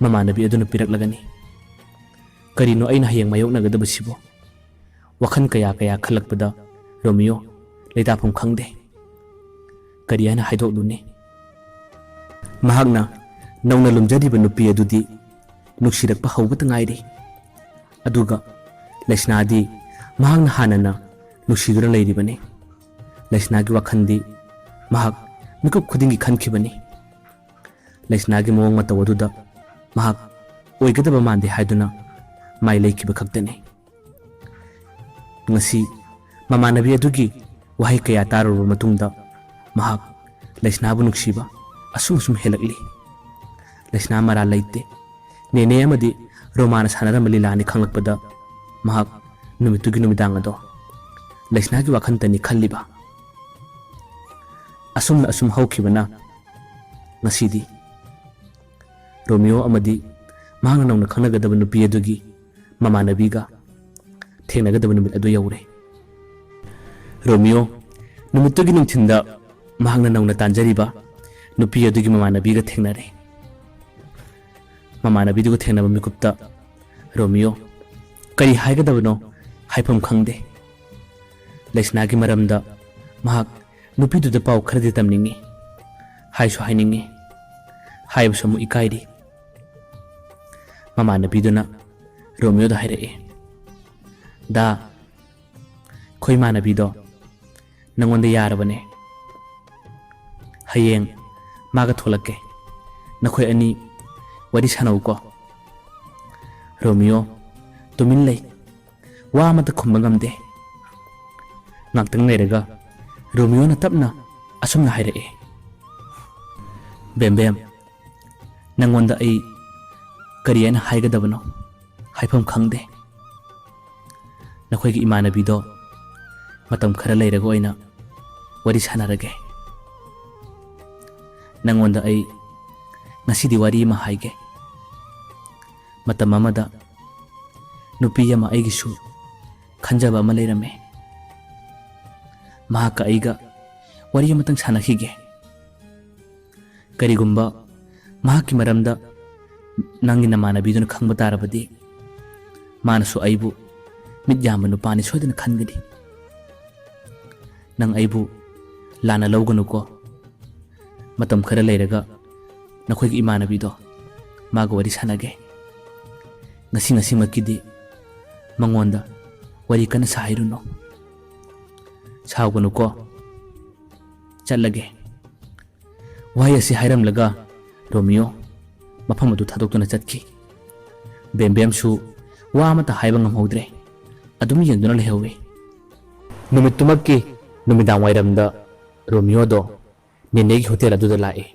ꯃꯃꯥꯟꯅꯕꯤ ꯑꯗꯨꯅ ꯄꯤꯔꯛꯂꯒꯅꯤ꯫ ꯀꯔꯤꯅꯣ ꯑꯩꯅ ꯍꯌꯦꯡ ꯃꯥꯌꯣꯛꯅꯒꯗꯕꯁꯤꯕꯣ? ꯋꯥꯈꯜ ꯀꯌꯥ ꯀꯌꯥ ꯈꯜꯂꯛꯄꯗ ꯔꯣꯃꯤꯌꯣ ꯂꯩꯇꯥꯐꯝ ꯈꯪꯗꯦ꯫ ꯀꯔꯤ ꯍꯥꯏꯅ ꯍꯥꯏꯗꯣꯛꯂꯨꯅꯤ? ꯃꯍꯥꯛꯅ ꯅꯧꯅ ꯂꯨꯝꯖꯔꯤꯕ ꯅꯨꯄꯤ ꯑꯗꯨꯗꯤ ꯅꯨꯡꯁꯤꯔꯛꯄ ꯍꯧꯕꯇ ꯉꯥꯏꯔꯤ꯫ ꯑꯗꯨꯒ ꯂꯩꯁꯅꯥꯗꯤ ꯃꯍꯥꯛꯅ ꯍꯥꯟꯅꯅ ꯅꯨꯡꯁꯤꯗꯨꯅ ꯂꯩꯔꯤꯕꯅꯤ꯫ ꯂꯩꯁꯅꯥꯒꯤ ꯋꯥꯈꯜꯗꯤ ꯃꯍꯥꯛ ꯃꯤꯀꯨꯞ ꯈꯨꯗꯤꯡꯒꯤ ꯈꯟꯈꯤꯕꯅꯤ꯫ ꯂꯩꯁꯅꯥꯒꯤ ꯃꯑꯣꯡ ꯃꯇꯧ ꯑꯗꯨꯗ ꯃꯍꯥꯛ ꯑꯣꯏꯒꯗꯕ ꯃꯥꯟꯗꯦ ꯍꯥꯏꯗꯨꯅ ꯃꯥꯏ ꯂꯩꯈꯤꯕ ꯈꯛꯇꯅꯤ꯫ ꯉꯁꯤ ꯃꯃꯥꯟꯅꯕꯤ ꯑꯗꯨꯒꯤ ꯋꯥꯍꯩ ꯀꯌꯥ ꯇꯥꯔꯨꯔꯕ ꯃꯇꯨꯡꯗ ꯃꯍꯥꯛ ꯂꯩꯁꯅꯥꯕꯨ ꯅꯨꯡꯁꯤꯕ ꯑꯁꯨꯝ ꯑꯁꯨꯝ ꯍꯦꯜꯂꯛꯂꯤ꯫ ꯂꯩꯁꯅꯥ ꯃꯔꯥꯜ ꯂꯩꯇꯦ꯫ ꯅꯦꯅꯦ ꯑꯃꯗꯤ ꯔꯣꯃꯥꯅ ꯁꯥꯟꯅꯔꯝꯕ ꯂꯤꯂꯥꯅꯤ ꯈꯪꯂꯛꯄꯗ ꯃꯍꯥꯛ ꯅꯨꯃꯤꯠꯇꯨꯒꯤ ꯅꯨꯃꯤꯗꯥꯡ ꯑꯗꯣ ꯂꯩꯁꯅꯥꯒꯤ ꯋꯥꯈꯜꯇꯅꯤ ꯈꯜꯂꯤꯕ꯫ ꯑꯁꯨꯝꯅ ꯑꯁꯨꯝ ꯍꯧꯈꯤꯕꯅ ꯉꯁꯤꯗꯤ ꯔꯣꯃꯤꯌꯣ ꯑꯃꯗꯤ ꯃꯍꯥꯛꯅ ꯅꯧꯅ ꯈꯪꯅꯒꯗꯕ ꯅꯨꯄꯤ ꯑꯗꯨꯒꯤ ꯃꯃꯥꯟꯅꯕꯤꯒ ꯊꯦꯡꯅꯒꯗꯕ ꯅꯨꯃꯤꯠ ꯑꯗꯨ ꯌꯧꯔꯦ꯫ ꯔꯣꯃꯤꯌꯣ ꯅꯨꯃꯤꯠꯇꯨꯒꯤ ꯅꯨꯡꯊꯤꯟꯗ ꯃꯍꯥꯛꯅ ꯅꯧꯅ ꯇꯥꯟꯖꯔꯤꯕ ꯅꯨꯄꯤ ꯑꯗꯨꯒꯤ ꯃꯃꯥꯟꯅꯕꯤꯒ ꯊꯦꯡꯅꯔꯦ꯫ ꯃꯃꯥꯟꯅꯕꯤꯗꯨꯒ ꯊꯦꯡꯅꯕ ꯃꯤꯀꯨꯞꯇ ꯔꯣꯃꯤꯌꯣ ꯀꯔꯤ ꯍꯥꯏꯒꯗꯕꯅꯣ ꯍꯥꯏꯐꯝ ꯈꯪꯗꯦ꯫ ꯂꯩꯁꯅꯥꯒꯤ ꯃꯔꯝꯗ ꯃꯍꯥꯛ ꯅꯨꯄꯤꯗꯨꯗ ꯄꯥꯎ ꯈꯔꯗꯤ ꯇꯝꯅꯤꯡꯉꯤ, ꯍꯥꯏꯁꯨ ꯍꯥꯏꯅꯤꯡꯉꯤ, ꯍꯥꯏꯕꯁꯨ ꯑꯃꯨꯛ ꯏꯀꯥꯏꯔꯤ꯫ ꯃꯃꯥꯟꯅꯕꯤꯗꯨꯅ ꯔꯣꯃꯤꯌꯣꯗ ꯍꯥꯏꯔꯛꯏ, "ꯗꯥ, ꯑꯩꯈꯣꯏ ꯏꯃꯥꯟꯅꯕꯤꯗꯣ ꯅꯪꯉꯣꯟꯗ ꯌꯥꯔꯕꯅꯦ꯫ ꯍꯌꯦꯡ ꯃꯥꯒ ꯊꯣꯛꯂꯛꯀꯦ꯫ ꯅꯈꯣꯏ ꯑꯅꯤ ꯋꯥꯔꯤ ꯁꯥꯟꯅꯧꯀꯣ꯫" ꯔꯣꯃꯤꯌꯣ ꯇꯨꯃꯤꯟ ꯂꯩ꯫ ꯋꯥ ꯑꯃꯠꯇ ꯈꯨꯝꯕ ꯉꯝꯗꯦ꯫ ꯉꯥꯛꯇꯪ ꯂꯩꯔꯒ ꯔꯣꯃꯤꯌꯣꯅ ꯇꯞꯅ ꯑꯁꯨꯝꯅ ꯍꯥꯏꯔꯛꯏ, "ꯕꯦꯝꯕꯦꯝ, ꯅꯪꯉꯣꯟꯗ ꯑꯩ ꯀꯔꯤ ꯍꯥꯏꯅ ꯍꯥꯏꯒꯗꯕꯅꯣ ꯍꯥꯏꯐꯝ ꯈꯪꯗꯦ꯫ ꯅꯈꯣꯏꯒꯤ ꯏꯃꯥꯟꯅꯕꯤꯗꯣ ꯃꯇꯝ ꯈꯔ ꯂꯩꯔꯒ ꯑꯣꯏꯅ ꯋꯥꯔꯤ ꯁꯥꯟꯅꯔꯒꯦ꯫ ꯅꯪꯉꯣꯟꯗ ꯑꯩ ꯉꯁꯤꯗꯤ ꯋꯥꯔꯤ ꯑꯃ ꯍꯥꯏꯒꯦ꯫ ꯃꯇꯝ ꯑꯃꯗ ꯅꯨꯄꯤ ꯑꯃ ꯑꯩꯒꯤꯁꯨ ꯈꯟꯖꯕ ꯑꯃ ꯂꯩꯔꯝꯃꯦ꯫ ꯃꯍꯥꯛꯀ ꯑꯩꯒ ꯋꯥꯔꯤ ꯑꯃꯇꯪ ꯁꯥꯟꯅꯈꯤꯒꯦ꯫ ꯀꯔꯤꯒꯨꯝꯕ ꯃꯍꯥꯛꯀꯤ ꯃꯔꯝꯗ ꯅꯪꯒꯤ ꯅꯃꯥꯟꯅꯕꯤꯗꯨꯅ ꯈꯪꯕ ꯇꯥꯔꯕꯗꯤ, ꯃꯥꯅꯁꯨ ꯑꯩꯕꯨ ꯃꯤꯠ ꯌꯥꯝꯕ ꯅꯨꯄꯥꯅꯤ ꯁꯣꯏꯗꯅ ꯈꯟꯒꯅꯤ꯫ ꯅꯪ ꯑꯩꯕꯨ ꯂꯥꯟꯅ ꯂꯧꯒꯅꯨꯀꯣ꯫ ꯃꯇꯝ ꯈꯔ ꯂꯩꯔꯒ ꯅꯈꯣꯏꯒꯤ ꯏꯃꯥꯟꯅꯕꯤꯗꯣ, ꯃꯥꯒ ꯋꯥꯔꯤ ꯁꯥꯟꯅꯒꯦ꯫ ꯉꯁꯤ ꯉꯁꯤꯃꯛꯀꯤꯗꯤ ꯃꯉꯣꯟꯗ ꯋꯥꯔꯤ ꯀꯟꯅ ꯁꯥꯍꯩꯔꯨꯅꯨ꯫ ꯁꯥꯎꯒꯅꯨꯀꯣ꯫ ꯆꯠꯂꯒꯦ꯫" ꯋꯥꯍꯩ ꯑꯁꯤ ꯍꯥꯏꯔꯝꯂꯒ ꯔꯣꯃꯤꯌꯣ ꯃꯐꯝ ꯑꯗꯨ ꯊꯥꯗꯣꯛꯇꯨꯅ ꯆꯠꯈꯤ꯫ ꯕꯦꯝꯕꯦꯝꯁꯨ ꯋꯥ ꯑꯃꯠꯇ ꯍꯥꯏꯕ ꯉꯝꯍꯧꯗ꯭ꯔꯦ꯫ ꯑꯗꯨꯝ ꯌꯦꯡꯗꯨꯅ ꯂꯩꯍꯧꯏ꯫ ꯅꯨꯃꯤꯠꯇꯨꯃꯛꯀꯤ ꯅꯨꯃꯤꯗꯥꯡ ꯋꯥꯏꯔꯝꯗ ꯔꯣꯃꯤꯌꯣꯗꯣ ꯅꯦꯅꯦꯒꯤ ꯍꯣꯇꯦꯜ ꯑꯗꯨꯗ ꯂꯥꯛꯏ꯫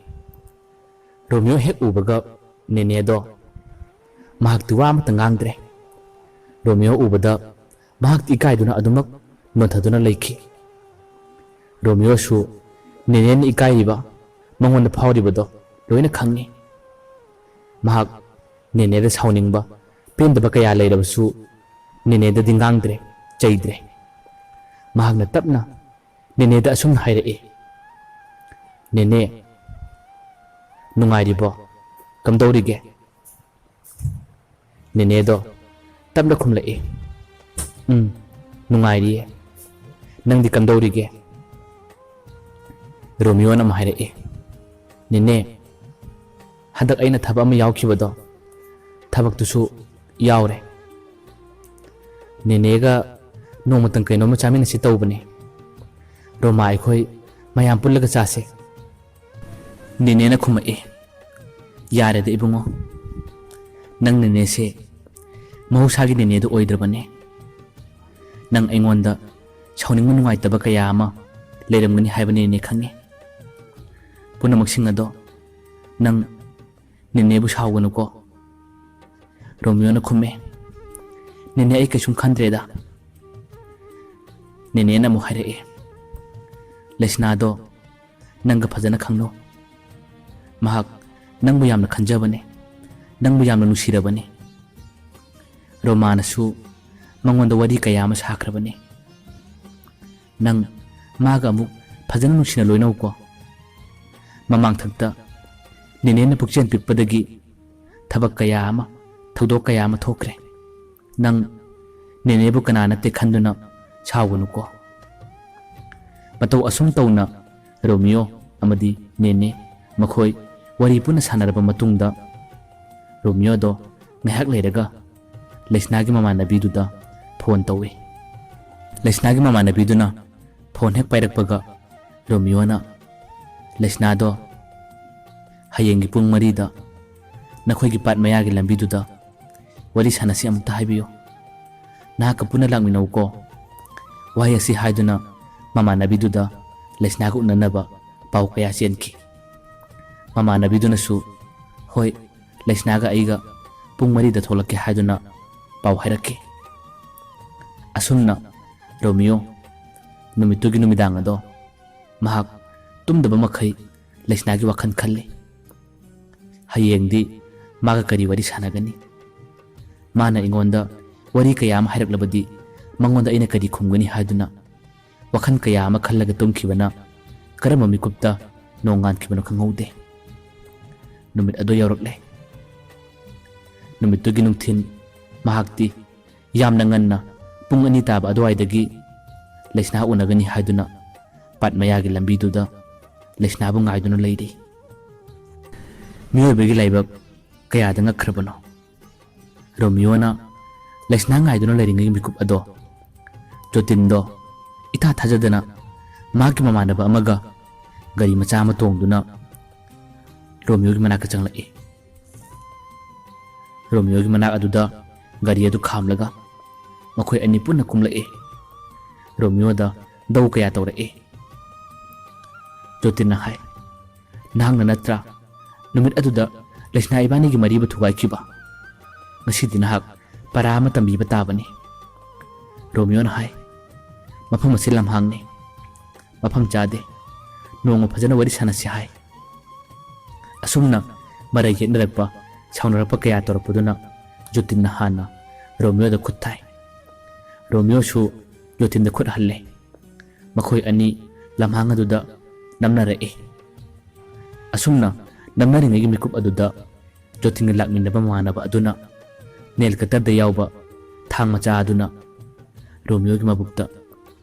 ꯔꯣꯃꯤꯌꯣ ꯍꯦꯛ ꯎꯕꯒ ꯅꯦꯅꯦꯗꯣ, ꯃꯍꯥꯛꯇꯤ ꯋꯥ ꯑꯃꯠꯇ ꯉꯥꯡꯗ꯭ꯔꯦ꯫ ꯔꯣꯃꯤꯌꯣ ꯎꯕꯗ ꯃꯍꯥꯛꯇꯤ ꯏꯀꯥꯏꯗꯨꯅ ꯑꯗꯨꯃꯛ ꯅꯣꯟꯊꯗꯨꯅ ꯂꯩꯈꯤ꯫ ꯔꯣꯃꯤꯌꯣꯁꯨ ꯅꯦꯅꯦꯅ ꯏꯀꯥꯏꯔꯤꯕ, ꯃꯉꯣꯟꯗ ꯐꯥꯎꯔꯤꯕꯗꯣ ꯂꯣꯏꯅ ꯈꯪꯉꯤ꯫ ꯃꯍꯥꯛ ꯅꯦꯅꯦꯗ ꯁꯥꯎꯅꯤꯡꯕ, ꯄꯦꯟꯗꯕ ꯀꯌꯥ ꯂꯩꯔꯕꯁꯨ ꯅꯦꯅꯦꯗꯗꯤ ꯉꯥꯡꯗ꯭ꯔꯦ, ꯆꯩꯗ꯭ꯔꯦ꯫ ꯃꯍꯥꯛꯅ ꯇꯞꯅ ꯅꯦꯅꯦꯗ ꯑꯁꯨꯝꯅ ꯍꯥꯏꯔꯛꯏ, "ꯅꯦꯅꯦ, ꯅꯨꯡꯉꯥꯏꯔꯤꯕꯣ? ꯀꯝꯗꯧꯔꯤꯒꯦ?" ꯅꯦꯅꯦꯗꯣ ꯇꯞꯅ ꯈꯨꯝꯂꯛꯏ, "ꯎꯝ, ꯅꯨꯡꯉꯥꯏꯔꯤꯌꯦ꯫ ꯅꯪꯗꯤ ꯀꯝꯗꯧꯔꯤꯒꯦ?" ꯔꯣꯃꯤꯌꯣꯅ ꯑꯃꯨꯛ ꯍꯥꯏꯔꯛꯏ, "ꯅꯦꯅꯦ, ꯍꯟꯗꯛ ꯑꯩꯅ ꯊꯕꯛ ꯑꯃ ꯌꯥꯎꯈꯤꯕꯗꯣ, ꯊꯕꯛꯇꯨꯁꯨ ꯌꯥꯎꯔꯦ꯫ ꯅꯦꯅꯦꯒ ꯅꯣꯡꯃꯇꯪ ꯀꯩꯅꯣꯝꯃ ꯆꯥꯃꯤꯟꯅꯁꯤ ꯇꯧꯕꯅꯦ꯫ ꯔꯣꯃꯥ, ꯑꯩꯈꯣꯏ ꯃꯌꯥꯝ ꯄꯨꯜꯂꯒ ꯆꯥꯁꯦ꯫" ꯅꯦꯅꯦꯅ ꯈꯨꯝꯃꯛꯏ, "ꯌꯥꯔꯦꯗ ꯏꯕꯨꯡꯉꯣ, ꯅꯪ ꯅꯦꯅꯦꯁꯦ ꯃꯍꯧꯁꯥꯒꯤ ꯅꯦꯅꯦꯗꯨ ꯑꯣꯏꯗ꯭ꯔꯕꯅꯦ꯫ ꯅꯪ ꯑꯩꯉꯣꯟꯗ ꯁꯥꯎꯅꯤꯡꯕ ꯅꯨꯡꯉꯥꯏꯇꯕ ꯀꯌꯥ ꯑꯃ ꯂꯩꯔꯝꯒꯅꯤ ꯍꯥꯏꯕꯅꯦ ꯅꯦꯅꯦ, ꯈꯪꯉꯦ꯫ ꯄꯨꯝꯅꯃꯛꯁꯤꯡ ꯑꯗꯣ ꯅꯪ ꯅꯦꯅꯦꯕꯨ ꯁꯥꯎꯒꯅꯨꯀꯣ꯫" ꯔꯣꯃꯤꯌꯣꯅ ꯈꯨꯝꯃꯦ, "ꯅꯦꯅꯦ, ꯑꯩ ꯀꯩꯁꯨꯝ ꯈꯟꯗ꯭ꯔꯦꯗ꯫" ꯅꯦꯅꯦꯅ ꯑꯃꯨꯛ ꯍꯥꯏꯔꯛꯑꯦ, "ꯂꯩꯁꯅꯥꯗꯣ ꯅꯪꯒ ꯐꯖꯅ ꯈꯪꯅꯧ꯫ ꯃꯍꯥꯛ ꯅꯪꯕꯨ ꯌꯥꯝꯅ ꯈꯟꯖꯕꯅꯦ, ꯅꯪꯕꯨ ꯌꯥꯝꯅ ꯅꯨꯡꯁꯤꯔꯕꯅꯦ꯫ ꯔꯣꯃꯥꯅꯁꯨ ꯃꯉꯣꯟꯗ ꯋꯥꯔꯤ ꯀꯌꯥ ꯑꯃ ꯁꯥꯈ꯭ꯔꯕꯅꯦ꯫ ꯅꯪ ꯃꯥꯒ ꯑꯃꯨꯛ ꯐꯖꯅ ꯅꯨꯡꯁꯤꯅ ꯂꯣꯏꯅꯧꯀꯣ꯫ ꯃꯃꯥꯡꯊꯛꯇ ꯅꯦꯅꯦꯅ ꯄꯨꯛꯆꯦꯜ ꯄꯤꯛꯄꯗꯒꯤ ꯊꯕꯛ ꯀꯌꯥ ꯑꯃ, ꯊꯧꯗꯣꯛ ꯀꯌꯥ ꯑꯃ ꯊꯣꯛꯈ꯭ꯔꯦ꯫ ꯅꯪ ꯅꯦꯅꯦꯕꯨ ꯀꯅꯥ ꯅꯠꯇꯦ ꯈꯟꯗꯨꯅ ꯁꯥꯎꯒꯅꯨꯀꯣ꯫" ꯃꯇꯧ ꯑꯁꯨꯝ ꯇꯧꯅ ꯔꯣꯃꯤꯌꯣ ꯑꯃꯗꯤ ꯅꯦꯅꯦ ꯃꯈꯣꯏ ꯋꯥꯔꯤ ꯄꯨꯟꯅ ꯁꯥꯟꯅꯔꯕ ꯃꯇꯨꯡꯗ ꯔꯣꯃꯤꯌꯣꯗꯣ ꯉꯥꯏꯍꯥꯛ ꯂꯩꯔꯒ ꯂꯩꯁꯅꯥꯒꯤ ꯃꯃꯥꯟꯅꯕꯤꯗꯨꯗ ꯐꯣꯟ ꯇꯧꯏ꯫ ꯂꯩꯁꯅꯥꯒꯤ ꯃꯃꯥꯟꯅꯕꯤꯗꯨꯅ ꯐꯣꯟ ꯍꯦꯛ ꯄꯥꯏꯔꯛꯄꯒ ꯔꯣꯃꯤꯌꯣꯅ ꯂꯩꯁꯅꯥꯗꯣ ꯍꯌꯦꯡꯒꯤ ꯄꯨꯡ ꯃꯔꯤꯗ ꯅꯈꯣꯏꯒꯤ ꯄꯥꯠ ꯃꯌꯥꯒꯤ ꯂꯝꯕꯤꯗꯨꯗ ꯋꯥꯔꯤ ꯁꯥꯟꯅꯁꯤ ꯑꯃꯨꯛꯇ ꯍꯥꯏꯕꯤꯌꯨ꯫ ꯅꯍꯥꯛꯀ ꯄꯨꯟꯅ ꯂꯥꯛꯃꯤꯟꯅꯧꯀꯣ꯫ ꯋꯥꯍꯩ ꯑꯁꯤ ꯍꯥꯏꯗꯨꯅ ꯃꯃꯥꯟꯅꯕꯤꯗꯨꯗ ꯂꯩꯁꯅꯥꯒ ꯎꯅꯅꯕ ꯄꯥꯎ ꯀꯌꯥ ꯆꯦꯟꯈꯤ꯫ ꯃꯃꯥꯟꯅꯕꯤꯗꯨꯅꯁꯨ, "ꯍꯣꯏ, ꯂꯩꯁꯅꯥꯒ ꯑꯩꯒ ꯄꯨꯡ ꯃꯔꯤꯗ ꯊꯣꯛꯂꯛꯀꯦ" ꯍꯥꯏꯗꯨꯅ ꯄꯥꯎ ꯍꯥꯏꯔꯛꯈꯤ꯫ ꯑꯁꯨꯝꯅ ꯔꯣꯃꯤꯌꯣ ꯅꯨꯃꯤꯠꯇꯨꯒꯤ ꯅꯨꯃꯤꯗꯥꯡ ꯑꯗꯣ ꯃꯍꯥꯛ ꯇꯨꯝꯗꯕ ꯃꯈꯩ ꯂꯩꯁꯅꯥꯒꯤ ꯋꯥꯈꯜ ꯈꯜꯂꯤ꯫ ꯍꯌꯦꯡꯗꯤ ꯃꯥꯒ ꯀꯔꯤ ꯋꯥꯔꯤ ꯁꯥꯟꯅꯒꯅꯤ? ꯃꯥꯅ ꯑꯩꯉꯣꯟꯗ ꯋꯥꯔꯤ ꯀꯌꯥ ꯑꯃ ꯍꯥꯏꯔꯛꯂꯕꯗꯤ ꯃꯉꯣꯟꯗ ꯑꯩꯅ ꯀꯔꯤ ꯈꯨꯝꯒꯅꯤ ꯍꯥꯏꯗꯨꯅ ꯋꯥꯈꯜ ꯀꯌꯥ ꯑꯃ ꯈꯜꯂꯒ ꯇꯨꯝꯈꯤꯕꯅ ꯀꯔꯝꯕ ꯃꯤꯀꯨꯞꯇ ꯅꯣꯡꯉꯥꯟꯈꯤꯕꯅꯣ ꯈꯪꯍꯧꯗꯦ꯫ ꯅꯨꯃꯤꯠ ꯑꯗꯨ ꯌꯧꯔꯛꯂꯦ꯫ ꯅꯨꯃꯤꯠꯇꯨꯒꯤ ꯅꯨꯡꯊꯤꯜ ꯃꯍꯥꯛꯇꯤ ꯌꯥꯝꯅ ꯉꯟꯅ ꯄꯨꯡ ꯑꯅꯤ ꯇꯥꯕ ꯑꯗꯨꯋꯥꯏꯗꯒꯤ ꯂꯩꯁꯅꯥ ꯎꯅꯒꯅꯤ ꯍꯥꯏꯗꯨꯅ ꯄꯥꯠ ꯃꯌꯥꯒꯤ ꯂꯝꯕꯤꯗꯨꯗ ꯂꯩꯁꯅꯥꯕꯨ ꯉꯥꯏꯗꯨꯅ ꯂꯩꯔꯤ꯫ ꯃꯤꯑꯣꯏꯕꯒꯤ ꯂꯥꯏꯕꯛ ꯀꯌꯥꯗ ꯉꯛꯈ꯭ꯔꯕꯅꯣ? ꯔꯣꯃꯤꯌꯣꯅ ꯂꯩꯁꯅꯥ ꯉꯥꯏꯗꯨꯅ ꯂꯩꯔꯤꯉꯩ ꯃꯤꯀꯨꯞ ꯑꯗꯣ ꯖꯣꯇꯤꯟꯗꯣ ꯏꯊꯥ ꯊꯥꯖꯗꯅ ꯃꯍꯥꯛꯀꯤ ꯃꯃꯥꯟꯅꯕ ꯑꯃꯒ ꯒꯥꯔꯤ ꯃꯆꯥ ꯑꯃ ꯇꯣꯡꯗꯨꯅ ꯔꯣꯃꯤꯌꯣꯒꯤ ꯃꯅꯥꯛꯇ ꯆꯪꯂꯛꯏ꯫ ꯔꯣꯃꯤꯌꯣꯒꯤ ꯃꯅꯥꯛ ꯑꯗꯨꯗ ꯒꯥꯔꯤ ꯑꯗꯨ ꯈꯥꯝꯂꯒ ꯃꯈꯣꯏ ꯑꯅꯤ ꯄꯨꯟꯅ ꯀꯨꯝꯂꯛꯏ꯫ ꯔꯣꯃꯤꯌꯣꯗ ꯗꯧ ꯀꯌꯥ ꯇꯧꯔꯛꯏ꯫ ꯖꯣꯇꯤꯟꯅ ꯍꯥꯏ, "ꯅꯍꯥꯛꯅ ꯅꯠꯇ꯭ꯔꯥ ꯅꯨꯃꯤꯠ ꯑꯗꯨꯗ ꯂꯩꯁꯅꯥ ꯏꯕꯥꯅꯤꯒꯤ ꯃꯔꯤꯕꯨ ꯊꯨꯒꯥꯏꯈꯤꯕ? ꯉꯁꯤꯗꯤ ꯅꯍꯥꯛ ꯄꯔꯥ ꯑꯃ ꯇꯝꯕꯤꯕ ꯇꯥꯕꯅꯤ꯫" ꯔꯣꯃꯤꯌꯣꯅ ꯍꯥꯏ, "ꯃꯐꯝ ꯑꯁꯤ ꯂꯝꯍꯥꯡꯅꯤ, ꯃꯐꯝ ꯆꯥꯗꯦ, ꯅꯣꯡꯃ ꯐꯖꯅ ꯋꯥꯔꯤ ꯁꯥꯟꯅꯁꯤ" ꯍꯥꯏ꯫ ꯑꯁꯨꯝꯅ ꯃꯔꯩ ꯌꯦꯠꯅꯔꯛꯄ, ꯁꯥꯎꯅꯔꯛꯄ ꯀꯌꯥ ꯇꯧꯔꯛꯄꯗꯨꯅ ꯖꯣꯇꯤꯟꯅ ꯍꯥꯟꯅ ꯔꯣꯃꯤꯌꯣꯗ ꯈꯨꯠ ꯊꯥꯏ꯫ ꯔꯣꯃꯤꯌꯣꯁꯨ ꯖꯣꯇꯤꯟꯗ ꯈꯨꯠ ꯍꯜꯂꯦ꯫ ꯃꯈꯣꯏ ꯑꯅꯤ ꯂꯝꯍꯥꯡ ꯑꯗꯨꯗ ꯅꯝꯅꯔꯛꯏ꯫ ꯑꯁꯨꯝꯅ ꯅꯝꯅꯔꯤꯉꯩꯒꯤ ꯃꯤꯀꯨꯞ ꯑꯗꯨꯗ ꯖꯣꯇꯤꯟꯒ ꯂꯥꯛꯃꯤꯟꯅꯕ ꯃꯃꯥꯟꯅꯕ ꯑꯗꯨꯅ ꯅꯦꯜ ꯀꯇꯔꯗ ꯌꯥꯎꯕ ꯊꯥꯡ ꯃꯆꯥ ꯑꯗꯨꯅ ꯔꯣꯃꯤꯌꯣꯒꯤ ꯃꯕꯨꯛꯇ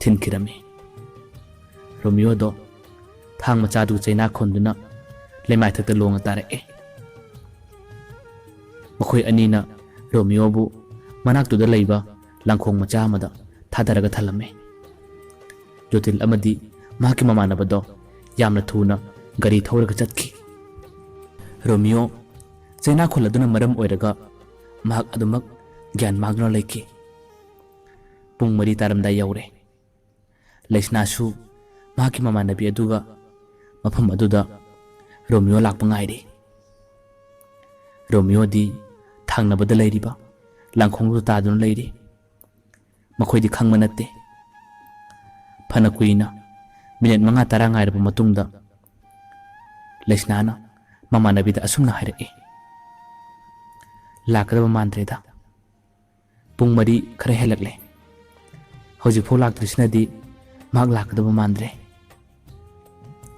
ꯊꯤꯟꯈꯤꯔꯝꯃꯤ꯫ ꯔꯣꯃꯤꯌꯣꯗꯣ ꯊꯥꯡ ꯃꯆꯥꯗꯨ ꯆꯩꯅꯥ ꯈꯣꯟꯗꯨꯅ ꯂꯩꯃꯥꯏꯊꯛꯇ ꯂꯣꯡꯅ ꯇꯥꯔꯛꯑꯦ꯫ ꯃꯈꯣꯏ ꯑꯅꯤꯅ ꯔꯣꯃꯤꯌꯣꯕꯨ ꯃꯅꯥꯛꯇꯨꯗ ꯂꯩꯕ ꯂꯪꯈꯣꯡ ꯃꯆꯥ ꯑꯃꯗ ꯊꯥꯗꯔꯒ ꯊꯜꯂꯝꯃꯦ꯫ ꯖꯣꯇꯤꯜ ꯑꯃꯗꯤ ꯃꯍꯥꯛꯀꯤ ꯃꯃꯥꯟꯅꯕꯗꯣ ꯌꯥꯝꯅ ꯊꯨꯅ ꯒꯥꯔꯤ ꯊꯧꯔꯒ ꯆꯠꯈꯤ꯫ ꯔꯣꯃꯤꯌꯣ ꯆꯩꯅꯥ ꯈꯨꯜ ꯑꯗꯨꯅ ꯃꯔꯝ ꯑꯣꯏꯔꯒ ꯃꯍꯥꯛ ꯑꯗꯨꯃꯛ ꯒ꯭ꯌꯥꯟ ꯃꯥꯡꯗꯨꯅ ꯂꯩꯈꯤ꯫ ꯄꯨꯡ ꯃꯔꯤ ꯇꯥꯔꯝꯗꯥꯏ ꯌꯧꯔꯦ꯫ ꯂꯩꯁꯅꯥꯁꯨ ꯃꯍꯥꯛꯀꯤ ꯃꯃꯥꯟꯅꯕꯤ ꯑꯗꯨꯒ ꯃꯐꯝ ꯑꯗꯨꯗ ꯔꯣꯃꯤꯌꯣ ꯂꯥꯛꯄ ꯉꯥꯏꯔꯤ꯫ ꯔꯣꯃꯤꯌꯣꯗꯤ ꯊꯪꯅꯕꯗ ꯂꯩꯔꯤꯕ ꯂꯪꯈꯣꯡꯗꯨꯗ ꯇꯥꯗꯨꯅ ꯂꯩꯔꯤ꯫ ꯃꯈꯣꯏꯗꯤ ꯈꯪꯕ ꯅꯠꯇꯦ꯫ ꯐꯅ ꯀꯨꯏꯅ, ꯃꯤꯅꯤꯠ ꯃꯉꯥ ꯇꯔꯥ ꯉꯥꯏꯔꯕ ꯃꯇꯨꯡꯗ, ꯂꯩꯁꯅꯥꯅ ꯃꯃꯥꯟꯅꯕꯤꯗ ꯑꯁꯨꯝꯅ ꯍꯥꯏꯔꯛꯏ, "ꯂꯥꯛꯀꯗꯕ ꯃꯥꯟꯗ꯭ꯔꯦꯗ꯫ ꯄꯨꯡ ꯃꯔꯤ ꯈꯔ ꯍꯦꯜꯂꯛꯂꯦ꯫ ꯍꯧꯖꯤꯛꯐꯥꯎ ꯂꯥꯛꯇ꯭ꯔꯤꯁꯤꯅꯗꯤ ꯃꯍꯥꯛ ꯂꯥꯛꯀꯗꯕ ꯃꯥꯟꯗ꯭ꯔꯦ꯫"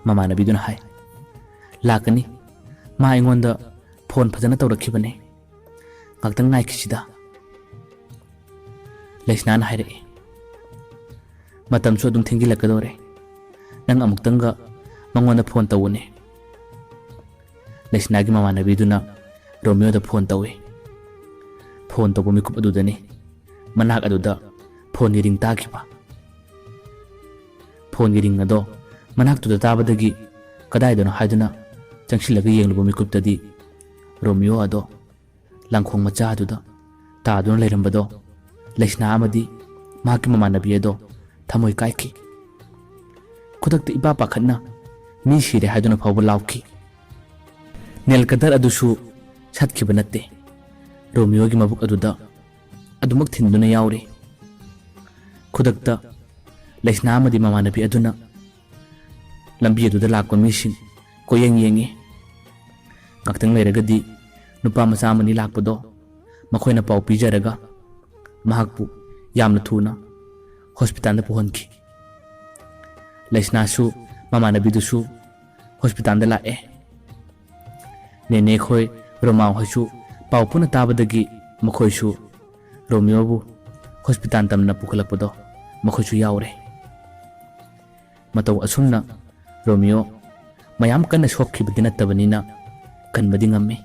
ꯃꯃꯥꯟꯅꯕꯤꯗꯨꯅ ꯍꯥꯏ, "ꯂꯥꯛꯀꯅꯤ꯫ ꯃꯥ ꯑꯩꯉꯣꯟꯗ ꯐꯣꯟ ꯐꯖꯅ ꯇꯧꯔꯛꯈꯤꯕꯅꯦ꯫ ꯉꯥꯛꯇꯪ ꯉꯥꯏꯈꯤꯁꯤꯗ꯫" ꯂꯩꯁꯅꯥꯅ ꯍꯥꯏꯔꯛꯏ, "ꯃꯇꯝꯁꯨ ꯑꯗꯨꯝ ꯊꯦꯡꯖꯤꯜꯂꯛꯀꯗꯧꯔꯦ꯫ ꯅꯪ ꯑꯃꯨꯛꯇꯪꯒ ꯃꯉꯣꯟꯗ ꯐꯣꯟ ꯇꯧꯑꯣꯅꯦ꯫" ꯂꯩꯁꯅꯥꯒꯤ ꯃꯃꯥꯟꯅꯕꯤꯗꯨꯅ ꯔꯣꯃꯤꯌꯣꯗ ꯐꯣꯟ ꯇꯧꯏ꯫ ꯐꯣꯟ ꯇꯧꯕ ꯃꯤꯀꯨꯞ ꯑꯗꯨꯗꯅꯤ ꯃꯅꯥꯛ ꯑꯗꯨꯗ ꯐꯣꯟꯒꯤ ꯔꯤꯡ ꯇꯥꯈꯤꯕ꯫ ꯐꯣꯟꯒꯤ ꯔꯤꯡ ꯑꯗꯣ ꯃꯅꯥꯛꯇꯨꯗ ꯇꯥꯕꯗꯒꯤ ꯀꯗꯥꯏꯗꯅꯣ ꯍꯥꯏꯗꯨꯅ ꯆꯪꯁꯤꯜꯂꯒ ꯌꯦꯡꯂꯨꯕ ꯃꯤꯀꯨꯞꯇꯗꯤ ꯔꯣꯃꯤꯌꯣ ꯑꯗꯣ ꯂꯪꯈꯣꯡ ꯃꯆꯥ ꯑꯗꯨꯗ ꯇꯥꯗꯨꯅ ꯂꯩꯔꯝꯕꯗꯣ ꯂꯩꯁꯅꯥ ꯑꯃꯗꯤ ꯃꯍꯥꯛꯀꯤ ꯃꯃꯥꯟꯅꯕꯤ ꯑꯗꯣ ꯊꯃꯣꯏ ꯀꯥꯏꯈꯤ꯫ ꯈꯨꯗꯛꯇ ꯏꯄꯥ ꯄꯥꯈꯠꯅ ꯃꯤ ꯁꯤꯔꯦ ꯍꯥꯏꯗꯨꯅ ꯐꯥꯎꯕ ꯂꯥꯎꯈꯤ꯫ ꯅꯦꯜ ꯀꯇꯔ ꯑꯗꯨꯁꯨ ꯁꯠꯈꯤꯕ ꯅꯠꯇꯦ꯫ ꯔꯣꯃꯤꯌꯣꯒꯤ ꯃꯕꯨꯛ ꯑꯗꯨꯗ ꯑꯗꯨꯃꯛ ꯊꯤꯟꯗꯨꯅ ꯌꯥꯎꯔꯤ꯫ ꯈꯨꯗꯛꯇ ꯂꯩꯁꯅꯥ ꯑꯃꯗꯤ ꯃꯃꯥꯟꯅꯕꯤ ꯑꯗꯨꯅ ꯂꯝꯕꯤ ꯑꯗꯨꯗ ꯂꯥꯛꯄ ꯃꯤꯁꯤꯡ ꯀꯣꯏꯌꯦꯡ ꯌꯦꯡꯉꯤ꯫ ꯉꯥꯛꯇꯪ ꯂꯩꯔꯒꯗꯤ ꯅꯨꯄꯥ ꯃꯆꯥ ꯑꯃꯅꯤ ꯂꯥꯛꯄꯗꯣ ꯃꯈꯣꯏꯅ ꯄꯥꯎ ꯄꯤꯖꯔꯒ ꯃꯍꯥꯛꯄꯨ ꯌꯥꯝꯅ ꯊꯨꯅ ꯍꯣꯁꯄꯤꯇꯥꯜꯗ ꯄꯨꯍꯟꯈꯤ꯫ ꯂꯩꯁꯅꯥꯁꯨ ꯃꯃꯥꯟꯅꯕꯤꯗꯨꯁꯨ ꯍꯣꯁꯄꯤꯇꯥꯜꯗ ꯂꯥꯛꯑꯦ꯫ ꯅꯦꯅꯦ ꯈꯣꯏ, ꯔꯣꯃꯥ ꯍꯣꯏꯁꯨ ꯄꯥꯎ ꯄꯨꯟꯅ ꯇꯥꯕꯗꯒꯤ ꯃꯈꯣꯏꯁꯨ ꯔꯣꯃꯤꯌꯣꯕꯨ ꯍꯣꯁꯄꯤꯇꯥꯜ ꯇꯝꯅ ꯄꯨꯈꯠꯂꯛꯄꯗꯣ ꯃꯈꯣꯏꯁꯨ ꯌꯥꯎꯔꯦ꯫ ꯃꯇꯧ ꯑꯁꯨꯝꯅ ꯔꯣꯃꯤꯌꯣ ꯃꯌꯥꯝ ꯀꯟꯅ ꯁꯣꯛꯈꯤꯕꯗꯤ ꯅꯠꯇꯕꯅꯤꯅ ꯀꯟꯕꯗꯤ ꯉꯝꯃꯤ꯫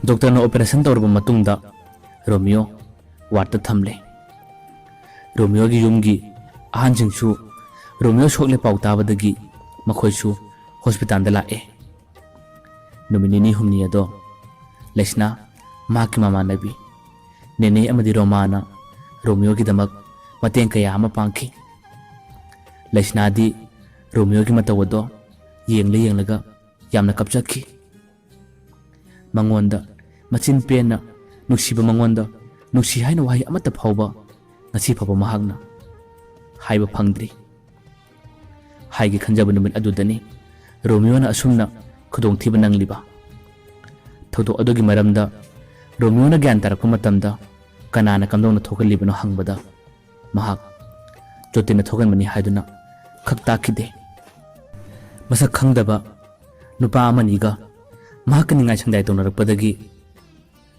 ꯗꯣꯛꯇꯔꯅ ꯑꯣꯄꯔꯦꯁꯟ ꯇꯧꯔꯕ ꯃꯇꯨꯡꯗ ꯔꯣꯃꯤꯌꯣ ꯋꯥꯔꯗꯇ ꯊꯝꯂꯦ꯫ ꯔꯣꯃꯤꯌꯣꯒꯤ ꯌꯨꯝꯒꯤ ꯑꯍꯟꯁꯤꯡꯁꯨ ꯔꯣꯃꯤꯌꯣ ꯁꯣꯛꯂꯦ ꯄꯥꯎ ꯇꯥꯕꯗꯒꯤ ꯃꯈꯣꯏꯁꯨ ꯍꯣꯁꯄꯤꯇꯥꯜꯗ ꯂꯥꯛꯑꯦ꯫ ꯅꯨꯃꯤꯠ ꯅꯤꯅꯤ ꯍꯨꯝꯅꯤ ꯑꯗꯣ ꯂꯩꯁꯅꯥ, ꯃꯍꯥꯛꯀꯤ ꯃꯃꯥꯟꯅꯕꯤ ꯅꯦꯅꯦ ꯑꯃꯗꯤ ꯔꯣꯃꯥꯅ ꯔꯣꯃꯤꯌꯣꯒꯤꯗꯃꯛ ꯃꯇꯦꯡ ꯀꯌꯥ ꯑꯃ ꯄꯥꯡꯈꯤ꯫ ꯂꯩꯁꯅꯥꯗꯤ ꯔꯣꯃꯤꯌꯣꯒꯤ ꯃꯇꯧ ꯑꯗꯣ ꯌꯦꯡꯂ ꯌꯦꯡꯂꯒ ꯌꯥꯝꯅ ꯀꯞꯆꯈꯤ꯫ ꯃꯉꯣꯟꯗ ꯃꯆꯤꯟ ꯄꯦꯟꯅ ꯅꯨꯡꯁꯤꯕ, ꯃꯉꯣꯟꯗ ꯅꯨꯡꯁꯤ ꯍꯥꯏꯅ ꯋꯥꯍꯩ ꯑꯃꯠꯇ ꯐꯥꯎꯕ ꯉꯁꯤ ꯐꯥꯎꯕ ꯃꯍꯥꯛꯅ ꯍꯥꯏꯕ ꯐꯪꯗ꯭ꯔꯤ꯫ ꯍꯥꯏꯒꯦ ꯈꯟꯖꯕ ꯅꯨꯃꯤꯠ ꯑꯗꯨꯗꯅꯤ ꯔꯣꯃꯤꯌꯣꯅ ꯑꯁꯨꯝꯅ ꯈꯨꯗꯣꯡꯊꯤꯕ ꯅꯪꯂꯤꯕ꯫ ꯊꯧꯗꯣꯛ ꯑꯗꯨꯒꯤ ꯃꯔꯝꯗ ꯔꯣꯃꯤꯌꯣꯅ ꯒ꯭ꯌꯥꯟ ꯇꯥꯔꯛꯄ ꯃꯇꯝꯗ ꯀꯅꯥꯅ ꯀꯝꯗꯧꯅ ꯊꯣꯛꯍꯜꯂꯤꯕꯅꯣ ꯍꯪꯕꯗ ꯃꯍꯥꯛ ꯖꯣꯇꯤꯟꯅ ꯊꯣꯛꯍꯟꯕꯅꯤ ꯍꯥꯏꯗꯨꯅ ꯈꯛ ꯇꯥꯛꯈꯤꯗꯦ꯫ ꯃꯁꯛ ꯈꯪꯗꯕ ꯅꯨꯄꯥ ꯑꯃꯅꯤꯒ ꯃꯍꯥꯛꯀ ꯅꯤꯡꯉꯥꯏ ꯁꯪꯗꯥꯏ ꯇꯧꯅꯔꯛꯄꯗꯒꯤ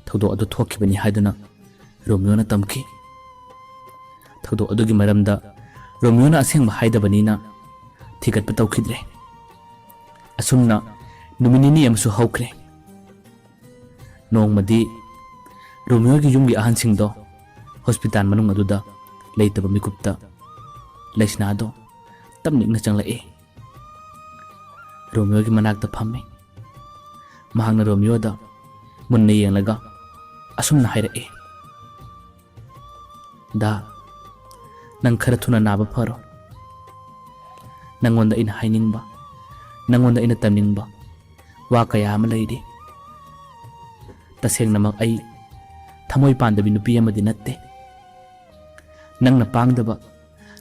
ꯊꯧꯗꯣꯛ ꯑꯗꯨ ꯊꯣꯛꯈꯤꯕꯅꯤ ꯍꯥꯏꯗꯨꯅ ꯔꯣꯃꯤꯌꯣꯅ ꯇꯝꯈꯤ꯫ ꯊꯧꯗꯣꯛ ꯑꯗꯨꯒꯤ ꯃꯔꯝꯗ ꯔꯣꯃꯤꯌꯣꯅ ꯑꯁꯦꯡꯕ ꯍꯥꯏꯗꯕꯅꯤꯅ ꯊꯤꯒꯠꯄ ꯇꯧꯈꯤꯗ꯭ꯔꯦ꯫ ꯑꯁꯨꯝꯅ ꯅꯨꯃꯤꯠ ꯅꯤꯅꯤ ꯑꯃꯁꯨ ꯍꯧꯈ꯭ꯔꯦ꯫ ꯅꯣꯡꯃꯗꯤ ꯔꯣꯃꯤꯌꯣꯒꯤ ꯌꯨꯝꯒꯤ ꯑꯍꯟꯁꯤꯡꯗꯣ ꯍꯣꯁꯄꯤꯇꯥꯜ ꯃꯅꯨꯡ ꯑꯗꯨꯗ ꯂꯩꯇꯕ ꯃꯤꯀꯨꯞꯇ ꯂꯩꯁꯅꯥꯗꯣ ꯇꯞꯅ ꯏꯪꯅ ꯆꯪꯂꯛꯏ꯫ ꯔꯣꯃꯤꯌꯣꯒꯤ ꯃꯅꯥꯛꯇ ꯐꯝꯃꯤ꯫ ꯃꯍꯥꯛꯅ ꯔꯣꯃꯤꯌꯣꯗ ꯃꯨꯟꯅ ꯌꯦꯡꯂꯒ ꯑꯁꯨꯝꯅ ꯍꯥꯏꯔꯛꯏ, "ꯗꯥ, ꯅꯪ ꯈꯔ ꯊꯨꯅ ꯅꯥꯕ ꯐꯔꯣ꯫ ꯅꯪꯉꯣꯟꯗ ꯑꯩꯅ ꯍꯥꯏꯅꯤꯡꯕ, ꯅꯪꯉꯣꯟꯗ ꯑꯩꯅ ꯇꯝꯅꯤꯡꯕ ꯋꯥ ꯀꯌꯥ ꯑꯃ ꯂꯩꯔꯤ꯫ ꯇꯁꯦꯡꯅꯃꯛ ꯑꯩ ꯊꯃꯣꯏ ꯄꯥꯟꯗꯕꯤ ꯅꯨꯄꯤ ꯑꯃꯗꯤ ꯅꯠꯇꯦ꯫ ꯅꯪꯅ ꯄꯥꯡꯗꯕ,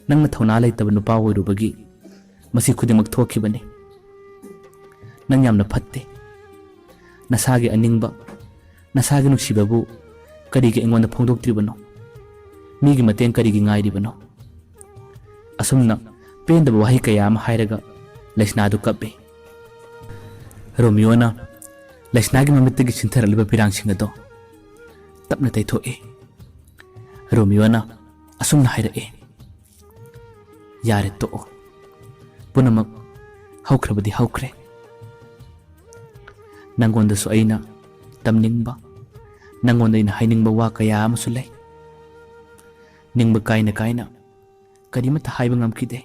ꯅꯪꯅ ꯊꯧꯅꯥ ꯂꯩꯇꯕ ꯅꯨꯄꯥ ꯑꯣꯏꯔꯨꯕꯒꯤ ꯃꯁꯤ ꯈꯨꯗꯤꯡꯃꯛ ꯊꯣꯛꯈꯤꯕꯅꯤ꯫ ꯅꯪ ꯌꯥꯝꯅ ꯐꯠꯇꯦ꯫ ꯅꯁꯥꯒꯤ ꯑꯅꯤꯡꯕ, ꯅꯁꯥꯒꯤ ꯅꯨꯡꯁꯤꯕꯕꯨ ꯀꯔꯤꯒꯤ ꯑꯩꯉꯣꯟꯗ ꯐꯣꯡꯗꯣꯛꯇ꯭ꯔꯤꯕꯅꯣ? ꯃꯤꯒꯤ ꯃꯇꯦꯡ ꯀꯔꯤꯒꯤ ꯉꯥꯏꯔꯤꯕꯅꯣ?" ꯑꯁꯨꯝꯅ ꯄꯦꯟꯗꯕ ꯋꯥꯍꯩ ꯀꯌꯥ ꯑꯃ ꯍꯥꯏꯔꯒ ꯂꯩꯁꯅꯥꯗꯨ ꯀꯞꯄꯤ꯫ ꯔꯣꯃꯤꯌꯣꯅ ꯂꯩꯁꯅꯥꯒꯤ ꯃꯃꯤꯠꯇꯒꯤ ꯆꯤꯟꯊꯔꯛꯂꯤꯕ ꯄꯤꯔꯥꯡꯁꯤꯡ ꯑꯗꯣ ꯇꯞꯅ ꯇꯩꯊꯣꯛꯏ꯫ ꯔꯣꯃꯤꯌꯣꯅ ꯑꯁꯨꯝꯅ ꯍꯥꯏꯔꯛꯏ, "ꯌꯥꯔꯦ, ꯇꯣꯛꯑꯣ꯫ ꯄꯨꯝꯅꯃꯛ ꯍꯧꯈ꯭ꯔꯕꯗꯤ ꯍꯧꯈ꯭ꯔꯦ꯫ ꯅꯪꯉꯣꯟꯗꯁꯨ ꯑꯩꯅ ꯇꯝꯅꯤꯡꯕ, ꯅꯪꯉꯣꯟꯗ ꯑꯩꯅ ꯍꯥꯏꯅꯤꯡꯕ ꯋꯥ ꯀꯌꯥ ꯑꯃꯁꯨ ꯂꯩ꯫ ꯅꯤꯡꯕ ꯀꯥꯏꯅ ꯀꯥꯏꯅ ꯀꯔꯤꯃꯠꯇ ꯍꯥꯏꯕ ꯉꯝꯈꯤꯗꯦ꯫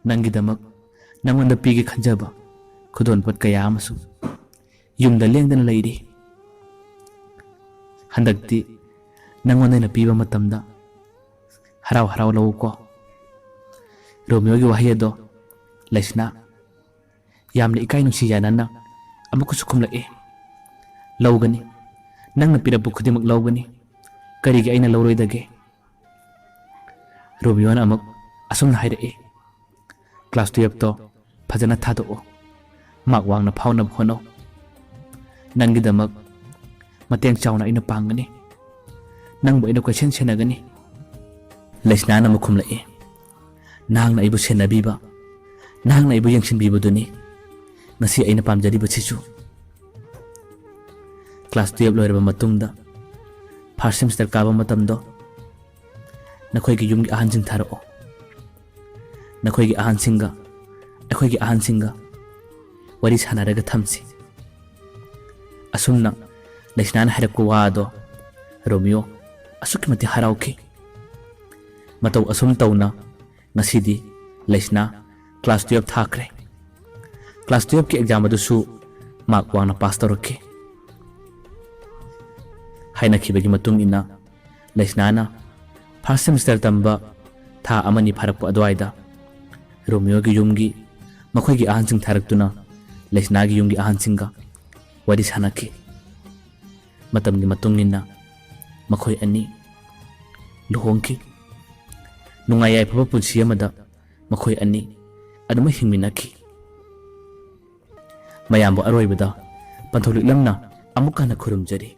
ꯅꯪꯒꯤꯗꯃꯛ ꯅꯪꯉꯣꯟꯗ ꯄꯤꯒꯦ ꯈꯟꯖꯕ ꯈꯨꯗꯣꯜꯄꯣꯠ ꯀꯌꯥ ꯑꯃꯁꯨ ꯌꯨꯝꯗ ꯂꯦꯡꯗꯅ ꯂꯩꯔꯤ꯫ ꯍꯟꯗꯛꯇꯤ ꯅꯪꯉꯣꯟꯗ ꯑꯩꯅ ꯄꯤꯕ ꯃꯇꯝꯗ ꯍꯔꯥꯎ ꯍꯔꯥꯎ ꯂꯧꯎꯀꯣ꯫ ꯔꯣꯃꯤꯌꯣꯒꯤ ꯋꯥꯍꯩ ꯑꯗꯣ ꯂꯩꯁꯅꯥ ꯌꯥꯝꯅ ꯏꯀꯥꯏ ꯅꯨꯡꯁꯤ ꯌꯥꯅꯅ ꯑꯃꯨꯛꯀꯁꯨ ꯈꯨꯝꯂꯛꯏ, "ꯂꯧꯒꯅꯤ, ꯅꯪꯅ ꯄꯤꯔꯛꯄ ꯈꯨꯗꯤꯡꯃꯛ ꯂꯧꯒꯅꯤ, ꯀꯔꯤꯒꯤ ꯑꯩꯅ ꯂꯧꯔꯣꯏꯗꯒꯦ?" ꯔꯣꯃꯤꯌꯣꯅ ꯑꯃꯨꯛ ꯑꯁꯨꯝꯅ ꯍꯥꯏꯔꯛꯏ, "ꯀ꯭ꯂꯥꯁ ꯇꯨꯌꯦꯜꯞꯇꯣ ꯐꯖꯅ ꯊꯥꯗꯣꯛꯑꯣ, ꯃꯥꯔꯛ ꯋꯥꯡꯅ ꯐꯥꯎꯅꯕ ꯍꯣꯠꯅꯧ꯫ ꯅꯪꯒꯤꯗꯃꯛ ꯃꯇꯦꯡ ꯆꯥꯎꯅ ꯑꯩꯅ ꯄꯥꯡꯒꯅꯤ, ꯅꯪꯕꯨ ꯑꯩꯅ ꯀꯣꯏꯁꯦꯟ ꯁꯦꯟꯅꯒꯅꯤ꯫" ꯂꯩꯁꯅꯥꯅ ꯑꯃꯨꯛ ꯈꯨꯝꯂꯛꯏ, "ꯅꯍꯥꯛꯅ ꯑꯩꯕꯨ ꯁꯦꯟꯅꯕꯤꯕ, ꯅꯍꯥꯛꯅ ꯑꯩꯕꯨ ꯌꯦꯡꯁꯤꯟꯕꯤꯕꯗꯨꯅꯤ ꯉꯁꯤ ꯑꯩꯅ ꯄꯥꯝꯖꯔꯤꯕꯁꯤꯁꯨ꯫ ꯀ꯭ꯂꯥꯁ ꯇꯨꯌꯦꯜꯞ ꯂꯣꯏꯔꯕ ꯃꯇꯨꯡꯗ ꯐꯥꯔꯁ ꯁꯦꯃꯤꯁꯇꯔ ꯀꯥꯕ ꯃꯇꯝꯗꯣ ꯅꯈꯣꯏꯒꯤ ꯌꯨꯝꯒꯤ ꯑꯍꯟꯁꯤꯡ ꯊꯥꯔꯛꯑꯣ꯫ ꯅꯈꯣꯏꯒꯤ ꯑꯍꯟꯁꯤꯡꯒ ꯑꯩꯈꯣꯏꯒꯤ ꯑꯍꯟꯁꯤꯡꯒ ꯋꯥꯔꯤ ꯁꯥꯟꯅꯔꯒ ꯊꯝꯁꯤ꯫" ꯑꯁꯨꯝꯅ ꯂꯩꯁꯅꯥꯅ ꯍꯥꯏꯔꯛꯄ ꯋꯥ ꯑꯗꯣ ꯔꯣꯃꯤꯌꯣ ꯑꯁꯨꯛꯀꯤ ꯃꯇꯤꯛ ꯍꯔꯥꯎꯈꯤ꯫ ꯃꯇꯧ ꯑꯁꯨꯝ ꯇꯧꯅ ꯉꯁꯤꯗꯤ ꯂꯩꯁꯅꯥ ꯀ꯭ꯂꯥꯁ ꯇꯨꯌꯦꯜꯞ ꯊꯥꯈ꯭ꯔꯦ꯫ ꯀ꯭ꯂꯥꯁ ꯇꯨꯌꯦꯜꯞꯀꯤ ꯑꯦꯛꯖꯥꯝ ꯑꯗꯨꯁꯨ ꯃꯥꯔꯛ ꯋꯥꯡꯅ ꯄꯥꯁ ꯇꯧꯔꯛꯈꯤ꯫ ꯍꯥꯏꯅꯈꯤꯕꯒꯤ ꯃꯇꯨꯡ ꯏꯟꯅ ꯂꯩꯁꯅꯥꯅ ꯐꯥꯔꯁ ꯁꯦꯃꯤꯁꯇꯔ ꯇꯝꯕ ꯊꯥ ꯑꯃꯅꯤ ꯐꯥꯔꯛꯄ ꯑꯗꯨꯋꯥꯏꯗ ꯔꯣꯃꯤꯌꯣꯒꯤ ꯌꯨꯝꯒꯤ ꯃꯈꯣꯏꯒꯤ ꯑꯍꯟꯁꯤꯡ ꯊꯥꯔꯛꯇꯨꯅ ꯂꯩꯁꯅꯥꯒꯤ ꯌꯨꯝꯒꯤ ꯑꯍꯟꯁꯤꯡꯒ ꯋꯥꯔꯤ ꯁꯥꯟꯅꯈꯤ꯫ ꯃꯇꯝꯒꯤ ꯃꯇꯨꯡ ꯏꯟꯅ ꯃꯈꯣꯏ ꯑꯅꯤ ꯂꯨꯍꯣꯡꯈꯤ꯫ ꯅꯨꯡꯉꯥꯏ ꯌꯥꯏꯐꯕ ꯄꯨꯟꯁꯤ ꯑꯃꯗ ꯃꯈꯣꯏ ꯑꯅꯤ ꯑꯗꯨꯃꯛ ꯍꯤꯡꯃꯤꯟꯅꯈꯤ꯫ ꯃꯌꯥꯝꯕꯨ ꯑꯔꯣꯏꯕꯗ ꯄꯟꯊꯧ ꯂꯤꯛꯂꯝꯅ ꯑꯃꯨꯛ ꯍꯟꯅ ꯈꯨꯔꯨꯝꯖꯔꯤ꯫